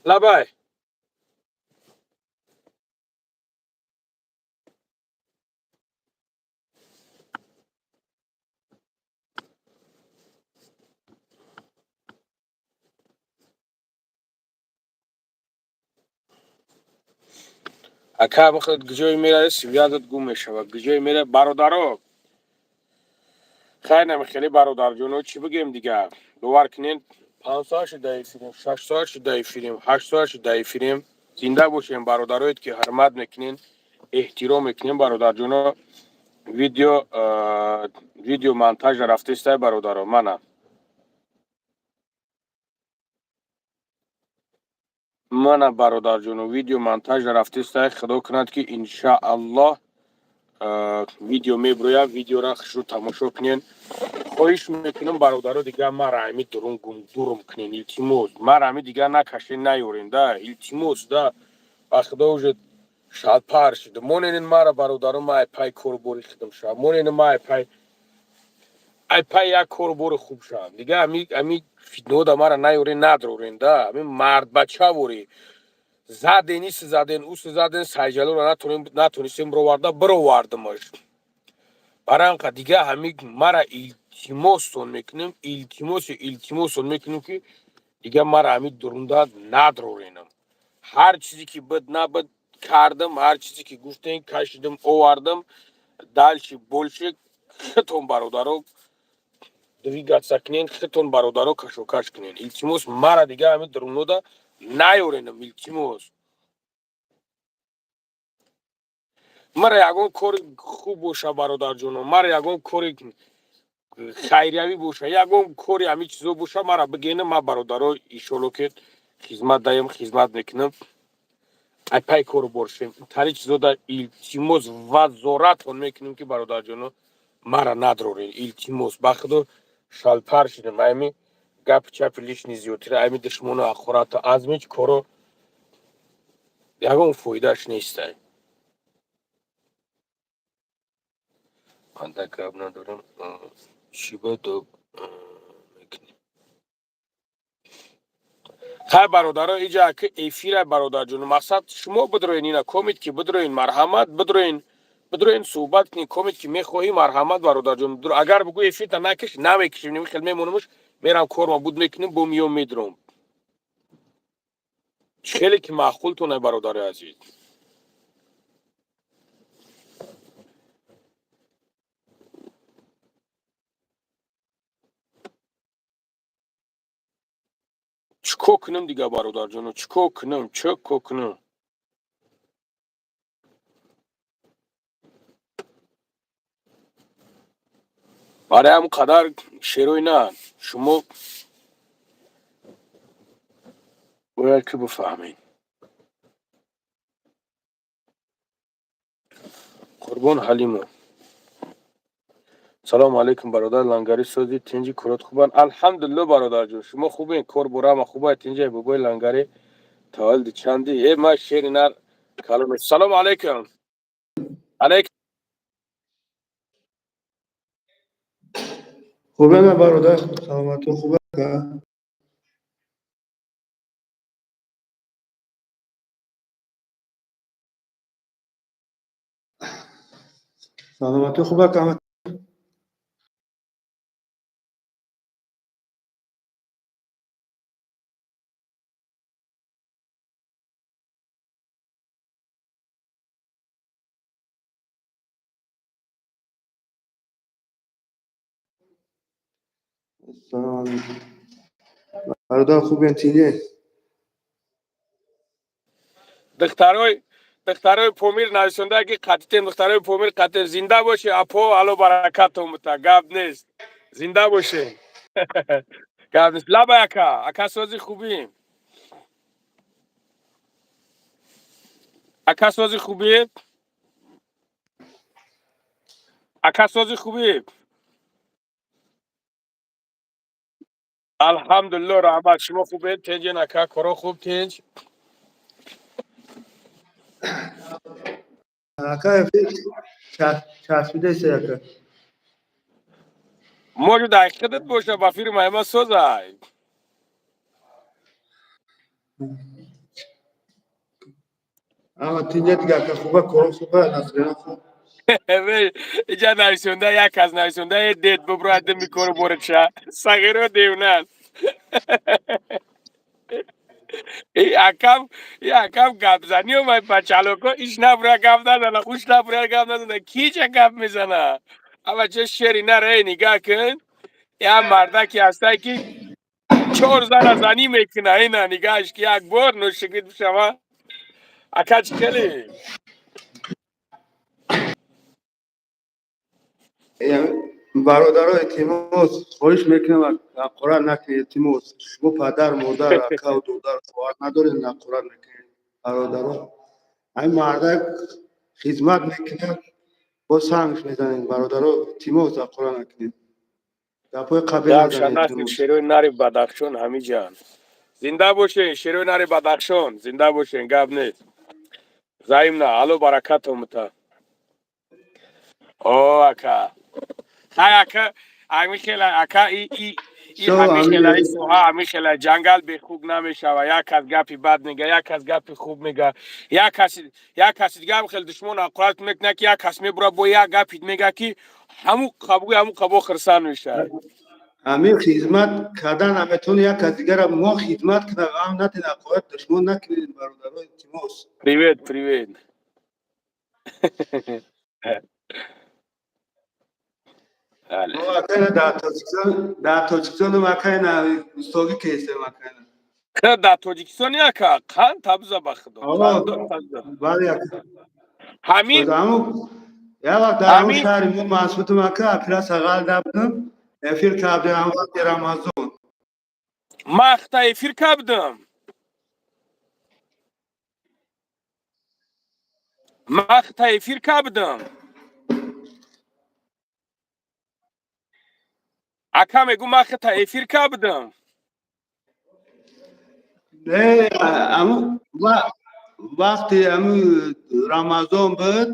лабай. Ака, биход гиҷое меравӣ, связат гум мешавад. Гиҷое мера, бародаро. Хайр, намехеле, бародарҷоно, чӣ бигем дигар? Бовар кунед, 5 соат шуда эфирем, 6 соат шуда эфирем, 8 соат шуда эфирем. Зинда бошем, бародароед, ки ҳурмат мекунен, эҳтиром мекунем, бародарҷоно. Видео монтажа рафтестай, бародаро, мана. Мана, бародарҷоно, видео монтажа рафтестай. Худо кунад, ки иншааллоҳ видео меброяд. Видеора хушрӯ тамошо кунен. Хоҳиш мекунам, бародаро, дигар мара ами дурум дурум кунен, илтимос. Мара ами дигар накашен, наёрен да, илтимос да. Ба худо, уже шалпар шуда. Моненин мара, бародаро, ма ай пай корубори худам шавам. Моненин ма ай пай як корубори хуб шавам. Дигар ами фитнода мара наёрен, надрорен да. Ами мардбачаворӣ заден, иси заден, уси заден, Сайҷалоро натонистем бироварда, бировардимаш. Барои ҳамқа дига ҳами мара илтимостон мекунем, илтимоси илтимостон мекунем, ки дига мара ҳами дурунда надроренам. Ҳар чизе ки буд набуд кардам, ҳар чизе ки гуфтем, кашидам, овардам. Дальше больше хитон, бародаро, двигаться кунен, хитон, бародаро, кашокаш кунен. Илтимос, мара дига ҳами дурунода наёренам, илтимос. Мара ягон кори хуб боша, бародарҷоно, мара ягон кори хайриявӣ боша, ягон кори ҳамин чизо боша, мара бигена. Ма, бародаро, иншолло, ки хизмат даем, хизмат мекунам. Ай пай кору боршем. Тари чизода илтимос ва зоратон мекунем, ки, бародарҷоно, мара надрорен, илтимос. Ба худо, шалпар шидам айми гапи чапи лишний зиёдтира, айми душмону ахората. Аз меч коро ягон фоидааш нестай. Анда гап надорам. Чӣ ба доб мекунем? Хай, бародаро, иҷа ки эфира, бародарҷоно, мақсад шумо бидроен, ина комит ки бидроен, марҳамат, бидроен, бидроен, суҳбат кунед. Комит ки мехоҳӣ, марҳамат, бародарҷон. Агар бугӯ эфирта накиш, намекишем, хел мемонамш, мерам, корма буд мекунем, бо миём, медуром. Хеле ки маъқултон, бародари азиз. Чӣ кор кунам дига, бародарҷоно, чӣ кор кунам, чӣ кор кунам? Барои ҳам қадар шерои на шумо бояд ки бифаҳмед. Қурбон Ҳалимов, салому алайкум, бародар Лангари, сози, тинҷи, корот хубанд? Алҳамдулилло, бародарҷон, шумо хубен? Кор борама хуба, тинҷай. Бобои Лангари, таваллуди чанди? Э, ма шери нар калом. Салому алайкум, алайкум. Хубе, бародар, саломатӣ хубе? Саломатӣ хубе? Салом алейкум. Бародар, хубен, тинҷе? Духтарои Помир нависонда, ки қатитем, духтарои Помир қатитем. Зинда боше, апо, ало баракатон бута. Гап нест, зинда боше, гап нест. Лаба, ака, ака, сози, хубӣ? Ака, сози, хубӣ? Ака, сози, хубӣ? Алҳамдулилло, раҳмат. Шумо хубед, тинҷен, ака? Коро хуб, тинҷ? Ака, часпидаиста, ака. Может, ай худат боша, ба фирма ма созай. Ама тинҷа дига, ака, хуба, коро хуба, насрина хуб? Иҷа нависонда, як аз нависонда: «Э, дед, бубро, дими кору борича сағиро девнас». И акам, и акам гапзанӣ омад, бачалоко иш набура гап назана, хуш набура гап назана, кича гап мезана. Ама ча шери наре, нигаҳ кун. Я мардаки ҳастай, ки чор зана занӣ мекуна, ина нигаҳш ки як бор ношигирд бишава. Ака, чӣ хеле? Бародаро, илтимос, хоҳиш мекунам, ҳақорат накунед, илтимос. Шумо падар, модар, акаву додар, хоҳар надоред, ҳақорат мекунед, бародаро. Ҳамин мардак хизмат мекунад, бо сангш мезанед, бародаро, илтимос, ҳақорат накунед, гапҳои қабеҳ назанед, илтимос. Шерои нари Бадахшон ҳамиҷан. Зинда бошен, шерои нари Бадахшон, зинда бошен, гап нест. Взаимно, алло баракатон бута. О, ака. Хай, ака, ами хела, ака, и ҳами хела соҳа, ҳами хела ҷангал бехуб намешава. Як кас гапи бад мега, як кас гапи хуб мега, як каси дига ҳам хеле душмон ҳақорат мекунад, ки як кас мебура, бо як гапи мега, ки ҳамун қабгӯи ҳамун қабо хирсанд мешавад. Ҳамин хизмат кардан наметавонӣ, як кас дигара мо хизмат кунад, ғам натен, ҳақорат душмон накунед, бародаро, илтимос. Привет, привет. Акайна дар Тоҷикистонам, акайна, устогӣ кестем, акайна. Дар Тоҷикистони, ака, қанд табза, ба худо. Бале. Ҳамин. Як вақт дар ҳамун шаҳри мо масбутам, ака, апира сағал дабудам, эфир кардем ҳам вақти Рамазон. Махта эфир кардам. Махта эфир кардам. Ака, мегӯ, махта эфир кардам. Не, аму вақти аму Рамазон буд,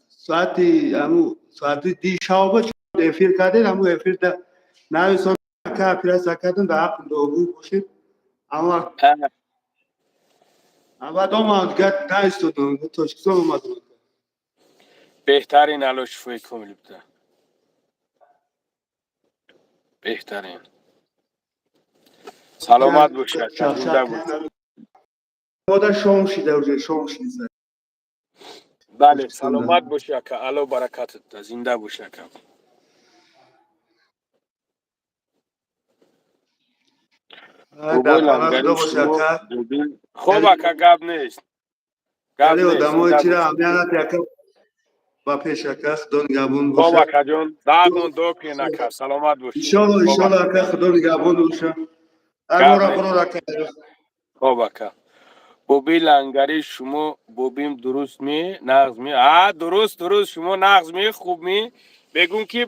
соати аму соати ди шав буд, эфир кардем, аму эфир нависон, ака, операция кардем, дар ҳаққи дуогӯ бошед. Ам вақт баъд омадам, дигар наистодам, Тоҷикистон омадам. Беҳтарин, алло шифои комил буда. Беҳтарин. Саломат бошед, зинда бошед. Модар шом шида, уже шом шида. Бале, саломат бошӣ, ака, алло баракатат, зинда бошӣ, ака. Дар паноҳ Худо бошӣ, ака. Хуб, ака, гап нест. Гап Вале нест. одамои Зинда чира бошӣ. аҳамият надиҳ, ака, ба пеш, ака, Худо нигаҳбон Хуб, боша. акаҷон, дардмон дуо кунед, ака, саломат бошед. Иншолло, Хуб, иншолло, ака. ака, Худо нигаҳбон боша. Гап Ҳар мора нест. бурор, ака. Хуб, ака. Боби лангари, шумо бобим дуруст ми, нағз ми? А, дуруст, дуруст, шумо нағз ми, хуб ми? Бегум, ки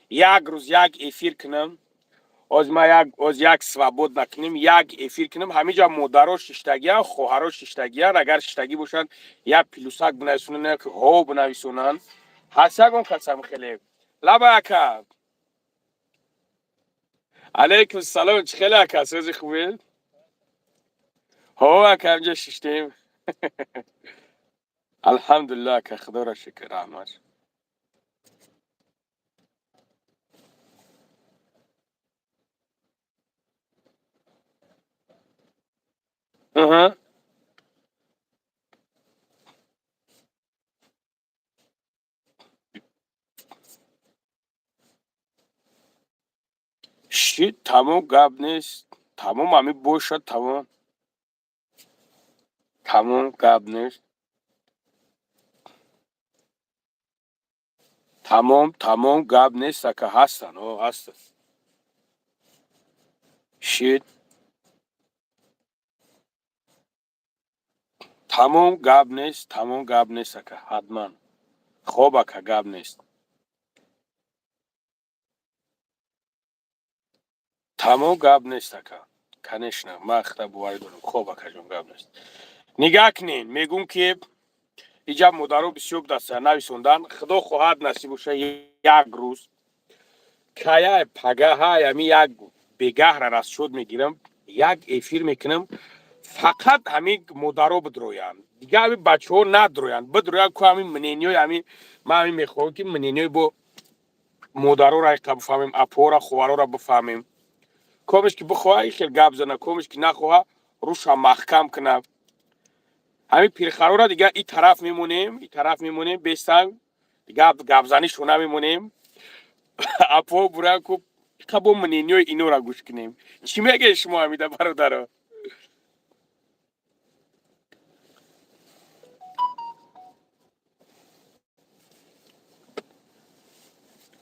як рӯз як эфир кунам. Оз ма як оз як свобод накунем, як эфир кунам. Ҳамиҷа модаро шиштагиян, хоҳаро шиштагиян, агар шиштагӣ бошанд, як плюсак бинависонанд, як ҳо бинависонанд. Ҳаст ягон касам хеле? Лаба, ака. Алейкум салом, чӣ хеле, ака, сӯзи хубед? Ҳо, ака, ҳамҷа шиштем. Алҳамдулилло, ака, худоро шукр, раҳмат. Аҳа. Шит, тамом, гап нест. Тамом, ҳами бошад, тамом. Тамом, гап нест. Тамом, тамом, гап нест, ака, ҳастанд, о, ҳастанд. Шит. Тамом, гап нест, тамом, гап нест, ака, ҳатман. Хоб, ака, гап нест. Тамом, гап нест, ака. Конечно, ман худа боварӣ дорам. Хоб, акаҷон, гап нест. Нигаҳ кунед, мегӯм, ки иҷа модаро бисёр будастанд, нависондан. Худо хоҳад, насиб боша, як рӯз кая пагаҳа ами як бегаҳра расчёт мегирам, як эфир мекунам, фақат ҳамин модаро бидроянд, дигар ҳамин бачаҳо надроянд, бидроянд ку ҳамин мнение ҳои ҳамин. Ман ҳамин мехоҳам, ки мнение ҳои бо модароро иқа бифаҳмем, апора, хоҳарора бифаҳмем. Комеш ки бихоҳа, и хел гап зана, комеш ки нахоҳа, Руша маҳкам кунад. Ҳамин пирхарора дига и тараф мемонем, и тараф мемонем, бестанг гап гапзанишо намемонем. Апо буран ку қабо мнениёи инора гӯш кунем. Чӣ мегӯед шумо ҳамида, бародаро?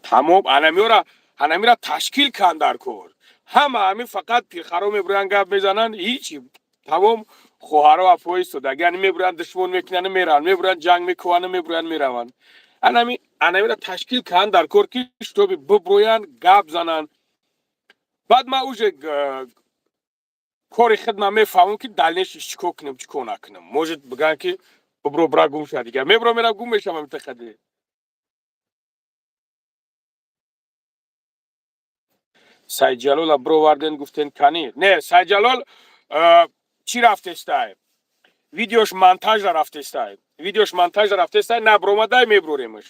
Тамом, анамиёра, анамира ташкил кан дар кор. Ҳама ҳамин фақат пирхаро мебуранд, гап мезананд, ҳичи. Тамом, хоҳаро, апо истодаги мебуранд, душмон мекунанд, мераванд, мебуранд, ҷанг мекунанд, мебуранд, мераванд. Анами анамира ташкил кан дар кор, ки чтобы биброянд, гап зананд. Баъд ман уже кори хидма мефаҳмам, ки дальнейший чӣ кор кунем, чӣ кор накунем. Может, бигӯянд, ки бибро, бира, гум ша. Дига мебро, мерам, гум мешавам. Итахади Сайҷалола бироварден, гуфтен, кани не, Сайҷалол чӣ рафтестай, видеош монтажра рафтестай, видеош монтажра рафтестай, набромадай, меброремаш.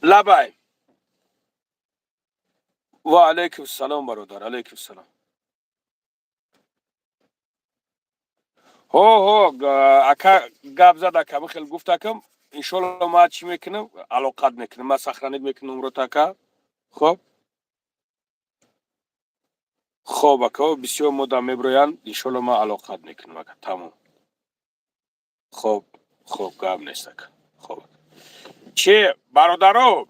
Лабай, ва алайкум салом, бародар, алайкум салом. Ҳо, ҳо, ака гап зад, ака хел гуфт, акам, иншолло, ма чӣ мекунам, алоқат мекунам, ма сохранить мекунам умрот, ака. Хоб, хоб, ака, бисёр модам меброянд, иншолло, ма алоқат мекунам, ака. Тамом, хоб, хоб, гап нест, ака. Хоб, че, бародаро,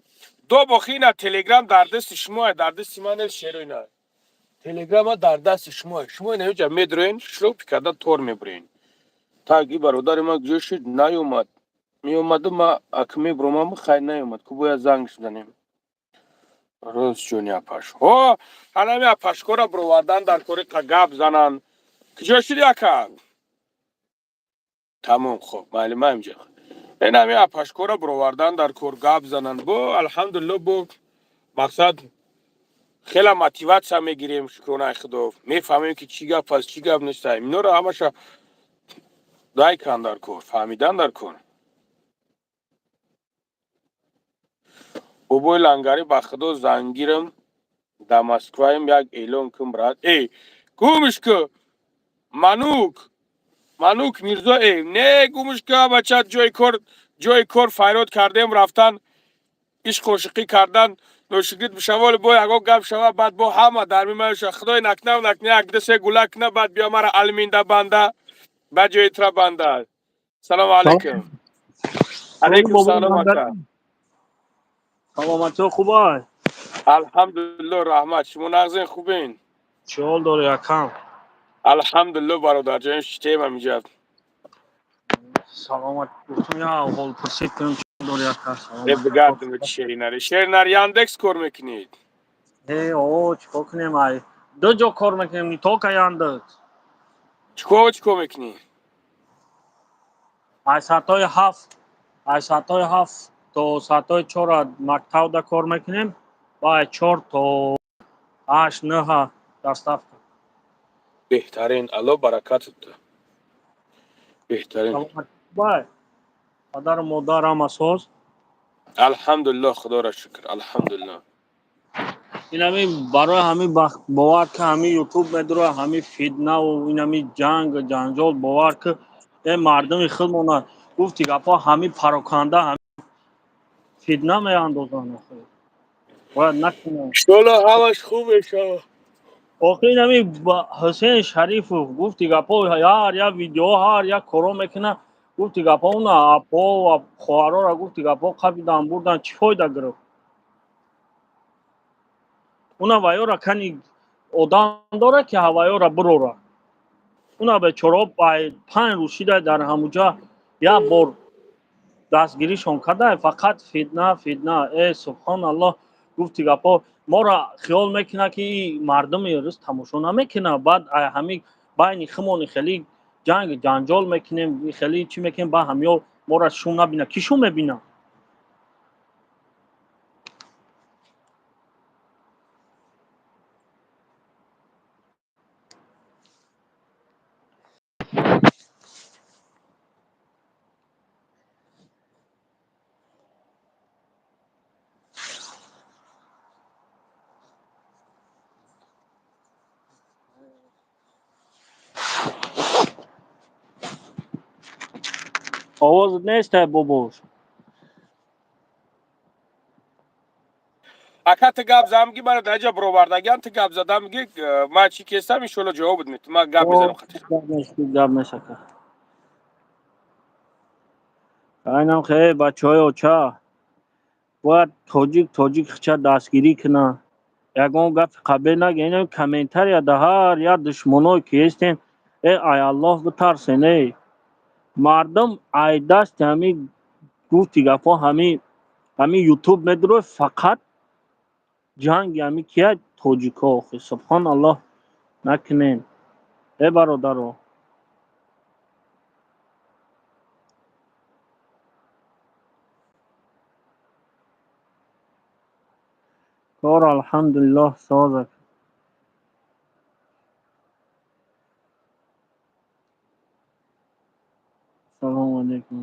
до бохина Телеграм дар дасти шумо, дар дасти ман нест. Шероина Телеграма дар дасти шумо, шумо инаҷа медроен, шлопи карда тор мебурен. Так, и бародари ман куҷо шуд, наёмад? Меомаду, ма ак мебромам, хай, наёмад ку, бояд занг занем. Рост, ҷони апаш, ҳо, ҳанами апашкора бировардан дар кори, гап зананд. Куҷо шуди, ака? Тамом, хоб, майли, ма инҷа инами апашкора бировардан дар кор, гап зананд. Бо алҳамдулилло, бо мақсад хела мотивация мегирем, шукронаи худо, мефаҳмем, ки чӣ гап аст, чӣ гап нест. Инора ҳамаша дай кан дар кор, фаҳмидан дар кор. Бобои Лангарӣ, ба худо зангирам, да Москваем, як эълон кун, брат. Эй, гумш ку, Манук, Манук Мирзо, э не, гумш ку, бача, ҷои кор, ҷои кор файрод кардем, рафтан, ишқ ошиқӣ кардан, ношигирд бишаволи, бо ягон гап шава, баъд бо ҳама дар мемаша. Худои накнав, накна, як ду се гула кна, баъд биё мара алминда банда, ба ҷои тра банда. Салому алайкум. Алайкум салом, ака. Саломатиҳо хубай? Алҳамдулилло, раҳмат. Шумо нағзен, хубен? Чӣ ҳол дорӣ, акам? Алҳамдулилло, бародарҷон, шитем ҳамиҷа. Саломат, гуфтум, я ҳолпурсӣ кунем, чӣ дорӣ, ака? Э, бигардем, шеринари, шеринари, Яндекс кор мекунед? Э, о, чӣ кор кунем, ай ду ҷо кор мекунем, не только Яндекс. Чикор, чикор мекунӣ? Ай соатҳои 7, ай соатҳои 7 то соатҳои 4 мактабда кор мекунем ва ай 4 то 8, 9 доставка. Беҳтарин, Алло баракатат, беҳтарин. Бай, падару модар ҳама соз? Алҳамдулилло, худоро шукр, алҳамдулилло. Инами барои ҳамин бовар ки ҳамин Ютуб медура, ҳамин фитнаву инами ҷанг ҷанҷол, бовар ки, э, мардуми худмона, гуфти гапҳо, ҳамин пароканда, ҳамин фитна меандозанд. Охир бояд накунанд. Иншолло, ҳамаш хуб мешавад. Охир инами Ҳусейн Шарифов, гуфти гапҳо, ҳар як видео, ҳар як коро мекунад, гуфти гапҳо, уна апо ва хоҳарора, гуфти гапҳо, қабидан бурдан, чӣ фоида гирифт? Уна ваёра кани одам дора, ки ҳаваёра бирора? Уна бечоро 5 рӯз шида дар ҳамуҷа, як бор дастгиришон карда, фақат фитна, фитна. Э, субҳоналлоҳ, гуфти гапҳо, моро хиёл мекунад, ки мардуми рӯз тамошо намекунад. Баъд ҳамин байни химони хеле ҷанг ҷанҷол мекунем, хеле чӣ мекунем, ба ҳамиё моро шум набинад, ки шум мебинад? Овозат нестай, бобош. Ака, ту гап зам, ги мара даҷа бировардагиам, ту гап задам, ги ман чӣ кестам, иншоалло ҷавобат метам, ман гап мезанам. Гап нест, ака. Айнам хе, бачаҳои оча, бояд тоҷик тоҷик хича дастгирӣ куна, ягон гапи қабеҳ наге. Ина комментария да ҳар як душмоное ки ҳестен, э, ай Аллоҳ битарсен. Эй мардум, ай дасти ҳами гуфти гапҳо, ҳами ютуб медурои, фақат ҷанги ҳами кия, тоҷико. Охи, субҳоналлоҳ, накунем, э бародаро. Кор, алҳамдулиллоҳ, соз. Салому алейкум.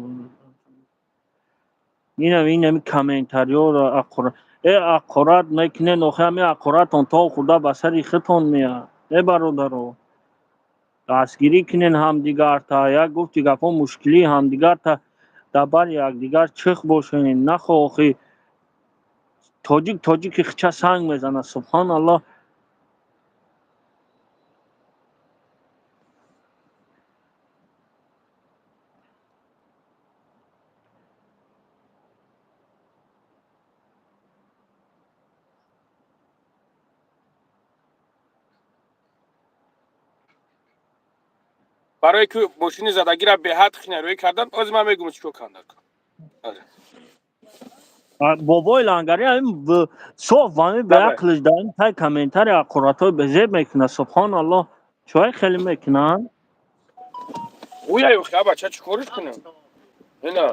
Инам инами комментариёро э ҳақорат мекунен. Охи, ҳами ҳақоратон то хурда ба сари худтон меяд. Э бародаро, дастгирӣ кунен ҳамдигарта, як гуфти гапҳо, мушкилии ҳамдигарта дар бари якдигар чих бошен. Нахо, охи, тоҷик тоҷики хича санг мезанад, субҳоналлоҳ. Барое ки мошини задагиро беҳад хинарӯӣ кардан, ози ман мегӯм, чӣ кор карданд. Бобои лангари ҳамин соф ҳамин беақлиш дар ин тай комментария ҳақоратҳои безеб мекунад, субҳоналлоҳ. Чой хеле мекунанд. Уя, охи, бача, чӣ кориш кунем ина?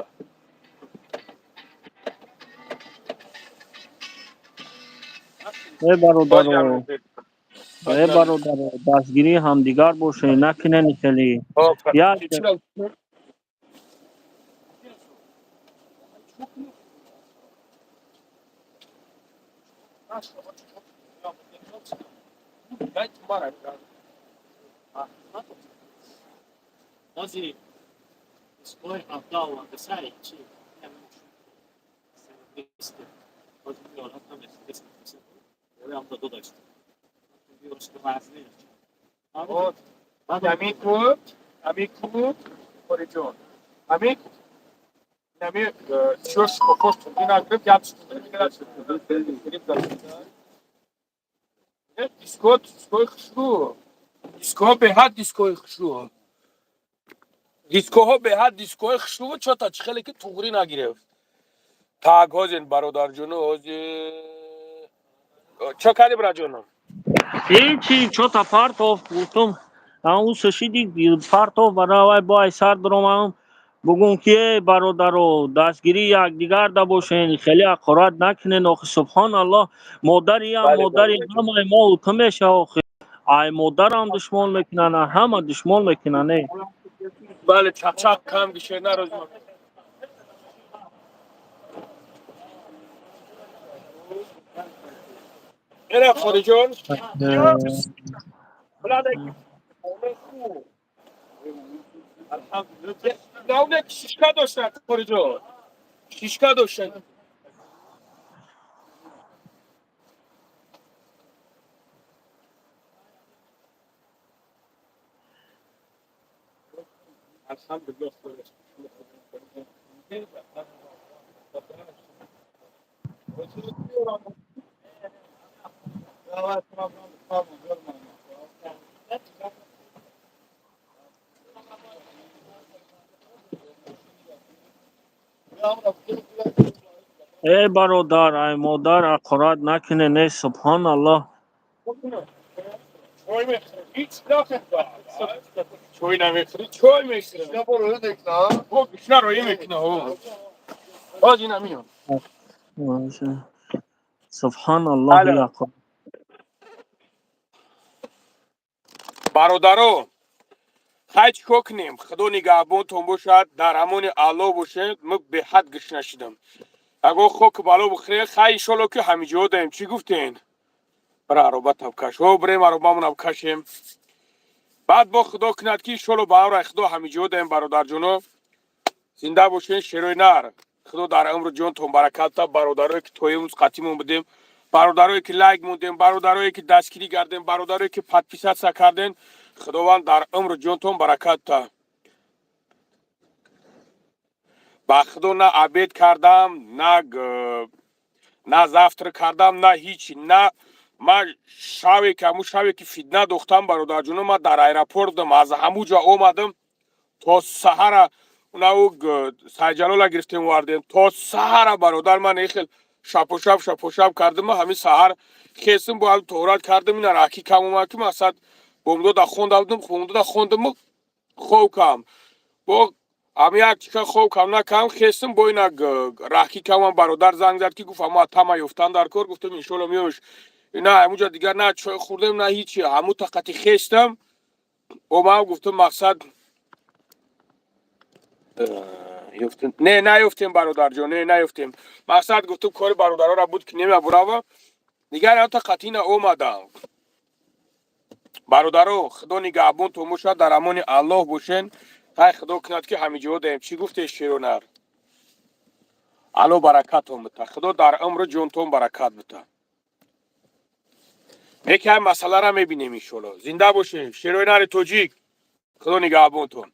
Э бародаро, э бародаро, дастгирии ҳамдигар бошед, накунен хеле як. Ози дискои 17 овардасай чи? Амику, амику, хориҷон, амик нами чош кош ина гирифт, як диско, дискои хушрӯ, дискоҳо беҳад, дискои хушрӯ, дискоҳо беҳад, дискои хушрӯ. Чота чӣ хеле ки туғрӣ нагирифт. Так, ҳозин, бародарҷону, ҳози чо кардӣ, браҷону? Ҳечи, чота партов гуфтум, ус шиди партов баравай, бо ай сар биромам, бугум ки э бародаро, дастгирии якдигар да бошен, хеле ҳақорат накунен. Охи, субҳоналлоҳ, модариам модари ҳамаи мо ту меша. Охи, ай модарам душмон мекунанд, ҳама душмон мекунанд, э. Бале, чақчақ кам гише нароз. Ера, хориҷон, шишка доштан, хориҷон, шишка доштан. Алҳамдулиллоҳ. Э бародар, ай модар ҳақорат накунен, э, субҳоналлоҳ. Чой мехӯрӣ? Ҳеҷ чой намехӯрӣ, чой мехӯрӣ. Гушна роӣ мекуна. Ҳоз ина миён. Субҳоналлоҳ. Бародаро, хай, чӣ кор кунем? Худо нигаҳбонтон бошад, дар амони Аллоҳ бошед. Мо беҳад гушна шудам, агар хоку бало бихӯре. Хай, иншолло, ки ҳамиҷо даем. Чӣ гуфтен? Бара, ароба табкаш, о, бирем, аробамонам кашем. Баъд бо худо кунад, ки иншолло, ба амраи худо ҳамиҷо даем. Бародарҷоно, Зинда бошен, шерои нар. Худо дар умру ҷонтон баракат та. Бародарое ки то имрӯз қатимон будем, бародарое ки лайк мондем, бародарое ки дастгирӣ кардем, бародарое ки подписаться кардем, худованд дар умру ҷонтон баракат та. Ба худо, на обед кардам, на завтрак кардам, на ҳичи, на ман шаве ки ҳамун шаве ки фитна дохтам, бародарҷоно, ман дар аэропорт будам. Аз ҳамун ҷо омадам то саҳара, унау Сайҷалола гирифтем, овардем то саҳара. Бародар, ман эхел шапошап шапошап кардам. Ҳамин саҳар хесим, бо тоҳурат кардам, ина раки кам омад, ки мақсад бомдода хонда будам. Бомдода хондаму хов кам бо ҳами як чика хов кам накам, хестим, бо ина раҳки камам. Бародар занг зад, ки гуфт, ама тама ёфтан дар кор. Гуфтам, иншолло, меош. На ҳамуҷа дигар на чой хӯрдем, на ҳичи. Ҳаму тақати хестам, омам, гуфтам, мақсад ёфтем. Не, наёфтем, бародарҷон, не, наёфтем. Мақсад, гуфтам, кори бародарора буд, ки немабурава дигар. Ҳам тақати ина омадам. Бародаро, худо нигаҳбонтон бошад, дар амони Аллоҳ бошен. Хай, худо кунад, ки ҳамиҷо даем. Чӣ гуфте, шеронар? Алло баракатон бита, худо дар умру ҷонтон баракат бита. Яке ҳам масъалара мебинем, иншолло. Зинда бошем, шерои нари тоҷик, худо нигаҳбонтон.